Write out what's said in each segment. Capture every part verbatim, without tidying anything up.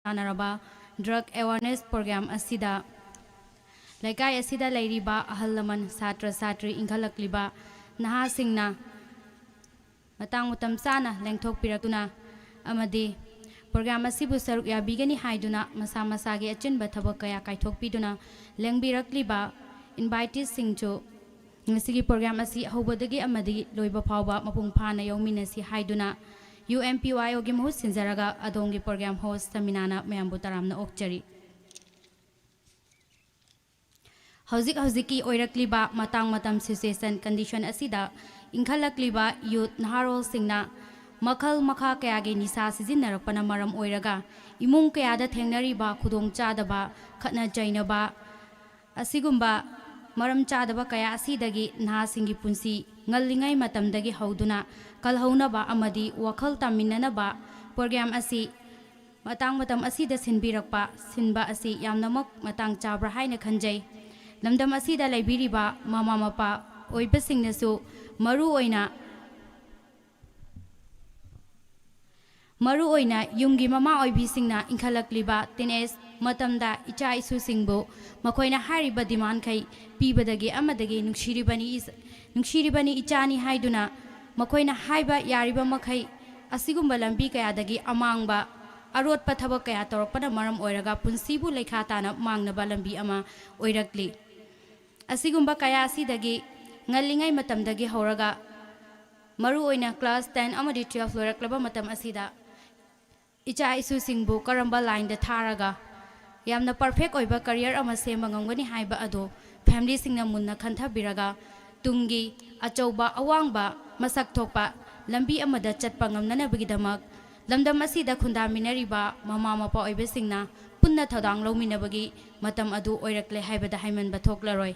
ꯇꯥꯟꯅꯔꯕ drug awareness program ꯑꯁꯤꯗ ꯂꯩꯀꯥꯏ ꯑꯁꯤꯗ ꯂꯩꯔꯤꯕ ꯑꯍꯜ ꯂꯃꯟ, ꯁꯥꯇ꯭ꯔ ꯁꯥꯇ꯭ꯔꯤ, ꯏꯟꯈꯠꯂꯛꯂꯤꯕ ꯅꯍꯥꯁꯤꯡꯅ ꯃꯇꯥꯡ ꯃꯇꯝ ꯆꯥꯅ ꯂꯦꯡꯊꯣꯛꯄꯤꯔꯛꯇꯨꯅ ꯑꯃꯗꯤ program ꯑꯁꯤꯕꯨ ꯁꯔꯨꯛ ꯌꯥꯕꯤꯒꯅꯤ ꯍꯥꯏꯗꯨꯅ ꯃꯁꯥ ꯃꯁꯥꯒꯤ ꯑꯆꯤꯟꯕ ꯊꯕꯛ ꯀꯌꯥ ꯀꯥꯏꯊꯣꯛꯄꯤꯗꯨꯅ ꯂꯦꯡꯕꯤꯔꯛꯂꯤꯕ inviteeꯁꯤꯡꯁꯨ ꯉꯁꯤꯒꯤ program ꯑꯁꯤ ꯑꯍꯧꯕꯗꯒꯤ ꯑꯃꯗꯤ ꯂꯣꯏꯕ ꯐꯥꯎꯕ ꯃꯄꯨꯡ ꯐꯥꯅ ꯌꯥꯎꯃꯤꯟꯅꯁꯤ ꯍꯥꯏꯗꯨꯅ UMPYOꯒꯤ ꯃꯍꯨꯠ ꯁꯤꯟꯖꯔꯒ ꯑꯗꯣꯝꯒꯤ program host ꯁꯃꯤꯅꯥꯅ ꯃꯌꯥꯝꯕꯨ ꯇꯔꯥꯝꯅ ꯑꯣꯛꯆꯔꯤ꯫ ꯍꯧꯖꯤꯛ ꯍꯧꯖꯤꯛꯀꯤ ꯑꯣꯏꯔꯛꯂꯤꯕ ꯃꯇꯥꯡ ꯃꯇꯝ situation condition ꯑꯁꯤꯗ ꯏꯟꯈꯠꯂꯛꯂꯤꯕ youth ꯅꯍꯥꯔꯣꯜꯁꯤꯡꯅ ꯃꯈꯜ ꯃꯈꯥ ꯀꯌꯥꯒꯤ ꯅꯤꯁꯥ ꯁꯤꯖꯤꯟꯅꯔꯛꯄꯅ ꯃꯔꯝ ꯑꯣꯏꯔꯒ ꯏꯃꯨꯡ ꯀꯌꯥꯗ ꯊꯦꯡꯅꯔꯤꯕ ꯈꯨꯗꯣꯡꯆꯥꯗꯕ, ꯈꯠꯅ ꯆꯩꯅꯕ ꯑꯁꯤꯒꯨꯝꯕ ꯃꯔꯝ ꯆꯥꯗꯕ ꯀꯌꯥ ꯑꯁꯤꯗꯒꯤ ꯅꯍꯥꯁꯤꯡꯒꯤ ꯄꯨꯟꯁꯤ ꯉꯜꯂꯤꯉꯩ ꯃꯇꯝꯗꯒꯤ ꯍꯧꯗꯨꯅ ꯀꯜꯍꯧꯅꯕ ꯑꯃꯗꯤ ꯋꯥꯈꯜ ꯇꯥꯃꯤꯟꯅꯅꯕ program ꯑꯁꯤ ꯃꯇꯥꯡ ꯃꯇꯝ ꯑꯁꯤꯗ ꯁꯤꯟꯕꯤꯔꯛꯄ, ꯁꯤꯟꯕ ꯑꯁꯤ ꯌꯥꯝꯅꯃꯛ ꯃꯇꯥꯡ ꯆꯥꯕ꯭ꯔꯥ ꯍꯥꯏꯅ ꯈꯟꯖꯩ꯫ ꯂꯝꯗꯝ ꯑꯁꯤꯗ ꯂꯩꯕꯤꯔꯤꯕ ꯃꯃꯥ ꯃꯄꯥ ꯑꯣꯏꯕꯁꯤꯡꯅꯁꯨ ꯃꯔꯨ ꯑꯣꯏꯅ, ꯃꯔꯨ ꯑꯣꯏꯅ ꯌꯨꯝꯒꯤ ꯃꯃꯥ ꯑꯣꯏꯕꯤꯁꯤꯡꯅ ꯏꯟꯈꯠꯂꯛꯂꯤꯕ teenage ꯃꯇꯝꯗ ꯏꯆꯥ ꯏꯁꯨꯁꯤꯡꯕꯨ ꯃꯈꯣꯏꯅ ꯍꯥꯏꯔꯤꯕ demandꯈꯩ ꯄꯤꯕꯗꯒꯤ ꯑꯃꯗꯒꯤ ꯅꯨꯡꯁꯤꯔꯤꯕꯅꯤ, ꯅꯨꯡꯁꯤꯔꯤꯕꯅꯤ ꯏꯆꯥꯅꯤ ꯍꯥꯏꯗꯨꯅ ꯃꯈꯣꯏꯅ ꯍꯥꯏꯕ ꯌꯥꯔꯤꯕ ꯃꯈꯩ ꯑꯁꯤꯒꯨꯝꯕ ꯂꯝꯕꯤ ꯀꯌꯥꯗꯒꯤ ꯑꯃꯥꯡꯕ ꯑꯔꯣꯠꯄ ꯊꯕꯛ ꯀꯌꯥ ꯇꯧꯔꯛꯄꯅ ꯃꯔꯝ ꯑꯣꯏꯔꯒ ꯄꯨꯟꯁꯤꯕꯨ ꯂꯩꯈꯥ ꯇꯥꯅ ꯃꯥꯡꯅꯕ ꯂꯝꯕꯤ ꯑꯃ ꯑꯣꯏꯔꯛꯂꯤ꯫ ꯑꯁꯤꯒꯨꯝꯕ ꯀꯌꯥ ꯑꯁꯤꯗꯒꯤ ꯉꯜꯂꯤꯉꯩ ꯃꯇꯝꯗꯒꯤ ꯍꯧꯔꯒ ꯃꯔꯨꯑꯣꯏꯅ class ten ꯑꯃꯗꯤ twelve ꯂꯣꯏꯔꯛꯂꯕ ꯃꯇꯝ ꯑꯁꯤꯗ ꯏꯆꯥ ꯏꯁꯨꯁꯤꯡꯕꯨ ꯀꯔꯝꯕ lineꯗ ꯊꯥꯔꯒ ꯌꯥꯝꯅ perfect ꯑꯣꯏꯕ career ꯑꯃ ꯁꯦꯝꯕ ꯉꯝꯒꯅꯤ ꯍꯥꯏꯕ ꯑꯗꯨ familyꯁꯤꯡꯅ ꯃꯨꯟꯅ ꯈꯟꯊꯕꯤꯔꯒ ꯇꯨꯡꯒꯤ ꯑꯆꯧꯕ ꯑꯋꯥꯡꯕ ꯃꯁꯛ ꯊꯣꯛꯄ ꯂꯝꯕꯤ ꯑꯃꯗ ꯆꯠꯄ ꯉꯝꯅꯅꯕꯒꯤꯗꯃꯛ ꯂꯝꯗꯝ ꯑꯁꯤꯗ ꯈꯨꯟꯗꯥꯃꯤꯟꯅꯔꯤꯕ ꯃꯃꯥ ꯃꯄꯥ ꯑꯣꯏꯕꯁꯤꯡꯅ ꯄꯨꯟꯅ ꯊꯧꯗꯥꯡ ꯂꯧꯃꯤꯟꯅꯕꯒꯤ ꯃꯇꯝ ꯑꯗꯨ ꯑꯣꯏꯔꯛꯂꯦ ꯍꯥꯏꯕꯗ ꯍꯥꯏꯃꯟꯕ ꯊꯣꯛꯂꯔꯣꯏ꯫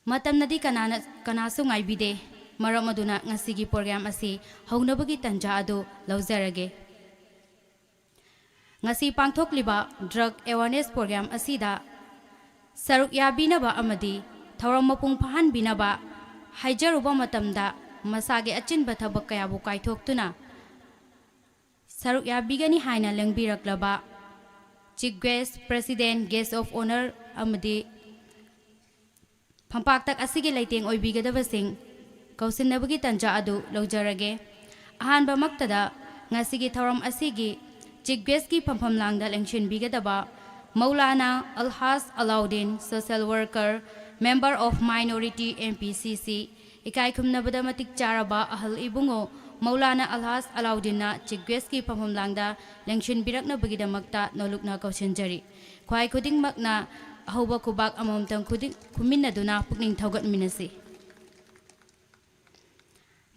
ꯃꯇꯝꯅꯗꯤ ꯀꯅꯥꯅ, ꯀꯅꯥꯁꯨ ꯉꯥꯏꯕꯤꯗꯦ꯫ ꯃꯔꯝ ꯑꯗꯨꯅ ꯉꯁꯤꯒꯤ program ꯑꯁꯤ ꯍꯧꯅꯕꯒꯤ ꯇꯟꯖꯥ ꯑꯗꯨ ꯂꯧꯖꯔꯒꯦ꯫ ꯉꯁꯤ ꯄꯥꯡꯊꯣꯛꯂꯤꯕ drug awareness program ꯑꯁꯤꯗ ꯁꯔꯨꯛ ꯌꯥꯕꯤꯅꯕ ꯑꯃꯗꯤ ꯊꯧꯔꯝ ꯃꯄꯨꯡ ꯐꯥꯍꯟꯕꯤꯅꯕ ꯍꯥꯏꯖꯔꯨꯕ ꯃꯇꯝꯗ ꯃꯁꯥꯒꯤ ꯑꯆꯤꯟꯕ ꯊꯕꯛ ꯀꯌꯥꯕꯨ ꯀꯥꯏꯊꯣꯛꯇꯨꯅ ꯁꯔꯨꯛ ꯌꯥꯕꯤꯒꯅꯤ ꯍꯥꯏꯅ ꯂꯦꯡꯕꯤꯔꯛꯂꯕ Chief Guest, President, Guest of Honour ꯑꯃꯗꯤ ꯐꯝꯄꯥꯛꯇꯛ ꯑꯁꯤꯒꯤ ꯂꯩꯇꯦꯡ ꯑꯣꯏꯕꯤꯒꯗꯕꯁꯤꯡ ꯀꯧꯁꯤꯟꯅꯕꯒꯤ ꯇꯟꯖꯥ ꯑꯗꯨ ꯂꯧꯖꯔꯒꯦ꯫ ꯑꯍꯥꯟꯕꯃꯛꯇꯗ ꯉꯁꯤꯒꯤ ꯊꯧꯔꯝ ꯑꯁꯤꯒꯤ Chief Guestꯀꯤ ꯐꯝꯐꯝ ꯂꯥꯡꯗ ꯂꯦꯡꯁꯤꯟꯕꯤꯒꯗꯕ Maulana ꯑꯜꯍꯥꯖ Alauddin, Social Worker, Member of Minority, M P C C, ꯏꯀꯥꯏ ꯈꯨꯝꯅꯕꯗ ꯃꯇꯤꯛ ꯆꯥꯔꯕ ꯑꯍꯜ ꯏꯕꯨꯡꯉꯣ ꯃꯧꯂꯥꯅꯥ ꯑꯜꯍꯥꯖ ꯑꯂꯥꯎꯗꯤꯟꯅ Chief Guestꯀꯤ ꯐꯝꯐꯝ ꯂꯥꯡꯗ ꯂꯦꯡꯁꯤꯟꯕꯤꯔꯛꯅꯕꯒꯤꯗꯃꯛꯇ ꯅꯣꯂꯨꯛꯅ ꯀꯧꯁꯤꯟꯖꯔꯤ꯫ ꯈ꯭ꯋꯥꯏ ꯈꯨꯗꯤꯡꯃꯛꯅ ꯑꯍꯧꯕ ꯈꯨꯕꯥꯛ ꯑꯃꯃꯝꯇꯪ ꯈꯨꯗꯤꯡ ꯈꯨꯝꯃꯤꯟꯅꯗꯨꯅ ꯄꯨꯛꯅꯤꯡ ꯊꯧꯒꯠꯃꯤꯟꯅꯁꯤ꯫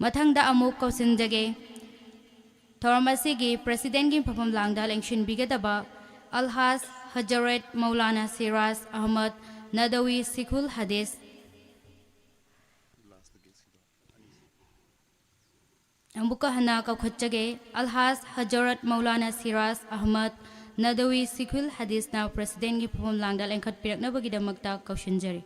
ꯃꯊꯪꯗ ꯑꯃꯨꯛ ꯀꯧꯁꯤꯟꯖꯒꯦ, ꯊꯧꯔꯝ ꯑꯁꯤꯒꯤ Presidentꯀꯤ ꯐꯝꯐꯝ ꯂꯥꯡꯗ ꯂꯦꯡꯁꯤꯟꯕꯤꯒꯗꯕ ꯑꯜꯍꯥꯖ ꯍꯖꯔꯠ ꯃꯧꯂꯥꯅꯥ ꯁꯤꯔꯥꯖ ꯑꯍꯃꯗ ꯅꯗꯋꯤ ꯁꯤꯈꯨꯜ ꯍꯗꯤꯁ꯫ ꯑꯃꯨꯛꯀ ꯍꯟꯅ ꯀꯧꯈꯠꯆꯒꯦ, ꯑꯜꯍꯥꯖ ꯍꯖꯔꯠ ꯃꯧꯂꯥꯅꯥ ꯁꯤꯔꯥꯖ ꯑꯍꯃꯗ ꯅꯗꯋꯤ ꯁꯤꯈꯨꯜ ꯍꯗꯤꯁꯅ Presidentꯀꯤ ꯐꯝꯐꯝ ꯂꯥꯡꯗ ꯂꯦꯡꯈꯠꯄꯤꯔꯛꯅꯕꯒꯤꯗꯃꯛꯇ ꯀꯧꯁꯤꯟꯖꯔꯤ꯫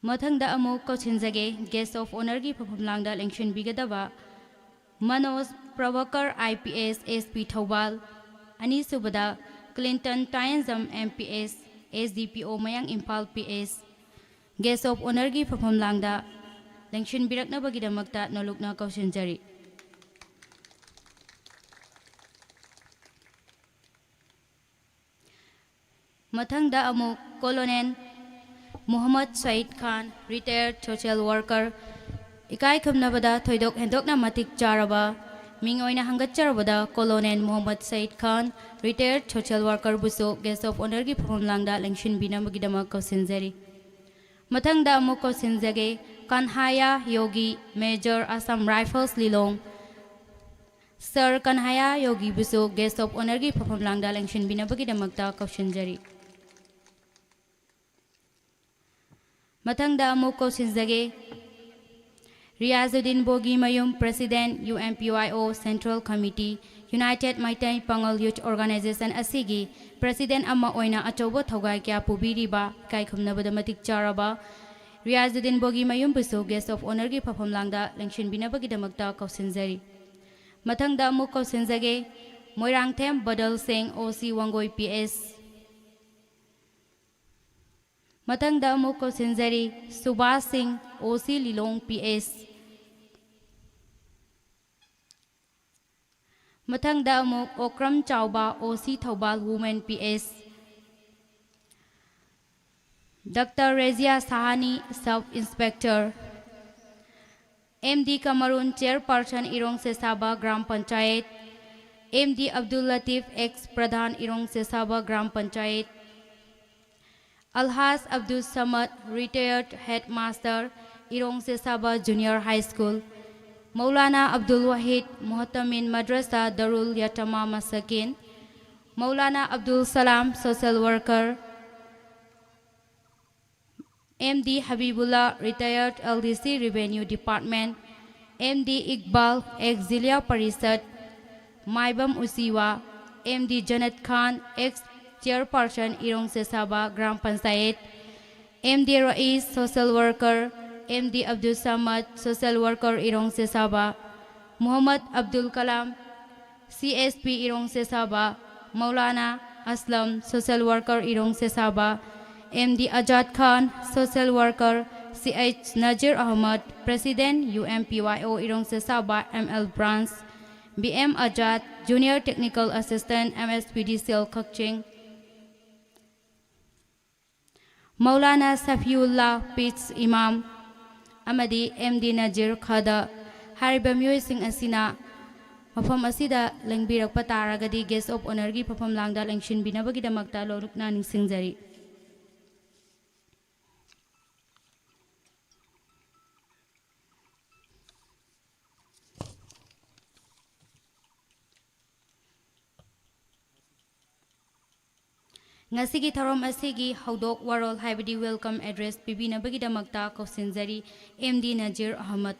ꯃꯊꯪꯗ ꯑꯃꯨꯛ ꯀꯧꯁꯤꯟꯖꯒꯦ, Guest of Honourꯒꯤ ꯐꯝꯐꯝ ꯂꯥꯡꯗ ꯂꯦꯡꯁꯤꯟꯕꯤꯒꯗꯕ Manoj Prabhakar, I P S, S P Thoubal, ꯑꯅꯤꯁꯨꯕꯗ Clinton Tayenjam, M P S, S D P O Mayang Imphal P S, Guest of Honourꯒꯤ ꯐꯝꯐꯝ ꯂꯥꯡꯗ ꯂꯦꯡꯁꯤꯟꯕꯤꯔꯛꯅꯕꯒꯤꯗꯃꯛꯇ ꯅꯣꯂꯨꯛꯅ ꯀꯧꯁꯤꯟꯖꯔꯤ꯫ ꯃꯊꯪꯗ ꯑꯃꯨꯛ Colonel ꯃꯨꯍꯝꯃꯗ ꯁꯌꯤꯗ ꯈꯥꯟ, Retired Social Worker, ꯏꯀꯥꯏ ꯈꯨꯝꯅꯕꯗ ꯊꯣꯏꯗꯣꯛ ꯍꯦꯟꯗꯣꯛꯅ ꯃꯇꯤꯛ ꯆꯥꯔꯕ ꯃꯤꯡ ꯑꯣꯏꯅ ꯍꯪꯒꯠꯆꯔꯕꯗ Colonel ꯃꯨꯍꯝꯃꯗ ꯁꯌꯤꯗ ꯈꯥꯟ, Retired Social Workerꯕꯨꯁꯨ Guest of Honourꯒꯤ ꯐꯝꯐꯝ ꯂꯥꯡꯗ ꯂꯦꯡꯁꯤꯟꯕꯤꯅꯕꯒꯤꯗꯃꯛ ꯀꯧꯁꯤꯟꯖꯔꯤ꯫ ꯃꯊꯪꯗ ꯑꯃꯨꯛ ꯀꯧꯁꯤꯟꯖꯒꯦ, ꯀꯟꯍꯥꯌꯥ ꯌꯣꯒꯤ, Major, Assam Rifles, Lilong. Sir ꯀꯟꯍꯥꯌꯥ ꯌꯣꯒꯤꯕꯨꯁꯨ Guest of Honourꯒꯤ ꯐꯝꯐꯝ ꯂꯥꯡꯗ ꯂꯦꯡꯁꯤꯟꯕꯤꯅꯕꯒꯤꯗꯃꯛꯇ ꯀꯧꯁꯤꯟꯖꯔꯤ꯫ ꯃꯊꯪꯗ ꯑꯃꯨꯛ ꯀꯧꯁꯤꯟꯖꯒꯦ, Riyazuddin ꯕꯣꯒꯤꯃꯌꯨꯝ, President, U M P Y O, Central Committee, United Meitei ꯄꯥꯉꯜ Youth Organisation ꯑꯁꯤꯒꯤ President ꯑꯃ ꯑꯣꯏꯅ ꯑꯆꯧꯕ ꯊꯧꯒꯥꯏ ꯀꯌꯥ ꯄꯨꯕꯤꯔꯤꯕ, ꯏꯀꯥꯏ ꯈꯨꯝꯅꯕꯗ ꯃꯇꯤꯛ ꯆꯥꯔꯕ ꯔꯤꯌꯥꯖꯨꯗꯤꯟ ꯕꯣꯒꯤ ꯃꯌꯨꯝꯕꯨꯁꯨ Guest of Honourꯒꯤ ꯐꯝꯐꯝꯂꯥꯡꯗ ꯂꯦꯡꯁꯤꯟꯕꯤꯅꯕꯒꯤꯗꯃꯛꯇ ꯀꯧꯁꯤꯟꯖꯔꯤ꯫ ꯃꯊꯪꯗ ꯑꯃꯨꯛ ꯀꯧꯁꯤꯟꯖꯒꯦ, ꯃꯣꯏꯔꯥꯡꯊꯦꯝ ꯕꯗꯜ ꯁꯤꯡ, O C Wangoi P S꯫ ꯃꯊꯪꯗ ꯑꯃꯨꯛ ꯀꯧꯁꯤꯟꯖꯔꯤ, ꯁꯨꯕꯥꯁ ꯁꯤꯡ, O C ꯂꯤꯂꯣꯡ P S꯫ ꯃꯊꯪꯗ ꯑꯃꯨꯛ ꯑꯣꯀ꯭ꯔꯝ ꯆꯥꯎꯕ, O C Thoubal Women P S꯫ Doctor Rejiya Sahani, Sub Inspector꯫ M D Kamrun, Chairperson Irong ꯁꯦꯁꯥꯕ Gram Panchayat. M D Abdul Latif, Ex Pradhan Irong ꯁꯦꯁꯥꯕ Gram Panchayat. Alhaj Abdul Samad, Retired Headmaster Irong Sesaba Junior High School꯫ Maulana Abdul Wahid, Muhtamin Madrasa Darul Yatama Masakin꯫ Maulana Abdul Salam, Social Worker꯫ M D Habibulla, Retired L D C Revenue Department꯫ M D Iqbal, Ex Zilliya Parishad, ꯃꯥꯏꯕꯝ Uchiwa. M D ꯖꯅꯠ Khan, Ex Chairperson Irong ꯁꯦꯁꯥꯕ Gram Panchayat. M D Rais, Social Worker꯫ M D Abdul Samad, Social Worker Irong Sesaba. Muhammad Abdul Kalam, C S P Irong Sesaba. Maulana Aslam, Social Worker Irong Sesaba. M D Azad Khan, Social Worker꯫ C H Nazir Ahmad, President U M P Y O Irong Sesaba M L Branch꯫ B M Azad, Junior Technical Assistant, M S P D C L ꯀꯛꯆꯤꯡ꯫ Maulana ꯁꯐꯤꯎꯜꯂꯥ, Peace Imam, ꯑꯃꯗꯤ M D Nazir ꯈꯗ꯫ ꯍꯥꯏꯔꯤꯕ ꯃꯤꯑꯣꯏꯁꯤꯡ ꯑꯁꯤꯅ ꯃꯐꯝ ꯑꯁꯤꯗ ꯂꯦꯡꯕꯤꯔꯛꯄ ꯇꯥꯔꯒꯗꯤ Guest of Honourꯒꯤ ꯐꯝꯐꯝꯂꯥꯡꯗ ꯂꯦꯡꯁꯤꯟꯕꯤꯅꯕꯒꯤꯗꯃꯛꯇ ꯂꯣꯔꯨꯛꯅ ꯅꯤꯡꯁꯤꯡꯖꯔꯤ꯫ ꯉꯁꯤꯒꯤ ꯊꯧꯔꯝ ꯑꯁꯤꯒꯤ ꯍꯧꯗꯣꯛ ꯋꯥꯔꯣꯜ ꯍꯥꯏꯕꯗꯤ Welcome Address ꯄꯤꯕꯤꯅꯕꯒꯤꯗꯃꯛꯇ ꯀꯧꯁꯤꯟꯖꯔꯤ M D Nazir Ahmad.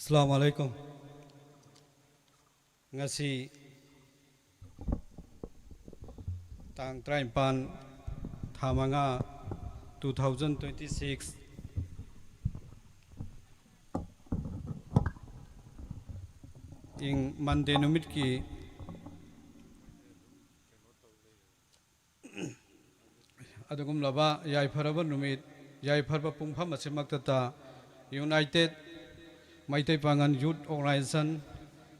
ꯑꯁꯂꯥꯃꯨ ꯑꯂꯥꯏꯀꯨꯝ꯫ ꯉꯁꯤ ꯇꯥꯡ ꯇꯔꯥꯅꯤꯄꯥꯟ, ꯊꯥ ꯃꯉꯥ, two thousand twenty six, ꯏꯪ ꯃꯟꯗꯦ ꯅꯨꯃꯤꯠꯀꯤ ꯑꯗꯨꯒꯨꯝꯂꯕ ꯌꯥꯏꯐꯔꯕ ꯅꯨꯃꯤꯠ, ꯌꯥꯏꯐꯔꯕ ꯄꯨꯡꯐꯝ ꯑꯁꯤꯃꯛꯇꯗ United ꯃꯩꯇꯩ ꯄꯥꯉꯜ Youth Organization,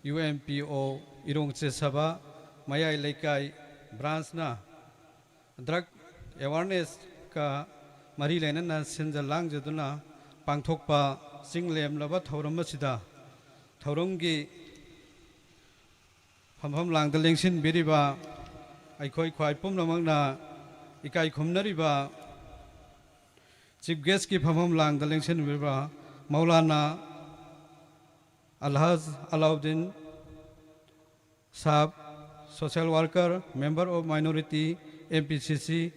U M P O, ꯏꯔꯣꯡ ꯆꯦꯁꯕꯥ ꯃꯌꯥꯏ ꯂꯩꯀꯥꯏ branchꯅ drug awarenessꯀ ꯃꯔꯤ ꯂꯩꯅꯅ ꯁꯤꯟꯖ ꯂꯥꯡꯖꯗꯨꯅ ꯄꯥꯡꯊꯣꯛꯄ ꯆꯤꯡ ꯂꯦꯝꯂꯕ ꯊꯧꯔꯝ ꯑꯁꯤꯗ ꯊꯧꯔꯝꯒꯤ ꯐꯝꯐꯝ ꯂꯥꯡꯗ ꯂꯦꯡꯁꯤꯟꯕꯤꯔꯤꯕ ꯑꯩꯈꯣꯏ ꯈ꯭ꯋꯥꯏ ꯄꯨꯝꯅꯃꯛꯅ ꯏꯀꯥꯏ ꯈꯨꯝꯅꯔꯤꯕ Chief Guestꯀꯤ ꯐꯝꯐꯝ ꯂꯥꯡꯗ ꯂꯦꯡꯁꯤꯟꯕꯤꯔꯤꯕ ꯃꯧꯂꯥꯅꯥ ꯑꯜꯍꯥꯖ ꯑꯂꯥꯎꯗꯤꯟ ꯁꯥꯕ, social worker, member of minority, M P C C,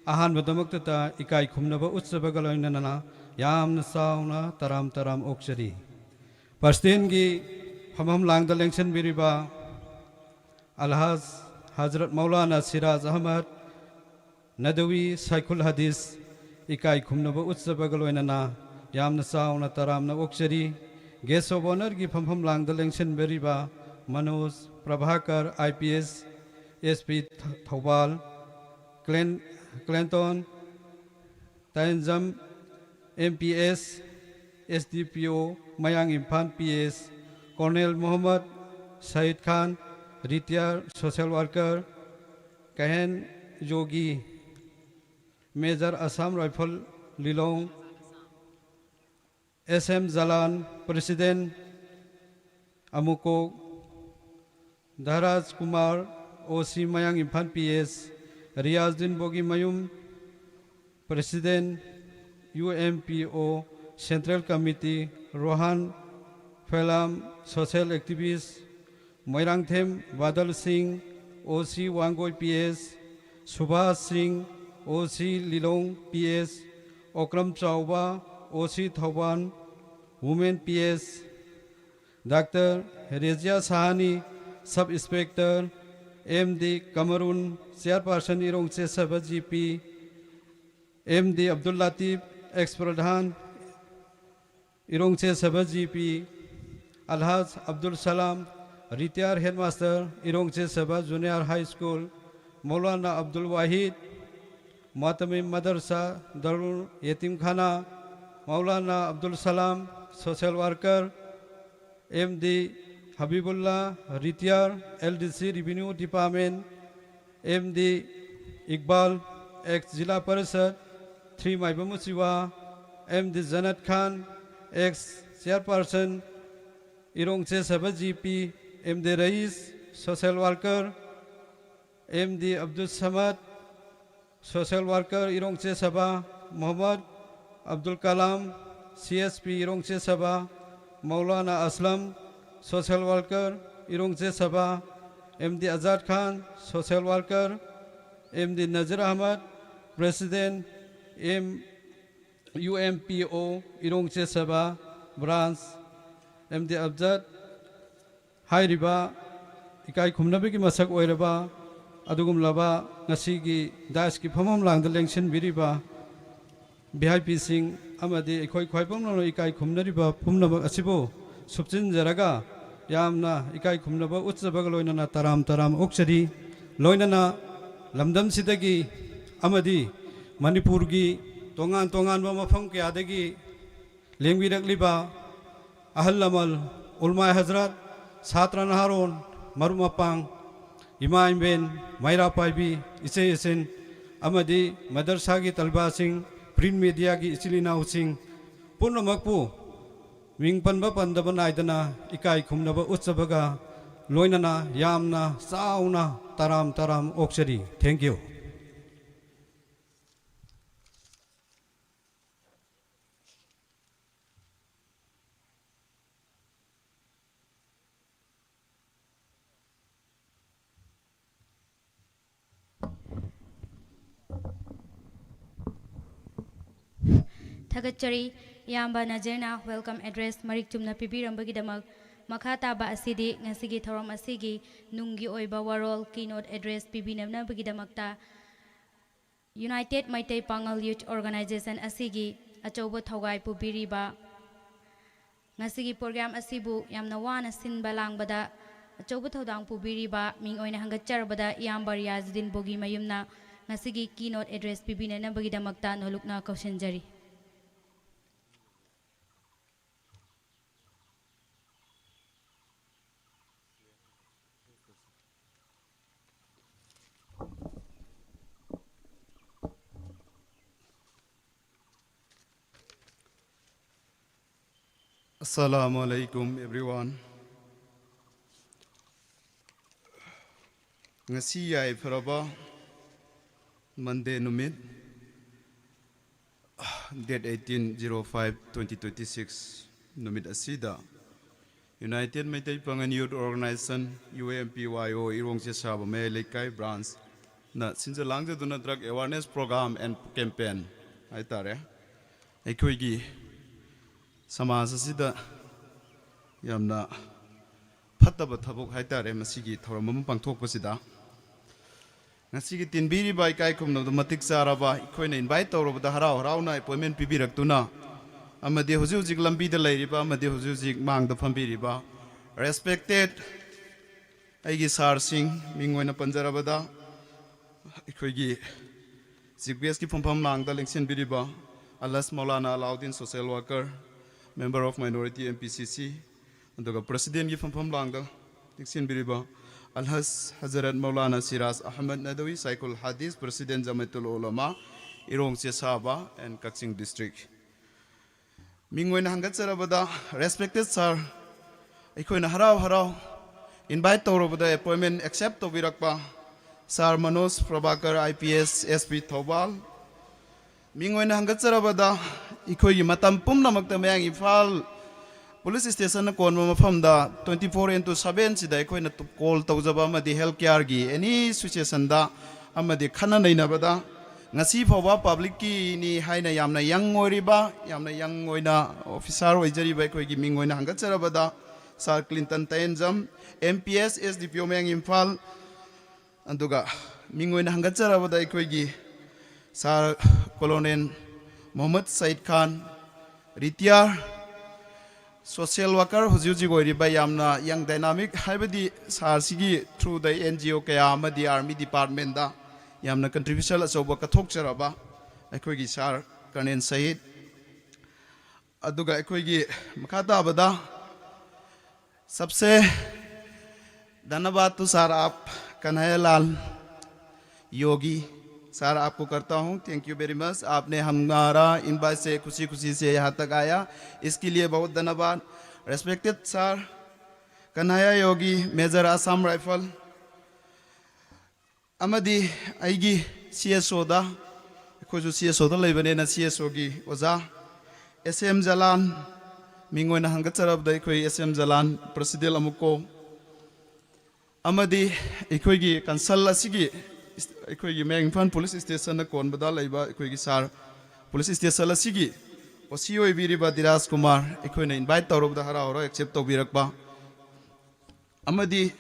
ꯑꯍꯥꯟꯕꯗꯃꯛꯇꯗ ꯏꯀꯥꯏ ꯈꯨꯝꯅꯕ ꯎꯠꯆꯕꯒ ꯂꯣꯏꯅꯅ ꯌꯥꯝꯅ ꯆꯥꯎꯅ ꯇꯔꯥꯝ ꯇꯔꯥꯝ ꯑꯣꯛꯆꯔꯤ꯫ Presidentꯀꯤ ꯐꯝꯐꯝ ꯂꯥꯡꯗ ꯂꯦꯡꯁꯤꯟꯕꯤꯔꯤꯕ ꯑꯜꯍꯥꯖ ꯍꯖꯔꯠ ꯃꯧꯂꯥꯅꯥ ꯁꯤꯔꯥꯖ ꯑꯍꯃꯗ ꯅꯗꯋꯤ ꯁꯥꯏꯈꯨꯜ ꯍꯗꯤꯁ ꯏꯀꯥꯏ ꯈꯨꯝꯅꯕ ꯎꯠꯆꯕꯒ ꯂꯣꯏꯅꯅ ꯌꯥꯝꯅ ꯆꯥꯎꯅ ꯇꯔꯥꯝꯅ ꯑꯣꯛꯆꯔꯤ꯫ Guest of Honourꯒꯤ ꯐꯝꯐꯝ ꯂꯥꯡꯗ ꯂꯦꯡꯁꯤꯟꯕꯤꯔꯤꯕ Manoj Prabhakar, I P S, S P Thoubal, ꯀ꯭ꯂꯦꯟ-, Clenton Tainjam, M P S, S D P O, Mayang Imphal P S, Colonel Mohammad Sayed ꯈꯥꯟ, retired social worker, ꯀꯍꯦꯟ ꯌꯣꯒꯤ, Major Assam Rifle ꯂꯤꯂꯣꯡ, S M ꯖꯂꯥꯟ, President, ꯑꯃꯨꯀꯣꯛ, ꯙꯔꯥꯖ Kumar, O C ꯃꯌꯥꯡ Imphal P S, ꯔꯤꯌꯥꯖꯗꯤꯟ ꯕꯣꯒꯤꯃꯌꯨꯝ, President, U M P O Central Committee, ꯔꯣꯍꯥꯟ ꯐꯦꯂꯥꯝ, social activist, Moirangthem ꯕꯥꯗꯜ ꯁꯤꯡ, O C Wangoi P S, Subhash ꯁꯤꯡ, O C ꯂꯤꯂꯣꯡ P S, Okram ꯆꯥꯎꯕ, O C Thoubal, Women P S, Doctor Rezia Sahani, Sub Inspector, M D Kamarun, Chairperson Irong Chesaba G P, M D Abdul Latif, Ex Pradhan, Irong Chesaba G P, Alhaj Abdul Salam, Retired Headmaster, Irong Chesaba Junior High School, Maulana Abdul Wahid, Mu'tamim Madrasa, Darul Yetim Khana, Maulana Abdul Salam, Social Worker, M D Habibullah, Retired, L D C Revenue Department, M D Iqbal, Ex Zilla Parishad, Three Maibamuchiwa, M D Janat Khan, Ex Chairperson, Irong Chesaba G P, M D Rais, Social Worker, M D Abdul Samad, Social Worker Irong Chesaba, Muhammad Abdul Kalam, C S P Irong Chesaba, Maulana Aslam, Social Worker Irong Chesaba, M D Azad Khan, Social Worker, M D Nazir Ahmad, President, M U M P O Irong Chesaba Branch, M D Abjad, ꯍꯥꯏꯔꯤꯕ ꯏꯀꯥꯏ ꯈꯨꯝꯅꯕꯒꯤ ꯃꯁꯛ ꯑꯣꯏꯔꯕ ꯑꯗꯨꯒꯨꯝꯂꯕ ꯉꯁꯤꯒꯤ ꯗꯥꯏꯁꯀꯤ ꯐꯝꯐꯝ ꯂꯥꯡꯗ ꯂꯦꯡꯁꯤꯟꯕꯤꯔꯤꯕ V ꯑꯥꯏ ꯄꯤꯁꯤꯡ ꯑꯃꯗꯤ ꯑꯩꯈꯣꯏ ꯈ꯭ꯋꯥꯏ ꯄꯨꯝꯅꯃꯛ ꯏꯀꯥꯏ ꯈꯨꯝꯅꯔꯤꯕ ꯄꯨꯝꯅꯃꯛ ꯑꯁꯤꯕꯨ ꯁꯨꯞꯆꯤꯟꯖꯔꯒ ꯌꯥꯝꯅ ꯏꯀꯥꯏ ꯈꯨꯝꯅꯕ ꯎꯠꯆꯕꯒ ꯂꯣꯏꯅꯅ ꯇꯔꯥꯝ ꯇꯔꯥꯝ ꯑꯣꯛꯆꯔꯤ꯫ ꯂꯣꯏꯅꯅ ꯂꯝꯗꯝꯁꯤꯗꯒꯤ ꯑꯃꯗꯤ ꯃꯅꯤꯄꯨꯔꯒꯤ ꯇꯣꯉꯥꯟ ꯇꯣꯉꯥꯟꯕ ꯃꯐꯝ ꯀꯌꯥꯗꯒꯤ ꯂꯦꯡꯕꯤꯔꯛꯂꯤꯕ ꯑꯍꯜ ꯂꯃꯟ, ꯎꯂꯃꯥ ꯍꯖꯔꯠ, ꯁꯥꯇ꯭ꯔ ꯅꯍꯥꯔꯣꯟ, ꯃꯔꯨꯞ ꯃꯄꯥꯡ, ꯏꯃꯥ ꯏꯕꯦꯟ, ꯃꯩꯔꯥ ꯄꯥꯏꯕꯤ, ꯏꯆꯦ ꯏꯆꯤꯟ ꯑꯃꯗꯤ ꯃꯗꯔꯁꯥꯒꯤ ꯇꯂꯕꯥꯁꯤꯡ, ꯄ꯭ꯔꯤꯟ ꯃꯦꯗꯤꯌꯥꯒꯤ ꯏꯆꯤꯜ ꯏꯅꯥꯎꯁꯤꯡ ꯄꯨꯝꯅꯃꯛꯄꯨ ꯃꯤꯡ ꯄꯟꯕ ꯄꯟꯗꯕ ꯅꯥꯏꯗꯅ ꯏꯀꯥꯏ ꯈꯨꯝꯅꯕ ꯎꯠꯆꯕꯒ ꯂꯣꯏꯅꯅ ꯌꯥꯝꯅ ꯆꯥꯎꯅ ꯇꯔꯥꯝ ꯇꯔꯥꯝ ꯑꯣꯛꯆꯔꯤ꯫ Thank you꯫ ꯊꯥꯒꯠꯆꯔꯤ꯫ ꯏꯌꯥꯝꯕ ꯅꯖꯤꯔꯅ welcome address ꯃꯔꯤꯛ ꯆꯨꯝꯅ ꯄꯤꯕꯤꯔꯝꯕꯒꯤꯗꯃꯛ꯫ ꯃꯈꯥ ꯇꯥꯕ ꯑꯁꯤꯗꯤ ꯉꯁꯤꯒꯤ ꯊꯧꯔꯝ ꯑꯁꯤꯒꯤ ꯅꯨꯡꯒꯤ ꯑꯣꯏꯕ ꯋꯥꯔꯣꯜ keynote address ꯄꯤꯕꯤꯅꯅꯕꯒꯤꯗꯃꯛꯇ United Meitei Pangal Youth Organization ꯑꯁꯤꯒꯤ ꯑꯆꯧꯕ ꯊꯧꯒꯥꯏ ꯄꯨꯕꯤꯔꯤꯕ, ꯉꯁꯤꯒꯤ program ꯑꯁꯤꯕꯨ ꯌꯥꯝꯅ ꯋꯥꯅ ꯁꯤꯟꯕ ꯂꯥꯡꯕꯗ ꯑꯆꯧꯕ ꯊꯧꯗꯥꯡ ꯄꯨꯕꯤꯔꯤꯕ ꯃꯤꯡ ꯑꯣꯏꯅ ꯍꯪꯒꯠꯆꯔꯕꯗ ꯏꯌꯥꯝꯕ ꯔꯤꯌꯥꯖꯨꯗꯤꯟ ꯕꯣꯒꯤꯃꯌꯨꯝꯅ ꯉꯁꯤꯒꯤ keynote address ꯄꯤꯕꯤꯅꯅꯕꯒꯤꯗꯃꯛꯇ ꯅꯣꯂꯨꯛꯅ ꯀꯧꯁꯤꯟꯖꯔꯤ꯫ Assalamu alaikum, everyone. ꯉꯁꯤ ꯌꯥꯏꯐꯔꯕ Monday ꯅꯨꯃꯤꯠ, date eighteen zero five twenty twenty six ꯅꯨꯃꯤꯠ ꯑꯁꯤꯗ United Meitei Pangal Youth Organization, U M P Y O, ꯏꯔꯣꯡ Chesaba Mayai ꯂꯩꯀꯥꯏ branch ꯅ ꯁꯤꯟꯖ ꯂꯥꯡꯖꯗꯨꯅ drug awareness program and campaign ꯍꯥꯏꯇꯥꯔꯦ, ꯑꯩꯈꯣꯏꯒꯤ ꯁꯃꯥꯖ ꯑꯁꯤꯗ ꯌꯥꯝꯅ ꯐꯠꯇꯕ ꯊꯕꯛ ꯍꯥꯏꯇꯥꯔꯦ, ꯃꯁꯤꯒꯤ ꯊꯧꯔꯝ ꯑꯃ ꯄꯥꯡꯊꯣꯛꯄꯁꯤꯗ ꯉꯁꯤꯒꯤ ꯇꯤꯟꯕꯤꯔꯤꯕ ꯏꯀꯥꯏ ꯈꯨꯝꯅꯕꯗ ꯃꯇꯤꯛ ꯆꯥꯔꯕ, ꯑꯩꯈꯣꯏꯅ invite ꯇꯧꯔꯕꯗ ꯍꯔꯥꯎ ꯍꯔꯥꯎꯅ appointment ꯄꯤꯕꯤꯔꯛꯇꯨꯅ, ꯑꯃꯗꯤ ꯍꯧꯖꯤꯛ ꯍꯧꯖꯤꯛ ꯂꯝꯕꯤꯗ ꯂꯩꯔꯤꯕ, ꯑꯃꯗꯤ ꯍꯧꯖꯤꯛ ꯍꯧꯖꯤꯛ ꯃꯥꯡꯗ ꯐꯝꯕꯤꯔꯤꯕ respected ꯑꯩꯒꯤ sir ꯁꯤꯡ, ꯃꯤꯡ ꯑꯣꯏꯅ ꯄꯟꯖꯔꯕꯗ ꯑꯩꯈꯣꯏꯒꯤ chief guest ꯀꯤ ꯐꯝꯐꯝ ꯂꯥꯡꯗ ꯂꯦꯡꯁꯤꯟꯕꯤꯔꯤꯕ ꯑꯜꯍꯖ Maulana Alauddin, social worker, member of minority M P C C, ꯑꯗꯨꯒ president ꯀꯤ ꯐꯝꯐꯝ ꯂꯥꯡꯗ ꯂꯦꯡꯁꯤꯟꯕꯤꯔꯤꯕ ꯑꯜꯍꯖ Hazrat Maulana Siraj Ahmad ꯅꯗꯋꯤ, ꯁꯥꯏꯈꯨꯜ ꯍꯗꯤꯁ, president ꯖꯃꯥꯏꯇꯨꯜ ꯎꯂꯃꯥ ꯏꯔꯣꯡ ꯆꯦꯁꯥꯕ and Kakching district꯫ ꯃꯤꯡ ꯑꯣꯏꯅ ꯍꯪꯒꯠꯆꯔꯕꯗ, respected sir, ꯑꯩꯈꯣꯏꯅ ꯍꯔꯥꯎ ꯍꯔꯥꯎ invite ꯇꯧꯔꯕꯗ appointment accept ꯇꯧꯕꯤꯔꯛꯄ sir Manoj Prabhakar, I P S, S P Thoubal. ꯃꯤꯡ ꯑꯣꯏꯅ ꯍꯪꯒꯠꯆꯔꯕꯗ, ꯑꯩꯈꯣꯏꯒꯤ ꯃꯇꯝ ꯄꯨꯝꯅꯃꯛꯇ ꯃꯌꯥꯡ ꯏꯝꯐꯥꯜ police station ꯅ ꯀꯣꯟꯕ ꯃꯐꯝꯗ twenty four into seven ꯁꯤꯗ ꯑꯩꯈꯣꯏꯅ ꯇꯨ-, call ꯇꯧꯖꯕ ꯑꯃꯗꯤ health care ꯒꯤ any situation ꯗ ꯑꯃꯗꯤ ꯈꯟꯅ ꯅꯩꯅꯕꯗ ꯉꯁꯤ ꯐꯥꯎꯕ public ꯀꯤꯅꯤ ꯍꯥꯏꯅ ꯌꯥꯝꯅ young ꯑꯣꯏꯔꯤꯕ, ꯌꯥꯝꯅ young ꯑꯣꯏꯅ officer ꯑꯣꯏꯖꯔꯤꯕ ꯑꯩꯈꯣꯏꯒꯤ ꯃꯤꯡ ꯑꯣꯏꯅ ꯍꯪꯒꯠꯆꯔꯕꯗ ꯁꯥꯔ Clinton ꯇꯌꯦꯟꯖꯝ, M P S, S D ꯄꯤ ꯑꯣ ꯃꯌꯥꯡ ꯏꯝꯐꯥꯜ, ꯑꯗꯨꯒ ꯃꯤꯡ ꯑꯣꯏꯅ ꯍꯪꯒꯠꯆꯔꯕꯗ ꯑꯩꯈꯣꯏꯒꯤ ꯁꯥꯔ ꯀꯣꯂꯣꯅꯦꯜ ꯃꯣꯍꯝꯃꯗ ꯁꯌꯤꯗ ꯈꯥꯟ, ꯔꯤꯇꯤꯌꯥꯔ ꯁꯣꯁꯤꯌꯦꯜ ꯋꯥꯀꯔ ꯍꯧꯖꯤꯛ ꯍꯧꯖꯤꯛ ꯑꯣꯏꯔꯤꯕ, ꯌꯥꯝꯅ ꯌꯪ ꯗꯥꯏꯅꯥꯃꯤꯛ, ꯍꯥꯏꯕꯗꯤ ꯁꯥꯔꯁꯤꯒꯤ ꯊ꯭ꯔꯨꯗ ꯑꯦꯟ ꯖꯤ ꯑꯣ ꯀꯌꯥ ꯑꯃꯗꯤ ꯑꯥꯔꯃꯤ ꯗꯤꯄꯥꯔꯠꯃꯦꯟꯗ ꯌꯥꯝꯅ ꯀꯟꯇ꯭ꯔꯤꯕ꯭ꯌꯨꯁꯟ ꯑꯆꯧꯕ ꯀꯠꯊꯣꯛꯆꯔꯕ ꯑꯩꯈꯣꯏꯒꯤ ꯁꯥꯔ ꯀꯔꯅꯦꯜ ꯁꯍꯤꯗ, ꯑꯗꯨꯒ ꯑꯩꯈꯣꯏꯒꯤ ꯃꯈꯥ ꯇꯥꯕꯗ सबसे धन्यवाद तो सर आप कन्हैयालाल योगी सर, आपको करता हूँ। Thank you very much, आपने हमारा इनवाइट से खुशी खुशी से यहाँ तक आया, इसके लिए बहुत धन्यवाद। रेस्पेक्टेड सर कन्हैया योगी, मेजर असम राइफल, ꯑꯃꯗꯤ ꯑꯩꯒꯤ ꯁꯤ ꯑꯦꯁ ꯑꯣꯗ, ꯑꯩꯈꯣꯏꯁꯨ ꯁꯤ ꯑꯦꯁ ꯑꯣꯗ ꯂꯩꯕꯅꯤꯅ ꯁꯤ ꯑꯦꯁ ꯑꯣꯒꯤ ꯑꯣꯖꯥ ꯑꯦꯁ ꯑꯦꯝ ꯖꯂꯥꯟ, ꯃꯤꯡ ꯑꯣꯏꯅ ꯍꯪꯒꯠꯆꯔꯕꯗ ꯑꯩꯈꯣꯏ ꯑꯦꯁ ꯑꯦꯝ ꯖꯂꯥꯟ, ꯄ꯭ꯔꯁꯤꯗꯦꯜ ꯑꯃꯨꯀꯣ, ꯑꯃꯗꯤ ꯑꯩꯈꯣꯏꯒꯤ ꯀꯟꯁꯜ ꯑꯁꯤꯒꯤ, ꯑꯩꯈꯣꯏꯒꯤ ꯃꯌꯥꯡ ꯏꯝꯐꯥꯜ ꯄꯨꯂꯤꯁ ꯏꯁꯇꯦꯁꯟꯅ ꯀꯣꯟꯕꯗ ꯂꯩꯕ ꯑꯩꯈꯣꯏꯒꯤ ꯁꯥꯔ, ꯄꯨꯂꯤꯁ ꯏꯁꯇꯦꯁꯟ ꯑꯁꯤꯒꯤ ꯑꯣ ꯁꯤ ꯑꯣꯏꯕꯤꯔꯤꯕ ꯙꯤꯔꯥꯖ ꯀꯨꯃꯥꯔ, ꯑꯩꯈꯣꯏꯅ ꯏꯟꯚꯥꯏꯠ ꯇꯧꯔꯕꯗ ꯍꯔꯥꯎ ꯍꯔꯥꯎ ꯑꯦꯛꯁꯦꯞ ꯇꯧꯕꯤꯔꯛꯄ, ꯑꯃꯗꯤ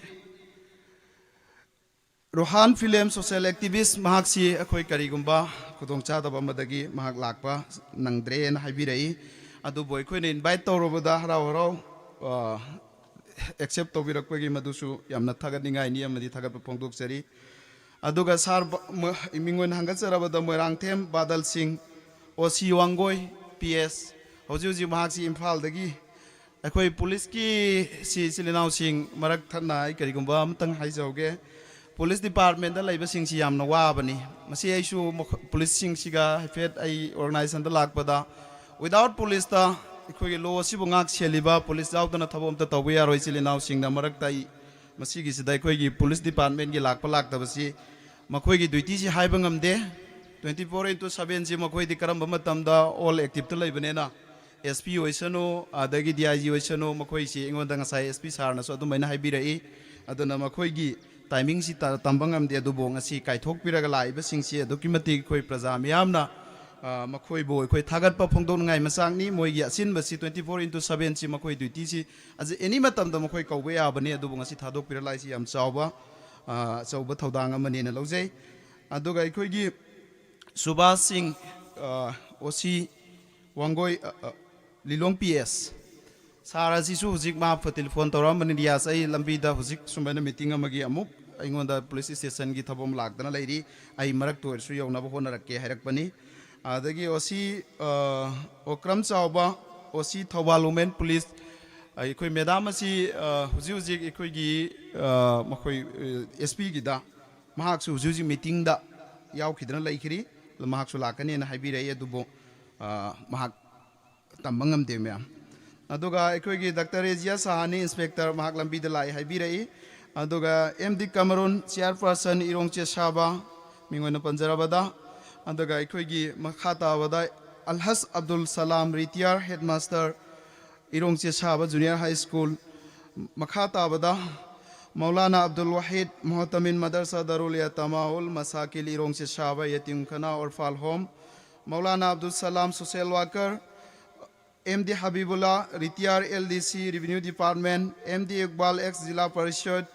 ꯔꯣꯍꯥꯟ ꯐꯤꯂꯦꯝ ꯁꯣꯁꯤꯌꯦꯜ ꯑꯦꯛꯇꯤꯚꯤꯁ, ꯃꯍꯥꯛꯁꯤ ꯑꯩꯈꯣꯏ ꯀꯔꯤꯒꯨꯝꯕ ꯈꯨꯗꯣꯡꯆꯥꯗꯕ ꯑꯃꯗꯒꯤ ꯃꯍꯥꯛ ꯂꯥꯛꯄ ꯅꯪꯗ꯭ꯔꯦꯅ ꯍꯥꯏꯕꯤꯔꯛꯏ꯫ ꯑꯗꯨꯕꯨ ꯑꯩꯈꯣꯏꯅ ꯏꯟꯚꯥꯏꯠ ꯇꯧꯔꯨꯕꯗ ꯍꯔꯥꯎ ꯍꯔꯥꯎ, ꯑ, ꯑꯦꯛꯁꯦꯞ ꯇꯧꯕꯤꯔꯛꯄꯒꯤ ꯃꯗꯨꯁꯨ ꯌꯥꯝꯅ ꯊꯥꯒꯠꯅꯤꯡꯉꯥꯏꯅꯤ ꯑꯃꯗꯤ ꯊꯥꯒꯠꯄ ꯐꯣꯡꯗꯣꯛꯆꯔꯤ꯫ ꯑꯗꯨꯒ ꯁꯥꯔ ꯕ-, ꯃ-, ꯃꯤꯡ ꯑꯣꯏꯅ ꯍꯪꯒꯠꯆꯔꯕꯗ ꯃꯣꯏꯔꯥꯡꯊꯦꯝ ꯕꯥꯗꯜ ꯁꯤꯡ, ꯑꯣ ꯁꯤ ꯋꯥꯡꯒꯣꯏ, ꯄꯤ ꯑꯦꯁ, ꯍꯧꯖꯤꯛ ꯍꯧꯖꯤꯛ ꯃꯍꯥꯛꯁꯤ ꯏꯝꯐꯥꯜꯗꯒꯤ ꯑꯩꯈꯣꯏ ꯄꯨꯂꯤꯁꯀꯤ ꯁꯤ ꯏꯆꯤꯜ ꯏꯅꯥꯎꯁꯤꯡ ꯃꯔꯛ ꯊꯠꯅ ꯑꯩ ꯀꯔꯤꯒꯨꯝꯕ ꯑꯃꯇꯪ ꯍꯥꯏꯖꯍꯧꯒꯦ꯫ ꯄꯨꯂꯤꯁ ꯗꯤꯄꯥꯔꯠꯃꯦꯟꯗ ꯂꯩꯕꯁꯤꯡꯁꯤ ꯌꯥꯝꯅ ꯋꯥꯕꯅꯤ꯫ ꯃꯁꯤ ꯑꯩꯁꯨ ꯃꯈꯣ-, ꯄꯨꯂꯤꯁꯁꯤꯡꯁꯤꯒ ꯍꯥꯏꯐꯦꯠ ꯑꯩ ꯑꯣꯔꯒꯅꯥꯏꯖꯦꯁꯟꯗ ꯂꯥꯛꯄꯗ, without ꯄꯨꯂꯤꯁꯇ ꯑꯩꯈꯣꯏꯒꯤ ꯂꯣ ꯑꯁꯤꯕꯨ ꯉꯥꯛ ꯁꯦꯜꯂꯤꯕ ꯄꯨꯂꯤꯁ ꯌꯥꯎꯗꯅ ꯊꯕꯛ ꯑꯝꯇ ꯇꯧꯕ ꯌꯥꯔꯣꯏ ꯏꯆꯤꯜ ꯏꯅꯥꯎꯁꯤꯡꯅ꯫ ꯃꯔꯛꯇ ꯑꯩ ꯃꯁꯤꯒꯤꯁꯤꯗ ꯑꯩꯈꯣꯏꯒꯤ ꯄꯨꯂꯤꯁ ꯗꯤꯄꯥꯔꯠꯃꯦꯟꯒꯤ ꯂꯥꯛꯄ ꯂꯥꯛꯇꯕꯁꯤ ꯃꯈꯣꯏꯒꯤ ꯗ꯭ꯌꯨꯇꯤꯁꯤ ꯍꯥꯏꯕ ꯉꯝꯗꯦ꯫ Twenty four into sevenꯁꯤ ꯃꯈꯣꯏꯗꯤ ꯀꯔꯝꯕ ꯃꯇꯝꯗ ꯑꯣꯜ ꯑꯦꯛꯇꯤꯞꯇ ꯂꯩꯕꯅꯤꯅ, ꯑꯦꯁ ꯄꯤ ꯑꯣꯏꯁꯅꯨ, ꯑꯗꯒꯤ ꯗꯤ ꯑꯥꯏ ꯖꯤ ꯑꯣꯏꯁꯅꯨ, ꯃꯈꯣꯏꯁꯤ ꯑꯩꯉꯣꯟꯗ ꯉꯁꯥꯏ ꯑꯦꯁ ꯄꯤ ꯁꯥꯔꯅꯁꯨ ꯑꯗꯨꯃꯥꯏꯅ ꯍꯥꯏꯕꯤꯔꯛꯏ꯫ ꯑꯗꯨꯅ ꯃꯈꯣꯏꯒꯤ ꯇꯥꯏꯃꯤꯡꯁꯤ ꯇ-, ꯇꯝꯕ ꯉꯝꯗꯦ꯫ ꯑꯗꯨꯕꯨ ꯉꯁꯤ ꯀꯥꯏꯊꯣꯛꯄꯤꯔꯒ ꯂꯥꯛꯏꯕꯁꯤꯡꯁꯤ ꯑꯗꯨꯛꯀꯤ ꯃꯇꯤꯛ ꯑꯩꯈꯣꯏ ꯄ꯭ꯔꯖꯥ ꯃꯤꯌꯥꯝꯅ ꯑ, ꯃꯈꯣꯏꯕꯨ ꯑꯩꯈꯣꯏ ꯊꯥꯒꯠꯄ ꯐꯣꯡꯗꯣꯛꯅꯤꯡꯉꯥꯏ ꯃꯆꯥꯛꯅꯤ꯫ ꯃꯈꯣꯏꯒꯤ ꯑꯁꯤꯟꯕꯁꯤ twenty four into seven ꯁꯤ ꯃꯈꯣꯏ duty ꯁꯤ ꯑꯦꯅꯤ ꯃꯇꯝꯗ ꯃꯈꯣꯏ ꯀꯧꯕ ꯌꯥꯕꯅꯤ꯫ ꯑꯗꯨꯕꯨ ꯉꯁꯤ ꯊꯥꯗꯣꯛꯄꯤꯔ ꯂꯥꯛꯏꯁꯤ ꯌꯥꯝ ꯆꯥꯎꯕ, ꯑ, ꯑꯆꯧꯕ ꯊꯧꯗꯥꯡ ꯑꯃꯅꯦꯅ ꯂꯧꯖꯩ꯫ ꯑꯗꯨꯒ ꯑꯩꯈꯣꯏꯒꯤ ꯁꯨꯕꯥꯁ ꯁꯤꯡ, ꯑ, OC ꯋꯥꯡꯒꯣꯏ, ꯑ, ꯑ, ꯂꯤꯂꯣꯡ P S ꯁꯥꯔ ꯑꯁꯤꯁꯨ ꯍꯧꯖꯤꯛ ꯃꯥ ꯐ-, ꯇꯦꯂꯤꯐꯣꯟ ꯇꯧꯔꯛꯑꯝꯕꯅꯤ, "ꯔꯤꯌꯥꯁ, ꯑꯩ ꯂꯝꯕꯤꯗ ꯍꯧꯖꯤꯛ ꯁꯨꯃꯥꯏꯅ meeting ꯑꯃꯒꯤ ꯑꯃꯨꯛ ꯑꯩꯉꯣꯟꯗ police station ꯒꯤ ꯊꯕꯛ ꯑꯃ ꯂꯥꯛꯇꯅ ꯂꯩꯔꯤ, ꯑꯩ ꯃꯔꯛꯇ ꯑꯣꯏꯔꯁꯨ ꯌꯧꯅꯕ ꯍꯣꯠꯅꯔꯛꯀꯦ" ꯍꯥꯏꯔꯛꯄꯅꯤ꯫ ꯑꯗꯒꯤ OC, ꯑ, ꯑꯣꯀ꯭ꯔꯝ ꯆꯥꯎꯕ, OC ꯊꯧꯕꯥꯜ Women Police, ꯑꯩꯈꯣꯏ ꯃꯦꯗꯥꯝ ꯑꯁꯤ, ꯑ, ꯍꯧꯖꯤꯛ ꯍꯧꯖꯤꯛ ꯑꯩꯈꯣꯏꯒꯤ, ꯑ, ꯃꯈꯣꯏ, ꯑ, SP ꯒꯤꯗ ꯃꯍꯥꯛꯁꯨ ꯍꯧꯖꯤꯛ ꯍꯧꯖꯤꯛ meeting ꯗ ꯌꯥꯎꯈꯤꯗꯅ ꯂꯩꯈꯤꯔꯤ꯫ ꯃꯍꯥꯛꯁꯨ ꯂꯥꯛꯀꯅꯦꯅ ꯍꯥꯏꯕꯤꯔꯛꯏ, ꯑꯗꯨꯕꯨ, ꯑ, ꯃꯍꯥꯛ ꯇꯝꯕ ꯉꯝꯗꯦ ꯃꯌꯥꯝ꯫ ꯑꯗꯨꯒ ꯑꯩꯈꯣꯏꯒꯤ ꯗꯥꯛꯇꯔ ꯔꯦꯖꯤꯌꯥ ꯁꯍꯥꯅꯤ, inspector, ꯃꯍꯥꯛ ꯂꯝꯕꯤꯗ ꯂꯥꯛꯏ ꯍꯥꯏꯕꯤꯔꯛꯏ꯫ ꯑꯗꯨꯒ M D Kamrun, chairperson, Irong ꯆꯦꯁꯥꯕ, ꯃꯤꯡ ꯑꯣꯏꯅ ꯄꯟꯖꯔꯕꯗ꯫ ꯑꯗꯨꯒ ꯑꯩꯈꯣꯏꯒꯤ ꯃꯈꯥ ꯇꯥꯕꯗ ꯑꯜꯍꯖ ꯑꯕꯗꯨꯜ ꯁꯂꯥꯝ, retire headmaster, ꯏꯔꯣꯡ ꯆꯦꯁꯥꯕ Junior High School꯫ ꯃꯈꯥ ꯇꯥꯕꯗ ꯃꯧꯂꯥꯅꯥ ꯑꯕꯗꯨꯜ ꯋꯥꯍꯤꯗ, ꯃꯣꯍꯇꯃꯤꯝ Madrasa Darul Yatama ul Masakil, Irong Chesaba Yatim Khana orphan home. Maulana Abdul Salam, social worker, M D Habibullah, retire L D C, Revenue Department, M D Iqbal, ex Zila Parishad,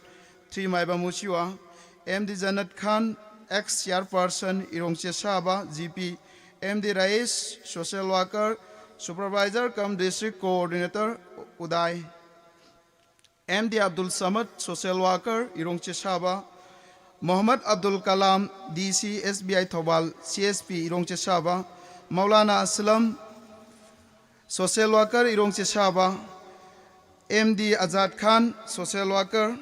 three Maibam Uchiwa, M D ꯖꯅꯠ Khan, ex chairperson, Irong Chesaba, G P, M D Rais, social worker, supervisor cum district coordinator, Udai, M D Abdul Samad, social worker, Irong ꯆꯦꯁꯥꯕ, Mohammad Abdul Kalam, D C, S B I Thoubal, C S P, Irong Chesaba, Maulana Aslam, social worker, Irong Chesaba, M D Azad Khan, social worker,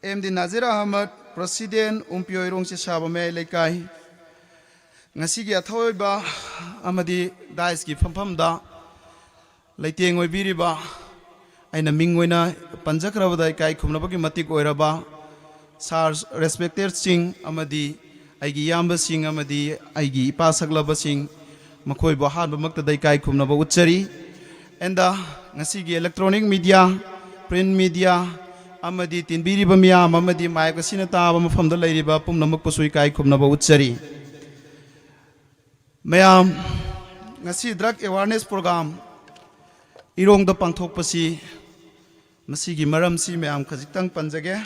M D Nazir Ahmad, president, ꯎꯝꯄꯤꯌꯣ ꯏꯔꯣꯡ ꯆꯦꯁꯥꯕ ꯃꯌꯥꯏ ꯂꯩꯀꯥꯏ꯫ ꯉꯁꯤꯒꯤ ꯑꯊꯣꯏꯕ ꯑꯃꯗꯤ dais ꯀꯤ ꯐꯝꯐꯝꯗ ꯂꯩꯇꯦꯡ ꯑꯣꯏꯕꯤꯔꯤꯕ, ꯑꯩꯅ ꯃꯤꯡ ꯑꯣꯏꯅ ꯄꯟꯖꯈ꯭ꯔꯕꯗ ꯏꯀꯥꯏ ꯈꯨꯝꯅꯕꯒꯤ ꯃꯇꯤꯛ ꯑꯣꯏꯔꯕ sir, respected ꯁꯤꯡ ꯑꯃꯗꯤ ꯑꯩꯒꯤ ꯏꯌꯥꯝꯕꯁꯤꯡ ꯑꯃꯗꯤ ꯑꯩꯒꯤ ꯏꯄꯥ ꯁꯛꯂꯕꯁꯤꯡ, ꯃꯈꯣꯏꯕꯨ ꯑꯍꯥꯟꯕꯃꯛꯇꯗ ꯏꯀꯥꯏ ꯈꯨꯝꯅꯕ ꯎꯠꯆꯔꯤ꯫ And, uh, ꯉꯁꯤꯒꯤ electronic media, print media ꯑꯃꯗꯤ ꯇꯤꯟꯕꯤꯔꯤꯕ ꯃꯤꯌꯥꯝ ꯑꯃꯗꯤ ꯃꯥꯏꯛ ꯑꯁꯤꯅ ꯇꯥꯕ ꯃꯐꯝꯗ ꯂꯩꯔꯤꯕ ꯄꯨꯝꯅꯃꯛꯄꯨꯁꯨ ꯏꯀꯥꯏ ꯈꯨꯝꯅꯕ ꯎꯠꯆꯔꯤ꯫ ꯃꯌꯥꯝ, ꯉꯁꯤ drug awareness program ꯏꯔꯣꯡꯗ ꯄꯥꯡꯊꯣꯛꯄꯁꯤ, ꯃꯁꯤꯒꯤ ꯃꯔꯝꯁꯤ ꯃꯌꯥꯝ ꯈꯖꯤꯛꯇꯪ ꯄꯟꯖꯒꯦ꯫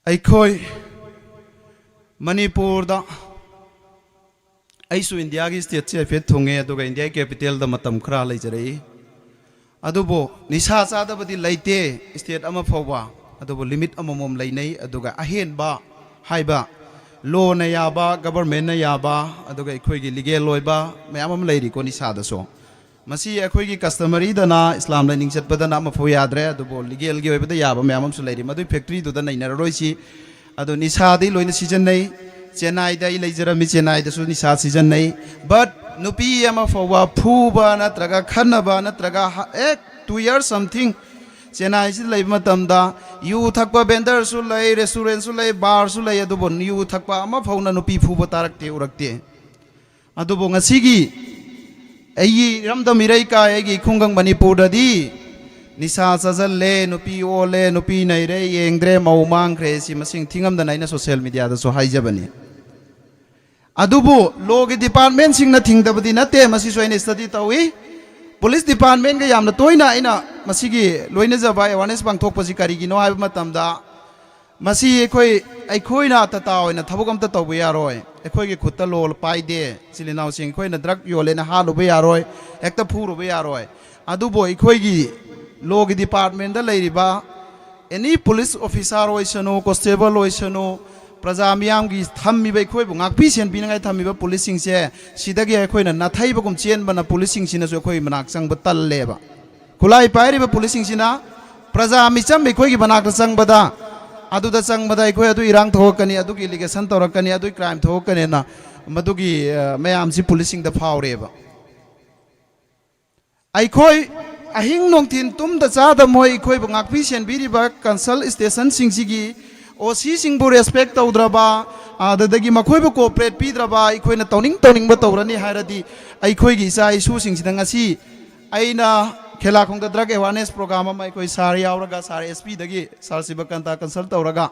ꯑꯩꯈꯣꯏ ꯃꯅꯤꯄꯨꯔꯗ, ꯑꯩꯁꯨ ꯏꯟꯗꯤꯌꯥꯒꯤ stateꯁꯤ ꯍꯥꯏꯐꯦꯠ ꯊꯨꯡꯉꯦ, ꯑꯗꯨꯒ ꯏꯟꯗꯤꯌꯥꯒꯤ capitalꯗ ꯃꯇꯝ ꯈꯔ ꯂꯩꯖꯔꯛꯏ꯫ ꯑꯗꯨꯕꯨ ꯅꯤꯁꯥ ꯆꯥꯗꯕꯗꯤ ꯂꯩꯇꯦ state ꯑꯃ ꯐꯥꯎꯕ, ꯑꯗꯨꯕꯨ limit ꯑꯃꯃꯝ ꯂꯩꯅꯩ꯫ ꯑꯗꯨꯒ ꯑꯍꯦꯟꯕ ꯍꯥꯏꯕ, lawꯅ ꯌꯥꯕ, governmentꯅ ꯌꯥꯕ, ꯑꯗꯨꯒ ꯑꯩꯈꯣꯏꯒꯤ legal ꯑꯣꯏꯕ ꯃꯌꯥꯝ ꯑꯃ ꯂꯩꯔꯤꯀꯣ ꯅꯤꯁꯥꯗꯁꯨ꯫ ꯃꯁꯤ ꯑꯩꯈꯣꯏꯒꯤ customaryꯗꯅ, ꯏꯁꯂꯥꯝ ꯂꯥꯏꯅꯤꯡ ꯆꯠꯄꯗꯅ ꯑꯃꯐꯥꯎ ꯌꯥꯗ꯭ꯔꯦ, ꯑꯗꯨꯕꯨ legalꯒꯤ ꯑꯣꯏꯕꯗ ꯌꯥꯕ ꯃꯌꯥꯝ ꯑꯃꯁꯨ ꯂꯩꯔꯤ꯫ ꯃꯗꯨꯏ factoryꯗꯨꯗ ꯅꯩꯅꯔꯔꯣꯏꯁꯤ꯫ ꯑꯗꯣ ꯅꯤꯁꯥꯗꯤ ꯂꯣꯏꯅ ꯁꯤꯖꯤꯟꯅꯩ꯫ ꯆꯦꯟꯅꯥꯏꯗ ꯑꯩ ꯂꯩꯖꯔꯝꯃꯤ, ꯆꯦꯟꯅꯥꯏꯗꯁꯨ ꯅꯤꯁꯥ ꯁꯤꯖꯤꯟꯅꯩ꯫ But ꯅꯨꯄꯤ ꯑꯃ ꯐꯥꯎꯕ ꯐꯨꯕ ꯅꯠꯇ꯭ꯔꯒ ꯈꯠꯅꯕ ꯅꯠꯇ꯭ꯔꯒ ꯍ-, ꯑꯦ, to year something ꯆꯦꯟꯅꯥꯏꯁꯤꯗ ꯂꯩꯕ ꯃꯇꯝꯗ ꯌꯨ ꯊꯛꯄ vendorꯁꯨ ꯂꯩ, restaurantꯁꯨ ꯂꯩ, barꯁꯨ ꯂꯩ, ꯑꯗꯨꯕꯨ ꯌꯨ ꯊꯛꯄ ꯑꯃ ꯐꯥꯎꯅ ꯅꯨꯄꯤ ꯐꯨꯕ ꯇꯥꯔꯛꯇꯦ, ꯎꯔꯛꯇꯦ꯫ ꯑꯗꯨꯕꯨ ꯉꯁꯤꯒꯤ ꯑꯩꯒꯤ ꯏꯔꯝꯗꯝ ꯏꯔꯩꯀꯥꯏ, ꯑꯩꯒꯤ ꯈꯨꯡꯒꯪ ꯃꯅꯤꯄꯨꯔꯗꯗꯤ ꯅꯤꯁꯥ ꯆꯥꯁꯤꯜꯂꯦ, ꯅꯨꯄꯤ ꯑꯣꯜꯂꯦ, ꯅꯨꯄꯤ ꯅꯩꯔꯦ, ꯌꯦꯡꯗ꯭ꯔꯦ, ꯃꯧ ꯃꯥꯡꯈ꯭ꯔꯦ꯫ ꯁꯤ ꯃꯁꯤꯡ ꯊꯤꯉꯝꯗꯅ ꯑꯩꯅ social mediaꯗꯁꯨ ꯍꯥꯏꯖꯕꯅꯤ꯫ ꯑꯗꯨꯕꯨ lawꯒꯤ departmentꯁꯤꯡꯅ ꯊꯤꯡꯗꯕꯗꯤ ꯅꯠꯇꯦ, ꯃꯁꯤꯁꯨ ꯑꯩꯅ study ꯇꯧꯏ꯫ Police departmentꯒ ꯌꯥꯝꯅ ꯇꯣꯏꯅ ꯑꯩꯅ ꯃꯁꯤꯒꯤ ꯂꯣꯏꯅꯖꯕ awareness ꯄꯥꯡꯊꯣꯛꯄꯁꯤ ꯀꯔꯤꯒꯤꯅꯣ ꯍꯥꯏꯕ ꯃꯇꯝꯗ, ꯃꯁꯤ ꯑꯩꯈꯣꯏ, ꯑꯩꯈꯣꯏꯅ ꯇꯥꯇꯥ ꯑꯣꯏꯅ ꯊꯕꯛ ꯑꯝꯇ ꯇꯧꯕ ꯌꯥꯔꯣꯏ꯫ ꯑꯩꯈꯣꯏꯒꯤ ꯈꯨꯠꯇ law ꯄꯥꯏꯗꯦ꯫ ꯏꯆꯤꯜ ꯏꯅꯥꯎꯁꯤꯡ, ꯑꯩꯈꯣꯏꯅ drug ꯌꯣꯜꯂꯦꯅ ꯍꯥꯠꯂꯨꯕ ꯌꯥꯔꯣꯏ, ꯍꯦꯛꯇ ꯐꯨꯔꯨꯕ ꯌꯥꯔꯣꯏ꯫ ꯑꯗꯨꯕꯨ ꯑꯩꯈꯣꯏꯒꯤ lawꯒꯤ departmentꯗ ꯂꯩꯔꯤꯕ any police officer ꯑꯣꯏꯁꯅꯨ, constable ꯑꯣꯏꯁꯅꯨ, ꯄ꯭ꯔꯖꯥ ꯃꯤꯌꯥꯝꯒꯤ ꯊꯝꯃꯤꯕ, ꯑꯩꯈꯣꯏꯕꯨ ꯉꯥꯛꯄꯤ ꯁꯦꯟꯕꯤꯅꯉꯥꯏ ꯊꯝꯃꯤꯕ policeꯁꯤꯡꯁꯦ, ꯁꯤꯗꯒꯤ ꯑꯩꯈꯣꯏꯅ ꯅꯥꯊꯩꯕꯒꯨꯝ ꯆꯦꯟꯕꯅ policeꯁꯤꯡꯁꯤꯅꯁꯨ ꯑꯩꯈꯣꯏ ꯃꯅꯥꯛ ꯆꯪꯕ ꯇꯜꯂꯦꯕ꯫ ꯈꯨꯠꯂꯥꯏ ꯄꯥꯏꯔꯤꯕ policeꯁꯤꯡꯁꯤꯅ ꯄ꯭ꯔꯖꯥ ꯃꯤꯆꯝ ꯑꯩꯈꯣꯏꯒꯤ ꯃꯅꯥꯛꯇ ꯆꯪꯕꯗ, ꯑꯗꯨꯗ ꯆꯪꯕꯗ ꯑꯩꯈꯣꯏ ꯑꯗꯨ ꯏꯔꯥꯡ ꯊꯣꯛꯂꯛꯀꯅꯤ, ꯑꯗꯨꯒꯤ allegation ꯇꯧꯔꯛꯀꯅꯤ, ꯑꯗꯨꯒꯤ crime ꯊꯣꯛꯂꯛꯀꯅꯤꯅ ꯃꯗꯨꯒꯤ, ꯑ, ꯃꯌꯥꯝꯁꯤ policeꯁꯤꯡꯗ ꯐꯥꯎꯔꯦꯕ꯫ ꯑꯩꯈꯣꯏ ꯑꯍꯤꯡ ꯅꯨꯡꯊꯤꯟ ꯇꯨꯝꯗ ꯆꯥꯗ ꯃꯣꯏ ꯑꯩꯈꯣꯏꯕꯨ ꯉꯥꯛꯄꯤ ꯁꯦꯟꯕꯤꯔꯤꯕ consult stationꯁꯤꯡꯁꯤꯒꯤ OCꯁꯤꯡꯕꯨ respect ꯇꯧꯗ꯭ꯔꯕ, ꯑꯗꯨꯗꯒꯤ ꯃꯈꯣꯏꯕꯨ cooperate ꯄꯤꯗ꯭ꯔꯕ, ꯑꯩꯈꯣꯏꯅ ꯇꯧꯅꯤꯡ ꯇꯧꯅꯤꯡꯕ ꯇꯧꯔꯅꯤ ꯍꯥꯏꯔꯗꯤ, ꯑꯩꯈꯣꯏꯒꯤ ꯏꯆꯥ ꯏꯁꯨꯁꯤꯡꯁꯤꯗ ꯉꯁꯤ ꯑꯩꯅ ꯈꯦꯂꯥꯈꯣꯡꯗ drug awareness program ꯑꯃ ꯑꯩꯈꯣꯏ sir ꯌꯥꯎꯔꯒ, sir SPꯗꯒꯤ sir ꯁꯤꯕꯀꯥꯟꯇ consult ꯇꯧꯔꯒ,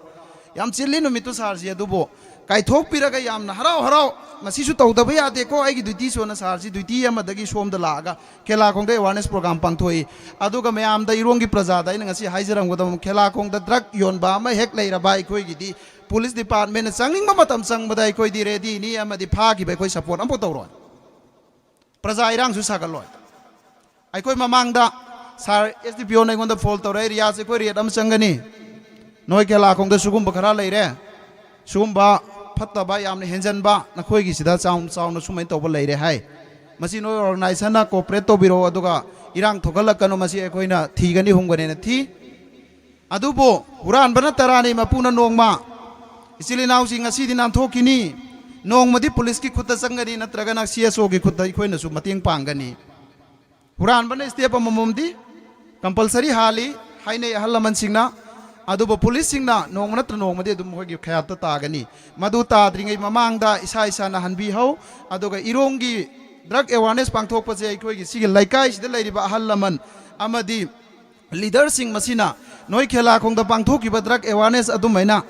ꯌꯥꯝ ꯆꯤꯜꯂꯤ ꯅꯨꯃꯤꯠꯇꯨ sirꯁꯤ, ꯑꯗꯨꯕꯨ ꯀꯥꯏꯊꯣꯛꯄꯤꯔꯒ ꯌꯥꯝꯅ ꯍꯔꯥꯎ ꯍꯔꯥꯎ, "ꯃꯁꯤꯁꯨ ꯇꯧꯗꯕ ꯌꯥꯗꯦꯀꯣ, ꯑꯩꯒꯤ ꯗ꯭ꯌꯨꯇꯤꯁꯨ" ꯑꯅ ꯁꯥꯔꯁꯤ ꯗ꯭ꯌꯨꯇꯤ ꯑꯃꯗꯒꯤ ꯁꯣꯝꯗ ꯂꯥꯛꯑꯒ ꯈꯦꯂꯥꯈꯣꯡꯗ ꯑꯦꯋꯥꯔꯅꯦꯁ ꯄ꯭ꯔꯣꯒ꯭ꯔꯥꯝ ꯄꯥꯡꯊꯣꯛꯏ꯫ ꯑꯗꯨꯒ ꯃꯌꯥꯝꯗ, ꯏꯔꯣꯡꯒꯤ ꯄ꯭ꯔꯖꯥꯗ ꯑꯩꯅ ꯉꯁꯤ ꯍꯥꯏꯖꯔꯝꯒꯗꯕ, ꯈꯦꯂꯥꯈꯣꯡꯗ ꯗ꯭ꯔꯒ ꯌꯣꯟꯕ ꯑꯃ ꯍꯦꯛ ꯂꯩꯔꯕ, ꯑꯩꯈꯣꯏꯒꯤꯗꯤ ꯄꯨꯂꯤꯁ ꯗꯤꯄꯥꯔꯠꯃꯦꯟꯅ ꯆꯪꯅꯤꯡꯕ ꯃꯇꯝ ꯆꯪꯕꯗ ꯑꯩꯈꯣꯏꯗꯤ ꯔꯦꯗꯤꯅꯤ, ꯑꯃꯗꯤ ꯐꯥꯈꯤꯕ ꯑꯩꯈꯣꯏ ꯁꯄꯣꯔꯠ ꯑꯃꯐꯥꯎ ꯇꯧꯔꯣꯏ꯫ ꯄ꯭ꯔꯖꯥ ꯏꯔꯥꯡꯁꯨ ꯁꯥꯒꯠꯂꯣꯏ꯫ ꯑꯩꯈꯣꯏ ꯃꯃꯥꯡꯗ ꯁꯥꯔ ꯑꯦꯁ ꯗꯤ ꯄꯤ ꯑꯣꯅ ꯑꯩꯉꯣꯟꯗ ꯐꯣꯟ ꯇꯧꯔꯛꯑꯦ, "ꯔꯤꯌꯥꯖ, ꯑꯩꯈꯣꯏ ꯔꯦꯠ ꯑꯃ ꯆꯪꯒꯅꯤ, ꯅꯣꯏ ꯈꯦꯂꯥꯈꯣꯡꯗ ꯁꯤꯒꯨꯝꯕ ꯈꯔ ꯂꯩꯔꯦ, ꯁꯤꯒꯨꯝꯕ ꯐꯠꯇꯕ ꯌꯥꯝꯅ ꯍꯦꯟꯖꯟꯕ ꯅꯈꯣꯏꯒꯤꯁꯤꯗ ꯆꯥꯎꯅ ꯆꯥꯎꯅ ꯁꯨꯃꯥꯏꯅ ꯇꯧꯕ ꯂꯩꯔꯦ" ꯍꯥꯏ꯫ "ꯃꯁꯤ ꯅꯣꯏ ꯑꯣꯔꯒꯅꯥꯏꯖꯦꯁꯟꯅ ꯀꯣꯑꯣꯄꯔꯦꯠ ꯇꯧꯕꯤꯔꯛꯑꯣ, ꯑꯗꯨꯒ ꯏꯔꯥꯡ ꯊꯣꯛꯍꯜꯂꯛꯀꯅꯨ, ꯃꯁꯤ ꯑꯩꯈꯣꯏꯅ ꯊꯤꯒꯅꯤ ꯍꯨꯝꯒꯅꯤꯅ" ꯊꯤ꯫ ꯑꯗꯨꯕꯨ ꯍꯨꯔꯥꯟꯕꯅ ꯇꯔꯥꯅꯤ, ꯃꯄꯨꯅ ꯅꯣꯡꯃ꯫ ꯏꯆꯤꯜ ꯏꯅꯥꯎꯁꯤꯡ ꯉꯁꯤꯗꯤ ꯅꯥꯟꯊꯣꯛꯈꯤꯅꯤ, ꯅꯣꯡꯃꯗꯤ ꯄꯨꯂꯤꯁꯀꯤ ꯈꯨꯠꯇ ꯆꯪꯒꯅꯤ, ꯅꯠꯇ꯭ꯔꯒꯅ ꯁꯤ ꯑꯦꯁ ꯑꯣꯒꯤ ꯈꯨꯠꯇ ꯑꯩꯈꯣꯏꯅꯁꯨ ꯃꯇꯦꯡ ꯄꯥꯡꯒꯅꯤ꯫ ꯍꯨꯔꯥꯟꯕꯅ ꯁ꯭ꯇꯦꯞ ꯑꯃꯃꯝꯗꯤ ꯀꯝꯄꯜꯁꯔꯤ ꯍꯥꯜꯂꯤ ꯍꯥꯏꯅꯩ ꯑꯍꯜ ꯂꯃꯟꯁꯤꯡꯅ, ꯑꯗꯨꯕꯨ ꯄꯨꯂꯤꯁꯁꯤꯡꯅ ꯅꯣꯡꯃ ꯅꯠꯇ꯭ꯔ ꯅꯣꯡꯃꯗꯤ ꯑꯗꯨꯝ ꯃꯈꯣꯏꯒꯤ ꯈꯌꯥꯠꯇ ꯇꯥꯒꯅꯤ꯫ ꯃꯗꯨ ꯇꯥꯗ꯭ꯔꯤꯉꯩ ꯃꯃꯥꯡꯗ ꯏꯁꯥ ꯏꯁꯥꯅ ꯍꯟꯕꯤꯍꯧ꯫ ꯑꯗꯨꯒ ꯏꯔꯣꯡꯒꯤ ꯗ꯭ꯔꯒ ꯑꯦꯋꯥꯔꯅꯦꯁ ꯄꯥꯡꯊꯣꯛꯄꯁꯦ ꯑꯩꯈꯣꯏꯒꯤ ꯁꯤꯒꯤ ꯂꯩꯀꯥꯏꯁꯤꯗ ꯂꯩꯔꯤꯕ ꯑꯍꯜ ꯂꯃꯟ ꯑꯃꯗꯤ ꯂꯤꯗꯔꯁꯤꯡ ꯃꯁꯤꯅ ꯅꯣꯏ ꯈꯦꯂꯥꯈꯣꯡꯗ ꯄꯥꯡꯊꯣꯛꯈꯤꯕ ꯗ꯭ꯔꯒ ꯑꯦꯋꯥꯔꯅꯦꯁ ꯑꯗꯨꯃꯥꯏꯅ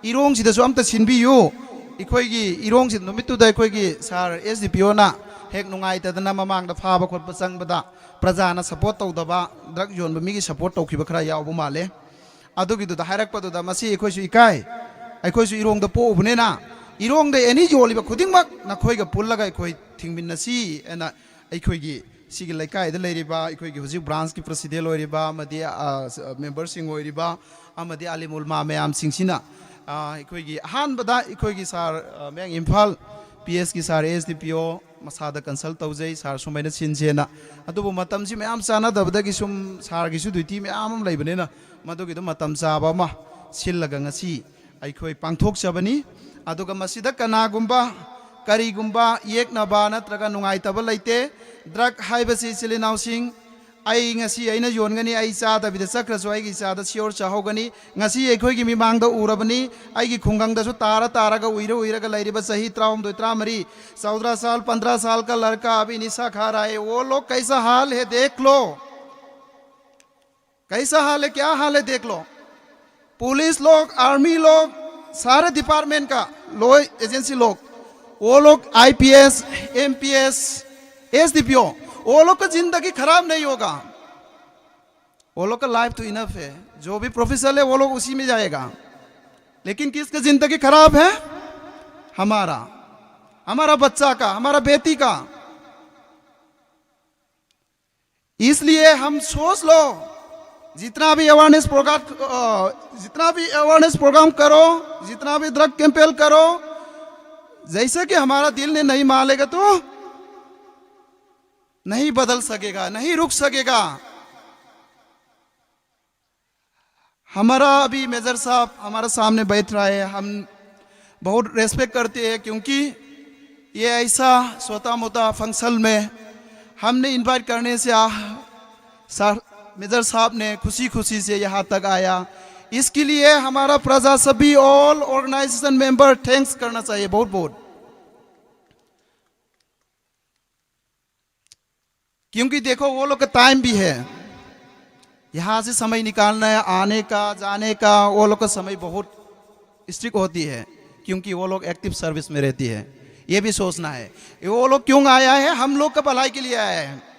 ꯏꯔꯣꯡꯁꯤꯗꯁꯨ ꯑꯝꯇ ꯁꯤꯟꯕꯤꯌꯨ꯫ ꯑꯩꯈꯣꯏꯒꯤ ꯏꯔꯣꯡꯁꯤ ꯅꯨꯃꯤꯠꯇꯨꯗ ꯑꯩꯈꯣꯏꯒꯤ ꯁꯥꯔ ꯑꯦꯁ ꯗꯤ ꯄꯤ ꯑꯣꯅ ꯍꯦꯛ ꯅꯨꯡꯉꯥꯏꯇꯗꯅ ꯃꯃꯥꯡꯗ ꯐꯥꯕ ꯈꯣꯠꯄ ꯆꯪꯕꯗ ꯄ꯭ꯔꯖꯥꯅ ꯁꯄꯣꯔꯠ ꯇꯧꯗꯕ, ꯗ꯭ꯔꯒ ꯌꯣꯟꯕ ꯃꯤꯒꯤ ꯁꯄꯣꯔꯠ ꯇꯧꯈꯤꯕ ꯈꯔ ꯌꯥꯎꯕ ꯃꯥꯜꯂꯦ꯫ ꯑꯗꯨꯒꯤꯗꯨꯗ ꯍꯥꯏꯔꯛꯄꯗꯨꯗ ꯃꯁꯤ ꯑꯩꯈꯣꯏꯁꯨ ꯏꯀꯥꯏ, ꯑꯩꯈꯣꯏꯁꯨ ꯏꯔꯣꯡꯗ ꯄꯣꯛꯎꯕꯅꯤꯅ ꯏꯔꯣꯡꯗ ꯑꯦꯅꯤ ꯌꯣꯜꯂꯤꯕ ꯈꯨꯗꯤꯡꯃꯛ ꯅꯈꯣꯏꯒ ꯄꯨꯜꯂꯒ ꯑꯩꯈꯣꯏ ꯊꯤꯡꯃꯤꯟꯅꯁꯤ ꯍꯥꯏꯅ ꯑꯩꯈꯣꯏꯒꯤ ꯁꯤꯒꯤ ꯂꯩꯀꯥꯏꯗ ꯂꯩꯔꯤꯕ ꯑꯩꯈꯣꯏꯒꯤ ꯍꯧꯖꯤꯛ ꯕ꯭ꯔꯥꯟꯁꯀꯤ ꯄ꯭ꯔꯁꯤꯗꯦꯟ ꯑꯣꯏꯔꯤꯕ ꯑꯃꯗꯤ, ꯑ, ꯃꯦꯝꯕꯔꯁꯤꯡ ꯑꯣꯏꯔꯤꯕ ꯑꯃꯗꯤ ꯑꯥꯂꯤꯝ ꯎꯂꯃꯥ ꯃꯌꯥꯝꯁꯤꯡꯁꯤꯅ, ꯑ, ꯑꯩꯈꯣꯏꯒꯤ ꯑꯍꯥꯟꯕꯗ ꯑꯩꯈꯣꯏꯒꯤ ꯁꯥꯔ, ꯑ, ꯃꯌꯥꯡ ꯏꯝꯐꯥꯜ ꯄꯤ ꯑꯦꯁꯀꯤ ꯁꯥꯔ ꯑꯦꯁ ꯗꯤ ꯄꯤ ꯑꯣ ꯃꯁꯥꯗ ꯀꯟꯁꯜ ꯇꯧꯖꯩ, "ꯁꯥꯔ ꯁꯨꯃꯥꯏꯅ ꯁꯤꯟꯁꯦꯅ"꯫ ꯑꯗꯨꯕꯨ ꯃꯇꯝꯁꯤ ꯃꯌꯥꯝ ꯆꯥꯟꯅꯗꯕꯗꯒꯤ ꯁꯨꯝ ꯁꯥꯔꯒꯤꯁꯨ ꯗ꯭ꯌꯨꯇꯤ ꯃꯌꯥꯝ ꯑꯃ ꯂꯩꯕꯅꯤꯅ ꯃꯗꯨꯒꯤꯗꯣ ꯃꯇꯝ ꯆꯥꯕ ꯑꯃ ꯁꯤꯜꯂꯒ ꯉꯁꯤ ꯑꯩꯈꯣꯏ ꯄꯥꯡꯊꯣꯛꯆꯕꯅꯤ꯫ ꯑꯗꯨꯒ ꯃꯁꯤꯗ ꯀꯅꯥꯒꯨꯝꯕ ꯀꯔꯤꯒꯨꯝꯕ ꯌꯦꯛꯅꯕ ꯅꯠꯇ꯭ꯔꯒ ꯅꯨꯡꯉꯥꯏꯇꯕ ꯂꯩꯇꯦ꯫ ꯗ꯭ꯔꯒ ꯍꯥꯏꯕꯁꯤ, ꯏꯆꯤꯜ ꯏꯅꯥꯎꯁꯤꯡ, ꯑꯩ ꯉꯁꯤ ꯑꯩꯅ ꯌꯣꯟꯒꯅꯤ, ꯑꯩ ꯆꯥꯗꯕꯤꯗ ꯆꯠꯈ꯭ꯔꯁꯨ ꯑꯩꯒꯤ ꯏꯆꯥꯗ ꯁꯤꯌꯣꯔ ꯆꯥꯍꯧꯒꯅꯤ꯫ ꯉꯁꯤ ꯑꯩꯈꯣꯏꯒꯤ ꯃꯤꯃꯥꯡꯗ ꯎꯔꯕꯅꯤ, ꯑꯩꯒꯤ ꯈꯨꯡꯒꯪꯗꯁꯨ ꯇꯥꯔ ꯇꯥꯔꯒ ꯎꯏꯔ ꯎꯏꯔꯒ ꯂꯩꯔꯤꯕ ꯆꯍꯤ ꯇꯔꯥꯍꯨꯝꯗꯣꯏ, ꯇꯔꯥꯃꯔꯤ, "ꯆꯧꯗ꯭ꯔꯥ ꯁꯥꯜ, ꯄꯟꯗ꯭ꯔꯥ ꯁꯥꯜ ꯀ ꯂꯔꯀꯥ ꯑꯕꯤ ꯅꯤꯁꯥ ꯈꯥ ꯔꯍꯥ ꯍꯦ, ꯋꯣ ꯂꯣꯒ ꯀꯩꯁꯥ ꯍꯥꯜ ꯍꯦ, ꯗꯦꯈ ꯂꯣ, ꯀꯩꯁꯥ ꯍꯥꯜ ꯍꯦ, ꯀꯌꯥ ꯍꯥꯜ ꯍꯦ, ꯗꯦꯈ ꯂꯣ, ꯄꯨꯂꯤꯁ ꯂꯣꯒ, ꯑꯥꯔꯃꯤ ꯂꯣꯒ, सारे डिपार्टमेंट का, लॉ एजेंसी लोग, वो लोग आईपीएस, एमपीएस, एसडीपीओ, वो लोग का जिंदगी खराब नहीं होगा। वो लोग का लाइफ तो इनफ है, जो भी प्रोफेशनल है वो लोग उसी में जाएगा। लेकिन किसकी जिंदगी खराब है? हमारा, हमारा बच्चा का, हमारा बेटी का। इसलिए हम सोच लो, जितना भी अवेयरनेस प्रोग्राम, जितना भी अवेयरनेस प्रोग्राम करो, जितना भी ड्रग कैंपेन करो, जैसे कि हमारा दिल ने नहीं मानेगा तो नहीं बदल सकेगा, नहीं रुक सकेगा। हमारा अभी मेजर साहब हमारे सामने बैठ रहा है, हम बहुत रेस्पेक्ट करते हैं, क्योंकि ये ऐसा छोटा मोटा फंक्शन में हमने इनवाइट करने से आ, सर, मेजर साहब ने खुशी खुशी से यहाँ तक आया। इसके लिए हमारा प्रजा सभी, ऑल ऑर्गेनाइजेशन मेंबर, थैंक्स करना चाहिए बहुत बहुत। क्योंकि देखो, वो लोग का टाइम भी है, यहाँ से समय निकालना है, आने का, जाने का, वो लोग का समय बहुत स्ट्रिक्ट होती है, क्योंकि वो लोग एक्टिव सर्विस में रहती है। ये भी सोचना है, ये वो लोग क्यों आया है? हम लोग का भलाई के लिए आया है।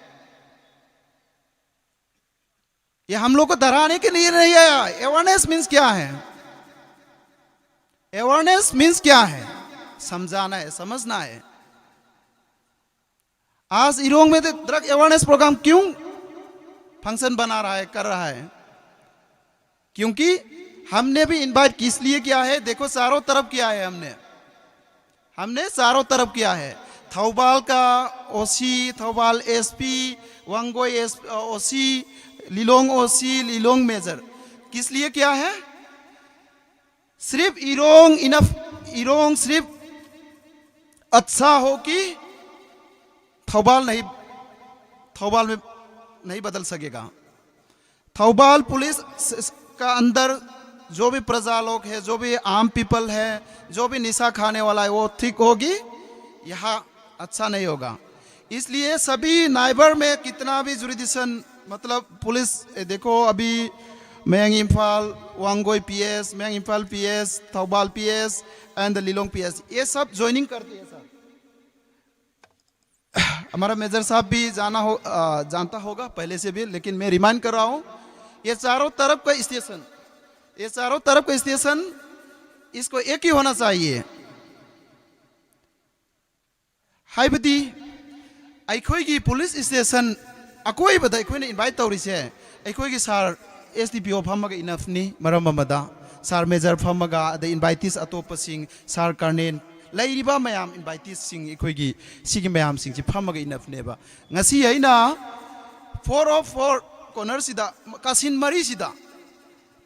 ये हम लोग को डराने के लिए नहीं आया। अवेयरनेस मीन्स क्या है? अवेयरनेस मीन्स क्या है? समझाना है, समझना है। आज इरोंग में ड्रग अवेयरनेस प्रोग्राम क्यों फंक्शन बना रहा है, कर रहा है? क्योंकि हमने भी इनवाइट किस लिए किया है? देखो, चारों तरफ किया है हमने, हमने चारों तरफ किया है। थौबाल का ओसी, थौबाल एसपी, वांगोई एस ओसी, लिलोंग ओसी, लिलोंग मेजर। किस लिए किया है? सिर्फ इरोंग इनफ, इरोंग सिर्फ अच्छा हो कि थौबाल नहीं, थौबाल में नहीं बदल सकेगा। थौबाल पुलिस स- स- का अंदर जो भी प्रजा लोग है, जो भी आम पीपल है, जो भी निशा खाने वाला है, वो ठीक होगी। यहाँ अच्छा नहीं होगा। इसलिए सभी नाइबर में कितना भी जुरिडिक्शन, मतलब पुलिस, ए, देखो, अभी Mayang Imphal, Wangoi P S, Mayang Imphal P S, Thoubal P S, and the Lilong P S, ये सब ज्वाइनिंग करते हैं सर। हमारा मेजर साहब भी जाना हो, आ, जानता होगा पहले से भी, लेकिन मैं रिमाइंड कर रहा हूँ, ये चारों तरफ का स्टेशन, ये चारों तरफ का स्टेशन, इसको एक ही होना चाहिए। ꯍꯥꯏꯕꯗꯤ ꯑꯩꯈꯣꯏꯒꯤ ꯄꯨꯂꯤꯁ ꯁ꯭ꯇꯦꯁꯟ ꯑꯀꯣꯏꯕꯗ ꯑꯩꯈꯣꯏꯅ ꯏꯟꯚꯥꯏꯠ ꯇꯧꯔꯤꯁꯦ, ꯑꯩꯈꯣꯏꯒꯤ ꯁꯥꯔ ꯑꯦꯁ ꯗꯤ ꯄꯤ ꯑꯣ ꯐꯝꯃꯒ ꯏꯅꯐꯅꯤ, ꯃꯔꯝ ꯑꯃꯗ ꯁꯥꯔ ꯃꯦꯖꯔ ꯐꯝꯃꯒ, ꯑꯗꯩ ꯏꯟꯚꯥꯏꯇꯤꯁ ꯑꯇꯣꯞꯄꯁꯤꯡ, ꯁꯥꯔ ꯀꯔꯅꯦꯜ, ꯂꯩꯔꯤꯕ ꯃꯌꯥꯝ ꯏꯟꯚꯥꯏꯇꯤꯁꯁꯤꯡ, ꯑꯩꯈꯣꯏꯒꯤ ꯁꯤꯒꯤ ꯃꯌꯥꯝꯁꯤꯡꯁꯤ ꯐꯝꯃꯒ ꯏꯅꯐꯅꯦꯕ꯫ ꯉꯁꯤ ꯑꯩꯅ ꯐꯣꯔ ꯑꯣꯐ ꯐꯣꯔ ꯀꯣꯅꯔꯁꯤꯗ, ꯀꯥꯁꯤꯟ ꯃꯔꯤꯁꯤꯗ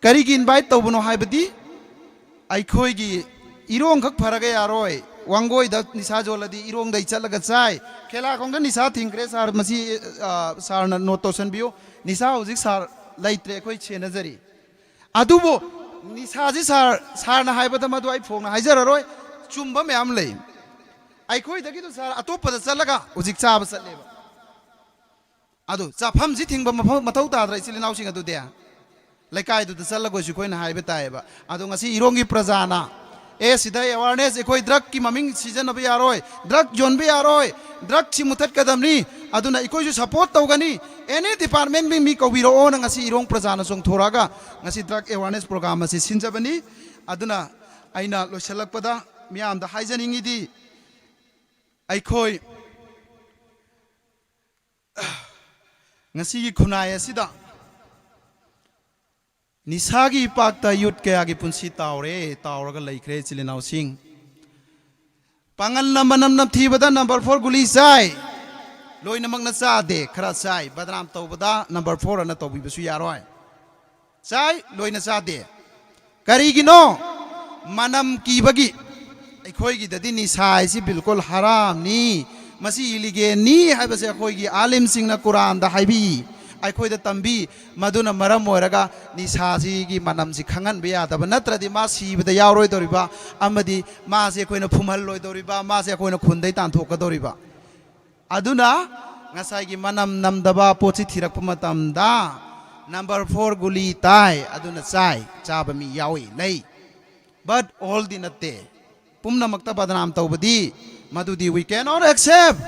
ꯀꯔꯤꯒꯤ ꯏꯟꯚꯥꯏꯠ ꯇꯧꯕꯅꯣ ꯍꯥꯏꯕꯗꯤ, ꯑꯩꯈꯣꯏꯒꯤ ꯏꯔꯣꯡꯈꯛ ꯐꯔꯒ ꯌꯥꯔꯣꯏ꯫ ꯋꯥꯡꯒꯣꯏꯗ ꯅꯤꯁꯥ ꯌꯣꯜꯂꯗꯤ ꯏꯔꯣꯡꯗꯩ ꯆꯠꯂꯒ ꯆꯥꯏ꯫ ꯈꯦꯂꯥꯈꯣꯡꯗ ꯅꯤꯁꯥ ꯊꯤꯡꯈ꯭ꯔꯦ ꯁꯥꯔ, ꯃꯁꯤ, ꯑ, ꯁꯥꯔꯅ ꯅꯣꯠ ꯇꯧꯁꯟꯕꯤꯌꯨ꯫ ꯅꯤꯁꯥ ꯍꯧꯖꯤꯛ ꯁꯥꯔ ꯂꯩꯇ꯭ꯔꯦ, ꯑꯩꯈꯣꯏ ꯁꯦꯟꯅꯖꯔꯤ꯫ ꯑꯗꯨꯕꯨ ꯅꯤꯁꯥꯁꯤ ꯁꯥꯔ, ꯁꯥꯔꯅ ꯍꯥꯏꯕꯗ ꯃꯗꯨ ꯑꯩ ꯐꯣꯡꯅ ꯍꯥꯏꯖꯔꯔꯣꯏ, ꯆꯨꯝꯕ ꯃꯌꯥꯝ ꯂꯩ꯫ ꯑꯩꯈꯣꯏꯗꯒꯤꯗꯨ ꯁꯥꯔ ꯑꯇꯣꯞꯄꯗ ꯆꯠꯂꯒ ꯍꯧꯖꯤꯛ ꯆꯥꯕ ꯆꯠꯂꯦꯕ꯫ ꯑꯗꯨ ꯆꯥꯐꯝꯁꯤ ꯊꯤꯡꯕ ꯃꯐꯝ, ꯃꯊꯧ ꯇꯥꯗ꯭ꯔꯥ ꯏꯆꯤꯜ ꯏꯅꯥꯎꯁꯤꯡ ꯑꯗꯨꯗꯤ? ꯂꯩꯀꯥꯏꯗꯨꯗ ꯆꯠꯂꯒꯁꯨ ꯑꯩꯈꯣꯏꯅ ꯍꯥꯏꯕ ꯇꯥꯏꯌꯦꯕ꯫ ꯑꯗꯣ ꯉꯁꯤ ꯏꯔꯣꯡꯒꯤ ꯄ꯭ꯔꯖꯥꯅ, ꯑꯦ, ꯁꯤꯗ ꯑꯦꯋꯥꯔꯅꯦꯁ, ꯑꯩꯈꯣꯏ ꯗ꯭ꯔꯒꯀꯤ ꯃꯃꯤꯡ ꯁꯤꯖꯤꯟꯅꯕ ꯌꯥꯔꯣꯏ, ꯗ꯭ꯔꯒ ꯌꯣꯟꯕ ꯌꯥꯔꯣꯏ, ꯗ꯭ꯔꯒꯁꯤ ꯃꯨꯊꯠꯀꯗꯕꯅꯤ, ꯑꯗꯨꯅ ꯑꯩꯈꯣꯏꯁꯨ ꯁꯄꯣꯔꯠ ꯇꯧꯒꯅꯤ, ꯑꯦꯅꯤ ꯗꯤꯄꯥꯔꯠꯃꯦꯟꯒꯤ ꯃꯤ ꯀꯧꯕꯤꯔꯛꯑꯣꯅ ꯉꯁꯤ ꯏꯔꯣꯡ ꯄ꯭ꯔꯖꯥꯅ ꯆꯣꯡꯊꯣꯔꯛꯑꯒ ꯉꯁꯤ ꯗ꯭ꯔꯒ ꯑꯦꯋꯥꯔꯅꯦꯁ ꯄ꯭ꯔꯣꯒ꯭ꯔꯥꯝ ꯑꯁꯤ ꯁꯤꯟꯖꯕꯅꯤ꯫ ꯑꯗꯨꯅ ꯑꯩꯅ ꯂꯣꯏꯁꯤꯜꯂꯛꯄꯗ ꯃꯤꯌꯥꯝꯗ ꯍꯥꯏꯖꯅꯤꯡꯉꯤꯗꯤ, ꯑꯩꯈꯣꯏ ꯉꯁꯤꯒꯤ ꯈꯨꯟꯅꯥꯏ ꯑꯁꯤꯗ ꯅꯤꯁꯥꯒꯤ ꯏꯄꯥꯛꯇ ꯌꯨꯠ ꯀꯌꯥꯒꯤ ꯄꯨꯟꯁꯤ ꯇꯥꯎꯔꯦ, ꯇꯥꯎꯔꯒ ꯂꯩꯈ꯭ꯔꯦ ꯏꯆꯤꯜ ꯏꯅꯥꯎꯁꯤꯡ꯫ ꯄꯥꯡꯒꯜꯅ ꯃꯅꯝ ꯅꯝꯊꯤꯕꯗ ꯅꯝꯕꯔ ꯐꯣꯔ ꯒꯨꯂꯤ ꯆꯥꯏ, ꯂꯣꯏꯅꯃꯛꯅ ꯆꯥꯗꯦ, ꯈꯔ ꯆꯥꯏ꯫ ꯕꯗꯅꯥꯝ ꯇꯧꯕꯗ ꯅꯝꯕꯔ ꯐꯣꯔ ꯑꯅ ꯇꯧꯕꯤꯕꯁꯨ ꯌꯥꯔꯣꯏ꯫ ꯆꯥꯏ, ꯂꯣꯏꯅ ꯆꯥꯗꯦ꯫ ꯀꯔꯤꯒꯤꯅꯣ? ꯃꯅꯝ ꯀꯤꯕꯒꯤ꯫ ꯑꯩꯈꯣꯏꯒꯤꯗꯗꯤ ꯅꯤꯁꯥ ꯍꯥꯏꯁꯤ ꯕꯤꯜꯀꯨꯜ ꯍꯔꯥꯝꯅꯤ, ꯃꯁꯤ ꯏꯂꯤꯒꯦꯜꯅꯤ ꯍꯥꯏꯕꯁꯦ ꯑꯩꯈꯣꯏꯒꯤ ꯑꯥꯂꯤꯝꯁꯤꯡꯅ ꯀꯨꯔꯥꯟꯗ ꯍꯥꯏꯕꯤ, ꯑꯩꯈꯣꯏꯗ ꯇꯝꯕꯤ꯫ ꯃꯗꯨꯅ ꯃꯔꯝ ꯑꯣꯏꯔꯒ ꯅꯤꯁꯥꯁꯤꯒꯤ ꯃꯅꯝꯁꯤ ꯈꯪꯍꯟꯕ ꯌꯥꯗꯕ, ꯅꯠꯇ꯭ꯔꯗꯤ ꯃꯥ ꯁꯤꯕꯗ ꯌꯥꯎꯔꯣꯏꯗꯧꯔꯤꯕ ꯑꯃꯗꯤ ꯃꯥꯁꯦ ꯑꯩꯈꯣꯏꯅ ꯐꯨꯝꯍꯜꯂꯣꯏꯗꯧꯔꯤꯕ, ꯃꯥꯁꯦ ꯑꯩꯈꯣꯏꯅ ꯈꯨꯟꯗꯩ ꯇꯥꯟꯊꯣꯛꯀꯗꯧꯔꯤꯕ꯫ ꯑꯗꯨꯅ ꯉꯁꯥꯏꯒꯤ ꯃꯅꯝ ꯅꯝꯗꯕ ꯄꯣꯠꯁꯤ ꯊꯤꯔꯛꯄ ꯃꯇꯝꯗ Number four ꯒꯨꯂꯤ ꯇꯥꯏ, ꯑꯗꯨꯅ ꯆꯥꯏ, ꯆꯥꯕ ꯃꯤ ꯌꯥꯎꯏ, ꯂꯩ꯫ But all ꯗꯤ ꯅꯠꯇꯦ꯫ ꯄꯨꯝꯅꯃꯛꯇ ꯕꯗꯅꯥꯝ ꯇꯧꯕꯗꯤ, ꯃꯗꯨꯗꯤ we cannot accept꯫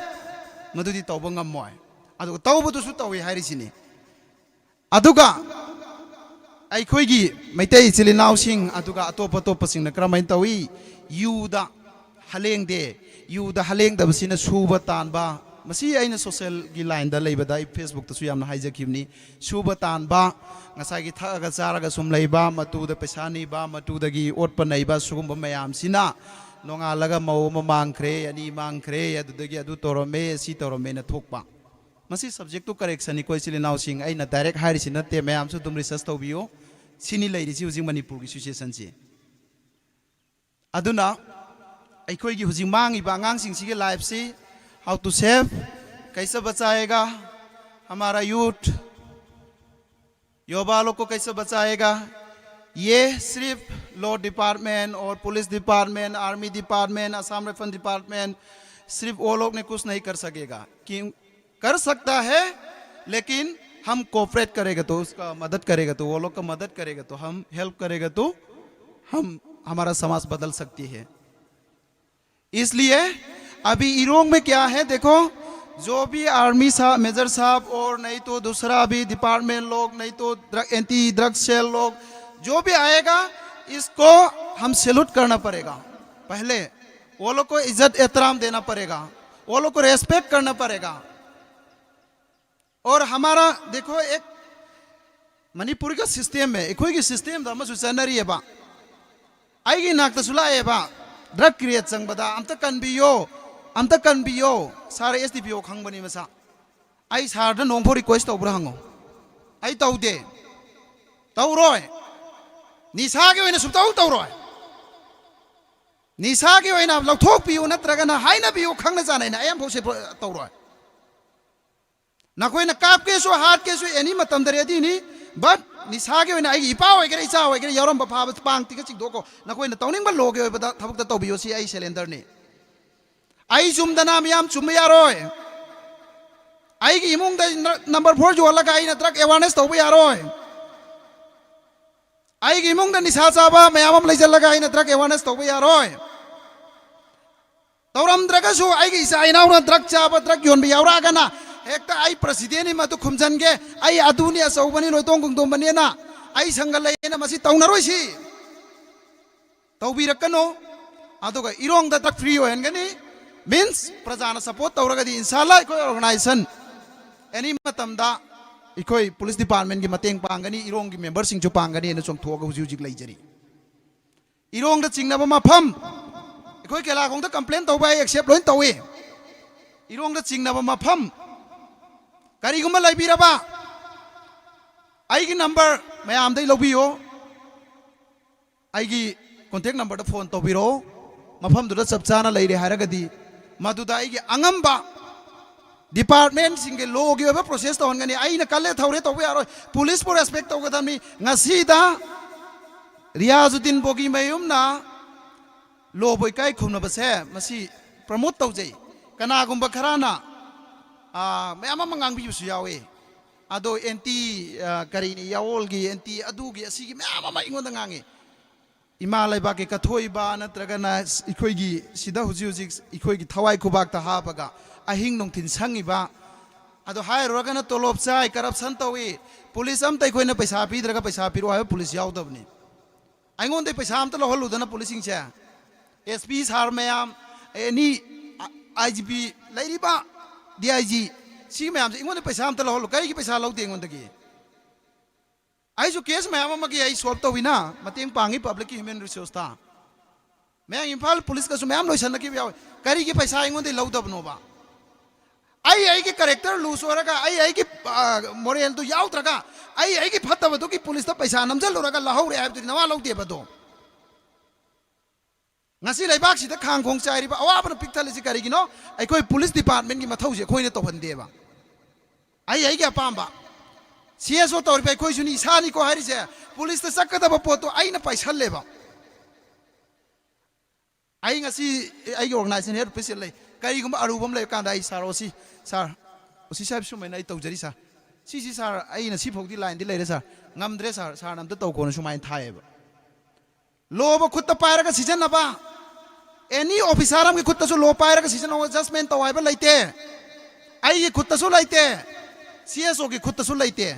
ꯃꯗꯨꯗꯤ ꯇꯧꯕ ꯉꯝꯃꯣꯏ꯫ ꯑꯗꯨꯒ ꯇꯧꯕꯗꯨꯁꯨ ꯇꯧꯏ ꯍꯥꯏꯔꯤꯁꯤꯅꯤ꯫ ꯑꯗꯨꯒ ꯑꯩꯈꯣꯏꯒꯤ ꯃꯩꯇꯩ ꯏꯆꯤꯜ ꯏꯅꯥꯎꯁꯤꯡ, ꯑꯗꯨꯒ ꯑꯇꯣꯞ ꯑꯇꯣꯞꯄꯁꯤꯡꯅ ꯀꯔꯝꯍꯥꯏꯅ ꯇꯧꯏ? ꯌꯨꯗ ꯍꯂꯦꯡꯗꯦ꯫ ꯌꯨꯗ ꯍꯂꯦꯡꯗꯕꯁꯤꯅ ꯁꯨꯕ ꯇꯥꯟꯕ꯫ ꯃꯁꯤ ꯑꯩꯅ social ꯒꯤ line ꯗ ꯂꯩꯕꯗ ꯑꯩ Facebook ꯇꯁꯨ ꯌꯥꯝꯅ ꯍꯥꯏꯖꯈꯤꯕꯅꯤ꯫ ꯁꯨꯕ ꯇꯥꯟꯕ, ꯉꯁꯥꯏꯒꯤ ꯊꯛꯑꯒ ꯆꯥꯔꯒ ꯁꯨꯝ ꯂꯩꯕ, ꯃꯇꯨꯗ ꯄꯩꯁꯥ ꯅꯤꯕ, ꯃꯇꯨꯗꯒꯤ ꯑꯣꯠꯄ ꯅꯩꯕ, ꯁꯤꯒꯨꯝꯕ ꯃꯌꯥꯝꯁꯤꯅ ꯅꯣꯡꯉꯥꯜꯂꯒ ꯃꯧ ꯑꯃ ꯃꯥꯡꯈ꯭ꯔꯦ, ꯑꯅꯤ ꯃꯥꯡꯈ꯭ꯔꯦ, ꯑꯗꯨꯗꯒꯤ ꯑꯗꯨ ꯇꯧꯔꯝꯃꯦ, ꯁꯤ ꯇꯧꯔꯝꯃꯦꯅ ꯊꯣꯛꯄ꯫ ꯃꯁꯤ subject to correction ꯅꯤꯀꯣ, ꯏꯆꯤꯜ ꯏꯅꯥꯎꯁꯤꯡ꯫ ꯑꯩꯅ direct ꯍꯥꯏꯔꯤꯁꯤ ꯅꯠꯇꯦ, ꯃꯌꯥꯝꯁꯨ ꯑꯗꯨꯝ research ꯇꯧꯕꯤꯌꯨ꯫ ꯁꯤꯅꯤ ꯂꯩꯔꯤꯁꯤ ꯍꯧꯖꯤꯛ ꯃꯅꯤꯄꯨꯔꯒꯤ situation ꯁꯤ꯫ ꯑꯗꯨꯅ ꯑꯩꯈꯣꯏꯒꯤ ꯍꯧꯖꯤꯛ ꯃꯥꯡꯉꯤꯕ ꯑꯉꯥꯡꯁꯤꯡꯁꯤꯒꯤ life ꯁꯤ, how to save, कैसे बचाएगा हमारा youth, युवा लोग को कैसे बचाएगा, ये सिर्फ law department और police department, army department, Assam Rifle department, सिर्फ वो लोग ने कुछ नहीं कर सकेगा। क्यों? कर सकता है, लेकिन हम cooperate करेगा तो, उसका मदद करेगा तो, वो लोग का मदद करेगा तो, हम help करेगा तो हम, हमारा समाज बदल सकती है। इसलिए अभी इरोंग में क्या है, देखो, जो भी army साहब, major साहब और नहीं तो दूसरा भी department लोग, नहीं तो drug, anti drug cell लोग, जो भी आएगा, इसको हम salute करना पड़ेगा। पहले वो लोग को इज्जत एहतराम देना पड़ेगा, वो लोग को respect करना पड़ेगा। और हमारा देखो, एक ꯃꯅꯤꯄꯨꯔꯒꯤ system ꯁꯦ, ꯑꯩꯈꯣꯏꯒꯤ system ꯗ ꯑꯃꯁꯨ ꯆꯠꯅꯔꯤꯑꯕ꯫ ꯑꯩꯒꯤ ꯏꯅꯥꯛꯇꯁꯨ ꯂꯥꯛꯑꯦꯕ, drug crate ꯆꯪꯕꯗ ꯑꯝꯇ ꯀꯟꯕꯤꯌꯣ, ꯑꯝꯇ ꯀꯟꯕꯤꯌꯣ꯫ Sir, S D P O ꯈꯪꯕꯅꯤ ꯃꯁꯥ꯫ ꯑꯩ sir ꯗ ꯅꯣꯡꯐꯥꯎ request ꯇꯧꯕ꯭ꯔꯥ ꯍꯪꯉꯣ꯫ ꯑꯩ ꯇꯧꯗꯦ꯫ ꯇꯧꯔꯣꯏ꯫ ꯅꯤꯁꯥꯒꯤ ꯑꯣꯏꯅ ꯁꯨꯡꯇꯧ ꯇꯧꯔꯣꯏ꯫ ꯅꯤꯁꯥꯒꯤ ꯑꯣꯏꯅ ꯂꯧꯊꯣꯛꯄꯤꯌꯨ ꯅꯠꯇ꯭ꯔꯒꯅ ꯍꯥꯏꯅꯕꯤꯌꯨ ꯈꯪꯅ ꯆꯥꯟꯅꯅ꯫ ꯑꯩ ꯑꯃꯐꯥꯎ ꯁꯦ ꯇꯧꯔꯣꯏ꯫ ꯅꯈꯣꯏꯅ ꯀꯥꯞꯀꯦꯁꯨ, ꯍꯥꯠꯀꯦꯁꯨ, any ꯃꯇꯝꯗ ready ꯅꯤ꯫ But ꯅꯤꯁꯥꯒꯤ ꯑꯣꯏꯅ ꯑꯩꯒꯤ ꯏꯄꯥ ꯑꯣꯏꯒꯦꯔꯥ, ꯏꯆꯥ ꯑꯣꯏꯒꯦꯔꯥ, ꯌꯥꯎꯔꯝꯕ ꯐꯥꯕ ꯄꯥꯡ ꯇꯤꯛꯀ ꯆꯤꯡꯊꯣꯛꯀꯣ꯫ ꯅꯈꯣꯏꯅ ꯇꯧꯅꯤꯡꯕ law ꯒꯤ ꯑꯣꯏꯕꯗ ꯊꯕꯛꯇ ꯇꯧꯕꯤꯌꯨ, ꯁꯤ ꯑꯩ surrender ꯅꯤ꯫ ꯑꯩ ꯆꯨꯝꯗꯅ ꯃꯤꯌꯥꯝ ꯆꯨꯝꯕ ꯌꯥꯔꯣꯏ꯫ ꯑꯩꯒꯤ ꯏꯃꯨꯡꯗ ꯅꯝꯕꯔ ꯐꯣꯔ ꯌꯣꯜꯂꯒ ꯑꯩꯅ ꯗ꯭ꯔꯒ ꯑꯦꯋꯥꯔꯅꯦꯁ ꯇꯧꯕ ꯌꯥꯔꯣꯏ꯫ ꯑꯩꯒꯤ ꯏꯃꯨꯡꯗ ꯅꯤꯁꯥ ꯆꯥꯕ ꯃꯌꯥꯝ ꯑꯃ ꯂꯩꯁꯤꯜꯂꯒ ꯑꯩꯅ ꯗ꯭ꯔꯒ ꯑꯦꯋꯥꯔꯅꯦꯁ ꯇꯧꯕ ꯌꯥꯔꯣꯏ꯫ ꯇꯧꯔꯝꯗ꯭ꯔꯒꯁꯨ ꯑꯩꯒꯤ ꯏꯆꯥ ꯏꯅꯥꯎꯅ ꯗ꯭ꯔꯒ ꯆꯥꯕ, ꯗ꯭ꯔꯒ ꯌꯣꯟꯕ ꯌꯥꯎꯔꯛꯑꯒꯅ ꯍꯦꯛꯇ "ꯑꯩ ꯄ꯭ꯔꯁꯤꯗꯦꯟꯅꯤ, ꯃꯗꯨ ꯈꯨꯝꯖꯟꯒꯦ, ꯑꯩ ꯑꯗꯨꯅꯤ, ꯑꯆꯧꯕꯅꯤ, ꯂꯣꯏꯇꯣꯡ ꯈꯣꯡꯗꯣꯝꯕꯅꯦꯅ" ꯑꯩ ꯁꯪꯒ ꯂꯩꯌꯦꯅ ꯃꯁꯤ ꯇꯧꯅꯔꯣꯏꯁꯤ꯫ ꯇꯧꯕꯤꯔꯛꯀꯅꯨ꯫ ꯑꯗꯨꯒ ꯏꯔꯣꯡꯗ ꯗ꯭ꯔꯒ ꯐ꯭ꯔꯤ ꯑꯣꯏꯍꯟꯒꯅꯤ꯫ ꯃꯤꯟꯁ ꯄ꯭ꯔꯖꯥꯅ ꯁꯄꯣꯔꯠ ꯇꯧꯔꯒꯗꯤ ꯏꯟꯁꯥꯜꯂꯥ ꯑꯩꯈꯣꯏ ꯑꯣꯔꯒꯅꯥꯏꯖꯦꯁꯟ ꯑꯦꯅꯤ ꯃꯇꯝꯗ ꯑꯩꯈꯣꯏ ꯄꯨꯂꯤꯁ ꯗꯤꯄꯥꯔꯠꯃꯦꯟꯒꯤ ꯃꯇꯦꯡ ꯄꯥꯡꯒꯅꯤ, ꯏꯔꯣꯡꯒꯤ ꯃꯦꯝꯕꯔꯁꯤꯡꯁꯨ ꯄꯥꯡꯒꯅꯤꯅ ꯆꯣꯡꯊꯣꯛꯑꯒ ꯍꯧꯖꯤꯛ ꯍꯧꯖꯤꯛ ꯂꯩꯖꯔꯤ꯫ ꯏꯔꯣꯡꯗ ꯆꯤꯡꯅꯕ ꯃꯐꯝ, ꯑꯩꯈꯣꯏ ꯀꯦꯂꯥꯈꯣꯡꯗ ꯀꯝꯄ꯭ꯂꯦꯟ ꯇꯧꯕ ꯑꯩ ꯑꯦꯛꯁꯦꯞ ꯂꯣꯏ ꯇꯧꯏ꯫ ꯏꯔꯣꯡꯗ ꯆꯤꯡꯅꯕ ꯃꯐꯝ ꯀꯔꯤꯒꯨꯝꯕ ꯂꯩꯕꯤꯔꯕ, ꯑꯩꯒꯤ ꯅꯝꯕꯔ ꯃꯌꯥꯝꯗꯩ ꯂꯧꯕꯤꯌꯨ, ꯑꯩꯒꯤ ꯀꯣꯟꯇꯦꯛ ꯅꯝꯕꯔꯗ ꯐꯣꯟ ꯇꯧꯕꯤꯔꯛꯑꯣ꯫ ꯃꯐꯝꯗꯨꯗ ꯆꯞ ꯆꯥꯅ ꯂꯩꯔꯦ ꯍꯥꯏꯔꯒꯗꯤ ꯃꯗꯨꯗ ꯑꯩꯒꯤ ꯑꯉꯝꯕ ꯗꯤꯄꯥꯔꯠꯃꯦꯟꯁꯤꯡꯒꯤ ꯂꯣꯒꯤ ꯑꯣꯏꯕ ꯄ꯭ꯔꯣꯁꯦꯁ ꯇꯧꯍꯟꯒꯅꯤ꯫ ꯑꯩꯅ ꯀꯜꯂꯦ ꯊꯧꯔꯦ ꯇꯧꯕ ꯌꯥꯔꯣꯏ꯫ ꯄꯨꯂꯤꯁꯄꯨ ꯔꯦꯁꯄꯦꯛ ꯇꯧꯒꯗꯕꯅꯤ꯫ ꯉꯁꯤꯗ ꯔꯤꯌꯥꯖꯨꯗꯤꯟ ꯕꯣꯒꯤꯃꯌꯨꯝꯅ ꯂꯣꯕꯨ ꯏꯀꯥꯏ ꯈꯨꯝꯅꯕꯁꯦ ꯃꯁꯤ ꯄ꯭ꯔꯃꯣꯠ ꯇꯧꯖꯩ꯫ ꯀꯅꯥꯒꯨꯝꯕ ꯈꯔꯅ, ꯑꯥ, ꯃꯌꯥꯝ ꯑꯃ ꯉꯥꯡꯕꯤꯕꯁꯨ ꯌꯥꯎꯏ꯫ ꯑꯗꯣ ꯑꯦꯟꯇꯤ, ꯑꯥ, ꯀꯔꯤꯅꯤ, ꯌꯥꯑꯣꯜꯒꯤ ꯑꯦꯟꯇꯤ ꯑꯗꯨꯒꯤ ꯑꯁꯤꯒꯤ ꯃꯌꯥꯝ ꯑꯃ ꯑꯩꯉꯣꯟꯗ ꯉꯥꯡꯉꯤ꯫ ꯏꯃꯥ ꯂꯩꯕꯥꯛꯀꯤ ꯀꯠꯊꯣꯛꯏꯕ ꯅꯠꯇ꯭ꯔꯒꯅ ꯑꯩꯈꯣꯏꯒꯤ ꯁꯤꯗ ꯍꯧꯖꯤꯛ ꯍꯧꯖꯤꯛ ꯑꯩꯈꯣꯏꯒꯤ ꯊꯋꯥꯏ ꯈꯨꯕꯥꯛꯇ ꯍꯥꯞꯄꯒ ꯑꯍꯤꯡ ꯅꯨꯡꯊꯤꯟ ꯁꯪꯉꯤꯕ, ꯑꯗꯣ ꯍꯥꯏꯔꯨꯔꯒꯅ ꯇꯣꯂꯣꯞ ꯆꯥꯏ, ꯀꯔꯞꯁꯟ ꯇꯧꯏ꯫ ꯄꯨꯂꯤꯁ ꯑꯝꯇ ꯑꯩꯈꯣꯏꯅ ꯄꯩꯁꯥ ꯄꯤꯗ꯭ꯔꯒ ꯄꯩꯁꯥ ꯄꯤꯔꯛꯑꯣ ꯍꯥꯏꯕ ꯄꯨꯂꯤꯁ ꯌꯥꯎꯗꯕꯅꯤ꯫ ꯑꯩꯉꯣꯟꯗ ꯄꯩꯁꯥ ꯑꯝꯇ ꯂꯧꯍꯜꯂꯨꯗꯅ ꯄꯨꯂꯤꯁꯁꯤꯡꯁꯦ, ꯑꯦꯁ ꯄꯤ ꯁꯥꯔ ꯃꯌꯥꯝ, ꯑꯦꯅꯤ ꯑꯥꯏ ꯖꯤ ꯄꯤ ꯂꯩꯔꯤꯕ, ꯗꯤ ꯑꯥꯏ ꯖꯤ, ꯁꯤ ꯃꯌꯥꯝꯁꯦ ꯑꯩꯉꯣꯟꯗ ꯄꯩꯁꯥ ꯑꯝꯇ ꯂꯧꯍꯜꯂꯨ꯫ ꯀꯔꯤꯒꯤ ꯄꯩꯁꯥ ꯂꯧꯗꯦ ꯑꯩꯉꯣꯟꯗꯒꯤ? ꯑꯩꯁꯨ ꯀꯦꯁ ꯃꯌꯥꯝ ꯑꯃꯒꯤ ꯑꯩ ꯁꯣꯜꯕ ꯇꯧꯋꯤꯅ, ꯃꯇꯦꯡ ꯄꯥꯡꯉꯤ ꯄꯕ꯭ꯂꯤꯛꯀꯤ ꯍ꯭ꯌꯨꯃꯦꯟ ꯔꯤꯁꯣꯔꯁꯇ꯫ ꯃꯌꯥꯡ ꯏꯝꯐꯥꯜ ꯄꯨꯂꯤꯁꯀꯁꯨ ꯃꯌꯥꯝ ꯂꯣꯏꯁꯟꯅꯈꯤꯕ ꯌꯥꯎꯋꯤ꯫ ꯀꯔꯤꯒꯤ ꯄꯩꯁꯥ ꯑꯩꯉꯣꯟꯗꯒꯤ ꯂꯧꯗꯕꯅꯣꯕ? ꯑꯩ ꯑꯩꯒꯤ ꯀꯦꯔꯦꯛꯇꯔ ꯂꯨꯖ ꯑꯣꯏꯔꯒ, ꯑꯩ ꯑꯩꯒꯤ, ꯑ, ꯃꯣꯔꯦꯜꯗꯨ ꯌꯥꯎꯗ꯭ꯔꯒ, ꯑꯩ ꯑꯩꯒꯤ ꯐꯠꯇꯕꯗꯨꯒꯤ ꯄꯨꯂꯤꯁꯇ ꯄꯩꯁꯥ ꯅꯝꯁꯤꯜꯂꯨꯔꯒ ꯂꯧꯍꯧꯔꯦ ꯍꯥꯏꯕꯗꯨꯗꯤ ꯅꯋꯥ ꯂꯧꯗꯦꯕ ꯑꯗꯣ꯫ ꯉꯁꯤ ꯂꯩꯕꯥꯛꯁꯤꯗ ꯈꯥꯡ ꯈꯣꯡ ꯆꯥꯏꯔꯤꯕ ꯑꯋꯥꯕꯅ ꯄꯤꯛ ꯊꯜꯂꯤꯁꯤ ꯀꯔꯤꯒꯤꯅꯣ? ꯑꯩꯈꯣꯏ ꯄꯨꯂꯤꯁ ꯗꯤꯄꯥꯔꯠꯃꯦꯟꯒꯤ ꯃꯊꯧꯁꯦ ꯑꯩꯈꯣꯏꯅ ꯇꯧꯍꯟꯗꯦꯕ꯫ ꯑꯩ ꯑꯩꯒꯤ ꯑꯄꯥꯝꯕ, ꯁꯤ ꯑꯦꯁ ꯑꯣ ꯇꯧꯔꯤꯕ ꯑꯩꯈꯣꯏꯁꯨꯅꯤ, ꯏꯁꯥꯅꯤꯀꯣ ꯍꯥꯏꯔꯤꯁꯦ꯫ ꯄꯨꯂꯤꯁꯇ ꯆꯠꯀꯗꯕ ꯄꯣꯠꯇꯣ ꯑꯩꯅ ꯄꯥꯏꯁꯜꯂꯦꯕ꯫ ꯑꯩ ꯉꯁꯤ ꯑꯩꯒꯤ ꯑꯣꯔꯒꯅꯥꯏꯖꯦꯁꯟ ꯍꯦꯗ ꯑꯣꯐꯤꯁꯇ ꯂꯩ꯫ ꯀꯔꯤꯒꯨꯝꯕ ꯑꯔꯨꯕ ꯑꯃ ꯂꯩꯕ ꯀꯥꯟꯗ ꯑꯩ ꯁꯥꯔ ꯑꯣ ꯁꯤ, ꯁꯥꯔ, ꯁꯤ ꯁꯥꯍꯦꯕ, ꯁꯨꯃꯥꯏꯅ ꯑꯩ ꯇꯧꯖꯔꯤ ꯁꯥꯔ꯫ ꯁꯤ, ꯁꯤ ꯁꯥꯔ, ꯑꯩꯅ ꯁꯤ ꯐꯥꯎꯗꯤ ꯂꯥꯏꯟꯗꯤ ꯂꯩꯔꯦ ꯁꯥꯔ, ꯉꯝꯗ꯭ꯔꯦ ꯁꯥꯔ, ꯁꯥꯔꯅ ꯑꯝꯇ ꯇꯧꯈꯣꯅ ꯁꯨꯃꯥꯏꯅ ꯊꯥꯏꯌꯦꯕ꯫ ꯂꯣꯕ ꯈꯨꯠꯇ ꯄꯥꯏꯔꯒ ꯁꯤꯖꯤꯟꯅꯕ, ꯑꯦꯅꯤ ꯑꯣꯐꯤꯁꯥꯔ ꯑꯃꯒꯤ ꯈꯨꯠꯇꯁꯨ ꯂꯣ ꯄꯥꯏꯔꯒ ꯁꯤꯖꯤꯟꯅꯧ, ꯖꯁꯃꯦꯟ ꯇꯧ ꯍꯥꯏꯕ ꯂꯩꯇꯦ꯫ ꯑꯩꯒꯤ ꯈꯨꯠꯇꯁꯨ ꯂꯩꯇꯦ, ꯁꯤ ꯑꯦꯁ ꯑꯣꯒꯤ ꯈꯨꯠꯇꯁꯨ ꯂꯩꯇꯦ꯫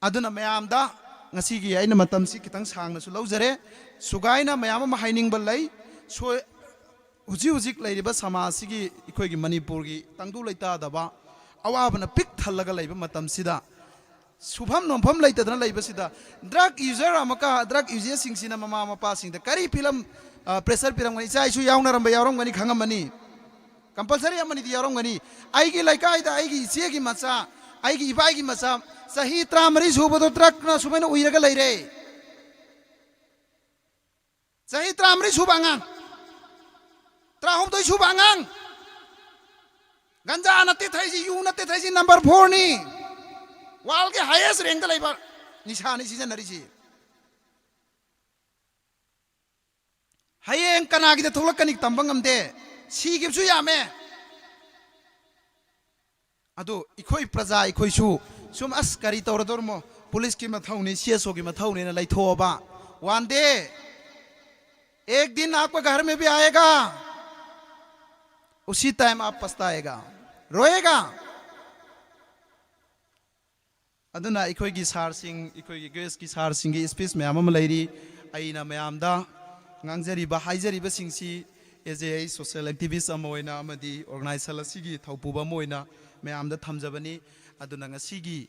ꯑꯗꯨꯅ ꯃꯌꯥꯝꯗ ꯉꯁꯤꯒꯤ ꯑꯩꯅ ꯃꯇꯝꯁꯤ ꯈꯤꯇꯪ ꯁꯥꯡꯅꯁꯨ ꯂꯧꯖꯔꯦ꯫ ꯁꯨꯒꯥꯏꯅ ꯃꯌꯥꯝ ꯑꯃ ꯍꯥꯏꯅꯤꯡꯕ ꯂꯩ꯫ ꯁꯣꯏ-, ꯍꯧꯖꯤꯛ ꯍꯧꯖꯤꯛ ꯂꯩꯔꯤꯕ ꯁꯃꯥꯖꯁꯤꯒꯤ, ꯑꯩꯈꯣꯏꯒꯤ ꯃꯅꯤꯄꯨꯔꯒꯤ ꯇꯪꯗꯨ ꯂꯩꯇꯥꯗꯕ, ꯑꯋꯥꯕꯅ ꯄꯤꯛ ꯊꯜꯂꯒ ꯂꯩꯕ ꯃꯇꯝꯁꯤꯗ, ꯁꯨꯐꯝ ꯅꯣꯝꯐꯝ ꯂꯩꯇꯗꯅ ꯂꯩꯕꯁꯤꯗ, ꯗ꯭ꯔꯒ ꯌꯨꯖꯔ ꯑꯃꯒ, ꯗ꯭ꯔꯒ ꯌꯨꯖꯔꯁꯤꯡꯁꯤꯅ ꯃꯃꯥ ꯃꯄꯥꯁꯤꯡꯗ ꯀꯔꯤ ꯐꯤꯂꯝ, ꯑ, ꯄ꯭ꯔꯦꯁꯔ ꯄꯤꯔꯝꯒꯅꯤ? ꯏꯆꯥ ꯏꯁꯨ ꯌꯥꯎꯅꯔꯝꯕ ꯌꯥꯎꯔꯝꯒꯅꯤ, ꯈꯪꯉꯝꯃꯅꯤ꯫ ꯀꯝꯄꯜꯁꯔꯤ ꯑꯃꯅꯤꯗꯤ ꯌꯥꯎꯔꯝꯒꯅꯤ꯫ ꯑꯩꯒꯤ ꯂꯩꯀꯥꯏꯗ ꯑꯩꯒꯤ ꯏꯆꯦꯒꯤ ꯃꯆꯥ, ꯑꯩꯒꯤ ꯏꯕꯥꯏꯒꯤ ꯃꯆꯥ, ꯆꯍꯤ ꯇꯔꯥꯃꯔꯤ ꯁꯨꯕꯗꯣ ꯗ꯭ꯔꯒꯅ ꯁꯨꯃꯥꯏꯅ ꯎꯏꯔꯒ ꯂꯩꯔꯦ꯫ ꯆꯍꯤ ꯇꯔꯥꯃꯔꯤ ꯁꯨꯕ ꯑꯉꯥꯡ, ꯇꯔꯥꯍꯨꯝꯗꯣꯏ ꯁꯨꯕ ꯑꯉꯥꯡ, ꯒꯟꯖꯥ ꯅꯠꯇꯦ ꯊꯛꯏꯁꯤ, ꯌꯨ ꯅꯠꯇꯦ ꯊꯛꯏꯁꯤ, ꯅꯝꯕꯔ ꯐꯣꯔꯅꯤ꯫ ꯋꯥꯔꯜꯒꯤ ꯍꯥꯏꯌꯦꯁ ꯔꯦꯡꯗ ꯂꯩꯕ ꯅꯤꯁꯥꯅꯤ ꯁꯤꯖꯤꯟꯅꯔꯤꯁꯤ꯫ ꯍꯌꯦꯡ ꯀꯅꯥꯒꯤꯗ ꯊꯣꯛꯂꯛꯀꯅꯤ ꯇꯝꯕ ꯉꯝꯗꯦ꯫ ꯁꯤꯈꯤꯕꯁꯨ ꯌꯥꯝꯃꯦ꯫ ꯑꯗꯨ ꯑꯩꯈꯣꯏ ꯄ꯭ꯔꯖꯥ ꯑꯩꯈꯣꯏꯁꯨ ꯁꯨꯝ, "ꯑꯁ, ꯀꯔꯤ ꯇꯧꯔꯗꯧꯔꯃꯣ? ꯄꯨꯂꯤꯁꯀꯤ ꯃꯊꯧꯅꯤ, ꯁꯤ ꯑꯦꯁ ꯑꯣꯒꯤ ꯃꯊꯧꯅꯤꯅ ꯂꯩꯊꯣꯛꯑꯕ꯫ One day, एक दिन आपका घर में भी आएगा, उसी टाइम आप पछताएगा, रोएगा।" ꯑꯗꯨꯅ ꯑꯩꯈꯣꯏꯒꯤ ꯁꯥꯔꯁꯤꯡ, ꯑꯩꯈꯣꯏꯒꯤ ꯒ꯭ꯔꯦꯁꯀꯤ ꯁꯥꯔꯁꯤꯡꯒꯤ ꯁ꯭ꯄꯤꯆ ꯃꯌꯥꯝ ꯑꯃ ꯂꯩꯔꯤ꯫ ꯑꯩꯅ ꯃꯌꯥꯝꯗ ꯉꯥꯡꯖꯔꯤꯕ, ꯍꯥꯏꯖꯔꯤꯕꯁꯤꯡꯁꯤ ꯑꯦꯖ ꯑꯦ ꯑꯩ ꯁꯣꯁꯤꯌꯦꯜ ꯑꯦꯛꯇꯤꯚꯤꯁ ꯑꯃ ꯑꯣꯏꯅ ꯑꯃꯗꯤ ꯑꯣꯔꯒꯅꯥꯏꯖꯦꯁꯟ ꯑꯁꯤꯒꯤ ꯊꯧꯄꯨꯕ ꯑꯃ ꯑꯣꯏꯅ ꯃꯌꯥꯝꯗ ꯊꯝꯖꯕꯅꯤ꯫ ꯑꯗꯨꯅ ꯉꯁꯤꯒꯤ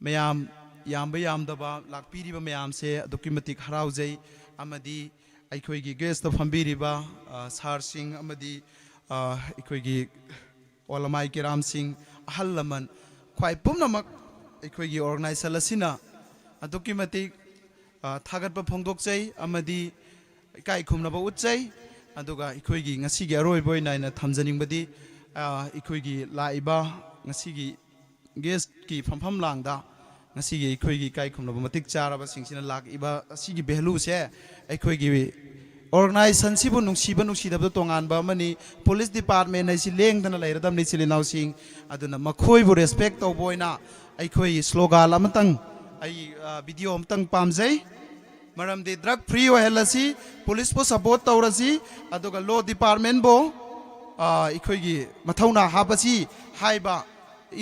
ꯃꯌꯥꯝ ꯌꯥꯝꯕ ꯌꯥꯝꯗꯕ ꯂꯥꯛꯄꯤꯔꯤꯕ ꯃꯌꯥꯝꯁꯦ ꯑꯗꯨꯛꯀꯤ ꯃꯇꯤꯛ ꯍꯔꯥꯎꯖꯩ꯫ ꯑꯃꯗꯤ ꯑꯩꯈꯣꯏꯒꯤ ꯒ꯭ꯔꯦꯁꯇ ꯐꯝꯕꯤꯔꯤꯕ, ꯑ, ꯁꯥꯔꯁꯤꯡ ꯑꯃꯗꯤ, ꯑ, ꯑꯩꯈꯣꯏꯒꯤ ꯑꯣꯂꯃꯥꯏ ꯀꯤꯔꯥꯝꯁꯤꯡ, ꯑꯍꯜ ꯂꯃꯟ, ꯈ꯭ꯋꯥꯏ ꯄꯨꯝꯅꯃꯛ ꯑꯩꯈꯣꯏꯒꯤ ꯑꯣꯔꯒꯅꯥꯏꯖꯦꯁꯟ ꯑꯁꯤꯅ ꯑꯗꯨꯛꯀꯤ ꯃꯇꯤꯛ, ꯑ, ꯊꯥꯒꯠꯄ ꯐꯣꯡꯗꯣꯛꯆꯩ ꯑꯃꯗꯤ ꯏꯀꯥꯏ ꯈꯨꯝꯅꯕ ꯎꯠꯆꯩ꯫ ꯑꯗꯨꯒ ꯑꯩꯈꯣꯏꯒꯤ ꯉꯁꯤꯒꯤ ꯑꯔꯣꯏꯕ ꯑꯣꯏꯅ ꯑꯩꯅ ꯊꯝꯖꯅꯤꯡꯕꯗꯤ, ꯑ, ꯑꯩꯈꯣꯏꯒꯤ ꯂꯥꯛꯏꯕ ꯉꯁꯤꯒꯤ ꯒ꯭ꯔꯦꯁꯀꯤ ꯐꯝꯐꯝ ꯂꯥꯡꯗ ꯉꯁꯤꯒꯤ ꯑꯩꯈꯣꯏꯒꯤ ꯏꯀꯥꯏ ꯈꯨꯝꯅꯕ ꯃꯇꯤꯛ ꯆꯥꯔꯕꯁꯤꯡꯁꯤꯅ ꯂꯥꯛꯏꯕ ꯑꯁꯤꯒꯤ ꯚꯦꯂꯨꯁꯦ ꯑꯩꯈꯣꯏꯒꯤ ꯑꯣꯔꯒꯅꯥꯏꯖꯦꯁꯟꯁꯤꯕꯨ ꯅꯨꯡꯁꯤꯕ ꯅꯨꯡꯁꯤꯗꯕꯗ ꯇꯣꯉꯥꯟꯕ ꯑꯃꯅꯤ꯫ ꯄꯨꯂꯤꯁ ꯗꯤꯄꯥꯔꯠꯃꯦꯟ ꯍꯥꯏꯁꯤ ꯂꯦꯡꯗꯅ ꯂꯩꯔꯗꯕꯅꯤ, ꯏꯆꯤꯜ ꯏꯅꯥꯎꯁꯤꯡ꯫ ꯑꯗꯨꯅ ꯃꯈꯣꯏꯕꯨ ꯔꯦꯁꯄꯦꯛ ꯇꯧꯕ ꯑꯣꯏꯅ ꯑꯩꯈꯣꯏ ꯁ꯭ꯂꯣꯒꯥꯟ ꯑꯃꯇꯪ, ꯑꯩ, ꯑ, ꯚꯤꯗꯤꯑꯣ ꯑꯃꯇꯪ ꯄꯥꯝꯖꯩ꯫ ꯃꯔꯝꯗꯤ ꯗ꯭ꯔꯒ ꯐ꯭ꯔꯤ ꯑꯣꯏꯍꯜꯂꯁꯤ, ꯄꯨꯂꯤꯁꯄꯨ ꯁꯄꯣꯔꯠ ꯇꯧꯔꯁꯤ, ꯑꯗꯨꯒ ꯂꯣ ꯗꯤꯄꯥꯔꯠꯃꯦꯟꯕꯨ, ꯑ, ꯑꯩꯈꯣꯏꯒꯤ ꯃꯊꯧꯅꯥ ꯍꯥꯞꯄꯁꯤ ꯍꯥꯏꯕ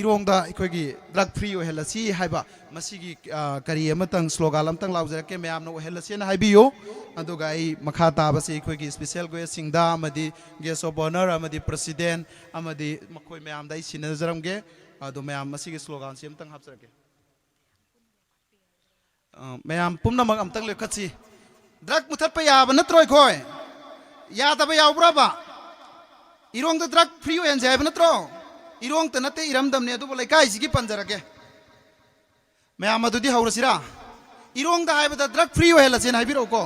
ꯏꯔꯣꯡꯗ ꯑꯩꯈꯣꯏꯒꯤ ꯗ꯭ꯔꯒ ꯐ꯭ꯔꯤ ꯑꯣꯏꯍꯜꯂꯁꯤ ꯍꯥꯏꯕ ꯃꯁꯤꯒꯤ, ꯑ, ꯀꯔꯤ ꯑꯃꯇꯪ, ꯁ꯭ꯂꯣꯒꯥꯟ ꯑꯃꯇꯪ ꯂꯥꯎꯖꯔꯛꯀꯦ, ꯃꯌꯥꯝꯅ ꯑꯣꯏꯍꯜꯂꯁꯦꯅ ꯍꯥꯏꯕꯤꯌꯨ꯫ ꯑꯗꯨꯒ ꯑꯩ ꯃꯈꯥ ꯇꯥꯕꯁꯤ ꯑꯩꯈꯣꯏꯒꯤ ꯁ꯭ꯄꯦꯁꯦꯜ ꯒꯦꯁꯁꯤꯡꯗ ꯑꯃꯗꯤ ꯒꯦꯁ ꯑꯣꯐ ꯑꯣꯅꯔ ꯑꯃꯗꯤ ꯄ꯭ꯔꯁꯤꯗꯦꯟ ꯑꯃꯗꯤ ꯃꯈꯣꯏ ꯃꯌꯥꯝꯗ ꯑꯩ ꯁꯤꯟꯅꯖꯔꯝꯒꯦ꯫ ꯑꯗꯣ ꯃꯌꯥꯝ ꯃꯁꯤꯒꯤ ꯁ꯭ꯂꯣꯒꯥꯟꯁꯤ ꯑꯃꯇꯪ ꯍꯥꯞꯆꯔꯛꯀꯦ꯫ ꯑ, ꯃꯌꯥꯝ ꯄꯨꯝꯅꯃꯛ ꯑꯝꯇꯪ ꯂꯦꯞꯈꯠꯁꯤ꯫ ꯗ꯭ꯔꯒ ꯃꯨꯊꯠꯄ ꯌꯥꯕ ꯅꯠꯇ꯭ꯔꯣ ꯑꯩꯈꯣꯏ? ꯌꯥꯗꯕ ꯌꯥꯎꯕ꯭ꯔꯕ? ꯏꯔꯣꯡꯗ ꯗ꯭ꯔꯒ ꯐ꯭ꯔꯤ ꯑꯣꯏꯍꯟꯁꯦ ꯍꯥꯏꯕ ꯅꯠꯇ꯭ꯔꯣ? ꯏꯔꯣꯡꯇ ꯅꯠꯇꯦ, ꯏꯔꯝꯗꯝꯅꯦ, ꯑꯗꯨꯕꯨ ꯂꯩꯀꯥꯏꯁꯤꯒꯤ ꯄꯟꯖꯔꯒꯦ꯫ ꯃꯌꯥꯝ ꯑꯗꯨꯗꯤ ꯍꯧꯔꯁꯤꯔꯥ? ꯏꯔꯣꯡꯗ ꯍꯥꯏꯕꯗ ꯗ꯭ꯔꯒ ꯐ꯭ꯔꯤ ꯑꯣꯏꯍꯜꯂꯁꯦꯅ ꯍꯥꯏꯕꯤꯔꯛꯎꯀꯣ꯫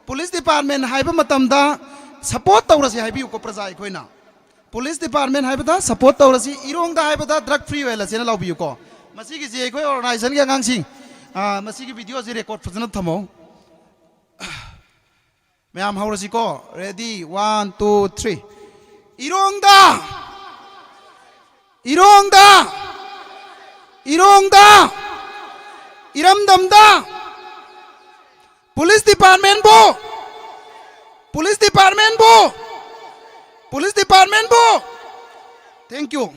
ꯄꯨꯂꯤꯁ ꯗꯤꯄꯥꯔꯠꯃꯦꯟ ꯍꯥꯏꯕ ꯃꯇꯝꯗ ꯁꯄꯣꯔꯠ ꯇꯧꯔꯁꯦ ꯍꯥꯏꯕꯤꯌꯨꯀꯣ ꯄ꯭ꯔꯖꯥ ꯑꯩꯈꯣꯏꯅ꯫ ꯄꯨꯂꯤꯁ ꯗꯤꯄꯥꯔꯠꯃꯦꯟ ꯍꯥꯏꯕꯗ ꯁꯄꯣꯔꯠ ꯇꯧꯔꯁꯤ, ꯏꯔꯣꯡꯗ ꯍꯥꯏꯕꯗ ꯗ꯭ꯔꯒ ꯐ꯭ꯔꯤ ꯑꯣꯏꯍꯜꯂꯁꯦꯅ ꯂꯥꯎꯕꯤꯌꯨꯀꯣ꯫ ꯃꯁꯤꯒꯤꯁꯤ ꯑꯩꯈꯣꯏ ꯑꯣꯔꯒꯅꯥꯏꯖꯦꯁꯟꯒꯤ ꯑꯉꯥꯡꯁꯤꯡ, ꯑꯥ, ꯃꯁꯤꯒꯤ ꯚꯤꯗꯤꯑꯣꯁꯤ ꯔꯦꯀꯣꯔꯗ ꯐꯖꯅ ꯊꯝꯃꯣ꯫ ꯃꯌꯥꯝ ꯍꯧꯔꯁꯤꯀꯣ꯫ Ready, one, two, three. ꯏꯔꯣꯡꯗ! ꯏꯔꯣꯡꯗ! ꯏꯔꯣꯡꯗ! ꯏꯔꯝꯗꯝꯗ! ꯄꯨꯂꯤꯁ ꯗꯤꯄꯥꯔꯠꯃꯦꯟꯕꯨ! ꯄꯨꯂꯤꯁ ꯗꯤꯄꯥꯔꯠꯃꯦꯟꯕꯨ! ꯄꯨꯂꯤꯁ ꯗꯤꯄꯥꯔꯠꯃꯦꯟꯕꯨ! Thank you.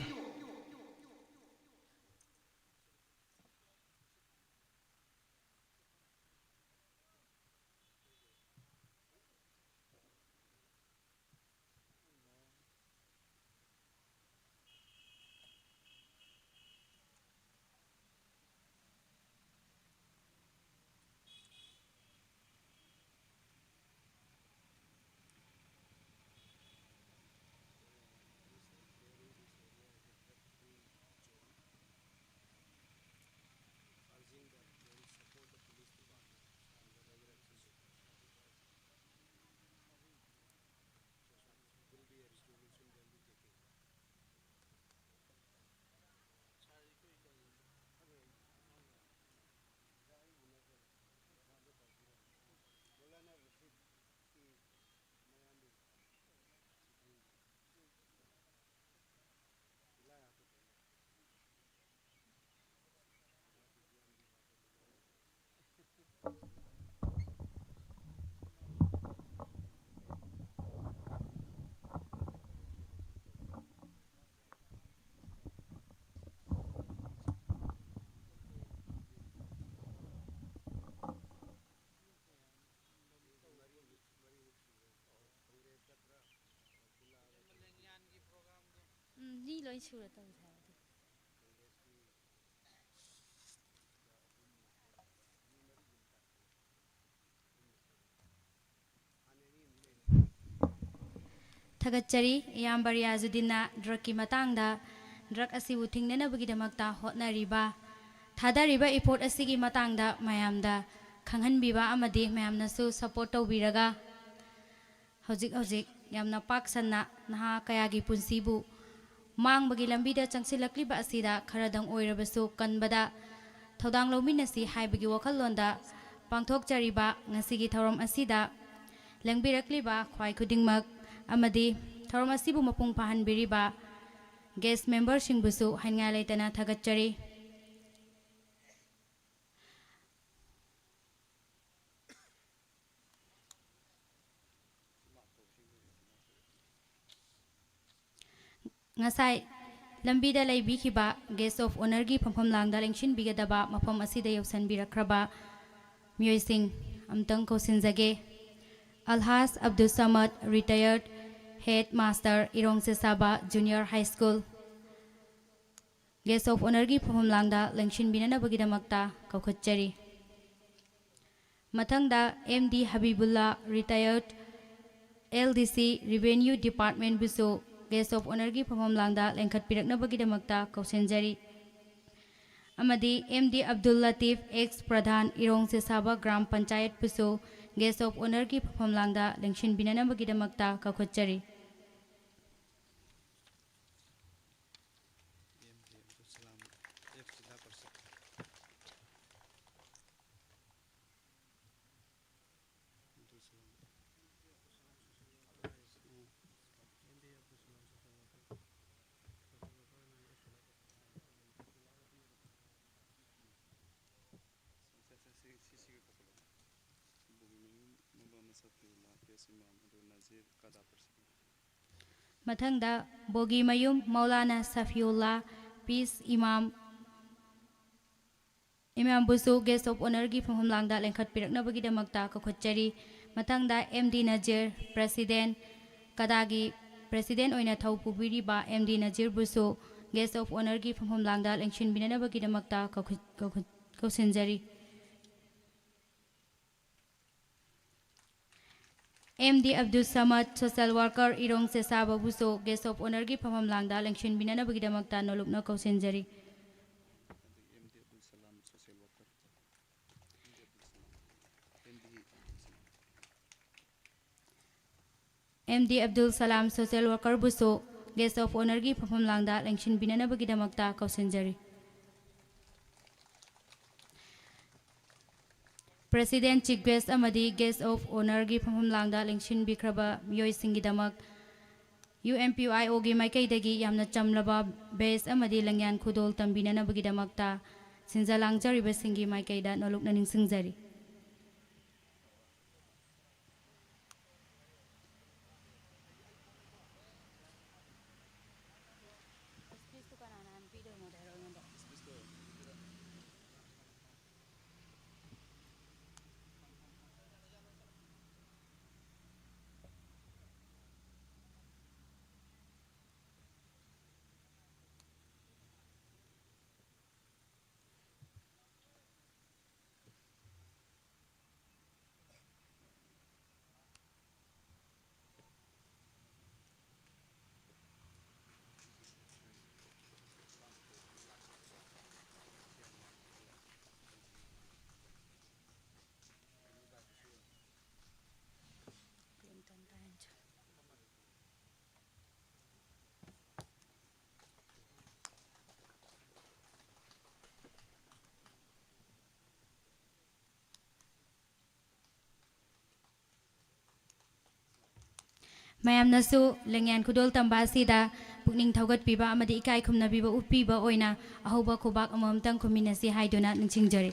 ꯁꯨꯔ ꯇꯧꯁꯦ ꯍꯥꯏꯔꯗꯤ꯫ ꯊꯥꯒꯠꯆꯔꯤ꯫ ꯏꯌꯥꯝꯕ ꯔꯤꯌꯥꯖꯨꯗꯤꯟꯅ ꯗ꯭ꯔꯒꯀꯤ ꯃꯇꯥꯡꯗ, ꯗ꯭ꯔꯒ ꯑꯁꯤꯕꯨ ꯊꯤꯡꯅꯅꯕꯒꯤꯗꯃꯛꯇ ꯍꯣꯠꯅꯔꯤꯕ, ꯊꯥꯗꯔꯤꯕ ꯏꯐꯣꯔꯠ ꯑꯁꯤꯒꯤ ꯃꯇꯥꯡꯗ ꯃꯌꯥꯝꯗ ꯈꯪꯍꯟꯕꯤꯕ ꯑꯃꯗꯤ ꯃꯌꯥꯝꯅꯁꯨ ꯁꯄꯣꯔꯠ ꯇꯧꯕꯤꯔꯒ ꯍꯧꯖꯤꯛ ꯍꯧꯖꯤꯛ ꯌꯥꯝꯅ ꯄꯥꯛ ꯁꯟꯅ ꯅꯍꯥ ꯀꯌꯥꯒꯤ ꯄꯨꯟꯁꯤꯕꯨ ꯃꯥꯡꯕꯒꯤ ꯂꯝꯕꯤꯗ ꯆꯪꯁꯤꯜꯂꯛꯂꯤꯕ ꯑꯁꯤꯗ ꯈꯔꯗꯪ ꯑꯣꯏꯔꯕꯁꯨ ꯀꯟꯕꯗ ꯊꯧꯗꯥꯡ ꯂꯧꯃꯤꯟꯅꯁꯤ ꯍꯥꯏꯕꯒꯤ ꯋꯥꯈꯜꯂꯣꯟꯗ ꯄꯥꯡꯊꯣꯛꯆꯔꯤꯕ ꯉꯁꯤꯒꯤ ꯊꯧꯔꯝ ꯑꯁꯤꯗ ꯂꯦꯡꯕꯤꯔꯛꯂꯤꯕ ꯈ꯭ꯋꯥꯏ ꯈꯨꯗꯤꯡꯃꯛ ꯑꯃꯗꯤ ꯊꯧꯔꯝ ꯑꯁꯤꯕꯨ ꯃꯄꯨꯡ ꯐꯥꯍꯟꯕꯤꯔꯤꯕ ꯒꯦꯁ ꯃꯦꯝꯕꯔꯁꯤꯡꯕꯨꯁꯨ ꯍꯥꯏꯅꯤꯡꯉꯥꯏ ꯂꯩꯇꯅ ꯊꯥꯒꯠꯆꯔꯤ꯫ ꯉꯁꯥꯏ ꯂꯝꯕꯤꯗ ꯂꯩꯕꯤꯈꯤꯕ ꯒꯦꯁ ꯑꯣꯐ ꯑꯣꯅꯔꯒꯤ ꯐꯝꯐꯝ ꯂꯥꯡꯗ ꯂꯦꯡꯁꯤꯟꯕꯤꯒꯗꯕ ꯃꯐꯝ ꯑꯁꯤꯗ ꯌꯧꯁꯤꯟꯕꯤꯔꯛꯈ꯭ꯔꯕ ꯃꯤꯑꯣꯏꯁꯤꯡ ꯑꯝꯇꯪ ꯀꯧꯁꯤꯟꯖꯒꯦ꯫ Alhaj Abdul Samad, retired head master, Irong Chesaba junior high school, guest of ꯑꯣꯅꯔꯒꯤ ꯐꯝꯐꯝ ꯂꯥꯡꯗ ꯂꯦꯡꯁꯤꯟꯕꯤꯅꯅꯕꯒꯤꯗꯃꯛꯇ ꯀꯧꯈꯠꯆꯔꯤ꯫ ꯃꯊꯪꯗ ꯑꯦꯝ ꯗꯤ ꯍꯕꯤꯕꯨꯜꯂꯥ, ꯔꯤꯇꯥꯌꯔꯗ ꯑꯦꯜ ꯗꯤ ꯁꯤ, ꯔꯤꯚꯦꯅ꯭ꯌꯨ ꯗꯤꯄꯥꯔꯠꯃꯦꯟꯕꯨꯁꯨ ꯒꯦꯁ ꯑꯣꯐ ꯑꯣꯅꯔꯒꯤ ꯐꯝꯐꯝ ꯂꯥꯡꯗ ꯂꯦꯡꯈꯠꯄꯤꯔꯛꯅꯕꯒꯤꯗꯃꯛꯇ ꯀꯧꯁꯤꯟꯖꯔꯤ꯫ ꯑꯃꯗꯤ M D Abdul Latif, ex pradhan, Irong ꯁꯦꯁꯥꯕ gram ꯄꯟꯆꯥꯌꯠꯄꯨꯁꯨ ꯒꯦꯁ ꯑꯣꯐ ꯑꯣꯅꯔꯒꯤ ꯐꯝꯐꯝ ꯂꯥꯡꯗ ꯂꯦꯡꯁꯤꯟꯕꯤꯅꯅꯕꯒꯤꯗꯃꯛꯇ ꯀꯧꯈꯠꯆꯔꯤ꯫ ꯃꯊꯪꯗ ꯕꯣꯒꯤꯃꯌꯨꯝ ꯃꯧꯂꯥꯅꯥ ꯁꯐꯤꯎꯜꯂꯥ, ꯄꯤꯁ ꯏꯃꯥꯝ, ꯏꯃꯥꯝꯕꯨꯁꯨ ꯒꯦꯁ ꯑꯣꯐ ꯑꯣꯅꯔꯒꯤ ꯐꯝꯐꯝ ꯂꯥꯡꯗ ꯂꯦꯡꯈꯠꯄꯤꯔꯛꯅꯕꯒꯤꯗꯃꯛꯇ ꯀꯧꯈꯠꯆꯔꯤ꯫ ꯃꯊꯪꯗ ꯑꯦꯝ ꯗꯤ ꯅꯖꯤꯔ, ꯄ꯭ꯔꯦꯁꯤꯗꯦꯟ, ꯀꯗꯥꯒꯤ President ꯑꯣꯏꯅ ꯊꯧ ꯄꯨꯕꯤꯔꯤꯕ ꯑꯦꯝ ꯗꯤ ꯅꯖꯤꯔꯕꯨꯁꯨ Guest of Honourꯒꯤ ꯐꯝꯐꯝ ꯂꯥꯡꯗ ꯂꯦꯡꯁꯤꯟꯕꯤꯅꯅꯕꯒꯤꯗꯃꯛꯇ ꯀꯧꯈꯤ-, ꯀꯧꯈꯤ-, ꯀꯧꯁꯤꯟꯖꯔꯤ꯫ M D Abdul Samad, Social Worker, Irong ꯆꯦꯁꯥꯕꯕꯨꯁꯨ Guest of Honourꯒꯤ ꯐꯝꯐꯝ ꯂꯥꯡꯗ ꯂꯦꯡꯁꯤꯟꯕꯤꯅꯅꯕꯒꯤꯗꯃꯛꯇ ꯅꯣꯂꯨꯛꯅ ꯀꯧꯁꯤꯟꯖꯔꯤ꯫ M D Abdul Salam, Social Workerꯕꯨꯁꯨ Guest of Honourꯒꯤ ꯐꯝꯐꯝ ꯂꯥꯡꯗ ꯂꯦꯡꯁꯤꯟꯕꯤꯅꯅꯕꯒꯤꯗꯃꯛꯇ ꯀꯧꯁꯤꯟꯖꯔꯤ꯫ President, Chief Guest ꯑꯃꯗꯤ Guest of Honourꯒꯤ ꯐꯝꯐꯝ ꯂꯥꯡꯗ ꯂꯦꯡꯁꯤꯟꯕꯤꯈ꯭ꯔꯕ ꯃꯤꯑꯣꯏꯁꯤꯡꯒꯤꯗꯃꯛ ꯌꯨ ꯑꯦꯟ ꯄꯤ ꯑꯥꯏ ꯑꯣꯒꯤ ꯃꯥꯏꯀꯩꯗꯒꯤ ꯌꯥꯝꯅ ꯆꯝꯂꯕ badge ꯑꯃꯗꯤ ꯂꯪꯌꯥꯟ ꯈꯨꯗꯣꯜ ꯇꯝꯕꯤꯅꯅꯕꯒꯤꯗꯃꯛꯇ ꯁꯤꯟꯖ ꯂꯥꯡꯖꯔꯤꯕꯁꯤꯡꯒꯤ ꯃꯥꯏꯀꯩꯗ ꯅꯣꯂꯨꯛꯅ ꯅꯤꯡꯁꯤꯡꯖꯔꯤ꯫ ꯃꯌꯥꯝꯅꯁꯨ ꯂꯦꯡꯌꯥꯟ ꯈꯨꯗꯣꯜ ꯇꯝꯕ ꯑꯁꯤꯗ ꯄꯨꯛꯅꯤꯡ ꯊꯧꯒꯠꯄꯤꯕ ꯑꯃꯗꯤ ꯏꯀꯥꯏ ꯈꯨꯝꯅꯕꯤꯕ ꯎꯠꯄꯤꯕ ꯑꯣꯏꯅ ꯑꯍꯧꯕ ꯈꯨꯕꯥꯛ ꯑꯃꯃꯝꯇꯪ ꯈꯨꯝꯃꯤꯟꯅꯁꯤ ꯍꯥꯏꯗꯨꯅ ꯅꯤꯡꯁꯤꯡꯖꯔꯤ꯫